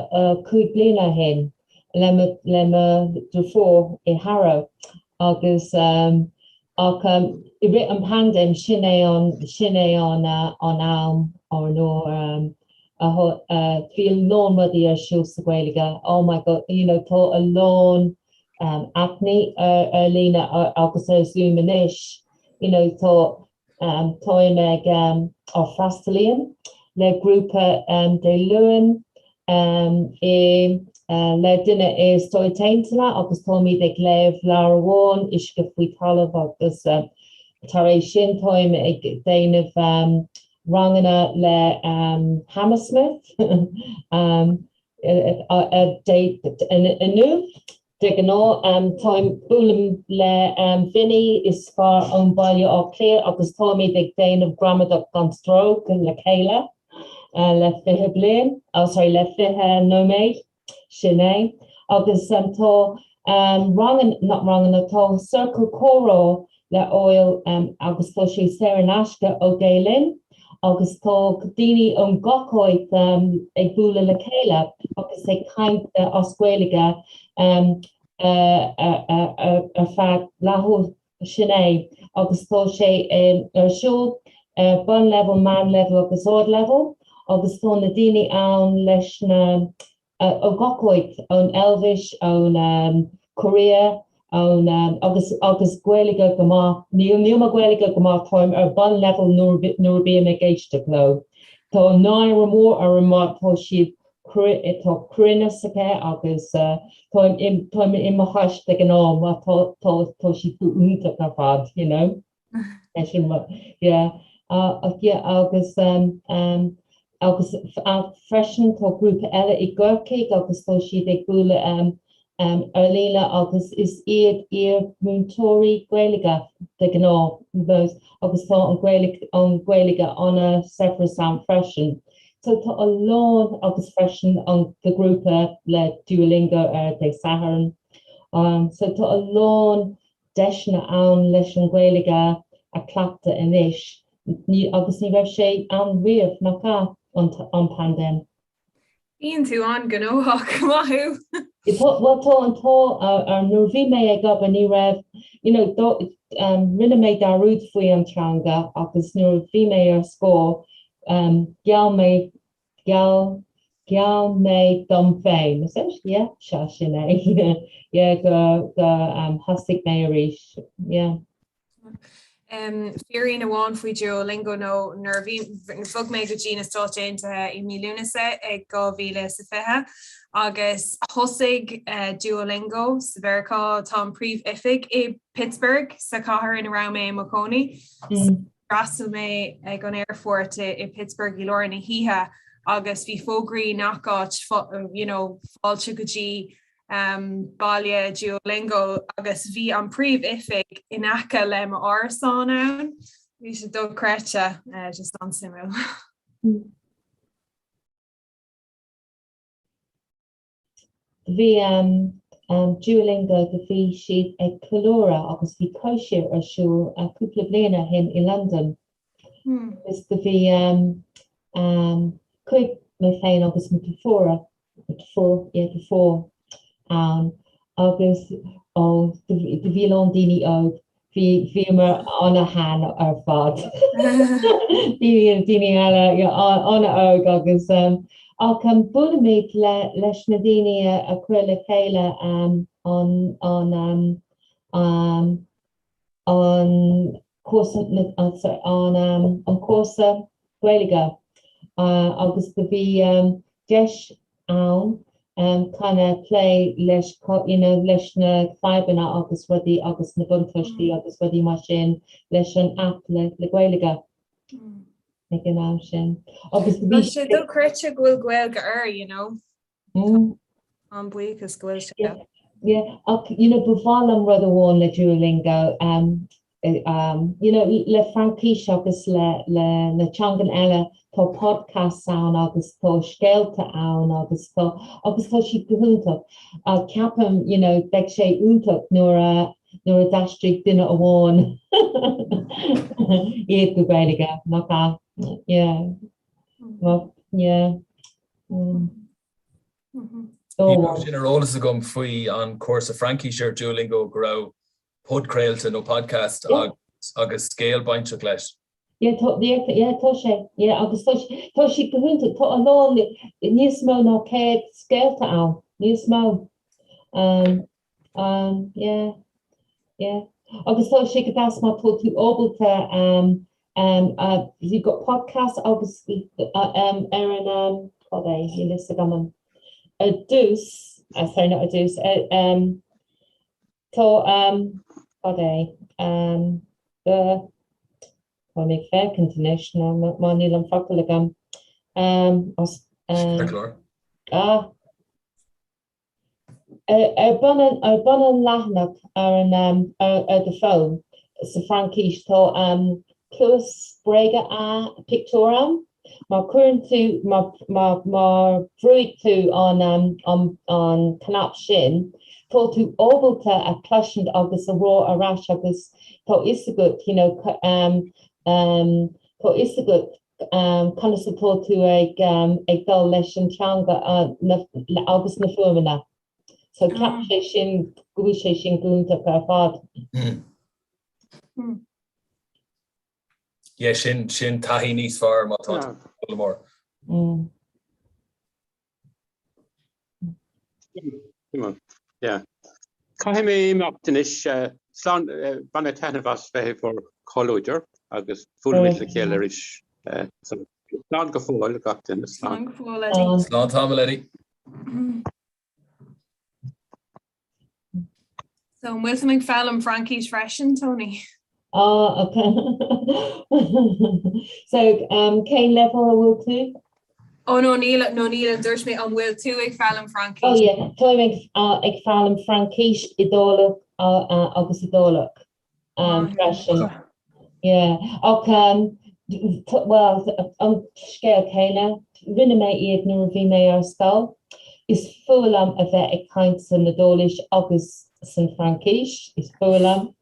5 bliana ó shin le mo le mo deirfiúr i Harrow agus ach i rith an paindéim sin é an sin é an an am ar ndóigh a bhí a lán rudaí ar siúl sa Ghaeilge oh my god you know tá a lán aipeanna ar líne agus ar Zoom anois, you know tá táim ag á freastalaím le grúpa Dé Luain i le duine i Stáit Aontaithe agus táimid ag léamh leabhar amháin, Uisce Faoi Talamh agus tar éis sin táim ag déanamh ranganna le Hammersmith. Inniu, de ghnáth, táim buailim le Vinny is fear ón Baile Átha Cliath agus táimid ag déanamh gramadach gan stró le chéile le 20 bliain, oh sorry, le 20 nóiméad, sin é. Agus tá ranganna, not ranganna, tá ciorcal comhrá le Oil agus tá sé saor in aisce ó Gael Linn agus tá daoine ón gach áit ag bualadh le chéile agus ag caint as Gaeilge ar feadh leathuair sin é agus tá sé ar siúl. ar bunleibhéal, meánleibhéal agus ardleibhéal agus tá na daoine ann leis na ó gach áit, ón Eilbhis, ón Korea, ón agus agus Gaeilge go maith, níl níl mo Ghaeilge go maith, táim ar bunleibhéal nuair nuair a bím ag éisteacht leo. Tá náire mór orm mar tá siad tá cruinneas aici agus táim táim i mo thost ag an am mar tá tá tá siad go iontach ar fad, you know. É sin rud, yeah. Ach yeah agus agus freisin tá grúpa eile i gCorcaigh agus tá siad ag bualadh ar líne agus is iad iar-mhúinteoirí Gaeilge de ghnáth agus tá an Ghaeilge an Ghaeilge an-saibhreas ann freisin. So tá a lán agus freisin an the grúpa le Duolingo ar Dé Sathairn. So tá a lán deiseanna ann leis an Ghaeilge a chleachtadh anois agus ní raibh sé ann riamh, nach ea, an paindéim?
Bíonn tú an-ghnóthach, maith thú!
Bhuel tá an t-ádh orm, nuair a bhí mé ag obair ní raibh, you know, rinne mé dearúd faoi an teanga agus nuair a bhí mé ar scor, gheall mé Gheall, gheall mé dom féin, is it? Yeah, sea, sin é. Yeah, go, go um, thosaigh mé arís. Yeah.
Um, fírinne amháin faoi Duolingo nó nuair a bhí bhog mé go dtí na Stáit Aontaithe i mí Lúnasa ag 2020 agus thosaigh uh, Duolingo sa Mheiriceá tá an príomh-oifig i Pittsburgh sa chathair ina raibh mé i mo chónaí. Mm. D'fhreastail mé ag an aerfort i Pittsburgh i lár na hoíche agus bhí fógraí i ngach áit you know fáilte go dtí um, baile Duolingo agus bhí an príomh-oifig in aice le m'árasán ann. Bhí sé dochreidte, uh, just an-suimiúil.
Bhí Duolingo do bhí siad ag ceiliúradh agus bhí cóisir ar siúl cúpla bliain ó shin i Londain agus do bhí chuaigh mé féin agus mo deirfiúr deirfiúr yeah deirfiúr ann agus ó do bhí a lán daoine óg Bhí, bhíomar ana-shean ar fad. Bhí daoine eile an-óg agus ach buailimid le leis na daoine a chuir le chéile an an an cúrsa an an cúrsa Gaeilge agus do bhí deis ann kind of plé leis you know leis na fadhbanna agus rudaí agus na buntáistí agus rudaí mar sin leis an app le le Gaeilge ag an am sin.
Agus bhí Tá sé dochreidte go bhfuil Gaeilge air, you know. Mm. An buíochas go bhfuil sé.
Yeah, ach you know ba mhaith liom rud amháin le Duolingo um, um, you know, le Fraincis agus le, le na teangan eile tá podcasts ann agus tá scéalta ann agus tá agus tá siad go hiontach. Uh, ceapaim you know, beidh sé iontach nuair a nuair a d'aistrigh duine amháin iad go Gaeilge nach ea? Yeah. Well, yeah. Mm.
Ní raibh sin ar eolas agam faoi an cúrsa Fraincise ar Duolingo go raibh podchraolta nó podcast agus scéal bainteach leis.
Yeah, tá, yeah, yeah, tá sé, yeah, agus tá sé, tá sé go hiontach, tá a lán, níos mó ná 100 scéalta ann, níos mó. Um, um, yeah, yeah. Agus tá sé go deas má tá tú ábalta, um, um, uh, you've got podcast agus uh, um, ar an, um, cad é, níl fhios agam an, ar dtús, uh, sorry, not ar dtús, uh, um, Tá cad é the tá mé ag féachaint anois ná má níl an focal agam as ah ar bun an ar bun an leathanach ar an ar do fón sa Fraincis tá cluas bréige a pictiúr ann. Má chuireann tú, má, má, má bhrúigh tú an, an, an cnap sin, tá tú ábalta a chloisint agus a rá ar ais agus tá fhios agat, you know, um, um, tá fhios agat um, conas atá tú ag, um, ag dul leis an teanga uh, na, agus na fuaimeanna. So ceap sé sin, go bhfuil sé sin go hiontach ar fad.
Mm.
Yeah, sin sin taithí níos fearr má tá tú foghlaimeoir.
Yeah. Caithfidh mé imeacht anois. Slán, bain mé taitneamh as bheith i bhur gcomhluadar agus buailfimid le chéile arís. Slán go fóill gach duine.
Slán go fóill, Eddie.
Slán tamall, Eddie.
So an bhfuil tú ag foghlaim Fraincis freisin, Tony?
Ah, okay. So um, cén level a bhfuil tú?
Oh no níl no níl dúirt mé an bhfuil tú ag foghlaim Fraincis?
Oh yeah, táim ag, uh, ag foghlaim Fraincis, Iodálach uh, uh, agus Iodálach. um, freisin. Yeah. Ach um, well, an scéal céanna, rinne mé iad nuair a bhí mé ar scoil. Is fuath liom a bheith ag caint san Iodáilis agus san Fraincis, is fuath liom,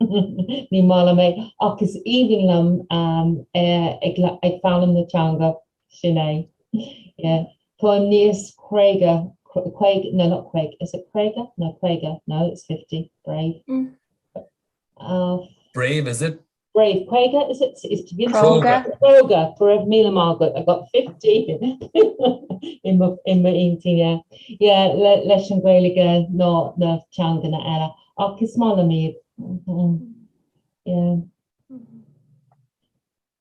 ní maith liom é, ach is aoibhinn liom um, ag, ag foghlaim na teanga, sin é. Yeah. Táim níos craoga, caoga, no not caoga, is it caoga? No, caoga, no, it's 50, brave. Mm.
Brave, is it?
Brave, caoga, is it? Is to be Cróga. Cróga, go raibh míle maith agat, I got 50 in mo in mo intinn, yeah. Yeah, le, leis an Ghaeilge ná na teanganna eile. Ach is maith liom iad. Yeah.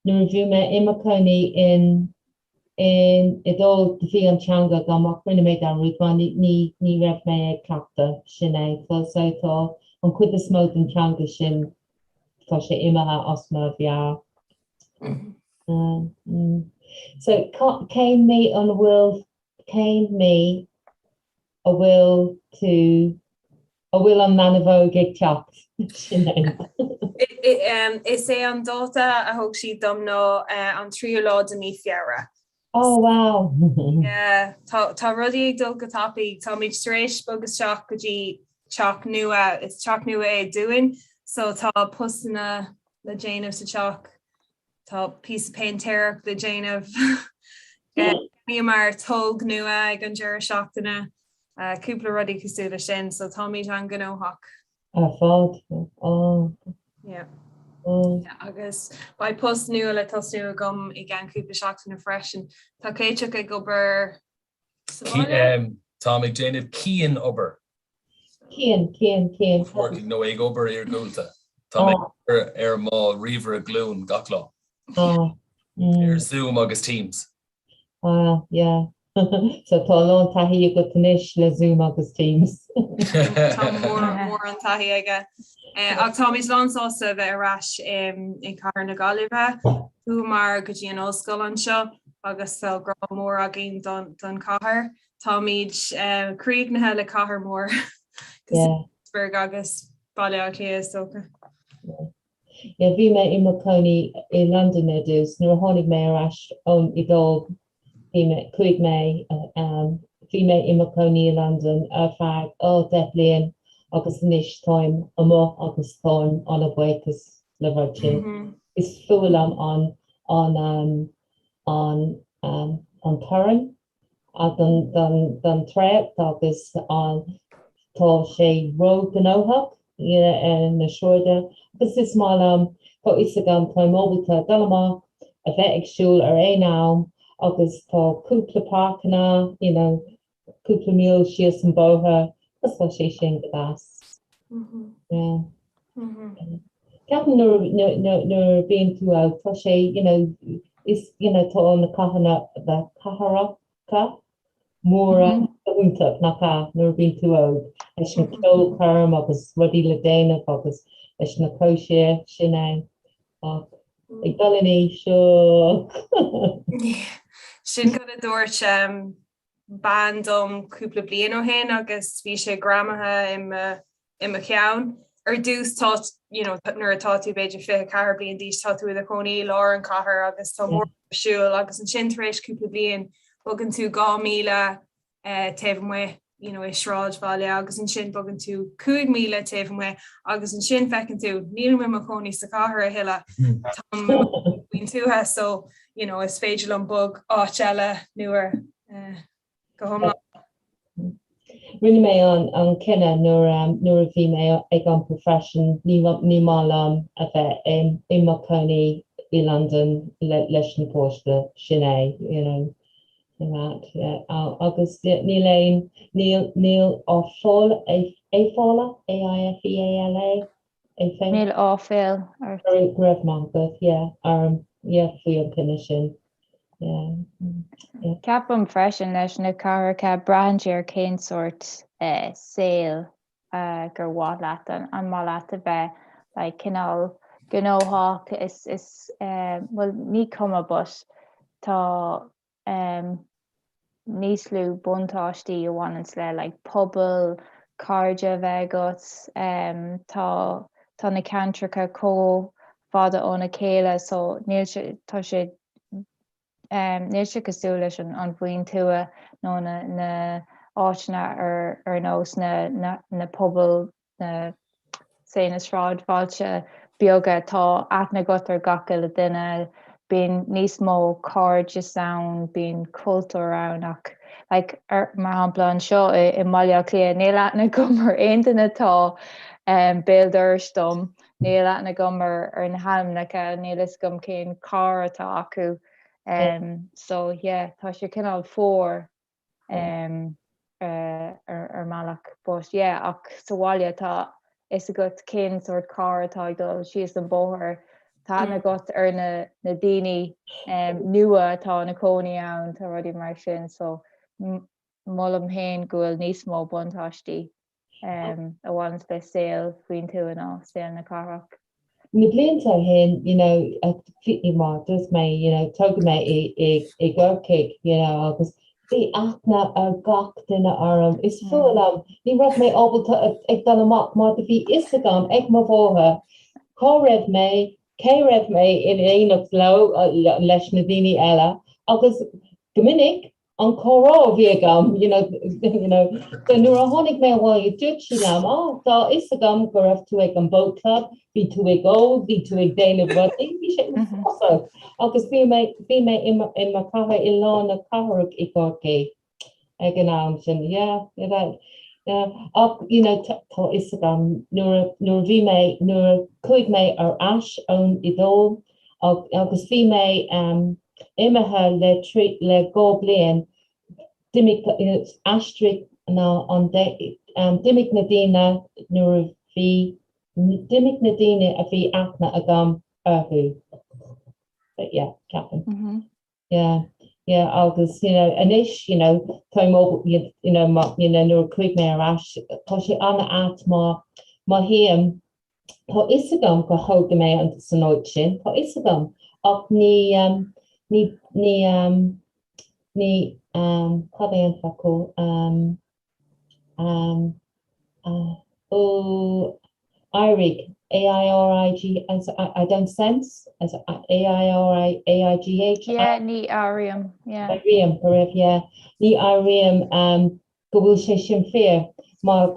Nuair a bhí mé i mo chónaí in in Iodáil do bhí an teanga agam ach rinne mé dearúd mar ní ní ní raibh mé ag cleachtadh, sin é. Tá so tá an chuid is mó den teanga sin tá sé imithe as mo mheabhair. So cén mí an bhfuil cén mí a bhfuil tú a bhfuil an leanbh óg ag teacht? Sin
é. Is é an dáta a thug siad dom ná an tríú lá de mí Feabhra.
Oh wow!
Yeah, tá tá rudaí ag dul go tapaidh. Táimid tar éis bogadh isteach go dtí teach nua, is teach nua é dúinn, so tá postanna le déanamh sa teach. Tá píosa péintéireacht le déanamh. Cheannaíomar tolg nua ag an deireadh seachtaine, cúpla rudaí cosúil le sin, so táimid an-ghnóthach.
Ar fad. Oh.
Yeah. Agus beidh post nua le tosnú agam i gceann cúpla seachtaine freisin. Tá Céiteach ag obair
sa bhaile? Táim ag déanamh cian-obair.
Cian, cian, cian.
Working nó ag obair iargúlta. Tá mé ag obair ar mo ríomhaire glúin gach lá. Ar Zoom agus Teams.
Ah, yeah. So tá a lán taithí agat anois le Zoom agus Teams.
Tá mór an taithí aige. Ach táimid lán sásta a bheith ar ais i gcathair na Gaillimhe. Chuamar go dtí an ollscoil anseo agus tá grá mór againn don chathair. Táimid críochnaithe le cathair mór cosúil le Pittsburgh agus Baile Átha Cliath is dócha.
Yeah, bhí mé i mo chónaí i Londain ar dtús. Nuair a tháinig mé ar ais ón Iodáil, bhí mé, chuaigh mé, bhí mé i mo chónaí i Londain ar feadh, oh, 10 bliain agus anois táim amuigh agus táim an-bhuíochas le rud sin. Is fuath liom an, an, an, an torann. don trácht agus an tá sé róghnóthach ar na sráideanna agus is maith liom, tá fhios agam, táim ábalta dul amach, a bheith ag siúl ar aon am agus tá cúpla páirceanna, you know, cúpla míle síos an bóthar agus tá sé sin go deas. Yeah. Ceapaim nuair a bhíonn tú óg, tá sé, you know, is, you know, tá na cathanna, na cathracha móra go hiontach, nach ea, nuair a bhíonn tú óg, leis na ceolchoirm agus rudaí le déanamh agus leis na cóisir, sin é. Ach ag dul in aois, oh.
Sin cad a dúirt bean dom cúpla bliain ó shin agus bhí sé greamaithe i mo i mo cheann. Ar dtús tá you know nuair atá tú b'fhéidir 24 bliain d'aois tá tú i do chónaí i lár an chathair agus tá mórán ar siúl agus ansin tar éis cúpla bliain bogann tú 2 míle eh, taobh amuigh you know, i sráidbhaile agus ansin bogann tú 5 míle taobh amuigh agus ansin feiceann tú nílim i mo chónaí sa chathair a thuilleadh Táim faoin tuath so you know, is féidir liom bog áit eile nuair eh, go hiomlán.
Rinne mé an an cinneadh nuair um, nuair a bhí mé ag iompar freisin ní ní maith liom a bheith i, i mo chónaí. i Londain leis na páiste, sin é, you know, that, yeah. Agus níl aon, níl, níl áiféala, aiféala, A-I-F-E-A-L-A,
aiféala? Níl áiféal
ort. Go raibh maith agat, yeah, orm, yeah, faoi an cinneadh sin, yeah,
yeah. Ceapaim freisin leis na cathracha, braitheann sé ar cén sórt saoil gur mhaith leat, an maith leat a bheith like cineál gnóthach is is bhuel ní cuma but tá níos lú buntáistí a bhaineanns le like pobal, cairde a bheith agat, tá tá na ceantracha chomh fada óna chéile so níl sé tá sé Níl sé cosúil leis an bhfaoin tuath nó na háiteanna ar nós na pobail, na say na sráidbhailte beaga. Tá aithne agat ar gach uile duine, bíonn níos mó cairdeas ann, bíonn cultúr ann ach like mar shampla anseo i mBaile Átha Cliath níl aithne agam ar aon duine atá béal dorais dom. Níl aithne agam ar na hainmneacha, níl fhios agam cén carr atá acu. So yeah, tá sé cineál fuar ar ar mbealach. But yeah, ach sa bhaile tá fhios agat cén sórt carr atá ag dul síos an bóthar, tá aithne agat ar na na daoine nua atá ina cónaí ann, tá rudaí mar sin. So molaim féin go bhfuil níos mó buntáistí a bhaineanns le saol faoin tuath ná saol na cathrach.
Na blianta ó shin, you know, mar dúirt mé, you know, tógadh mé i, i, i gCorcaigh, you know, agus bhí aithne ar gach duine orm. Is fuath liom, ní raibh mé ábalta ag dul amach mar do bhí fhios agam ag mo mháthair cá raibh mé, cé raibh mé in éineacht leo, leis na daoine eile agus go minic an comhrá a bhí agam, you know, you know. So nuair a tháinig mé abhaile dúirt sí liom, oh, tá a fhios agam go raibh tú ag an boat club, bhí tú ag ól, bhí tú ag déanamh rudaí, bhí sé uafásach. Agus bhí mé, bhí mé i mo, i mo chathair, i lár na cathrach i gCorcaigh ag an am sin, yeah, yeah, that, yeah. Ach, you know, tá a fhios agam nuair a, nuair a bhí mé, nuair a chuaigh mé ar ais ón Iodáil agus bhí mé, um, Imithe le trí, le 2 bliain, d'imigh, aistrigh na, an, d'imigh na daoine nuair a bhí, d'imigh na daoine a bhí aithne agam orthu. But yeah, ceapaim. Yeah, yeah, agus, you know, anois, you know, táim ábalta, you know, má, you know, nuair a chuaigh mé ar ais, tá sé an-ait má, má théim, Tá a fhios agam gur thóg mé san áit sin, tá a fhios agam, ach ní, ní, ní, ní, cad é an focal, ó, airigh, A-I-R-I-G, I don't sense, A-I-R-I-A-I-G-H.
Yeah, ní airím, yeah.
Airím, go raibh, yeah. Ní airím go bhfuil sé sin fíor má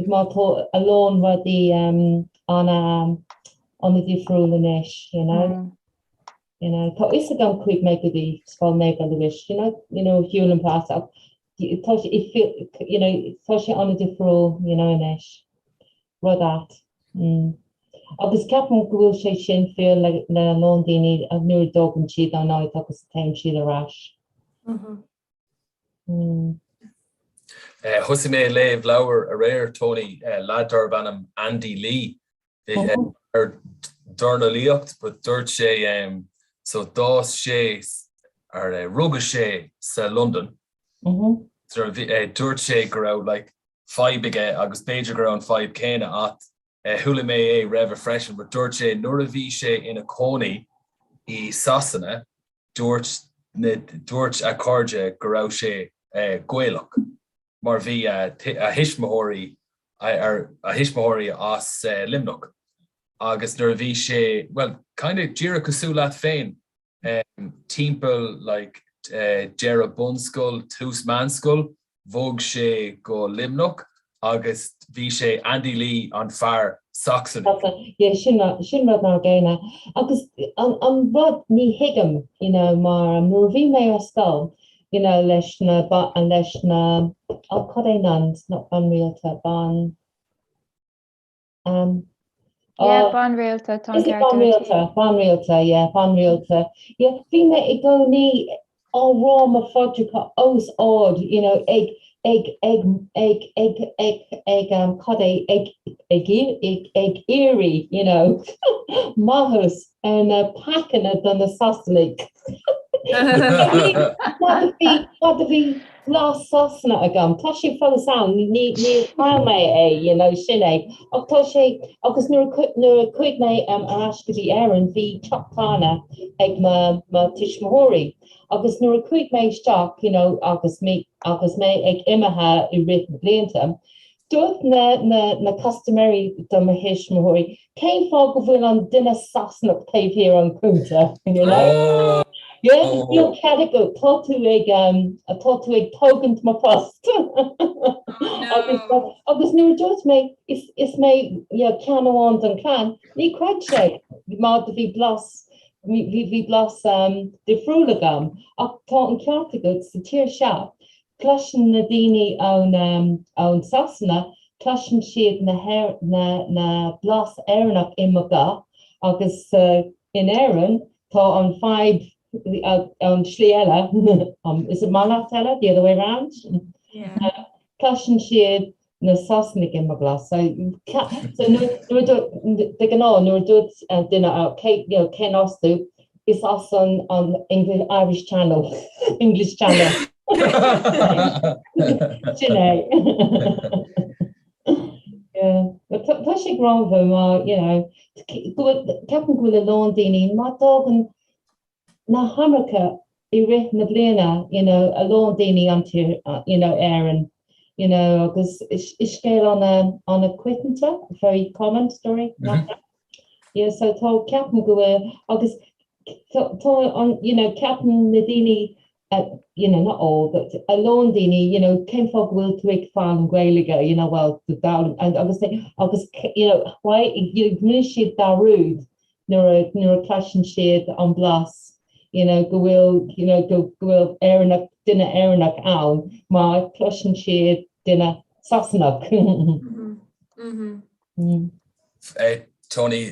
má tá a lán rudaí an-difriúil anois, you know. You know, tá a fhios agam chuaigh mé go dtí Scoil Naomh Alois, you know, you know, Hewlin Pass ach tá sé you know, tá sé an-difriúil, you know, anois. Rud ait. Mm. Agus ceapaim go bhfuil sé sin fíor le le a lán daoine nuair a d'fhágann siad an áit agus téann siad ar ais.
Thosaigh mé ag léamh leabhar aréir, Tony, leaid darb ainm Andy Lee. Ar dornálaíocht but dúirt sé so d'fhás sé ar rugadh sé sa London. Dúirt sé go raibh like fadhb aige agus b'fhéidir go raibh an fadhb céanna agat. Chuala mé é roimhe freisin but dúirt sé nuair a bhí sé ina cónaí i Sasana Dúirt na, dúirt a chairde go raibh sé Gaelach mar bhí a thuismitheoirí, a thuismitheoirí as Luimneach agus nuair a bhí sé, bhuel, kind of díreach cosúil leat féin, timpeall like deireadh bunscoil, tús meánscoil, Bhog sé go Luimneach agus bhí sé, Andy Lee, an fear Sasanach.
Yeah, sin sin rud mar gcéanna. Agus an an rud ní thuigim, you know, mar nuair a bhí mé ar scoil, you know, leis na leis na, oh, cad é nuns, not ban rialta, ban, um.
Yeah, bean rialta, tá an
Is it
ceart
bean
agat.
rialta, bean rialta, yeah, bean rialta. Yeah, bhí mé i gcónaí á rá mo phaidreacha os ard, you know, ag, ag, ag, ag, ag, ag, ag, um, cad é, ag, ag, ag, ag iarraidh, you know, maitheas ar na peacanna do na Sasanaigh. Mar do bhí, mar do bhí blas Sasana agam, tá sé fós ann, ní, níor chaill mé é, you know, sin é. Ach tá sé, agus nuair a, nuair a chuaigh mé um, ar ais go dtí Éirinn, bhí teach tábhairne ag mo, mo tuismitheoirí. Agus nuair a chuaigh mé isteach, you know, agus mé, agus mé ag imithe i rith na blianta, Dúirt na na na custaiméirí do mo thuismitheoirí, cén fáth go bhfuil an duine Sasanach taobh thiar an cuntar, you know? Yeah, níl cead agat, tá tú ag um, tá tú ag tógaint mo phost. Agus agus nuair a dúirt mé is is mé you know, ceann amháin den clann, ní chreid sé mar do bhí blas bhí bhí blas um, difriúil agam ach tá an ceart agat sa tír seo Cloiseann na daoine ón Sasana, cloiseann siad na na blas Éireannach i mo ghuth agus in Éirinn tá an fadhb an slí eile, is it malairt eile, the other way round? Cloiseann siad na Sasanaigh i mo bhlas. So nuair de ghnáth nuair a dúirt duine cé you know cén as tú, is as an an English Irish Channel English Channel. Sin é. Yeah. Tá sé greannmhar mar you know ceapaim go bhfuil a lán daoine má d'fhágann na hAmerica i rith na bliana, you know, a lán daoine an tír, you know, Éirinn, you know, agus is scéal ana, ana coitianta, very common story, mm -hmm. Yeah, so tá ceapaim go bhfuil agus tá an, you know, ceapaim na daoine uh, you know, not all, but a lán daoine, you know, cén fáth go bhfuil tú ag foghlaim Gaeilge, you know, well, the and agus agus you know, why you rinne siad dearúd nuair a nuair a chloiseann siad an blas you know go bhfuil you know go go bhfuil Éireannach duine Éireannach ann má chloiseann siad duine Sasanach.
Tony,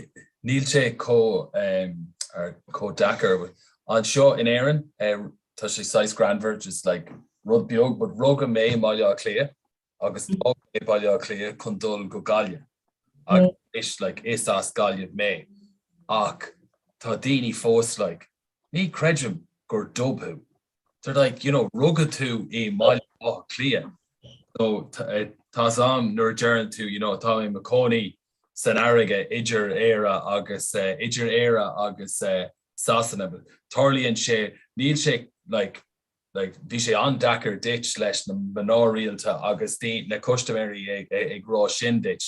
níl sé chomh chomh deacair. Anseo in Éirinn tá sé saghas greannmhar, just like rud beag, but rugadh mé i mBaile Átha Cliath agus d'fhág mé Baile Átha Cliath chun dul go Gaillimh agus anois like is as Gaillimh mé ach tá daoine fós like ní chreidim gur dub thú. They're like you know rugadh tú i mBaile Átha Cliath so tá's a'm nuair a deireann tú you know tá mé i mo chónaí san fharraige idir Éire agus idir Éire agus Sasana but tarlaíonn sé níl sé like like bhí sé an-deacair duit leis na mná rialta agus na custaiméirí ag rá sin duit.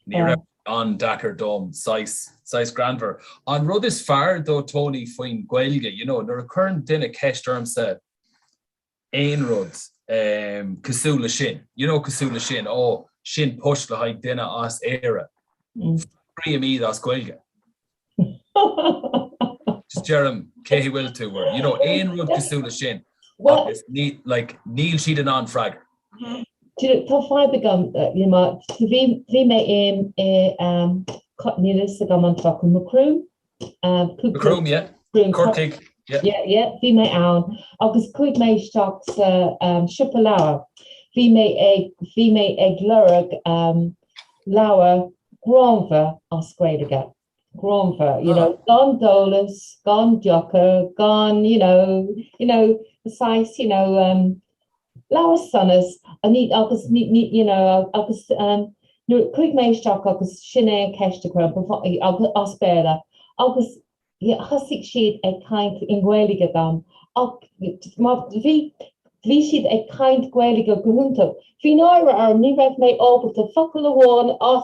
Ní raibh an-deacair dom, saghas, saghas greannmhar. An rud is fearr though Tony faoin Ghaeilge, you know, nuair a chuireann duine ceist ormsa aon rud um, cosúil le sin, you know, cosúil le sin, ó, sin post le haghaidh duine as Éire. Freagraím iad as Gaeilge. Just deirim cé hé bhfuil tú or you know aon rud cosúil le sin agus ní like níl siad in ann freagairt.
Tá fadhb agam you know bhí bhí mé i i um, níl fhios agam an focal Macroom
Macroom yeah Corcaigh
yeah. Yeah yeah bhí mé ann agus chuaigh mé isteach sa um, siopa leabhar. Bhí mé ag bhí mé ag lorg um, leabhar greannmhar as Gaeilge. Greannmhar, you know, gan dolas, gan deoch, gan, you know, you know, saghas, you know, um, leabhar sonas, ní, agus ní, ní, you know, agus um, nuair chuaigh mé isteach agus sin é an ceist a chuir agus as Béarla agus Thosaigh siad ag caint i nGaeilge dom ach má bhí, bhí siad ag caint Gaeilge go hiontach. Bhí náire orm, ní raibh mé ábalta focal amháin a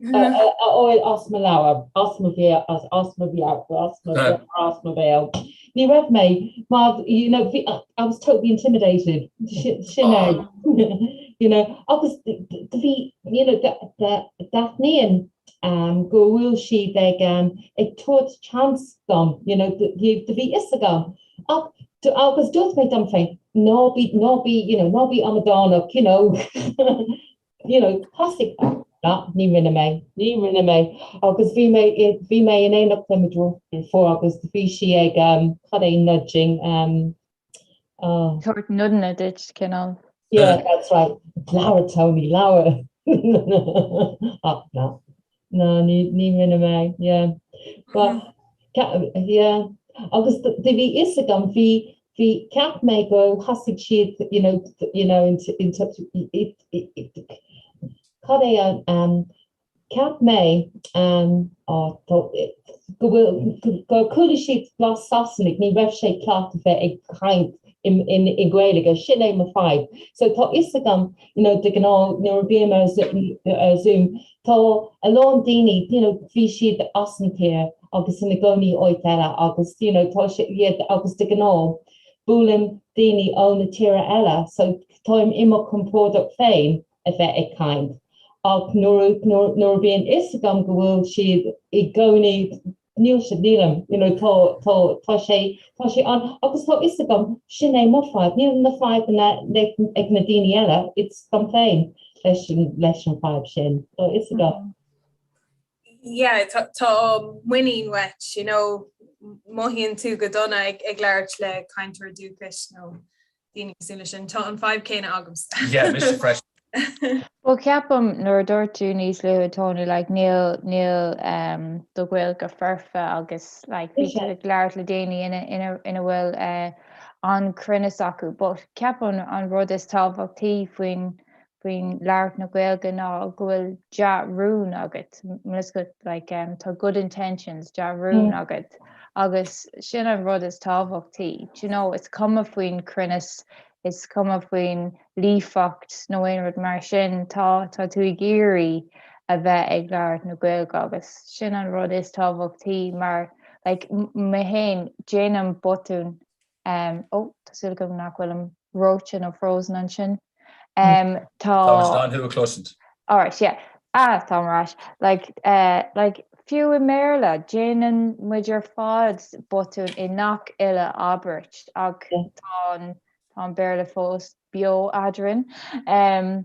fháil as mo leabhar, as mo bhéal, as mo bhéal, as mo bhéal, as mo bhéal. Ní raibh mé, mar, you know, bhí, I was totally intimidated, sin é, you know, agus do bhí, you know, d'aithníonn go bhfuil siad ag ag tabhairt chance dom, you know, do bhí fhios agam ach agus dúirt mé dom féin, ná bí, ná bí, you know, ná bí amadánach, you know, you know, thosaigh. Ná, ní rinne mé. Ní rinne mé. Agus bhí mé, bhí mé in éineacht le mo dheirfiúr agus bhí sí ag, cad é nudging,
oh. Tabhairt nodanna duit, cineál.
Yeah, that's right. Labhair, Tony, labhair. Ach ná. Ná, ní, ní rinne mé, yeah. But, yeah. Agus do bhí fhios agam, bhí, bhí, cheap mé go thosaigh siad, you know, you know, in, in touch, it, it, it, cad é an, um, cheap mé, um, oh, go bhfuil, gur chuala siad blas Sasanaigh, ní raibh sé ceart a bheith ag caint i nGaeilge, sin é mo fadhb. So tá fhios agam, you know, de ghnáth nuair a bhím ar Zoom, tá a lán daoine, you know, bhí siad as an tír agus ina gcónaí áit eile agus, you know, tá sé, yeah, agus de ghnáth buailim daoine ó na tíre eile, so táim i mo compordach féin a bheith ag caint. Ach nuair, nuair, nuair a bhíonn fhios agam go bhfuil siad i gcónaí Níl siad, nílim, you know, tá, tá, tá sé, tá sé an, agus tá fhios agam, sin é mo fadhb, níl na fadhbanna ag na daoine eile, it's dom féin leis an, leis an fadhb sin, tá fhios agam.
Yeah, tá, tá muinín uait, you know, mothaíonn tú go dona ag, ag labhairt le cainteoir dúchais nó daoine cosúil leis sin. Tá an fadhb céanna agamsa.
Yeah, mise freisin.
Well ceapaim nuair a dúirt tú níos luaithe Tony like níl níl um, do Ghaeilge foirfe agus like bhí tú ag labhairt le daoine ina ina ina bhfuil uh, an cruinneas acu but ceapaim an rud is tábhachtaí faoin faoin labhairt na Gaeilge ná go bhfuil dea-rún agat, like um, tá good intentions, dea-rún mm. agat agus sin an rud is tábhachtaí. Do you know, is cuma faoin cruinneas, is cuma faoin líofacht nó aon rud mar sin, tá tá tú ag iarraidh a bheith ag labhairt na Gaeilge agus sin an rud is tábhachtaí mar like, mé féin déanaim botún Um, ó, tá súil agam nach bhfuilim reoite nó frozen ansin. Um, tá...
Tá in ann thú a chloisint.
Alright, yeah. Ah, táim ar ais. Like, uh, like, fiú i mBéarla, déanann muid ar fad botún i ngach uile abairt ach tá an, tá an Béarla fós beo eadrainn. Um,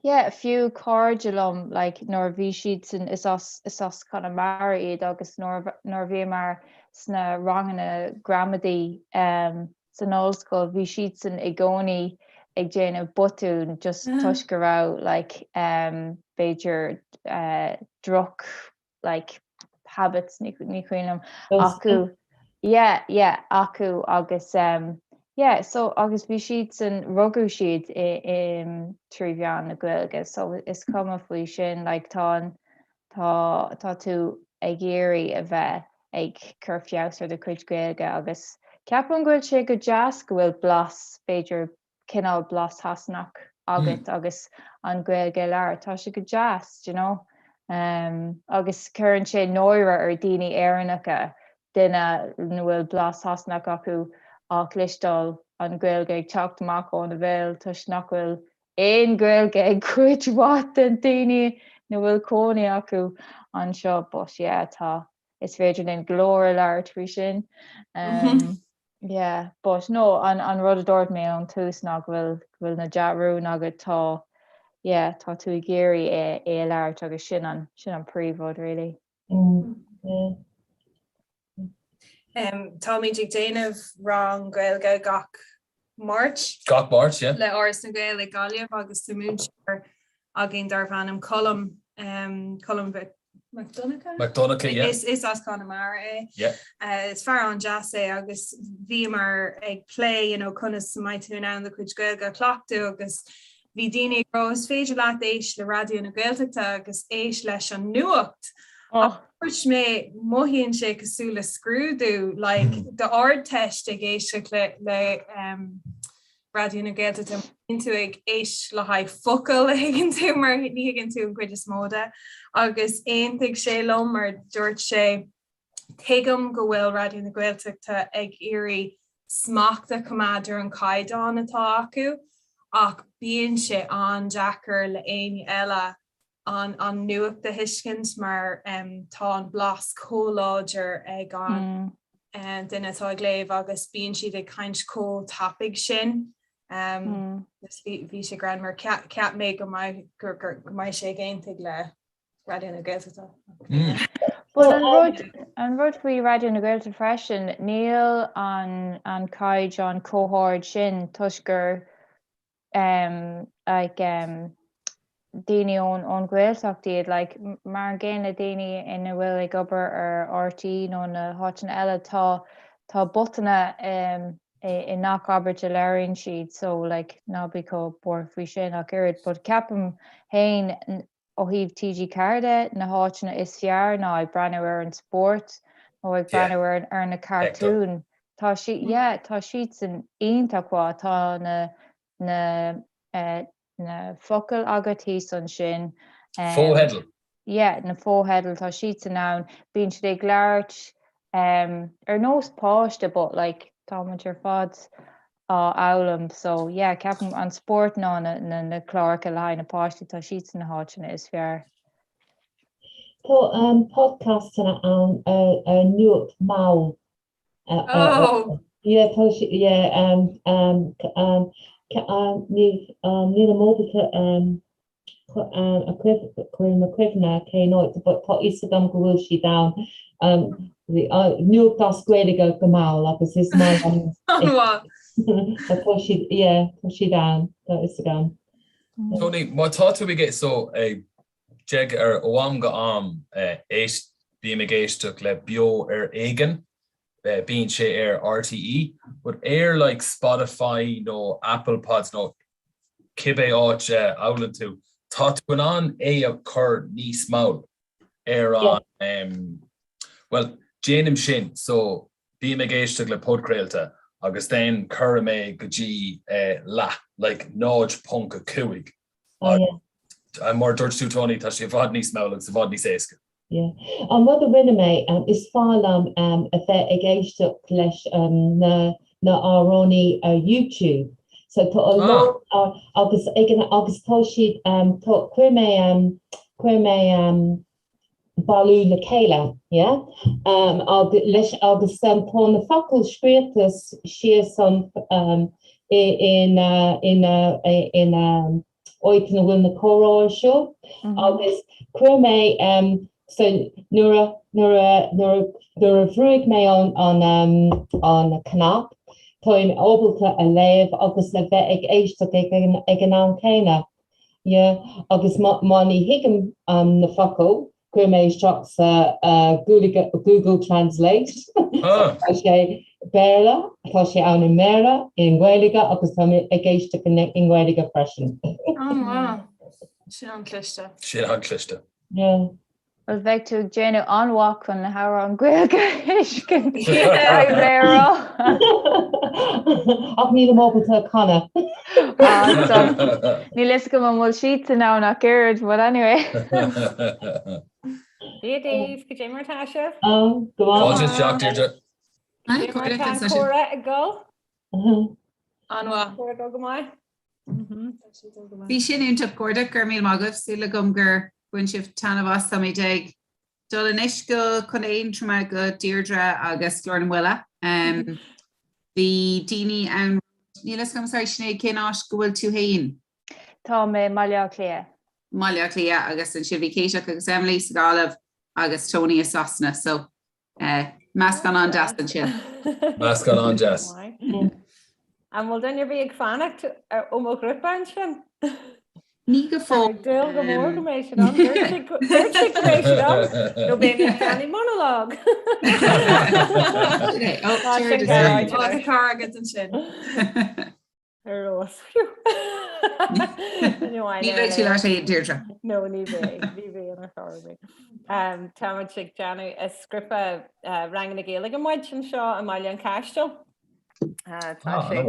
Yeah, fiú cairde liom, like, nuair a bhí siadsan, is as, is as Conamara iad agus nuair, nuair a bhíomar sna ranganna gramadaí um, san ollscoil, bhí siadsan i gcónaí ag déanamh botún just toisc go raibh, like, um, b'fhéidir uh, droch like habits ní ní cuimhin liom acu yeah yeah acu agus um yeah so agus bhí siadsan rugadh siad i i trí mheán na Gaeilge so is cuma faoi sin like tá an tá tá tú ag iarraidh a bheith ag cur feabhas ar do chuid Gaeilge agus ceapaim go bhfuil sé go deas go bhfuil blas b'fhéidir cineál blas Sasanach agat agus an Ghaeilge a labhairt. Tá sé go deas, do you know. Um, agus cuireann sé náire ar daoine Éireannacha duine ina bhfuil blas Sasanach acu á chloisteáil an Ghaeilge ag teacht amach óna bhéal toisc nach bhfuil aon Ghaeilge ag cuid mhaith den daoine ina bhfuil cónaí acu anseo. But yeah, tá is féidir linn go leor a labhairt faoi sin. Um, yeah, but no, an, an rud a dúirt mé ón tús ná go bhfuil go bhfuil na dea-rún agat tá yeah, tá tú ag iarraidh é, é a labhairt agus sin an, sin an príomhrud really.
Mm, yeah. Um, táimid ag déanamh rang Gaeilge gach Máirt.
Gach Máirt, yeah.
Le Áras na nGael i Gaillimh agus tá múinteoir againn darbh ainm Colm, um, Colm Mac Donncha?
Mac Donncha, yeah.
Is, is as Conamara é.
Yeah.
Uh, is fear an-deas é agus bhíomar ag plé, you know, conas a mbeidh tú in ann do chuid Gaeilge a chleachtadh agus bhí daoine ag rá is féidir leat éist le Raidió na Gaeltachta agus éist leis an nuacht. Oh. Dúirt mé mothaíonn sé cosúil le scrúdú like d'Ardteist ag éisteacht le le um, Raidió na Gaeltachta bíonn tú ag éist le haghaidh focail a thuigeann tú mar ní thuigeann tú an chuid is mó de agus aontaigh sé liom mar dúirt sé tuigim go bhfuil Raidió na Gaeltachta ag iarraidh smacht a choimeád ar an chaighdeán atá acu ach bíonn sé an-deacair le éinne eile an an nuacht a thuiscint mar tá an blas chomh láidir ag an duine atá ag léamh agus bíonn siad ag caint chomh tapaidh sin. Bhí sé greannmhar cheap mé go mbeidh go mbeidh sé ag aontaigh le Raidió na Gaeltachta.
Well an rud an rud faoi Raidió na Gaeltachta freisin, níl an an caighdeán chomh hard sin toisc gur um, like, um, daoine ón ón Ghaeltacht iad, like, mar an gcéanna le daoine ina bhfuil ag obair ar RTÉ nó na háiteanna eile, tá tá botúin um, i, i ngach abairt a labhraíonn siad, so like, ná bí chomh buartha faoi sin ach oiread, but ceapaim féin ó thaobh TG4 de, na háiteanna is fearr ná ag breathnú ar an spórt nó ag breathnú ar ar na cartúin. Tá si yeah, tá siadsan iontach mhaith, tá na na eh, na focail agat thíos ansin.
Fotheidil.
Yeah, na fotheidil, tá siadsan ann. Bíonn siad ag labhairt um, ar nós páiste but like tá muid ar fad á fhoghlaim so yeah ceapaim an spórt ná na, na, na cláracha le haghaidh na páistí tá siadsan na háiteanna is fearr.
Tá um, podcastanna ann ar, ar Nuacht Mall. Uh,
oh!
Yeah, tá sí, yeah, um, um, um, um, ní, um, nílim ábalta um, a chur i mo chuimhne cén áit but tá fhios agam go bhfuil siad ann. Nuacht as Gaeilge go mall agus is maith liom tá siad yeah tá siad ann tá fhios agam.
Tony, má tá tú ag so ag deag ar ó am go am éist bím ag éisteacht le Beo ar Éigean bíonn sé ar RTÉ but ar like Spotify nó Apple Pods nó cibé áit a fhoghlaim tú, tá tú in ann é a chur níos mall ar an, bhuel, déanaim sin, so bím ag éisteacht le podchraolta agus then cuirim é go dtí leath, like 0.5 agus mar a dúirt tú Tony, tá sé i bhfad níos mall agus i bhfad níos éasca.
Yeah. An rud a rinne mé, is fearr liom a bheith ag éisteacht leis na na amhránaí ar YouTube. So tá a lán agus ag an agus tá siad tá chuir mé chuir mé bailiú le chéile, yeah? Agus leis agus tá na focail scríofa síos an i ina ina ina áit ina bhfuil na comhrá ar siúl agus chuir mé so nuair a nuair a nuair a nuair a bhrúigh mé an an an cnap táim ábalta a léamh agus a bheith ag éisteacht ag an ag an am céanna yeah agus má má ní thuigim na focail Chuir mé isteach sa Google Translate. Tá sé Béarla, tá sé ann i mBéarla, i nGaeilge agus tá mé ag éisteacht i nGaeilge
freisin. An-mhaith. Sin an-chliste.
Sin an-chliste.
Yeah. Bhuel, bheadh tú ag déanamh an-mhaith chun na hamhráin Gaeilge a thuiscint. Caithfidh mé a rá.
Ach nílim ábalta a canadh.
Ah, so, níl fhios agam an bhfuil siadsan ann ach oiread, but anyway.
Dia daoibh, cad é mar atá sibh?
Oh, go maith.
Fáilte isteach, Deirdre.
Cad é mar atá an comhrá ag dul?
An-mhaith.
Comhrá ag dul go maith?
Bhí sin iontach a chairde, go raibh míle maith agaibh, súil agam gur bhain sibh taitneamh as, táimid ag dul anois go Contae Aontroma go Deirdre agus Glór na Maoile. Bhí daoine ann, níl fhios agam, sorry Sinéad, cén áit go bhfuil tú fhéin?
Tá mé i mBaile Átha Cliath.
mBaile Átha Cliath agus ansin bhí Céiteach agus Emily sa Ghaillimh agus Tony i Sasana so Meascán an-deas ansin.
Meascán an-deas.
An bhfuil duine ar bith ag fanacht ó mo ghrúpa ansin?
Ní go fóill.
Ag dúil go mór go mbeidh siad ann. Dúirt siad go mbeidh siad ann. Nó beidh mé ag déanamh monalóg.
Tá carr agat ansin.
Ar nós.
Ní bheidh tú leat féin, Deirdre.
No, ní bheidh, ní bheidh ar chor ar bith. Táimid ag déanamh is grúpa ranganna Gaeilge muid anseo i mBaile an Chaistil. Tá sé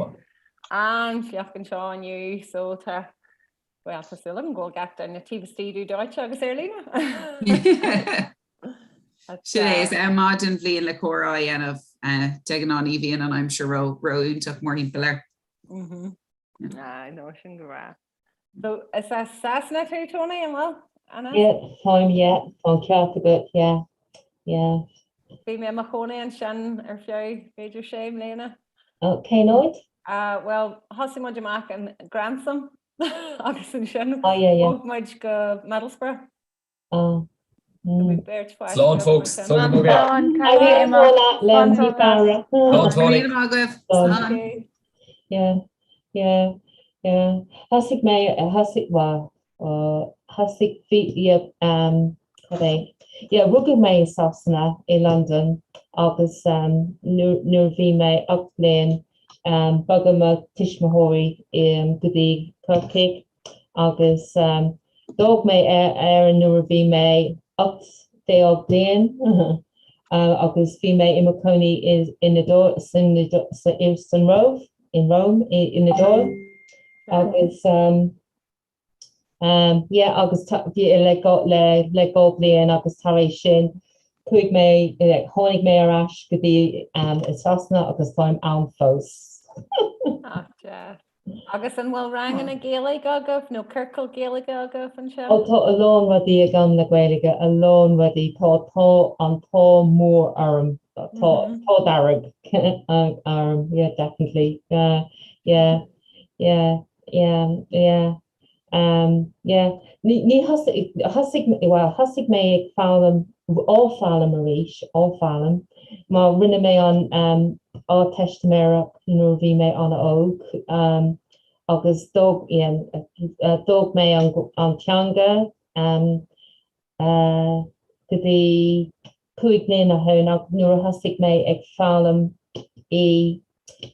an-fhliuch anseo inniu so tá well tá súil agam go bhfuil gach duine taobh istigh dóite agus ar líne.
Sin é, is am maith den bhliain le comhrá a dhéanamh. De ghnáth ní bhíonn an aimsir ró-iontach mórthimpeall air.
Ah, no, sin go breá. So, is as Sasana tú, Tony, an bhfuil? Anna?
Yeah, táim, yeah, tá an ceart agat, yeah, yeah.
Bhí mé i mo chónaí ansin ar feadh b'fhéidir sé mbliana.
Oh, cén áit?
Bhuel, thosaigh muid amach in Grantham agus ansin bhog muid go Middlesbrough.
Slán folks, Slán
Tony.
Yeah, yeah, yeah. Thosaigh mé, thosaigh, well, thosaigh, bhí, yeah, um, cad é? Yeah, rugadh mé i Sasana, i Londain, agus um, nuair, nuair bhí mé 8 bliain, um, bogadh mo tuismitheoirí um, go dtí Corcaigh, agus um, d'fhág mé Éirinn nuair a bhí mé 18 bliain, agus bhí mé i mo cónaí in san san Róimh, in Rome, in Iodáil, agus um, um, yeah, agus bhí le le le 2 bliain agus tar éis sin chuaigh mé, tháinig mé ar ais go dtí um, i Sasana agus táim ann fós.
Ah, deas. Agus an bhfuil ranganna Gaeilge agaibh nó ciorcal Gaeilge agaibh ansin?
Ó tá a lán rudaí agam le Gaeilge, a lán rudaí. Tá tá an t-ádh mór orm. Tá t-ádh dearg orm. Yeah, definitely. Yeah, yeah, yeah, yeah, yeah. Um, yeah. Ní, ní thosaigh, thosaigh, well, thosaigh mé ag foghlaim, á foghlaim arís, á foghlaim, mar rinne mé an um, Ardteistiméireacht nuair a bhí mé an-óg, um, agus d'fhág, yeah, d'fhág mé an, an teanga um, uh, go dtí 5 bliana ó shin ach nuair a thosaigh mé ag foghlaim í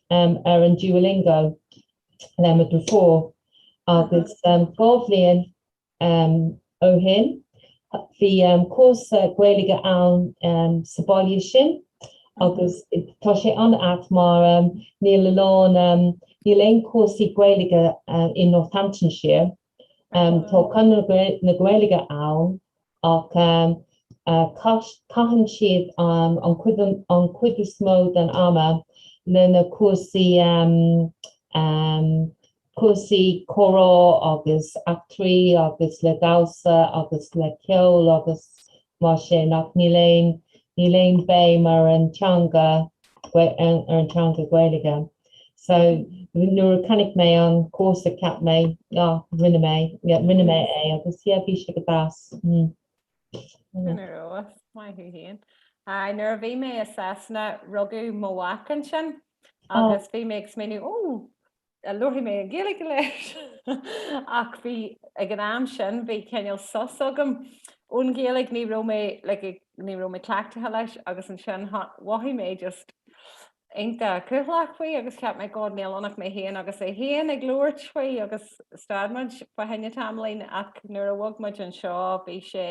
um, ar an Duolingo le mo dheirfiúr agus um, 2 bhliain um, ó shin bhí um, cúrsa Gaeilge ann um, sa baile sin agus tá sé an-ait mar um, níl a lán um, níl aon cúrsaí Gaeilge uh, in Northamptonshire. Um, tá Conradh na Gaeilge ann ach caitheann siad an chuid is mó den ama le na cúrsaí cúrsaí comhrá agus eachtraí agus le damhsa agus le ceol agus mar sin ach níl aon níl aon béim ar an teanga ar an teanga Gaeilge. So nuair a chonaic mé an cúrsa cheap mé ah rinne mé yeah rinne mé é agus yeah bhí sé go deas. Mm.
Sin ar fheabhas, maith thú féin. Aye, nuair a bhí mé i Sasana rugadh mo mhac ansin agus bhí mé ag smaoineamh ó labharfaidh mé an Ghaeilge leis ach bhí ag an am sin bhí cineál sos agam ón Ghaeilge ní raibh mé like ní raibh mé cleachtaithe leis agus ansin mhothaigh mé just iontach cúthaileach faoi agus cheap mé God níl ann ach mé féin agus é féin ag labhairt faoi agus stad muid fá choinne tamaillín ach nuair a bhog muid anseo bhí sé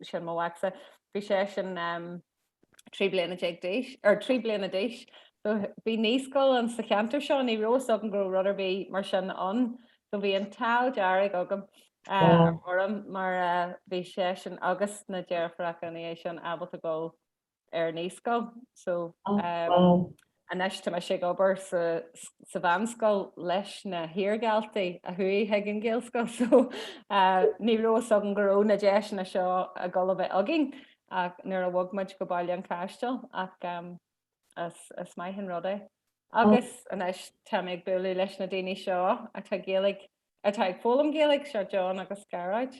sin mo mhacsa bhí sé sin um, 13 bliana d'aois or 3 bliana d'aois so bhí naíscoil ann sa cheantar seo ní raibh fhios agam go raibh rud ar bith mar sin ann so bhí an t-ádh dearg agam uh, orm mar uh, bhí sé sin agus na deirfiúracha ina dhiaidh sin ábalta dul ar naíscoil so um, anois tá mise ag obair sa, sa mheánscoil leis na hiardhaltaí a chuaigh chuig an Ghaelscoil so uh, ní raibh fhios agam go raibh na deiseanna seo ag dul a bheith againn ach nuair a bhog muid go Baile an Chaistil ach um, is, is maith an rud é. Agus anois tá mé ag bualadh leis na daoine seo atá Gaeilge atá ag foghlaim Gaeilge seo John agus Gearóid.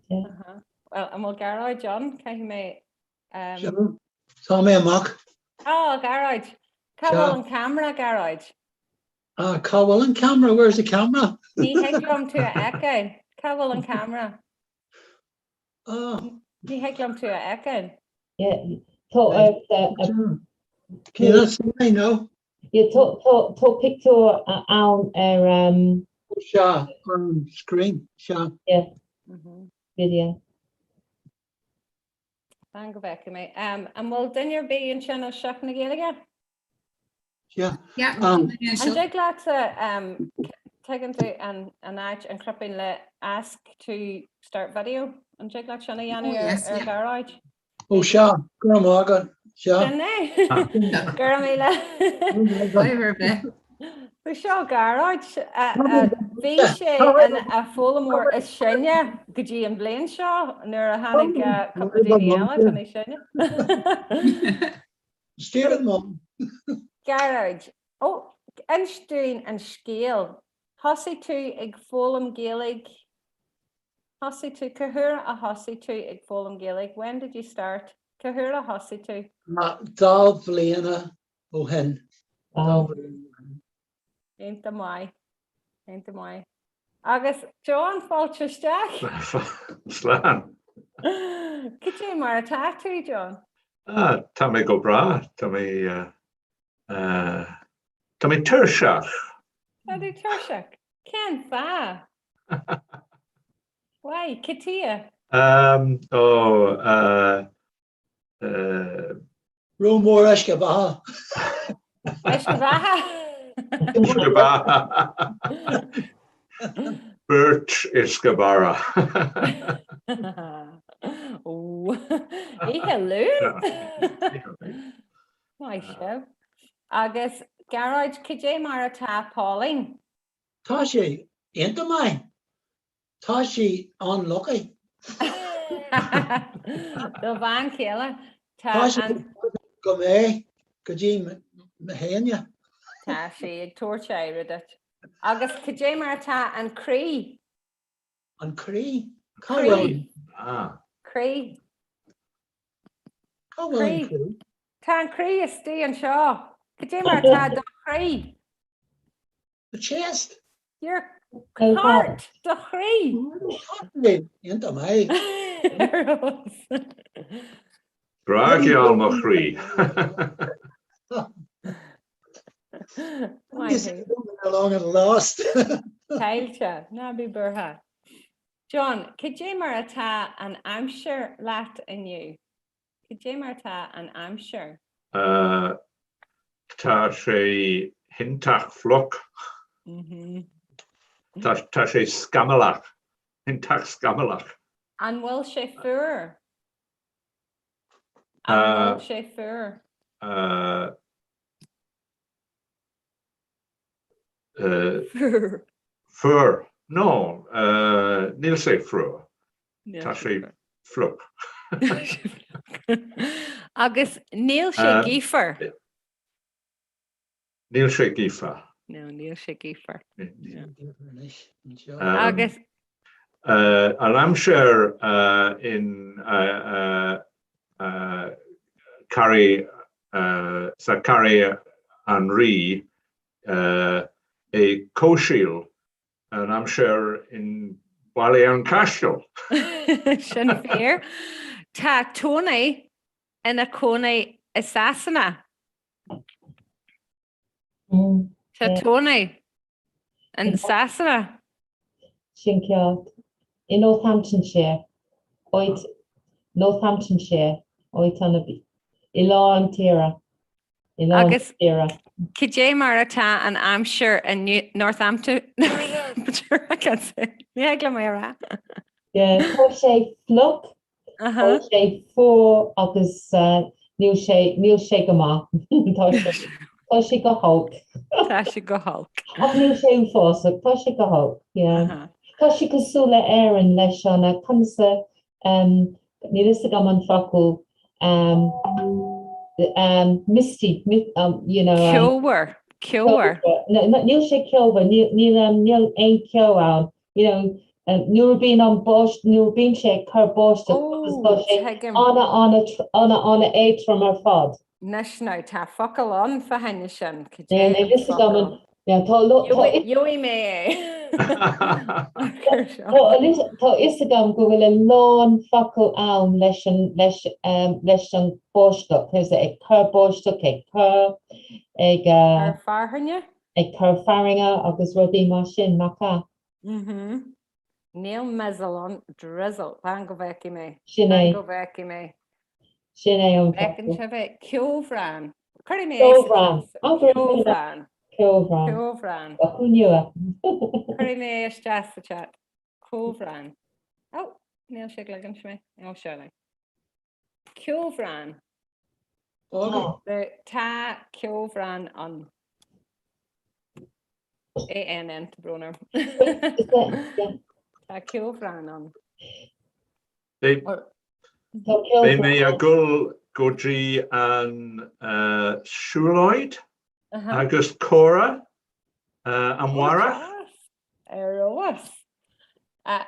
Yeah. Uh -huh. Well, an bhfuil Gearóid John caithfidh mé
Tá mé amach.
Á, Gearóid! Cá bhfuil an ceamara, Gearóid?
Ah, cá bhfuil an ceamara? Where's the camera?
Ní thig liom tú a fheiceáil. Cá bhfuil an ceamara?
Ah.
Ní thig liom tú a fheiceáil.
Yeah, tá
Can you not see me now?
Yeah, tá tá tá pictiúr ann ar um
Sea, ar an screen, sea.
Yeah. Video.
Fan go bhfeicfidh mé. An bhfuil duine ar bith ansin ó Seachtain na Gaeilge?
Yeah.
Yeah.
An dtig leatsa tuigeann tú an áit an cnipín le ask to start video? An dtig leat sin a dhéanamh ar Ghearóid?
Ó sea, go raibh maith agat. Sea.
Sin é. Go raibh míle.
Fadhb ar bith.
So seo Gearóid. Bhí sé ina foghlaimeoir is sine go dtí an bhliain seo nuair a tháinig cúpla daoine eile atá níos sine.
Stephen Mom.
Gearóid. Ó, Inis dúinn an scéal. Thosaigh tú ag foghlaim Gaeilge, thosaigh tú, cá huair a thosaigh tú ag foghlaim Gaeilge? When did you start? Cá huair a thosaigh tú?
Dá bhliana ó shin. Dá bhliana ó shin.
Iontach maith. Iontach maith. Agus John, fáilte isteach.
Slán.
Cad é mar atá tú, John?
Ah, tá mé go breá. Tá mé tá mé tuirseach.
Tá tú tuirseach. Cén fáth? Why? Cad chuige?
Um, oh, uh, uh,
Ró mór uisce beatha.
Uisce beatha?
Uisce beatha. Beirt uisce beatha.
Ó, Oíche Luain? Maith sibh. Agus Gearóid, cad é mar atá Pauline?
Tá sé iontach maith. Tá sí an-lucky.
Do bhean chéile.
Tá sí go maith go dtí mo fhéinne.
Tá sí ag tabhairt aire duit. Agus cad é mar atá an croí?
An croí? Cá bhfuil?
Croí.
Cá bhfuil an croí?
Tá an croí istigh anseo. Cad é mar atá do chroí?
The chest.
Your heart, do chroí.
Iontach maith.
Breá geal mo chroí.
Long and lost.
Caillte, ná bí buartha. John, cad é mar atá an aimsir leat inniu? Cad é mar atá an aimsir?
Tá sé hiontach fliuch. Tá sé scamallach. Hiontach scamallach.
An bhfuil sé fuar? An bhfuil sé fuar?
Fuar. Fuar. No, níl sé fuar. Tá sé fliuch.
Agus níl sé gaofar.
Níl sé gaofa.
No, níl sé gaofar. Agus.
An aimsir in Carraig sa Carraig an Rí é comhshaoil an aimsir in Baile an Chaistil.
Sin fíor. Tá Tony ina chónaí i Sasana. Tá Tony in Sasana.
Sin ceart. I Northamptonshire, áit Northamptonshire, áit ana i lár an tíre. I lár na
Agus
tíre.
cad é mar atá an aimsir i Northampton I can't say. Ní thig liom é a rá.
Yeah, tá sé fliuch, tá sé fuar agus níl sé, níl sé go maith. Tá sé, tá sé go holc.
Tá sé go holc.
Ach níl sé uafásach, tá sé go holc, yeah. Tá sé cosúil le Éirinn leis an, conas a, níl fhios agam an focal, misty, you know.
Ceomhar, ceomhar.
Níl sé ceomhar, níl níl aon cheo ann, you know, nuair a bhíonn an báist, nuair a bhíonn sé ag cur báisteach agus tá sé ana ana ana ana éadtrom ar fad.
Anois now tá focal ann fá choinne sin, cad é an
Níl fhios agam
focal?
an, yeah, tá lo, tá
Gheobhaidh gheobhaidh mé é.
Tá tá fhios agam go bhfuil a lán focal ann leis an leis leis an báisteach, is ag cur báisteach, ag cur, ag
Cur fearthainne?
ag cur fearthainne agus rudaí mar sin, nach ea?
Mhm. Níl mizzle ann, drizzle, fan go bhfeicfidh mé.
Sin
Fan
é.
go bhfeicfidh mé.
Sin é an
Feiceann
focal.
sibh é? Ceobhrán. Cuirfidh mé é sa
Ceobhrán.
chat.
Á, go raibh míle.
Ceobhrán.
Ceobhrán.
Ceobhrán.
Focal nua.
Cuirfidh mé é isteach sa chat. Ceobhrán. Ó, níl sé ag ligint mé. Ó, seo é. Ceobhrán. Tá ceobhrán ann. A-N-N, tá brón orm. Tá ceobhrán ann.
Beidh mé ag dul go dtí an siúlóid. Agus comhrá amárach?
Ar fheabhas.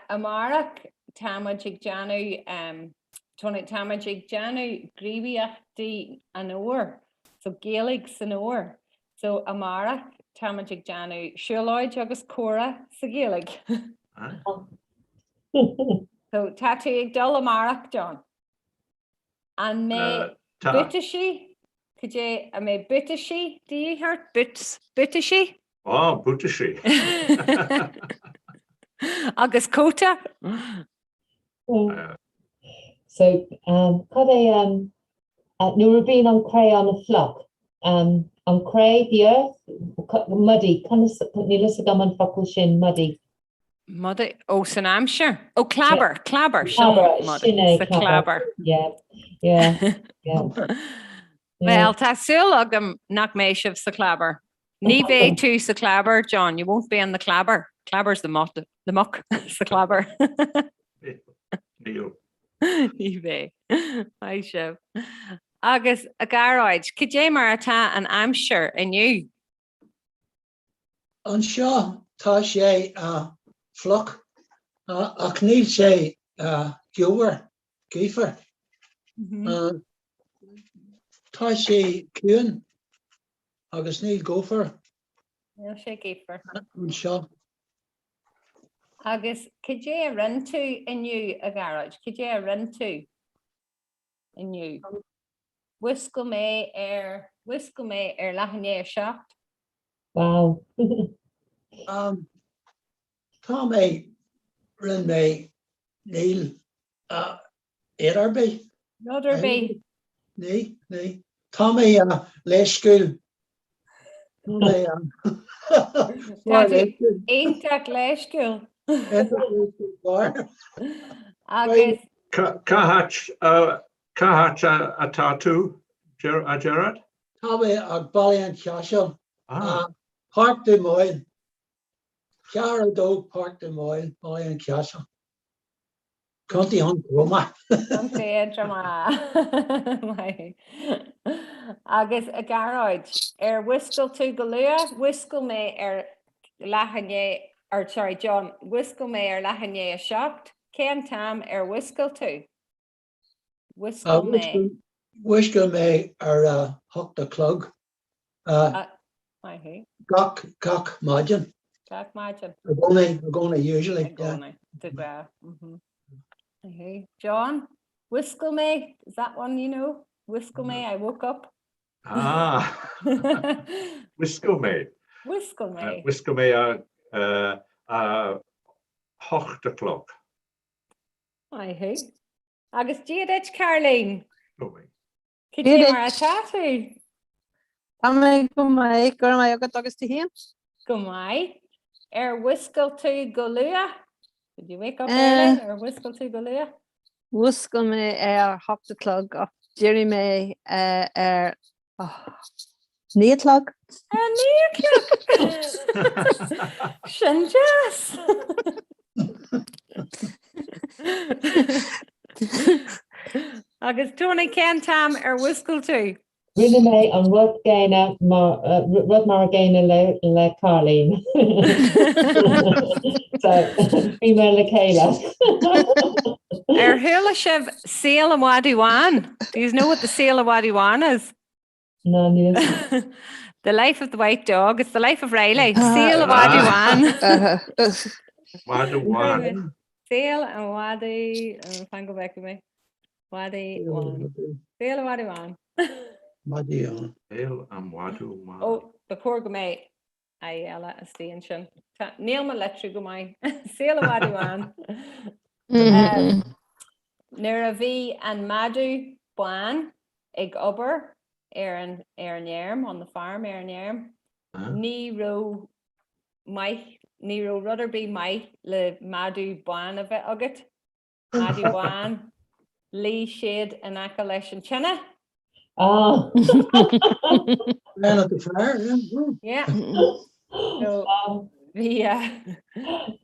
Amárach táimid ag déanamh táimid ag déanamh gníomhaíochtaí an fhómhair, so Gaeilge san fhómhar. So amárach táimid ag déanamh siúlóid agus comhrá sa Ghaeilge. So tá tú ag dul amárach, John? An mbeidh buataisí? Cad é, an mbeidh buataisí de dhíth ort? Boots, buataisí?
Á, buataisí.
Agus cóta?
So, cad é, nuair a bhíonn an cré an-fhliuch, an cré, the earth, muddy, conas, níl fhios agam an focal sin, muddy.
Muddy, ó san aimsir? Ó clabar, clabar, sin
Clabar, sin é,
sa clabar.
Yeah, yeah, yeah.
Well, tá súil agam nach mbeidh sibh sa clabar. Ní bheidh tú sa clabar, John, you won't be in the clabar. Clabar's the muck, the muck sa clabar.
Níl.
Ní bheidh. Maith sibh. Agus a Ghearóid, cad é mar atá an aimsir inniu?
Anseo tá sé fliuch ach níl sé gaofar, gaofar. Tá sé ciúin agus níl gaofar.
Níl sé gaofar.
Anseo.
Agus cad é a rinne tú inniu, a Ghearóid? Cad é a rinne tú inniu? Mhúscail mé ar, mhúscail mé ar leath i ndiaidh a 7.
Wow.
Um, tá mé, rinne mé, níl uh, rud ar bith.
Rud ar bith.
Ní, ní. Tá mé uh, leisciúil. Tá mé uh,
Tá tú iontach leisciúil. Agus
Cá háit Cá háit atá tú, a Gerard?
Tá mé ag Baile an Chaisil, Páirc Dún Maoil, 4 2 Páirc Dún Maoil, Baile an Chaisil, Contae Aontroma.
Contae Aontroma. Maith. Agus a Ghearóid, ar mhúscail tú go luath? Mhúscail mé ar leath i ndiaidh, or sorry John, mhúscail mé ar leath i ndiaidh a 7. Cén t-am ar mhúscail tú? Mhúscail mé.
Mhúscail mé ar a hocht a chlog
Maith thú.
gach gach maidin.
Gach maidin.
I gcónaí, i gcónaí, usually.
I gcónaí, de ghnáth. Mhm. Maith thú. John, mhúscail mé, is that one you know? Mhúscail mé, I woke up.
Ah! Mhúscail mé.
Mhúscail mé.
Mhúscail mé a a hocht a chlog.
Maith thú. Agus Dia duit, Caroline. Cad é mar atá tú?
Tá mé go maith, go raibh maith agat agus tú féin?
Go maith. Ar mhúscail tú go luath? Did you wake up early? Ar mhúscail tú go luath?
Mhúscail mé ar hocht a chlog ach d'éirigh mé ar 9 a chlog.
Ar 9 a chlog! Sin deas! Agus Tony, cén t-am ar mhúscail tú?
Rinne mé an rud gcéanna mar rud mar a gcéanna le le Caroline. So bhí mé le chéile.
Ar chuala sibh Saol an Mhadaidh Bháin? Do you know what the Saol an Mhadaidh Bháin is?
No, níl.
The life of the white dog, it's the life of Riley. Saol an Mhadaidh Bháin.
Mhadaidh Bháin.
Saol an Mhadaidh, fan go bhfeicfidh mé. Mhadaidh Bháin. Saol an Mhadaidh Bháin.
Mhadaidh Bháin.
Saol an Mhadaidh Bháin.
Ó, ba chóir go mbeidh I eile istigh ansin. Tá, níl mo litriú go maith. Saol an Mhadaidh Bháin. Nuair a bhí an madadh bán ag obair ar an ar an fheirm, on the farm ar an fheirm, ní raibh maith, ní raibh rud ar bith maith le madadh bán a bheith agat. Madadh bán, luigh siad in aice leis an tine.
Ah.
Man at the fire,
yeah. Yeah. So, bhí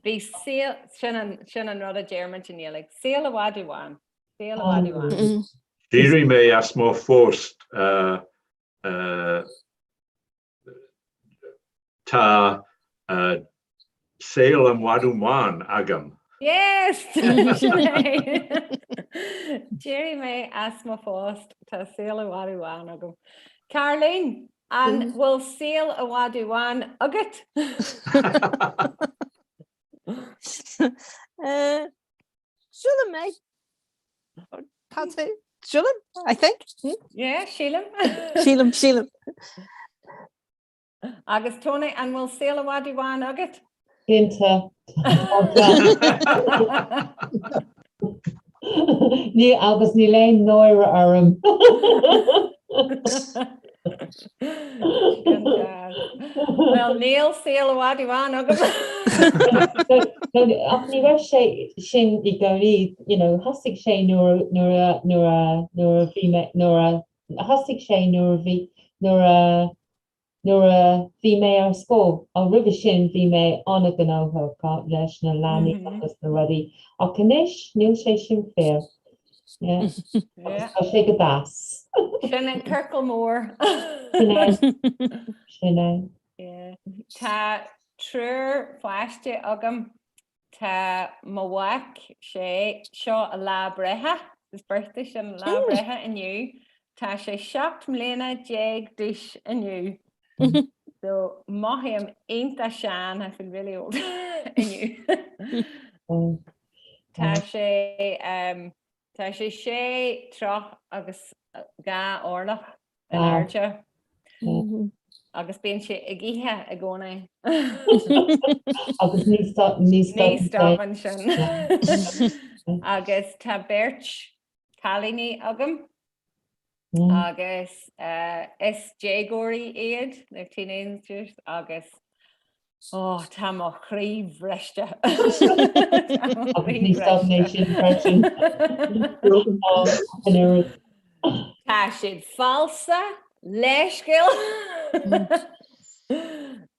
bhí saol sin an sin an rud a deir muid i nGaeilge. Saol an mhadaidh bháin. Saol an mhadaidh bháin.
D'éirigh mé as mo phost uh, uh, Tá saol an mhadadh bháin agam.
Yes! D'éirigh mé as mo phost, tá saol an mhadaidh bháin agam. Caroline, an bhfuil saol an mhadaidh bháin agat?
Sílim é. Tá tú? Sílim, I think.
Yeah, sílim.
Sílim, sílim.
Agus Tony, an bhfuil saol an mhadaidh bháin agat?
Cinnte. Ní agus níl aon náire orm.
Well níl saol an mhadaidh bháin agam.
Ach ní raibh sé sin i gcónaí, you know, thosaigh sé nuair nuair a nuair a nuair a bhí mé nuair a Thosaigh sé nuair a bhí, nuair a, nuair a bhí mé ar scoil. Ó roimhe sin bhí mé an-ghnóthach leis na leanaí agus na rudaí ach anois níl sé sin fíor. Yeah. Agus tá sé go deas.
Sin an ciorcal mór.
Sin é. Sin é.
Yeah. Tá triúr pháiste agam Tá mo mhac, sé seo a lá breithe, his birthday sin a lá breithe inniu. Tá sé 17 mbliana d'aois inniu. So mothaím iontach sean, I feel really old inniu. Tá sé tá sé sé troigh agus 2 orlach. in airde. Agus bíonn sé ag ithe i gcónaí.
Agus ní ní
stopann sin. Agus tá beirt cailíní agam agus is déagóirí iad, they're teenagers, agus Ó, tá mo chroí bhriste.
Agus ní stopann é sin freisin. An oiread.
Tá siad falsa, leithscéal.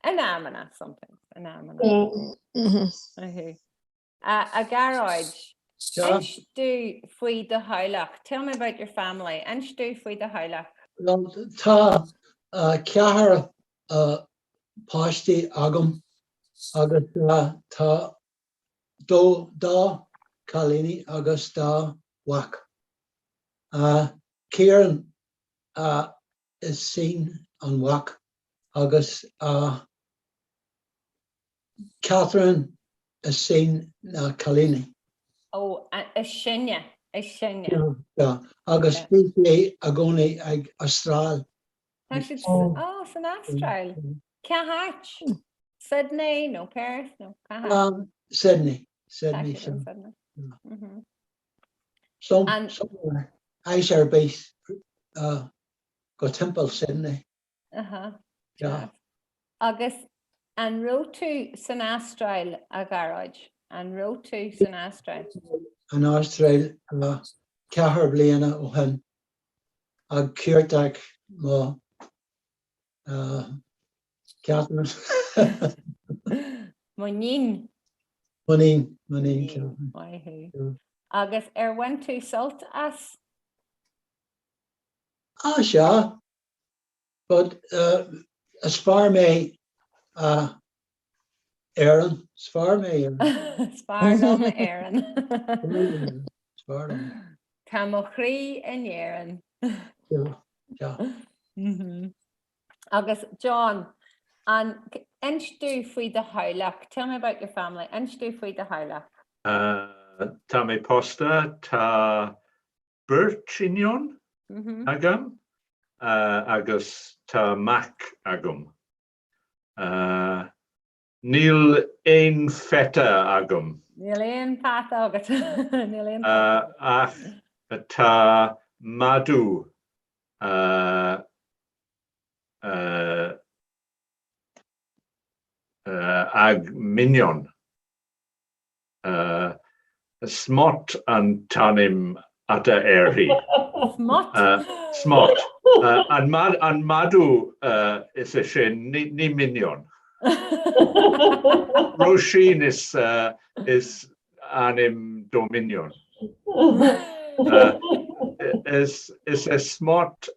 In amanna, sometimes, in amanna. A Ghearóid, inis domh faoi do theaghlach. Tell me about your family. Inis domh faoi do theaghlach.
Well, tá ceathrar páistí agam agus tá dá cailíní agus dá mhac. Ciarán is sine an mhac agus Catherine is sine na cailíní.
Ó, is sine, is sine.
Yeah, agus bhí sé i gcónaí ag Astráil.
Tá siad, ó, san Astráil. Cá háit? Sydney nó Perth nó cá
háit? Sydney, Sydney. Tá siad in Sydney. Mm-hmm. Some, somewhere, áit ar bith go timpeall Sydney.
Uh-huh. Yeah. Agus an raibh tú san Astráil, a Ghearóid? An raibh tú san Astráil?
An Astráil ceathair bliana ó shin ag cuartach mo Catherine.
Mo níon.
Mo níon, mo níon Catherine.
Maith thú. Agus ar bhain tú sult as?
Ah, sea. But is fearr mé Éirinn, is fearr mé
Éirinn. Is fearr liom Éirinn.
Is fearr liom.
Tá mo chroí in Éirinn.
Yeah, yeah.
Agus John, an inis domh faoi do theaghlach. Tell me about your family. Inis domh faoi do theaghlach.
Tá mé pósta, tá beirt iníon agam agus tá mac agam. Níl aon pheata agam.
Níl aon pheata agat. Níl
aon Ach tá madadh ag m'iníon. Smut an t-ainm atá uirthi.
Smut?
Smut. An madadh is é sin, ní m'iníon. Róisín is ainm do m'iníon. Is é Smut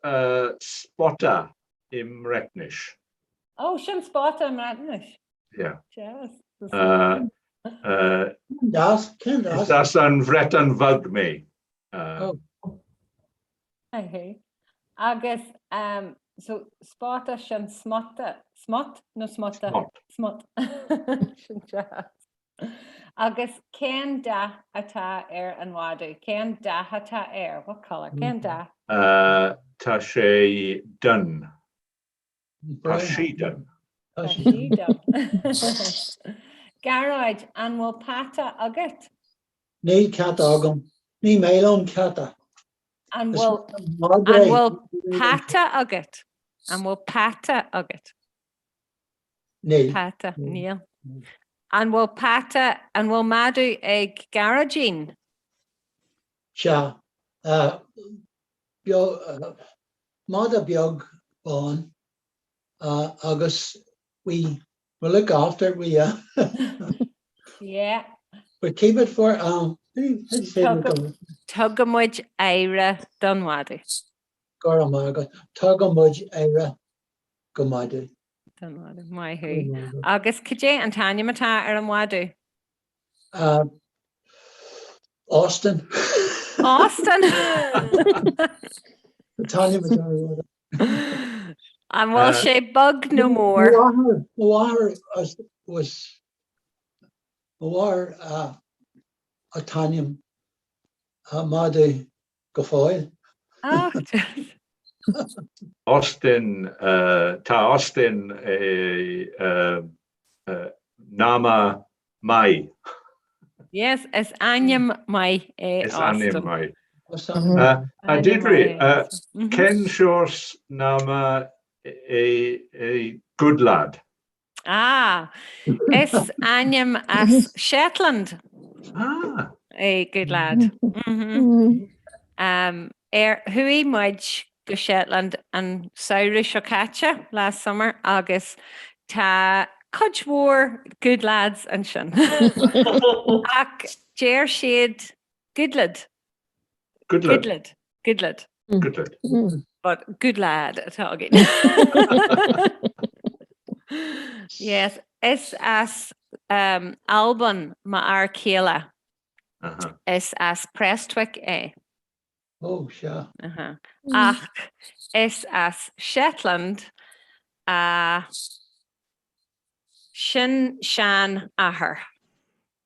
spota i mBreatnais.
Oh, sin spota i mBreatnais.
Yeah.
Deas.
Uh, uh,
Deas, cén deas?
Is as an Bhreatain Bheag mé. Uh,
Oh.
Maith thú. Agus um, so spota sin smota, smut nó smota?
Smut.
Smut. Sin deas. Agus cén dath atá ar an mhadadh? Cén dath atá air? What colour? Cén dath?
Uh, tá sé donn. Tá sí donn.
Tá sí donn. Gearóid, an bhfuil peata agat?
Níl cat agam. Ní maith liom cata.
An bhfuil an bhfuil peata agat? An bhfuil peata agat?
Níl.
Peata, níl. An bhfuil peata, an bhfuil madadh ag Gearóidín?
Sea. Madadh beag bán agus we we look after it, we
Yeah.
we keep it for um
Tugann muid aire don mhadadh.
Go raibh maith agat. Tugann muid aire go madadh.
Don mhadadh. Maith thú. Agus cad é an t-ainm atá ar an mhadadh?
Uh, Austin.
Austin!
An t-ainm atá ar an mhadadh.
An bhfuil sé beag nó mór?
Mo mháthair, mo mháthair was mo mháthair an t-ainm an madadh go fóill.
Ach,
Austin, tá Austin ainm maith.
Yes, is ainm maith é
Is
Austin.
ainm maith. A Deirdre, cén sórt ainm é Good Lad?
Ah, is ainm as Shetland
ah.
é Good Lad. Mm -hmm. um, ar chuaigh muid go Shetland an samhradh seo caite last summer agus tá cuid mhór good lads ansin. Ach deir siad good lad.
Good lad. Good lad.
Good lad.
Good lad.
But good lad atá againn. Yes, is as um, Albain m'fhear céile.
Uh -huh.
Is as Prestwick é.
Oh, sea.
Uh -huh. Ach is as Shetland a sin-seanathair.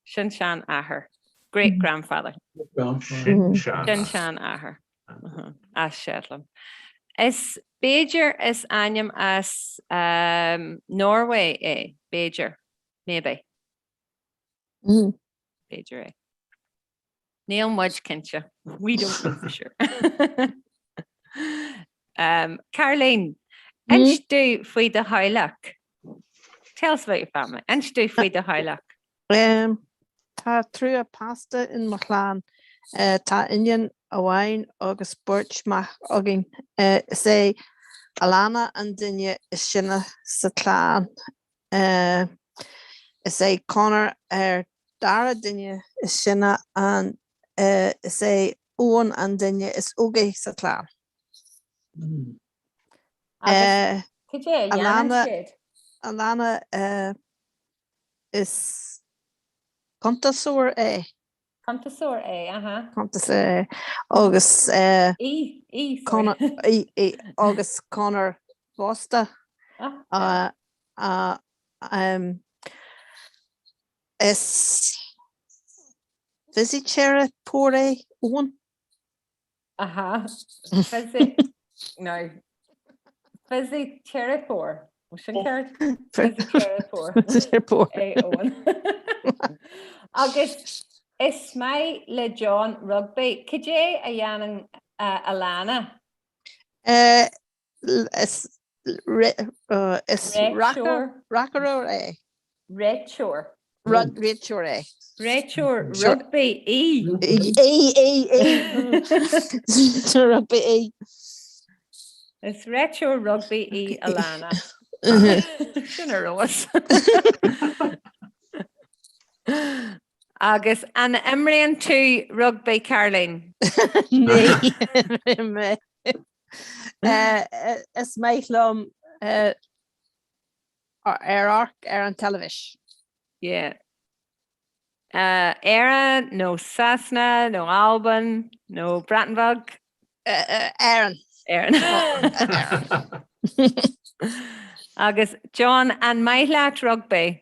Sin-seanathair. Great grandfather. Sin-seanathair. As Shetland. Is b'fhéidir is ainm as um, Norway é, b'fhéidir. Maybe. B'fhéidir é. Níl muid cinnte. We don't know for sure. um, Caroline, inis dúinn faoi do theaghlach. Tell us about your family. Inis dúinn faoi do theaghlach.
Um, tá triúr páiste in mo chlann. Uh, tá iníon amháin agus beirt mac againn. Uh, is é Alana an duine is sine sa chlann. Uh, is é Conor ar dara duine is sine an is é Eoin an duine is óige sa chlann.
Agus cad é a dhéanann siad?
Alana is cuntasóir é.
Cuntasóir é, aha.
Cuntasóir é agus
Í, í, sorry.
Í, í, agus Conor fosta. Ah. Is fisiteiripeoir é Eoin.
Aha. Fisi-, no. Fisiteiripeoir. Bhfuil sin ceart? Fisiteiripeoir.
Fisiteiripeoir.
É Eoin. Agus is maith le John rugbaí. Cad é a dhéanann Alana?
Is Is reacaire é.
Réiteoir.
Réiteoir é.
Réiteoir rugbaí í.
Í, í, í. Rugbaí í.
Is réiteoir rugbaí í Alana. Sin ar fheabhas. Agus an imríonn tú rugbaí, Caroline?
Ní imrím mé. Is maith liom. Ar amharc ar an teilifís.
Yeah. Éire nó Sasana nó Albain nó Breatain Bheag?
Éirinn.
Éirinn. Agus John, an maith leat rugbaí?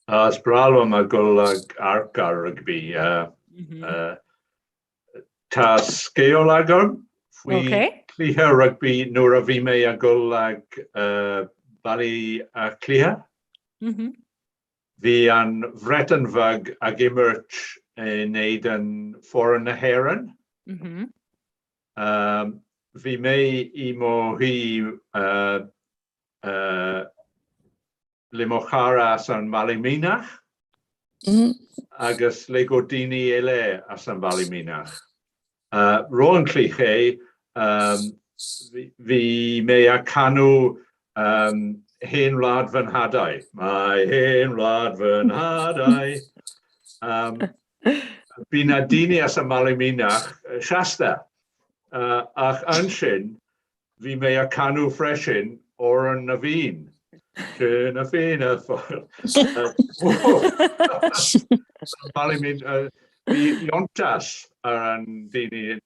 Is breá liom a dhul ag amharc ar rugbaí. Tá scéal agam faoi chluiche rugbaí nuair a bhí mé ag dul ag Baile Átha Cliath. Bhí an Bhreatain Bheag ag imirt in éadan foireann na hÉireann. Bhí mé i mo shuí le mo chara as an mBaile Mianach agus le go daoine eile as an Bhaile Mianach. Roimh an cluiche bhí mé ag canadh Hen Wlad Fy Nhadau, Mae hen wlad fy nhadau. Bhí na daoine as an mBaile Mianach sásta ach ansin Bhí mé ag canadh freisin Amhrán na bhFiann. Sin na Fianna Fáil. Bhí iontas ar an daoine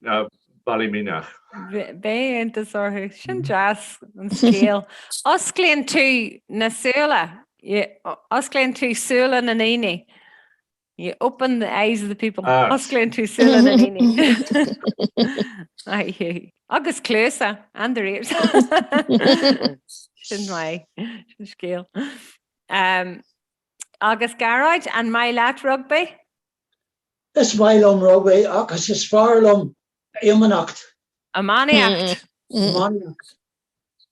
Baile Mianach.
Beidh iontas orthu. Sin deas an scéal. Osclaíonn tú na súile. Osclaíonn tú súile na ndaoine. You open the eyes of the people. Ah. Osclaíonn tú súile na ndaoine. Maith thú. Agus cluasa and their ears. Sin maith. Sin scéal. Um, agus Gearóid, an maith leat rugbaí?
Is maith liom rugbaí agus is fearr liom iománacht.
Iománaíocht.
Iománaíocht.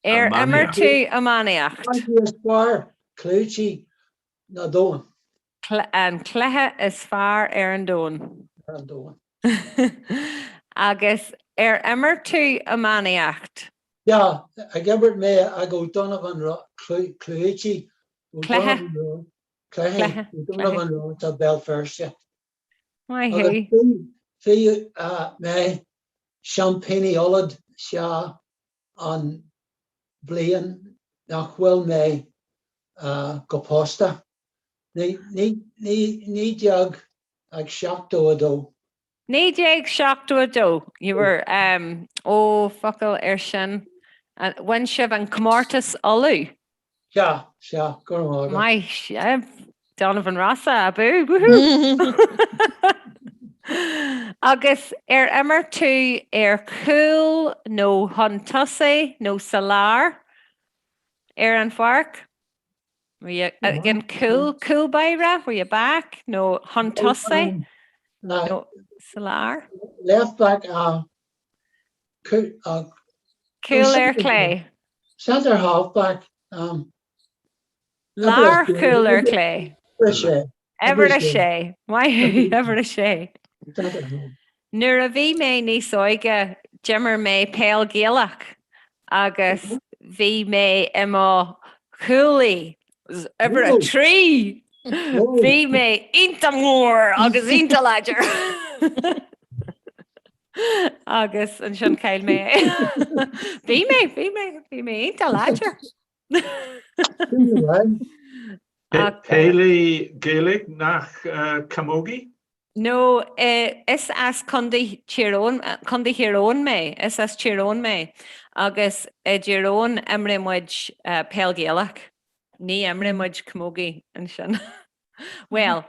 Ar imir tú iománaíocht?
Is fearr cluichí na domhan.
An cluiche is fearr ar an domhan.
Ar an domhan.
Agus ar imir tú iománaíocht?
Yeah, ag imirt mé ag O'Donovan cluichí
Cluiche.
Cluiche O'Donovan Rosa Béal Feirste.
Maith thú.
Bhí mé seaimpíní Uladh sea an bhliain nach bhfuil mé go pósta. 1972.
1972, you were, um, ó, focal ar sin, bhain sibh an comórtas Uladh?
Sea, sea, go raibh maith agat.
Maith sibh, Donovan Rossa, abú, woohoo! Agus ar imir tú ar chúl nó chun tosaigh nó sa lár ar an pháirc? Were you ag an cúl, cúl báire, were you back nó chun tosaigh nó sa lár?
Left back uh,
uh, Cúl ar clé.
Centre half back. Um,
Lár cúl ar clé.
Sé.
Uimhir a sé. Maith uimhir a sé. Nuair a bhí mé níos óige d'imir mé peil Gaelach agus bhí mé i mo chúlaí uimhir a 3. Bhí mé iontach mór agus iontach láidir. Agus ansin chaill mé é. Bhí mé, bhí mé, bhí mé iontach láidir.
Peil Gaelach nach camogie?
No, is as Contae Thír Eoghain, Contae Thír Eoghain mé, is as Tír Eoghain mé agus i dTír Eoghain imríonn muid peil Ghaelach, ní imríonn muid camogie ansin. Bhuel,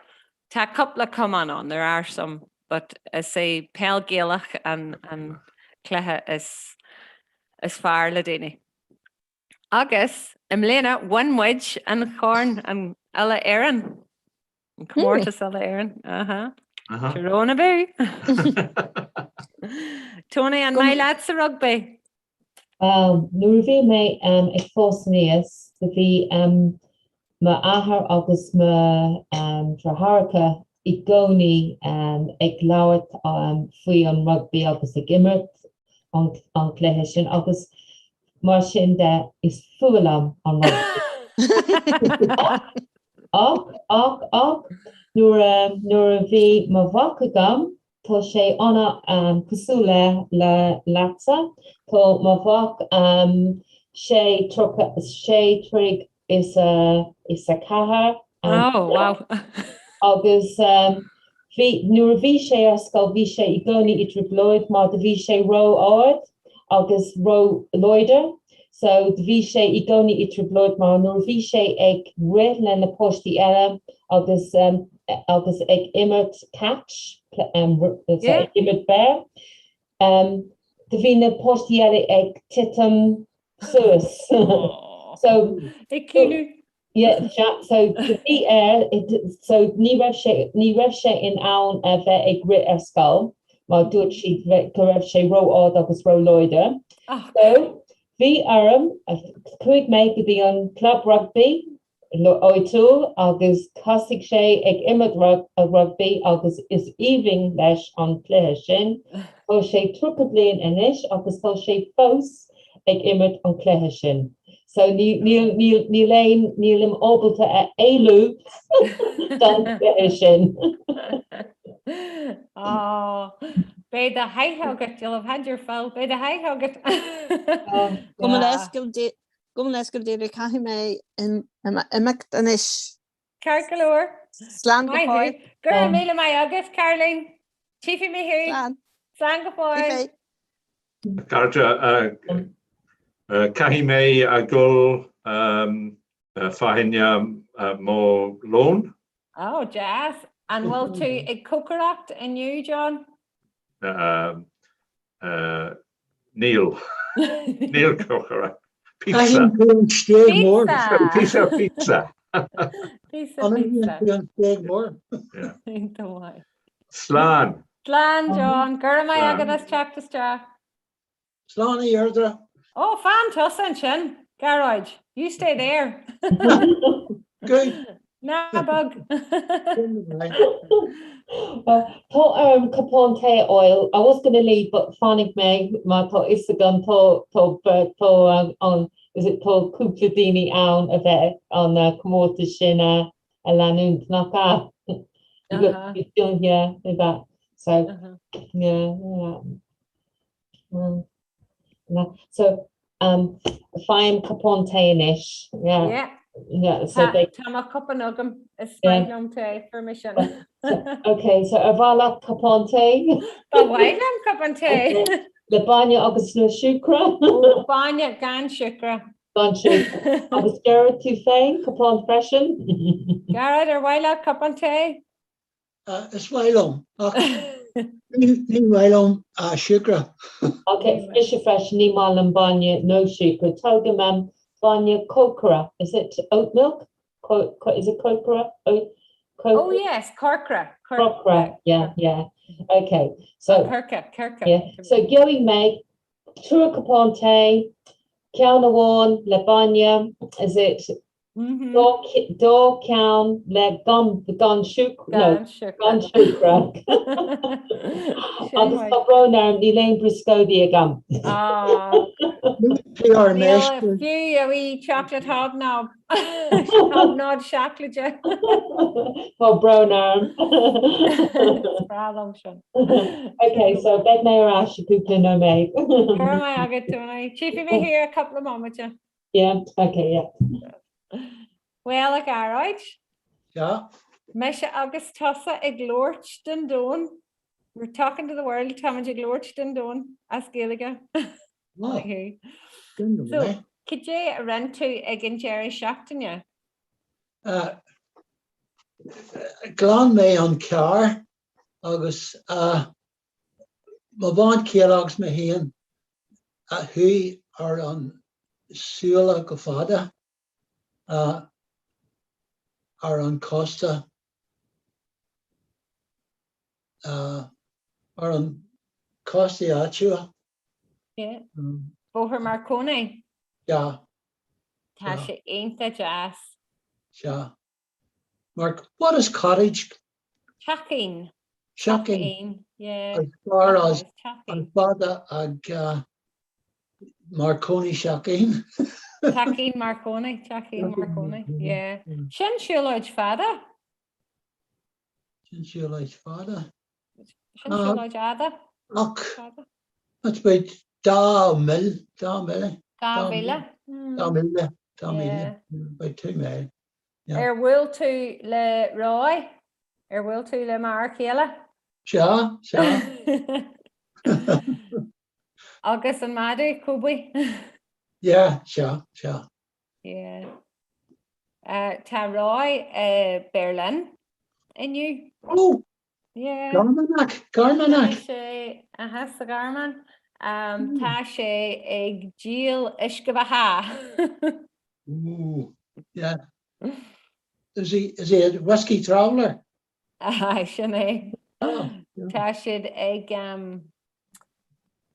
tá cúpla cumann ann, there are some, but is é peil Ghaelach an an cluiche is is fearr le daoine. Agus i mbliana bhain muid an chorn an Uile Éireann. An comórtas Uile Éireann. Aha. Tír Eoghain abú. Tony, an maith leatsa rugbaí?
Bhuel, nuair a bhí mé ag fás aníos, do bhí m'athair agus mo dheartháireacha i gcónaí ag labhairt faoi an rugbaí agus ag imirt an cluiche sin agus mar sin de, is fuath liom an rugbaí. Ach, ach, ach, nuair a, nuair a bhí mo mhac agam, tá sé ana cosúil le, le, leatsa, tá mo mhac sé, 36. is a is a 4
Oh, wow.
Agus bhí, nuair a bhí sé ar scoil bhí sé i gcónaí i dtrioblóid mar do bhí sé ró-ard agus ró-láidir so do bhí sé i gcónaí i dtrioblóid mar nuair a bhí sé ag rith le na páistí eile agus agus ag imirt catch, ag imirt beir, do bhí na páistí eile ag titim suas. So
Ag caoineadh.
Yeah, so do bhí air, so ní raibh sé, ní raibh sé in ann a bheith ag rith ar scoil mar dúirt siad go raibh sé ró-ard agus ró-láidir. So bhí orm, chuaigh mé go dtí an club rugbaí áitiúil agus thosaigh sé ag imirt rugbaí agus is aoibhinn leis an cluiche sin. Tá sé 30 bliain anois agus tá sé fós ag imirt an cluiche sin. So níl, níl, níl, níl aon, nílim ábalta a éalú don cluiche sin.
Á, beidh do sháith agat, you'll have had your fill, beidh do sháith agat.
Gabh mo leithscéal, gabh mo leithscéal Deirdre, caithfidh mé imeacht anois.
Ceart go leor.
Slán go fóill.
Go raibh míle maith agat, Caroline. Tchífidh mé thú. Slán. Slán go fóill.
Cairde, caithfidh mé a dhul fá choinne mo lón.
Ó, deas. An bhfuil tú ag cócaireacht inniu, John?
Níl. Níl cócaireacht. Pizza.
An stéig mór.
Pizza, pizza.
Pizza, pizza.
An stéig mór.
Slán.
Slán, John. Go raibh maith agat as teacht isteach.
Slán a Dheirdre.
Ó, fan tusa ansin, Gearóid. You stay there.
Good.
Ná bog.
Tá orm cupán tae a fháil. I was gonna leave but fanfaidh mé mar tá fhios agam tá tá tá an is it tá cúpla daoine ann a bheith an comórtas sin a a leanúint nach ea? Yeah, that. So yeah, yeah. So, um, faighim cupán tae anois. Yeah.
Yeah.
Yeah, so
Tá
they...
tá mo chupán agam is maith liom tae fuair mé sin.
Okay, so ar mhaith leat cupán tae?
Ba mhaith liom cupán tae.
Le bainne agus le siúcra?
Ó, bainne gan siúcra.
Gan siúcra. Agus Gearóid tú féin, cupán freisin?
Gearóid, ar mhaith leat cupán tae?
Is maith liom, ach ní maith liom siúcra.
Ok, mise freisin, ní maith liom bainne nó siúcra. Tógaim um, bainne cócaire. Is it oat milk? Co is it cócaire? Oat,
Oh yes, corcra.
Corcra, yeah, yeah. Ok, so...
Coirce, coirce.
Yeah, so gheobhaidh mé triúr cupán tae, ceann amháin le bainne, is it Dá cheann le gan gan siúcra. Gan siúcra. Agus tá brón orm, níl aon brioscóidí agam.
Níl fiú a wee chocolate hobnob. Hobnob seacláide.
Tá brón orm.
Is breá liom sin.
Ok, so beidh mé ar ais i gcúpla nóiméad.
Go raibh maith agat, Tony. Tchífidh mé thú i gcúpla bomaite.
Yeah, okay, yeah.
Bhuel, a Ghearóid.
Sea.
Mise agus tusa ag labhairt don domhan. We're talking to the world, táimid ag labhairt don domhan as Gaeilge.
Oh.
So, cad é a rinne tú ag an deireadh seachtaine?
Uh, Ghlan mé an carr agus uh, Mo bhean chéile agus mé féin a chuaigh ar an siúlóid go fada ar an cósta ar an cósta áitiúil.
Yeah. Bóthar Marconi?
Yeah.
Tá sé iontach deas.
Sea. Mark, what is cottage?
Teachín.
Teachín.
Yeah.
As far as an fada ag Marconi Teachín.
Teachín Marconi, Teachín Marconi, yeah. Sin siúlóid fada.
Sin siúlóid fada.
Sin siúlóid fhada.
Ach, that's about dá mhíle, dá mhíle.
Dá mhíle.
Dá mhíle. Dá míle, about 2 mile.
Yeah. Ar bhuail tú le Roy? Ar bhuail tú le m'fhear céile?
Sea, sea.
Agus an madadh, Kobe?
Yeah, sea, sea.
Yeah. Tá Roy i Berlin inniu.
Oh! Yeah. Gearmánach, Gearmánach.
Tá sé, aha, sa Ghearmáin. Tá sé ag díol uisce beatha.
Ooh, yeah. Is he, is he a whiskey traveller?
Aha, sin é. Tá siad ag,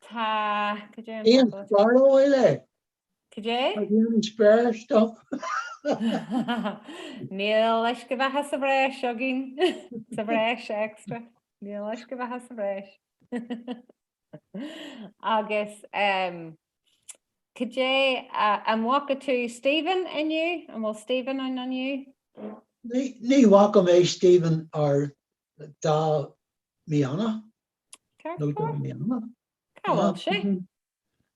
tá, cad é an
Ian spare oil é.
Cad é?
Ian spare stuff.
Níl uisce beatha sa bhreis againn, sa bhreis extra. Níl uisce beatha sa bhreis. Agus cad é, an bhfaca tú Stephen inniu? An bhfuil Stephen ann inniu?
Ní bhfaca mé Stephen ar dá míonna. Nó dá míonna.
Cá bhfuil sé?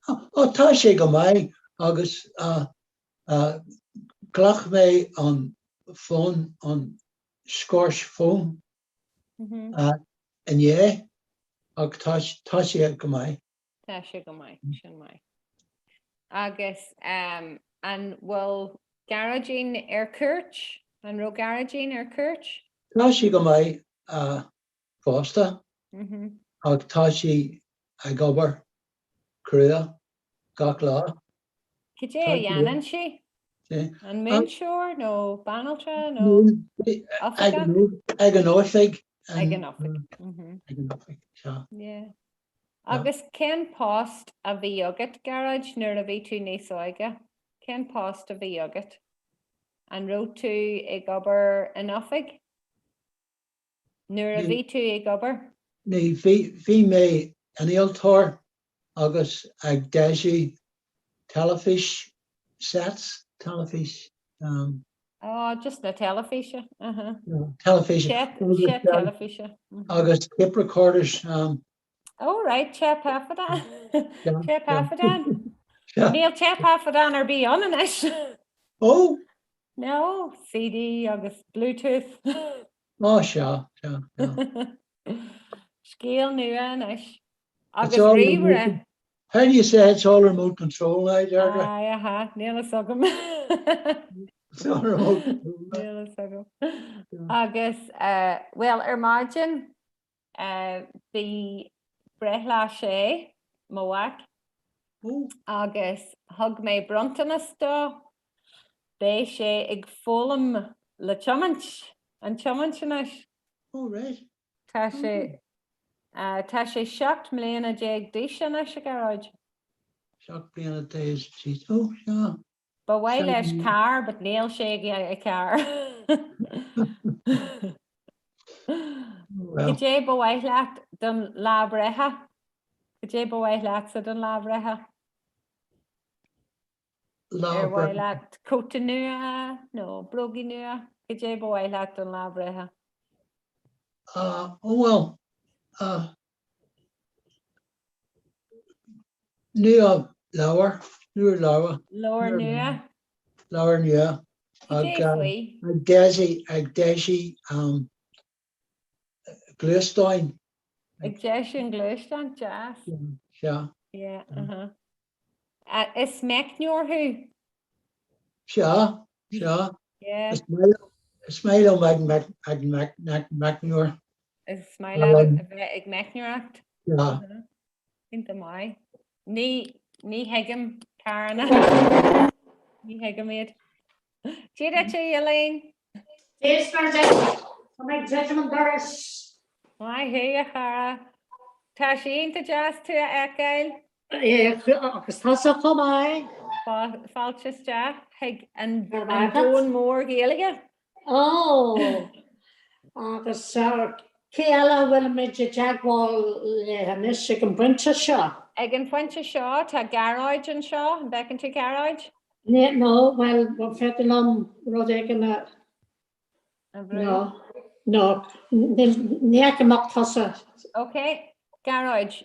Ó tá sé go maith agus ghlac mé an fón, an scoirt fón inné ach tá sé go maith.
Tá sé go maith, sin maith. Agus an bhfuil Gearóidín ar cuairt? An raibh Gearóidín ar cuairt?
Tá sí go maith fosta ach tá sí ag obair crua gach lá.
Cad é a dhéanann sí? An múinteoir nó banaltra nó
oifigeach? Ag an oifig.
Ag an oifig.
Ag an oifig, sea.
Yeah. Agus cén post a bhí agat, Gearóid, nuair a bhí tú níos óige? Cén post a bhí agat? An raibh tú ag obair in oifig? Nuair a bhí tú ag obair?
Ní, bhí, bhí mé innealtóir agus ag deisiú teilifís sets, teilifís
um. Oh, just na teilifíse, uh-huh.
Teilifíse.
Set, set teilifíse.
Agus tape recorders. Um.
Oh right, téip thaifeadán. Téip thaifeadán. Níl téip thaifeadán ar bith ann anois.
Oh!
No, CD agus Bluetooth.
Ó, sea, sea, sea.
Scéal nua anois. Agus ríomhaire.
How do you say it's all remote control now, Deirdre?
Aye, aha, níl a fhios agam.
It's all remote control
now. Níl a fhios agam. Agus, bhuel, ar maidin, bhí breithlá Shay, mo mhac, agus thug mé bronntanas dó. Beidh sé ag foghlaim le tiomáint, an tiomáint anois.
Oh, right.
Tá sé, tá sé 17 mbliana d'aois anois, a Ghearóid.
17 bliana d'aois, oh, sea.
Ba mhaith leis carr but níl sé ag iarraidh carr. Cad é ba mhaith leat don lá breithe? Cad é ba mhaith leatsa don lá breithe? Ar mhaith leat cóta nua nó brógaí nua? Cad é ba mhaith leat don lá breithe?
Uh, oh well, uh, Nua leabhar, nua leabhar.
Leabhar nua.
Leabhar nua.
Cad é faoi?
Ag deisiú, ag deisiú um, gluaisteáin.
Ag deisiú an gluaisteán, deas.
Sea.
Yeah, uh-huh. Is meicneoir thú?
Sea, sea.
Yeah.
Is maith liom ag meicneoir.
Is maith leat a bheith ag meicneoireacht?
Yeah.
Iontach maith. Ní ní thuigim carranna. Ní thuigim iad. Dia duit, a Elaine.
Dia is Muire duit. Tá mé ag druidim an doras.
Maith thú, a chara. Tá sé iontach deas tú a fheiceáil.
Agus tusa chomh maith.
Fáilte isteach chuig an domhan mór Gaeilge.
Ó! Agus cé eile a bhfuilimid i dteagmháil le anois ag an bpointe seo?
Ag an phointe seo tá Gearóid anseo, an bhfeiceann tú Gearóid?
No, bhuel, an féidir liom rud éigin a. No, no, ní fheicim ach tusa.
Ok, Gearóid,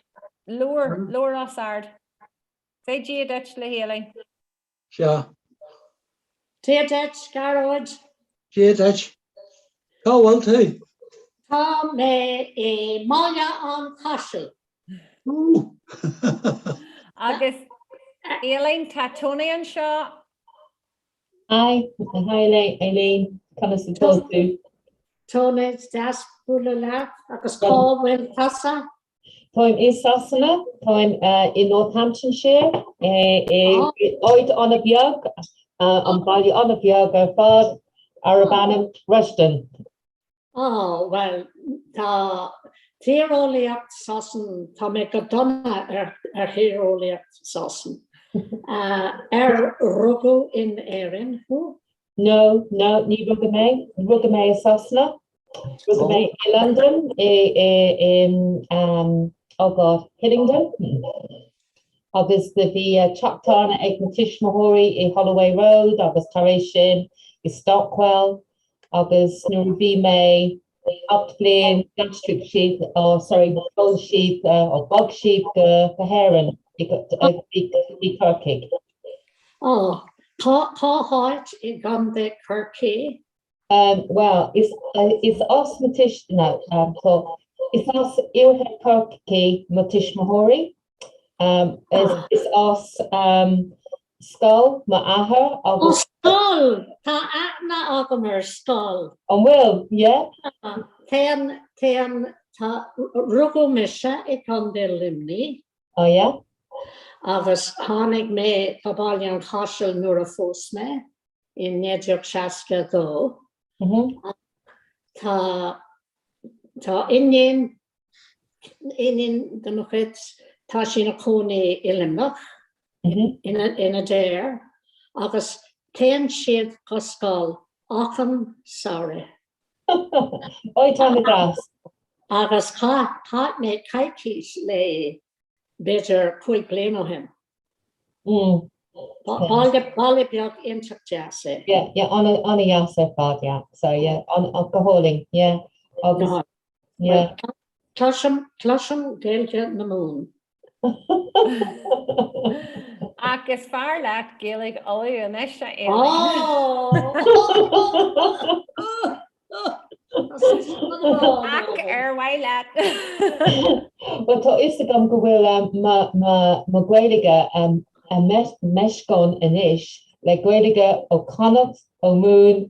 labhair, labhair os ard. Say Dia duit le hElaine.
Sea.
Dia duit, Gearóid.
Dia duit. Cá bhfuil tú?
Tá mé i mBaile an Chaisil.
Agus Elaine, tá Tony anseo.
Hi, hi Eileen, conas atá tú?
Tony, is deas bualadh leat agus cá bhfuil tusa?
Táim i Sasana, táim i Northamptonshire, i áit an-bheag, an baile an-bheag ar fad, arb ainm Rushden.
Á, bhuel, tá tíreolaíocht Sasan, tá mé go dona ar ar thíreolaíocht Sasan. Ar rugadh in Éirinn thú?
No, no, ní rugadh mé. Rugadh mé i Sasana. Rugadh mé i London, i, i, i, um, oh God, Hillingdon. Agus do bhí teach tábhairne ag mo tuismitheoirí i Holloway Road agus tar éis sin i Stockwell. Agus nuair a bhí mé 8 bliain d'aistrigh siad, oh sorry, dhul siad, oh bhog siad go go hÉirinn i i Corcaigh.
Oh, cá cá háit i gContae Chorcaí?
Um, well, is is as mo tuis no, um, so is as Iarthar Chorcaí mo tuismitheoirí. Um, is is as um, Schull m'athair agus.
Ó Schull! Tá aithne agam ar Schull.
An bhfuil? Yeah?
Téann, téann, tá, rugadh mise i gContae Luimnigh.
Oh yeah?
Agus tháinig mé go Baile an Chaisil nuair a phós mé i 1962. Tá, tá iníon, Iníon de mo chuid, tá sí ina cónaí i Luimneach, in Adare, agus téann siad go scoil achan samhradh.
Oi, tá go deas.
Agus chaith mé coicís léi b'fhéidir 5 bliana ó shin. Baile, baile beag iontach deas
é. Yeah, yeah, an-dheas ar fad, yeah. So, yeah, go hálainn, yeah. Agus
Yeah. Cloisim, cloisim Gaeilge na Mumhan.
Ach is fearr leat Gaeilge Uladh anois, a Éilín. Ach ar mhaith leat.
Bhuel tá fhios agam go bhfuil mo Ghaeilge meascán anois le Gaeilge ó Chonnacht, ó Mumhan,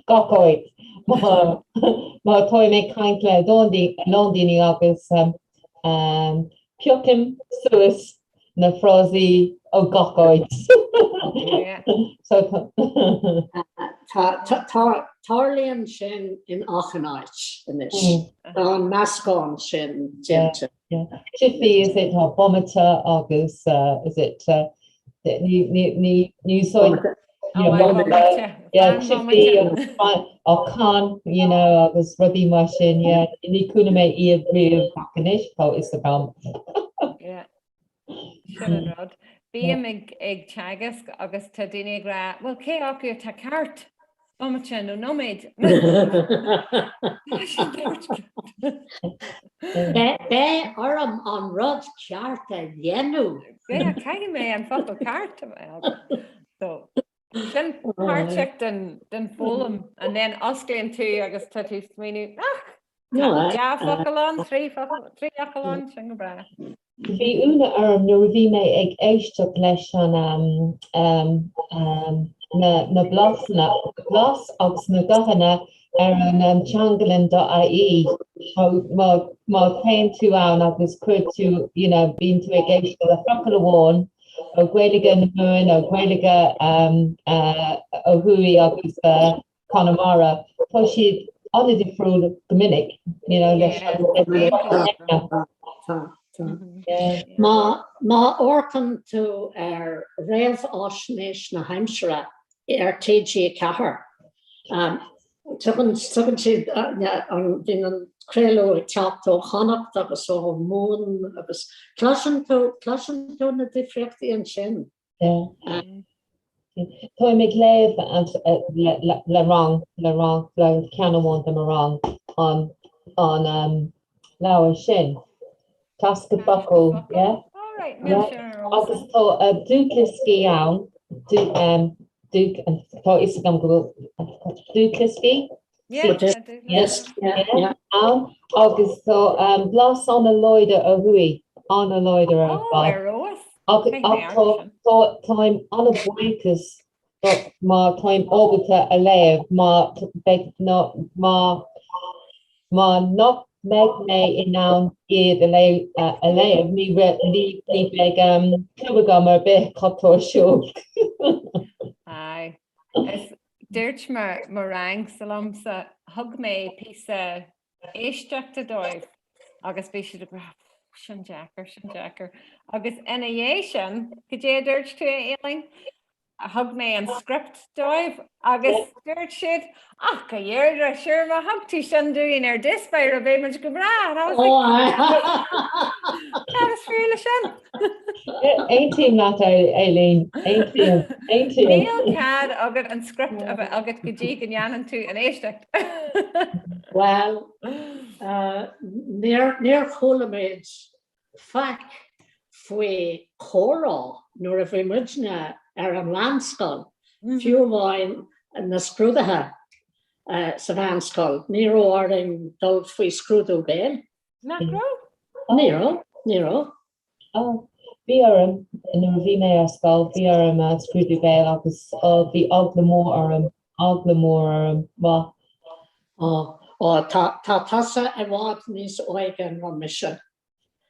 gach áit. Má táim ag caint le a lán daoine agus piocaim suas na frásaí ó gach áit.
Tarlaíonn sin in achan áit anois, tá an meascán sin déanta.
Jiffy is it tá bomaite agus is it ní ní úsáid Jiffy agus can you know agus rudaí mar sin yeah ní chuala mé iad riamh ach anois tá fhios agam.
Sin an rud. Bím ag ag teagasc agus tá daoine ag rá, well cé acu atá ceart? Bomaite nó nóiméad?
Beidh orm an rud ceart a dhéanamh.
Yeah, caithfidh mé an focal ceart a bheith agam. So, sin páirteach den den foghlaim and then osclaíonn tú agus tá tú ag smaoineamh, ach tá dhá focal ann, trí focal, trí fhocal ann, sin go breá.
Bhí ionadh orm nuair a bhí mé ag éisteacht leis an na blasanna, blas agus na guthanna ar an teanglann.ie má má théann tú ann agus cuir tú you know bíonn tú ag éisteacht le focal amháin ó Ghaeilge na Mumhan ó Ghaeilge ó thuaidh agus Conamara, tá siad an-difriúil go minic, you know, leis an
Má má amharcann tú ar réamhaisnéis na haimsire ar TG4, tugann tugann siad an bíonn an craoladh ag teacht ó Chonnacht agus ó Mhumhan agus cloiseann tú cloiseann tú na difríochtaí ansin.
Táim ag léamh le rang, le rang, le ceann amháin de mo rang an an leabhar sin. Taisce Focal, yeah? Agus tá dúdliostaí ann, Tá a fhios agam go bhfuil dúchlioscaí ann agus tá blas an-láidir ó thuaidh, an-láidir ar fad. Ach táim an-bhuíochas má táim ábalta a léamh má beidh má má nach mbeidh mé in ann iad a léamh ní ní bheidh clue agam ar bith cad tá ar siúl.
Aye. Is dúirt mo rangsa liomsa, thug mé píosa éisteachta dóibh agus bhí siad ag rá sin deacair, sin deacair. Agus ina dhiaidh sin, cad é a dúirt tú a Aoibhlinn? Thug mé an script dóibh agus dúirt siad ach a Dheirdre, sure má thug tú sin dúinn ar dtús báire bheadh muid go breá. And I was like, Cad is fiú le sin?
Aontaím leat Aileen, aontaím, aontaím.
Níl cead agat an script a bheith agat go dtí go ndéanann tú an éisteacht.
Well, níor chuala muid faic faoi chomhrá nuair a bhí muidne ar an mheánscoil, fiú amháin na scrúduithe sa mheánscoil, ní raibh orainn dul faoi scrúdú béil.
Nach raibh?
Ní raibh, ní raibh.
Ó, bhí orm, nuair a bhí mé ar scoil, bhí orm scrúdú béil agus bhí eagla mór orm, eagla mór orm. Maith.
Ó, ó, tá, tá tusa i bhfad níos óige ná mise.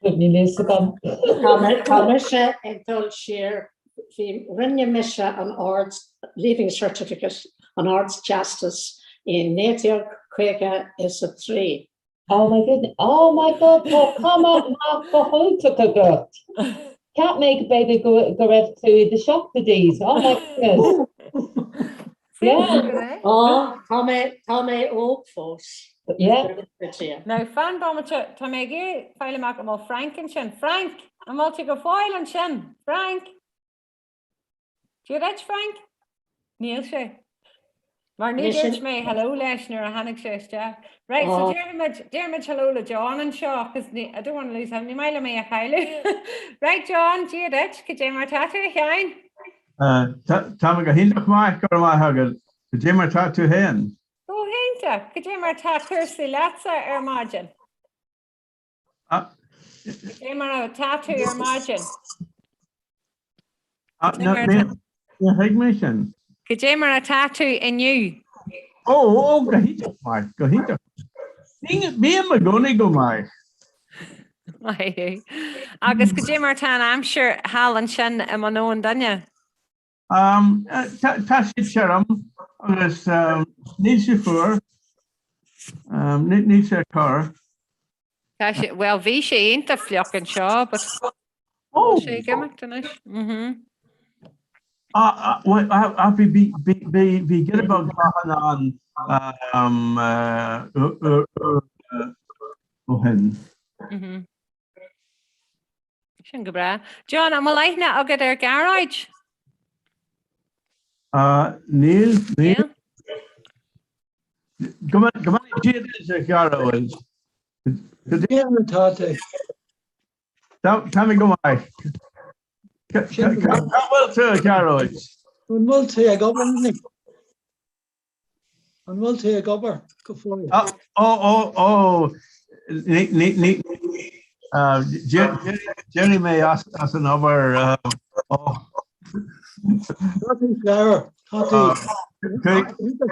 Níl fhios agam.
Tá mé, tá mise ag dul siar, bhí, rinne mise an Ard, Leaving Certificate, an Ardteastas i 1953.
Oh my goodness, oh my God, tá cuma maith go hiontach agat. Cheap mé go b'fhéidir go go raibh tú i do seachtóidí. Oh my goodness. Yeah.
Ó, tá mé, tá mé óg fós.
Yeah.
Now fan bomaite, tá mé ag iarraidh fáil amach an bhfuil Frank ansin. Frank, an bhfuil tú go fóill ansin? Frank? Dia duit, Frank? Níl sé. Mar ní dúirt mé hello leis nuair a tháinig sé isteach. Right, so déarfaimid, déarfaimid hello le John anseo, cos ní, I don't want to lose him, ní maith liom é a chailleadh. Right, John, Dia duit, cad é mar tá tú, a Sheáin?
Tá mé go hiontach maith, go raibh maith agat. Cad é mar tá tú féin?
Go hiontach, cad é mar tá cúrsaí leatsa ar maidin? Cad é mar atá tú ar maidin?
Níor thuig mé sin.
Cad é mar atá tú inniu?
Ó, ó, go hiontach maith, go hiontach. Bím i gcónaí go maith.
Maith thú. Agus cad é mar atá an aimsir thall ansin i mBun Abhann Doinne?
Tá sé tirim agus níl sé fuar, níl sé corr.
Tá sé, bhuel bhí sé iontach fliuch anseo but tá sé ag imeacht anois. Mhm.
Bhí giota beag ceathanna ann ó shin.
Mhm. Sin go breá. John, an bhfuil aithne agat ar Ghearóid?
Níl, níl. Go mbeannaí Dia duit, a Ghearóid.
Cad é mar atá tú?
Tá mé go maith. Cá bhfuil tú, a Ghearóid?
An bhfuil tú ag obair? An bhfuil tú ag obair go fóill?
Ó, ó, ó, ní, ní, ní, d'éirigh mé as as an obair, ó.
Tá tú clever, tá tú iontach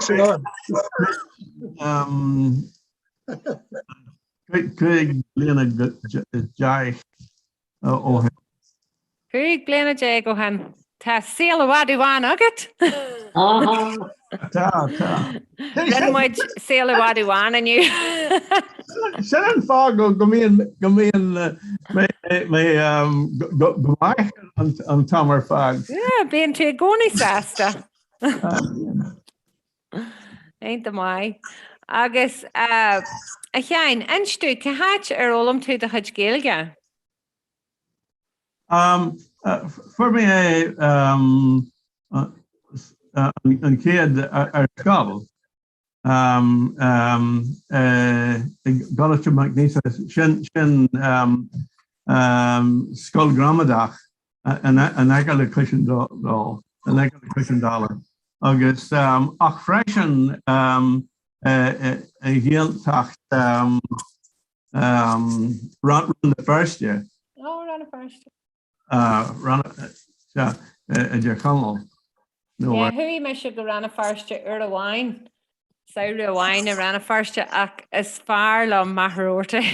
15 bliana ó shin.
15 bliana ó shin. Tá saol i bhfad uainn agat!
Tá, tá.
Rinne muid saol i bhfad uainn inniu.
Sin an fáth go mbíonn go mbíonn mé go maith an t-am ar fad.
Yeah, bíonn tú i gcónaí sásta. Iontach maith. Agus a Sheáin, inis dúinn, cá háit ar fhoghlaim tú do chuid Gaeilge?
Fuair mé é an chéad ar scoil i gColáiste MacNeasa, sin scoil gramadach in aice le Cois an Dúlainn, in aice le Cois an Dála.
Agus ach freisin i Gaeltacht Rann na Feirste.
Ó, Rann na Feirste.
Rann i dTír Chonaill.
Yeah, chuaigh mise go Rann na Feirste uair amháin, samhradh amháin i Rann na Feirste ach is fearr liom Machaire Rabhartaigh.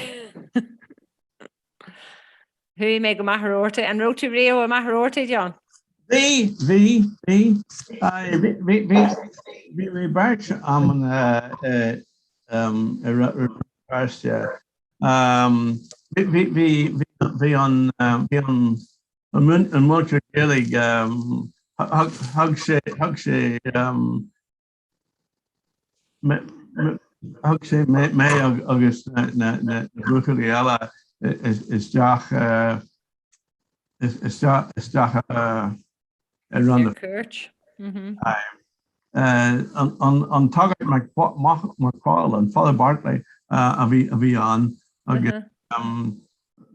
Chuaigh mé go Machaire Rabhartaigh. An raibh tú riamh i Machaire Rabhartaigh, John?
Bhí, bhí, bhí. Bhí, bhí, bhí, bhí mé beirt amanna i Rann na Feirste. Bhí, bhí, bhí, bhí an, bhí an, an múinteoir Gaeilge, thug sé, thug sé, Thug sé mé agus na buachaillí eile isteach isteach i Rann
na. Cuairt.
An Tagart Mac Cóil, an Father Bartley a bhí ann agus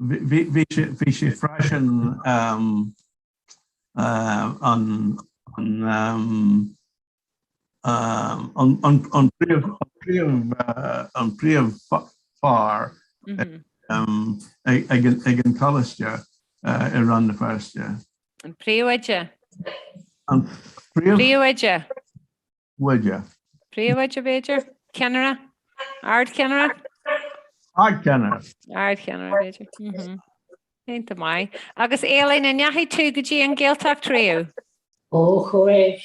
bhí sé freisin an an príomhfhear ag an choláiste i Rann na Feirste.
An príomhoide.
An
príomhoide.
Oide.
Príomhoide b'fhéidir? Ceannaire? Ardcheannaire?
Ardcheannaire.
Ardcheannaire b'fhéidir. Iontach maith. Agus Elaine, an ndeachaigh tú go dtí an Ghaeltacht riamh?
Ó, chuaigh.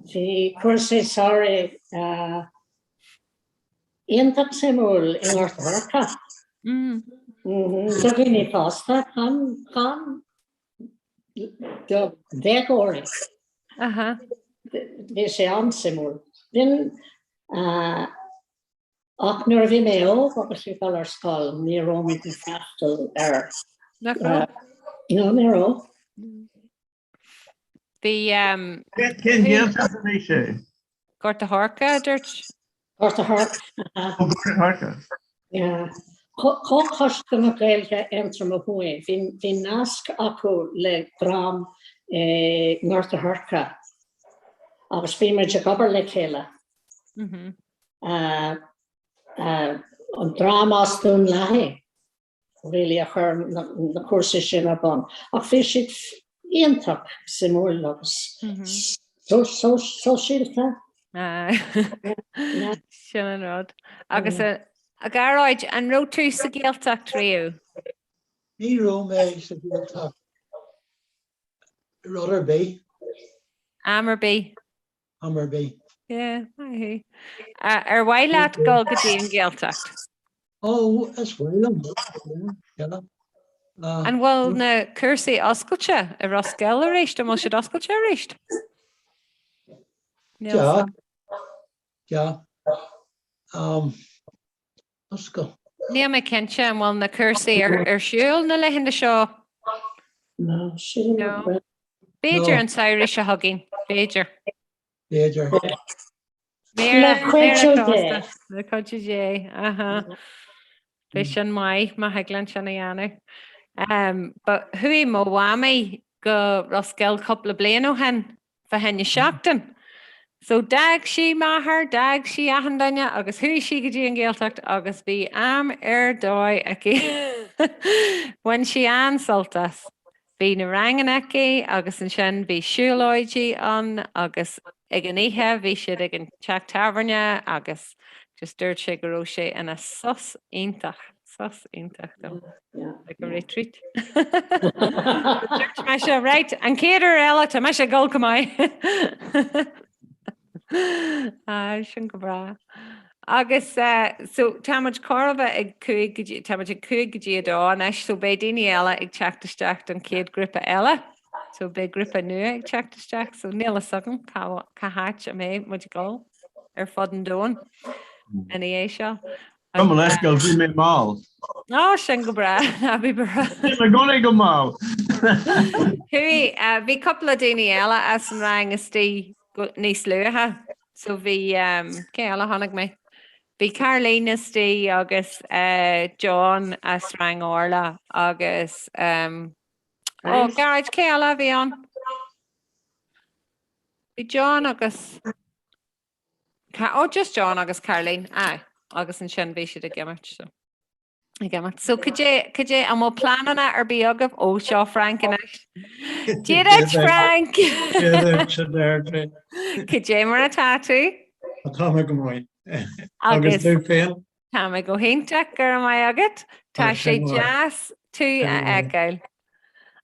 Bhí cúrsaí samhraidh iontach suimiúil i nGort a' Choirce. Do dhaoine fásta, chan, chan do dhéagóirí. Bhí sé an-suimiúil. B'in Ach nuair a bhí mé óg agus ag dul ar scoil ní raibh muid ag freastal air.
Nach raibh?
No, ní raibh.
Bhí.
Cén Ghaeltacht a bhí sé?
Gort a' Choirce, a dúirt.
Gort a' Choirce.
Ó, Gort a' Choirce.
Yeah. Comhchoiste na Gaeilge Aontroma Thuaidh, bhí nasc acu le dream i nGort a' Choirce agus bhí muid ag obair le chéile. An dream as Dún Lathaí really a chuir na cúrsaí sin ar bun. Ach bhí siad iontach suimiúil agus sóisialta.
Sin an rud. Agus a Ghearóid, an raibh tú sa Ghaeltacht riamh?
Ní raibh mé sa Ghaeltacht rud ar bith.
Am ar bith?
Am ar bith.
Yeah, maith thú. Ar mhaith leat dul go dtí an Ghaeltacht?
Ó, is mhaith liom, yeah, yeah.
An bhfuil na cúrsaí oscailte i Ros Goill arís? An bhfuil siad oscailte arís?
Yeah, yeah. Um, oscail.
Níl mé cinnte an bhfuil na cúrsaí ar, ar siúl na laethanta seo.
No, sílim nach bhfuil.
B'fhéidir an samhradh seo chugainn, b'fhéidir.
B'fhéidir.
Le
cuidiú Dé.
Le cuidiú Dé, aha. Bheadh sin maith má thig linn sin a dhéanamh. Um, but chuaigh mo mhamaí go Ros Goill cúpla bliain ó shin fá choinne seachtain. So d'fhág sí m'athair, d'fhág sí achan duine agus chuaigh sí go dtí an Ghaeltacht agus bhí am ar dóigh aici. Bhain sí an-sult as. Bhí na ranganna aici agus ansin bhí siúlóidí ann agus ag an oíche bhí siad ag an teach tábhairne agus just dúirt sé go raibh sé ina sos iontach, sos iontach dó. Like a retreat. Dúirt mise, right, an chéad uair eile tá mise ag dul chomh maith. Ah, sin go breá. Agus so tá muid chóir a bheith ag 5 go dtí, tá muid ag 5 go dtí 2 anois, so beidh daoine eile ag teacht isteach don chéad grúpa eile. So beidh grúpa nua ag teacht isteach, so níl a fhios agam cá, cá háit a mbeidh muid ag dul ar fud an domhain ina dhiaidh seo.
Gabh mo leithscéal, bhí mé mall.
Ó, sin go breá, ná bí buartha.
Bhí mé i gcónaí go mall.
Chuaigh, bhí cúpla daoine eile as an rang istigh níos luaithe. So bhí, cé eile a chonaic mé? Bhí Caroline istigh agus John as rang Orla agus, ó, Gearóid, cé eile a bhí ann? Bhí John agus oh just John agus Caroline, aye, agus ansin bhí siad ag imirt so. Ag imirt. So cad é cad é an bhfuil pleananna ar bith agaibh ó seo Frank anois? Dia duit Frank!
Dia duit a Deirdre.
Cad é mar atá tú?
Tá mé go maith. Agus tú féin?
Tá mé go hiontach, go raibh maith agat. Tá sé deas tú a fheiceáil.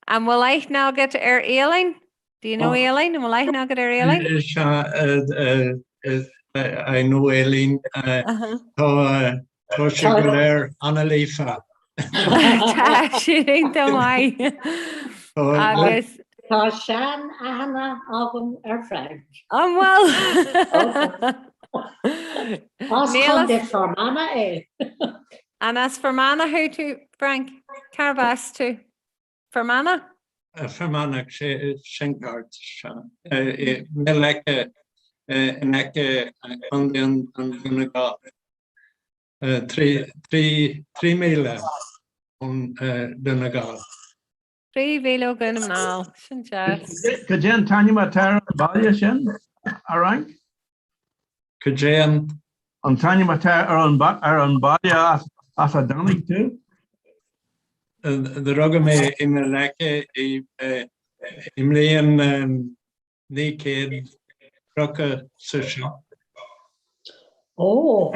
An bhfuil aithne agat ar Elaine? Do you know Elaine? An bhfuil aithne agat ar Elaine?
Sea, I know Elaine. Tá tá siad go léir an-líofa.
Tá siad iontach maith. Agus
Tá sean-aithne agam ar Frank.
An bhfuil?
As Contae Fear Manach é.
An as Fermanagh thú tú, Frank? Cárb as tú? Fermanagh?
Fermanagh, sin ceart, sea. Béal Leice, in aice Chontae an Dún na nGall. 3 míle ón Dún na nGall.
3 mhíle ó Dhún na nGall, sin deas.
Cad é an t-ainm atá ar an baile sin, a Fhrainc?
Cad é an.
An t-ainm atá ar an ar an baile as a dtáinig tú?
Do rugadh mé i mBéal Leice i mbliain 1937.
Ó!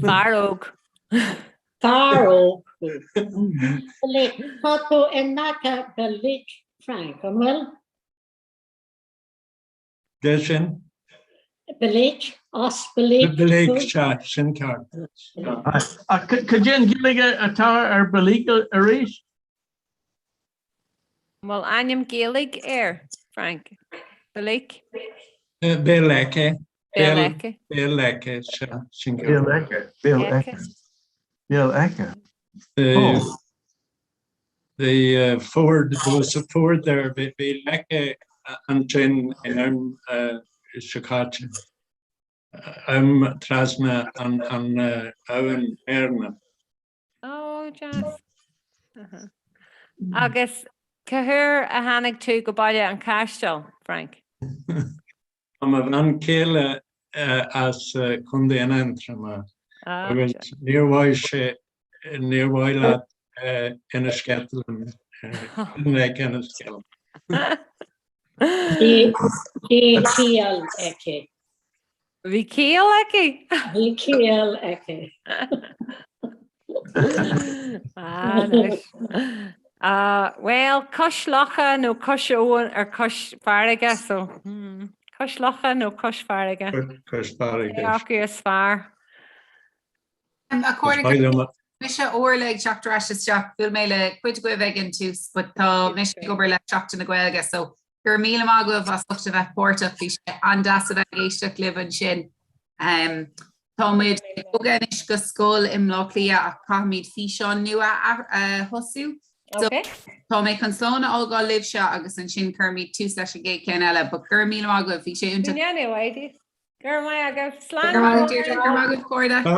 Fear óg.
Fear óg. Tá tú in aice Belleek, Frank, an bhfuil?
De sin?
Belleek, as Belleek.
Belleek, sea, sin ceart.
Ach cad é an Ghaeilge atá ar Belleek arís?
An bhfuil ainm Gaeilge air, Frank? Belleek?
Béal Leice.
Béal Leice.
Béal Leice, sea, sin
ceart. Béal Leice, Béal Leice. Béal Leice.
Oh. The ford, there was a ford there, bhí leice ansin in am seo caite, am trasna an abhainn Éirne.
Oh, deas. Agus cá huair a tháinig tú go Baile an Chaistil, Frank?
Tá mo bhean chéile as Contae an Aontroma agus níor mhaith sé, níor mhaith leat Inis Ceithleann, didn't like Inis Ceithleann.
Bhí ciall aici.
Bhí ciall aici?
Bhí ciall aici.
Ah, anois. Ah, bhuel, cois locha nó cois abhann ar cois farraige, so, hmm, cois locha nó cois farraige?
Cois farraige.
Cé acu is fearr?
A chairde, mise Orla ag teacht ar ais isteach, bhuail mé le cuid agaibh ag an tús, but tá mise ag obair le Seachtain na Gaeilge, so go raibh míle maith agaibh as ucht a bheith páirteach, bhí sé an-deas a bheith ag éisteacht libh ansin. Um, Tá muid ag bogadh anois go scoil i mBleá Cliath ach caithfimid físeán nua a thosú. So tá mé chun slán a fhágáil libhse agus ansin cuirfimid tús leis an gcéad cheann eile. But go raibh míle maith agaibh, bhí sé iontach.
Go raibh maith agaibh. Slán.
Go raibh maith agaibh, Deirdre. Go raibh maith agaibh, cairde.